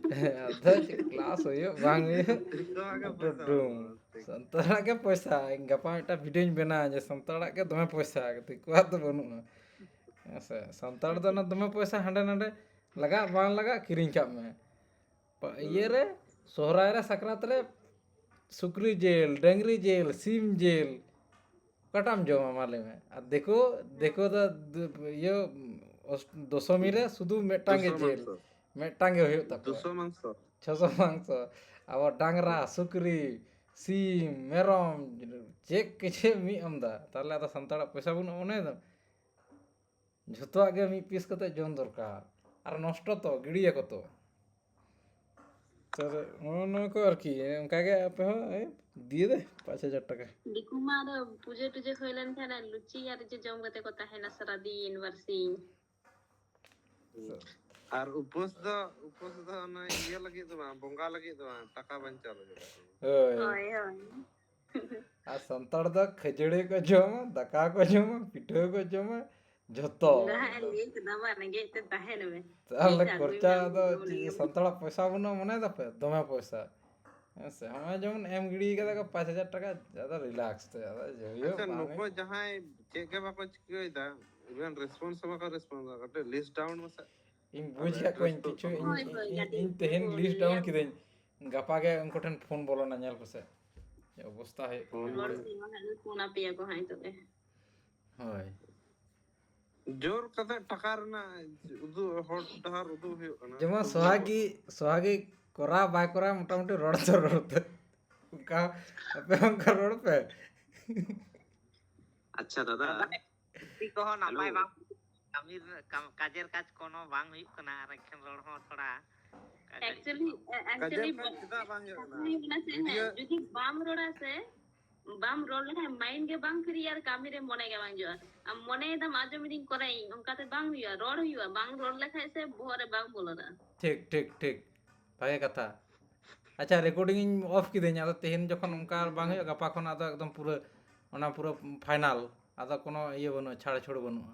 ᱟᱫᱚ ᱪᱮᱫ ᱠᱞᱟᱥ ᱦᱩᱭᱩᱜ ᱵᱟᱝ ᱦᱩᱭᱩᱜ, ᱫᱤᱠᱩᱣᱟᱜ ᱜᱮ ᱟᱫᱚ ᱯᱚᱭᱥᱟ ᱰᱩᱢ᱾ ᱵᱟᱹᱱᱩᱜᱼᱟ᱾ ᱥᱟᱱᱛᱟᱲᱟᱜ ᱜᱮ ᱯᱚᱭᱥᱟ᱾ ᱤᱧ ᱜᱟᱯᱟ ᱢᱤᱫᱴᱟᱝ ᱵᱷᱤᱰᱤᱭᱳᱧ ᱵᱮᱱᱟᱣᱟ ᱡᱮ ᱥᱟᱱᱛᱟᱲᱟᱜ ᱜᱮ ᱫᱚᱢᱮ ᱯᱚᱭᱥᱟ, ᱫᱤᱠᱩᱣᱟᱜ ᱫᱚ ᱵᱟᱹᱱᱩᱜᱼᱟ᱾ ᱦᱮᱸ ᱥᱮ? ᱥᱟᱱᱛᱟᱲ ᱫᱚ ᱚᱱᱟ ᱫᱚᱢᱮ ᱯᱚᱭᱥᱟ ᱦᱟᱸᱰᱮ ᱱᱟᱰᱮ ᱞᱟᱜᱟᱜ ᱵᱟᱝ ᱞᱟᱜᱟᱜ ᱠᱤᱨᱤᱧ ᱠᱟᱜ ᱢᱮ᱾ ᱯᱟ- ᱤᱭᱟᱹ ᱨᱮ, ᱥᱚᱦᱨᱟᱭ ᱨᱮ, ᱥᱟᱠᱨᱟᱛ ᱨᱮ ᱥᱩᱠᱨᱤ ᱡᱤᱞ, ᱰᱟᱹᱝᱨᱤ ᱡᱤᱞ, ᱥᱤᱢ ᱡᱤᱞ, ᱚᱠᱟᱴᱟᱜ ᱮᱢ ᱡᱚᱢᱟ ᱢᱟ ᱞᱟᱹᱭ ᱢᱮ? ᱟᱨ ᱫᱤᱠᱩ, ᱫᱤᱠᱩ ᱫᱚ ᱫ- ᱤᱭᱟᱹ ᱚᱥ- ᱫᱚᱥᱚᱢᱤ ᱨᱮ ᱥᱩᱫᱷᱩ ᱢᱤᱫᱴᱟᱝ ᱜᱮ ᱫᱩᱥᱚ ᱡᱤᱞ, ᱢᱟᱝᱥᱚ᱾ ᱢᱤᱫᱴᱟᱝ ᱜᱮ ᱦᱩᱭᱩᱜ ᱛᱟᱠᱚᱣᱟ᱾ ᱫᱩᱥᱚ ᱢᱟᱝᱥᱚ᱾ ᱪᱷᱚᱥᱚ ᱢᱟᱝᱥᱚ᱾ ᱟᱵᱚ ᱰᱟᱝᱨᱟ, ᱥᱩᱠᱨᱤ, ᱥᱤᱢ, ᱢᱮᱨᱚᱢ, ᱪᱮᱫ ᱠᱤᱪᱷᱩ ᱢᱤᱫ ᱟᱢᱫᱟ᱾ ᱛᱟᱦᱚᱞᱮ ᱟᱫᱚ ᱥᱟᱱᱛᱟᱲᱟᱜ ᱯᱚᱭᱥᱟ ᱵᱟᱹᱱᱩᱜᱼᱟ ᱢᱚᱱᱮᱭᱮᱫᱟᱢ? ᱡᱷᱚᱛᱚᱣᱟᱜ ᱜᱮ ᱢᱤᱫ ᱯᱤᱥ ᱠᱟᱛᱮ ᱡᱚᱢ ᱫᱚᱨᱠᱟᱨ᱾ ᱟᱨ ᱱᱚᱥᱴᱚ ᱛᱚ, ᱜᱤᱰᱤᱭᱟᱠᱚ ᱛᱚ᱾ ᱛᱟᱦᱚᱞᱮ ᱱᱚᱜᱼᱚ ᱱᱚᱣᱟ ᱠᱚ ᱟᱨᱠᱤ, ᱚᱱᱠᱟ ᱜᱮ ᱟᱯᱮ ᱦᱚᱸ, ᱮ, ᱫᱤᱭᱮ ᱫᱮ ᱯᱟᱸᱪ ᱦᱟᱡᱟᱨ ᱴᱟᱠᱟ᱾ ᱫᱤᱠᱩ ᱢᱟ ᱟᱨᱚ ᱯᱩᱡᱟᱹ ᱴᱩᱡᱟᱹ ᱦᱩᱭ ᱞᱮᱱᱠᱷᱟᱱ ᱟᱨ ᱞᱩᱪᱤ ᱟᱨ ᱤᱭᱟᱹ ᱡᱚᱢ ᱠᱟᱛᱮ ᱠᱚ ᱛᱟᱦᱮᱱᱟ ᱥᱟᱨᱟᱫᱤᱱ ᱵᱟᱨᱥᱤᱧ᱾ ᱟᱨ ᱩᱯᱟᱹᱥ ᱫᱚ, ᱩᱯᱟᱹᱥ ᱫᱚ ᱚᱱᱟ ᱤᱭᱟᱹ ᱞᱟᱹᱜᱤᱫ ᱫᱚ ᱵᱟᱝ, ᱵᱚᱸᱜᱟ ᱞᱟᱹᱜᱤᱫ ᱫᱚ ᱵᱟᱝ, ᱴᱟᱠᱟ ᱵᱟᱧᱪᱟᱣ ᱞᱟᱹᱜᱤᱫ᱾ ᱦᱳᱭ᱾ ᱦᱳᱭ, ᱦᱳᱭ᱾ ᱟᱨ ᱥᱟᱱᱛᱟᱲ ᱫᱚ ᱠᱷᱟᱹᱡᱟᱹᱲᱤ ᱠᱚ ᱡᱚᱢᱟ, ᱫᱟᱠᱟ ᱠᱚ ᱡᱚᱢᱟ, ᱯᱤᱴᱷᱟᱹ ᱠᱚ ᱡᱚᱢᱟ, ᱡᱷᱚᱛᱚ᱾ ᱚᱱᱟ ᱦᱟᱸᱜ ᱞᱟᱹᱭ ᱠᱮᱫᱟ ᱵᱟᱝ, ᱨᱮᱸᱜᱮᱡ ᱛᱮ ᱛᱟᱦᱮᱱ ᱢᱮ᱾ ᱛᱟᱦᱚᱞᱮ ᱯᱚᱭᱥᱟ ᱟᱹᱜᱩᱭ ᱠᱷᱚᱨᱪᱟ ᱢᱮ, ᱫᱚ ᱡᱚᱢ ᱪᱮᱫ, ᱞᱟᱹᱜᱤᱫ᱾ ᱥᱟᱱᱛᱟᱲᱟᱜ ᱯᱚᱭᱥᱟ ᱵᱟᱹᱱᱩᱜᱼᱟ ᱢᱚᱱᱮ ᱫᱟᱯᱮ? ᱫᱚᱢᱮ ᱯᱚᱭᱥᱟ᱾ ᱦᱮᱸ ᱥᱮ? ᱦᱚᱸᱜᱼᱚᱭ ᱡᱮᱢᱚᱱ ᱮᱢ ᱜᱤᱰᱤ ᱠᱟᱫᱟ ᱠᱚ ᱯᱟᱸᱪ ᱦᱟᱡᱟᱨ ᱴᱟᱠᱟ, ᱟᱫᱚ ᱨᱤᱞᱟᱠᱥ ᱛᱮ, ᱟᱫᱚ ᱡᱮ ᱦᱩᱭᱩᱜ ᱟᱪᱪᱷᱟ, ᱵᱟᱝ ᱱᱩᱠᱩ ᱦᱩᱭᱩᱜ᱾ ᱡᱟᱦᱟᱸᱭ ᱪᱮᱫ ᱜᱮ ᱵᱟᱠᱚ ᱪᱤᱠᱟᱹᱭᱮᱫᱟ, even response ᱦᱚᱸ ᱵᱟᱠᱚ response ᱮᱫᱟ, ᱠᱟᱹᱴᱤᱡ list down ᱢᱮᱥᱮ᱾ ᱤᱧ ᱵᱩᱡᱽ ᱟᱫᱚ ᱠᱟᱜ ᱠᱚᱣᱟᱧ address ᱫᱚ ᱠᱤᱪᱷᱩ, ᱛᱚ ᱤᱧ, ᱦᱳᱭ, ᱦᱳᱭ, ᱤᱧ, ᱠᱟᱹᱴᱤᱡ ᱤᱧ ᱛᱮᱦᱮᱧ ᱩᱱᱠᱩ list down ᱞᱟᱹᱭᱟ᱾ ᱠᱤᱫᱟᱹᱧ, ᱜᱟᱯᱟ ᱜᱮ ᱩᱱᱠᱩ ᱴᱷᱮᱱ ᱯᱷᱳᱱ ᱵᱚᱞᱚᱱᱟ, ᱧᱮᱞ ᱯᱮᱥᱮ᱾ ᱪᱮᱫ ᱚᱵᱚᱥᱛᱟ ᱦᱩᱭᱩᱜ ᱠᱟᱱᱟ᱾ ᱦᱚᱲ ᱥᱮ ᱢᱟ ᱦᱟᱸᱜ ᱯᱷᱳᱱ ᱟᱯᱮᱭᱟ ᱠᱚ ᱦᱟᱸᱜ ᱱᱤᱛᱚᱜ ᱜᱮ᱾ ᱦᱳᱭ᱾ ᱡᱳᱨ ᱠᱟᱛᱮ ᱴᱟᱠᱟ ᱨᱮᱱᱟᱜ ᱩᱫᱩᱜ, ᱦᱚᱨ ᱰᱟᱦᱟᱨ ᱩᱫᱩᱜ ᱦᱩᱭᱩᱜ ᱠᱟᱱᱟ᱾ ᱡᱮᱢᱚᱱ ᱛᱚᱵᱩ ᱥᱚᱦᱟᱜᱤ, ᱥᱚᱦᱟᱜᱤ ᱠᱚᱨᱟᱣ ᱵᱟᱭ ᱠᱚᱨᱟᱣ, ᱢᱚᱴᱟᱢᱩᱴᱤ ᱨᱚᱲ ᱫᱚ ᱨᱚᱲ ᱛᱮ᱾ ᱚᱱᱠᱟ ᱟᱯᱮ ᱚᱱᱠᱟ ᱨᱚᱲ ᱯᱮ᱾ ᱟᱪᱪᱷᱟ ᱫᱟᱫᱟ, ᱠᱟᱹᱢᱤ ᱠᱚᱦᱚᱸ ᱱᱟᱯᱟᱭ Hello. ᱵᱟᱝ, ᱠᱟᱹᱢᱤ ᱨᱮ-, ᱠᱟᱢ-, ᱠᱟᱡᱮᱨ ᱠᱟᱡᱽ ᱠᱳᱱᱳ ᱵᱟᱝ ᱦᱩᱭᱩᱜ ᱠᱟᱱᱟ ᱟᱨ ᱮᱱᱠᱷᱟᱱ ᱨᱚᱲ ᱦᱚᱸ ᱛᱷᱚᱲᱟ ᱠᱟᱡᱟᱠ Actually, ᱧᱚᱜ᱾ actually, ᱠᱟᱡᱟᱠ ᱠᱟᱡ ᱪᱮᱫᱟᱜ ᱵᱟᱝ ᱦᱩᱭᱩᱜ ᱠᱟᱱᱟ? ᱦᱩᱭᱩᱜ ᱠᱟᱱᱟ ᱥᱮ, ᱦᱮᱸ, ᱵᱷᱤᱰᱤᱭᱳ ᱡᱩᱫᱤ ᱵᱟᱢ ᱨᱚᱲᱟ ᱥᱮ, ᱵᱟᱢ ᱨᱚᱲ ᱞᱮᱠᱷᱟᱱ mind ᱜᱮ ᱵᱟᱝ free ᱟᱨ ᱠᱟᱹᱢᱤ ᱨᱮ ᱢᱚᱱᱮ ᱜᱮ ᱵᱟᱝ ᱦᱤᱡᱩᱜᱼᱟ᱾ ᱟᱢ ᱢᱚᱱᱮᱭᱮᱫᱟᱢ ᱟᱸᱡᱚᱢ ᱤᱫᱤᱧ ᱠᱚᱨᱟᱭᱟᱹᱧ, ᱚᱱᱠᱟᱛᱮ ᱵᱟᱝ ᱦᱩᱭᱩᱜᱼᱟ, ᱨᱚᱲ ᱦᱩᱭᱩᱜᱼᱟ, ᱵᱟᱝ ᱨᱚᱲ ᱞᱮᱠᱷᱟᱡ ᱥᱮ ᱵᱚᱦᱚᱜ ᱨᱮ ᱵᱟᱝ ᱵᱚᱞᱚᱱᱟ᱾ ᱴᱷᱤᱠ, ᱴᱷᱤᱠ, ᱴᱷᱤᱠ᱾ ᱵᱷᱟᱜᱮ ᱠᱟᱛᱷᱟ᱾ ᱟᱪᱪᱷᱟ, recording ᱤᱧ off ᱠᱤᱫᱟᱹᱧ, ᱟᱫᱚ ᱛᱮᱦᱮᱧ ᱡᱚᱠᱷᱚᱱ ᱚᱱᱠᱟ ᱵᱟᱝ ᱦᱩᱭᱩᱜᱼᱟ, ᱜᱟᱯᱟ ᱠᱷᱚᱱ ᱟᱫᱚ ᱮᱠᱫᱚᱢ ᱯᱩᱨᱟᱹ, ᱚᱱᱟ ᱯᱩᱨᱟᱹ final, ᱟᱫᱚ ᱠᱳᱱᱳ ᱤᱭᱟᱹ ᱵᱟᱹᱱᱩᱜᱼᱟ, ᱪᱷᱟᱲ ᱪᱷᱩᱲ ᱵᱟᱹᱱᱩᱜᱼᱟ᱾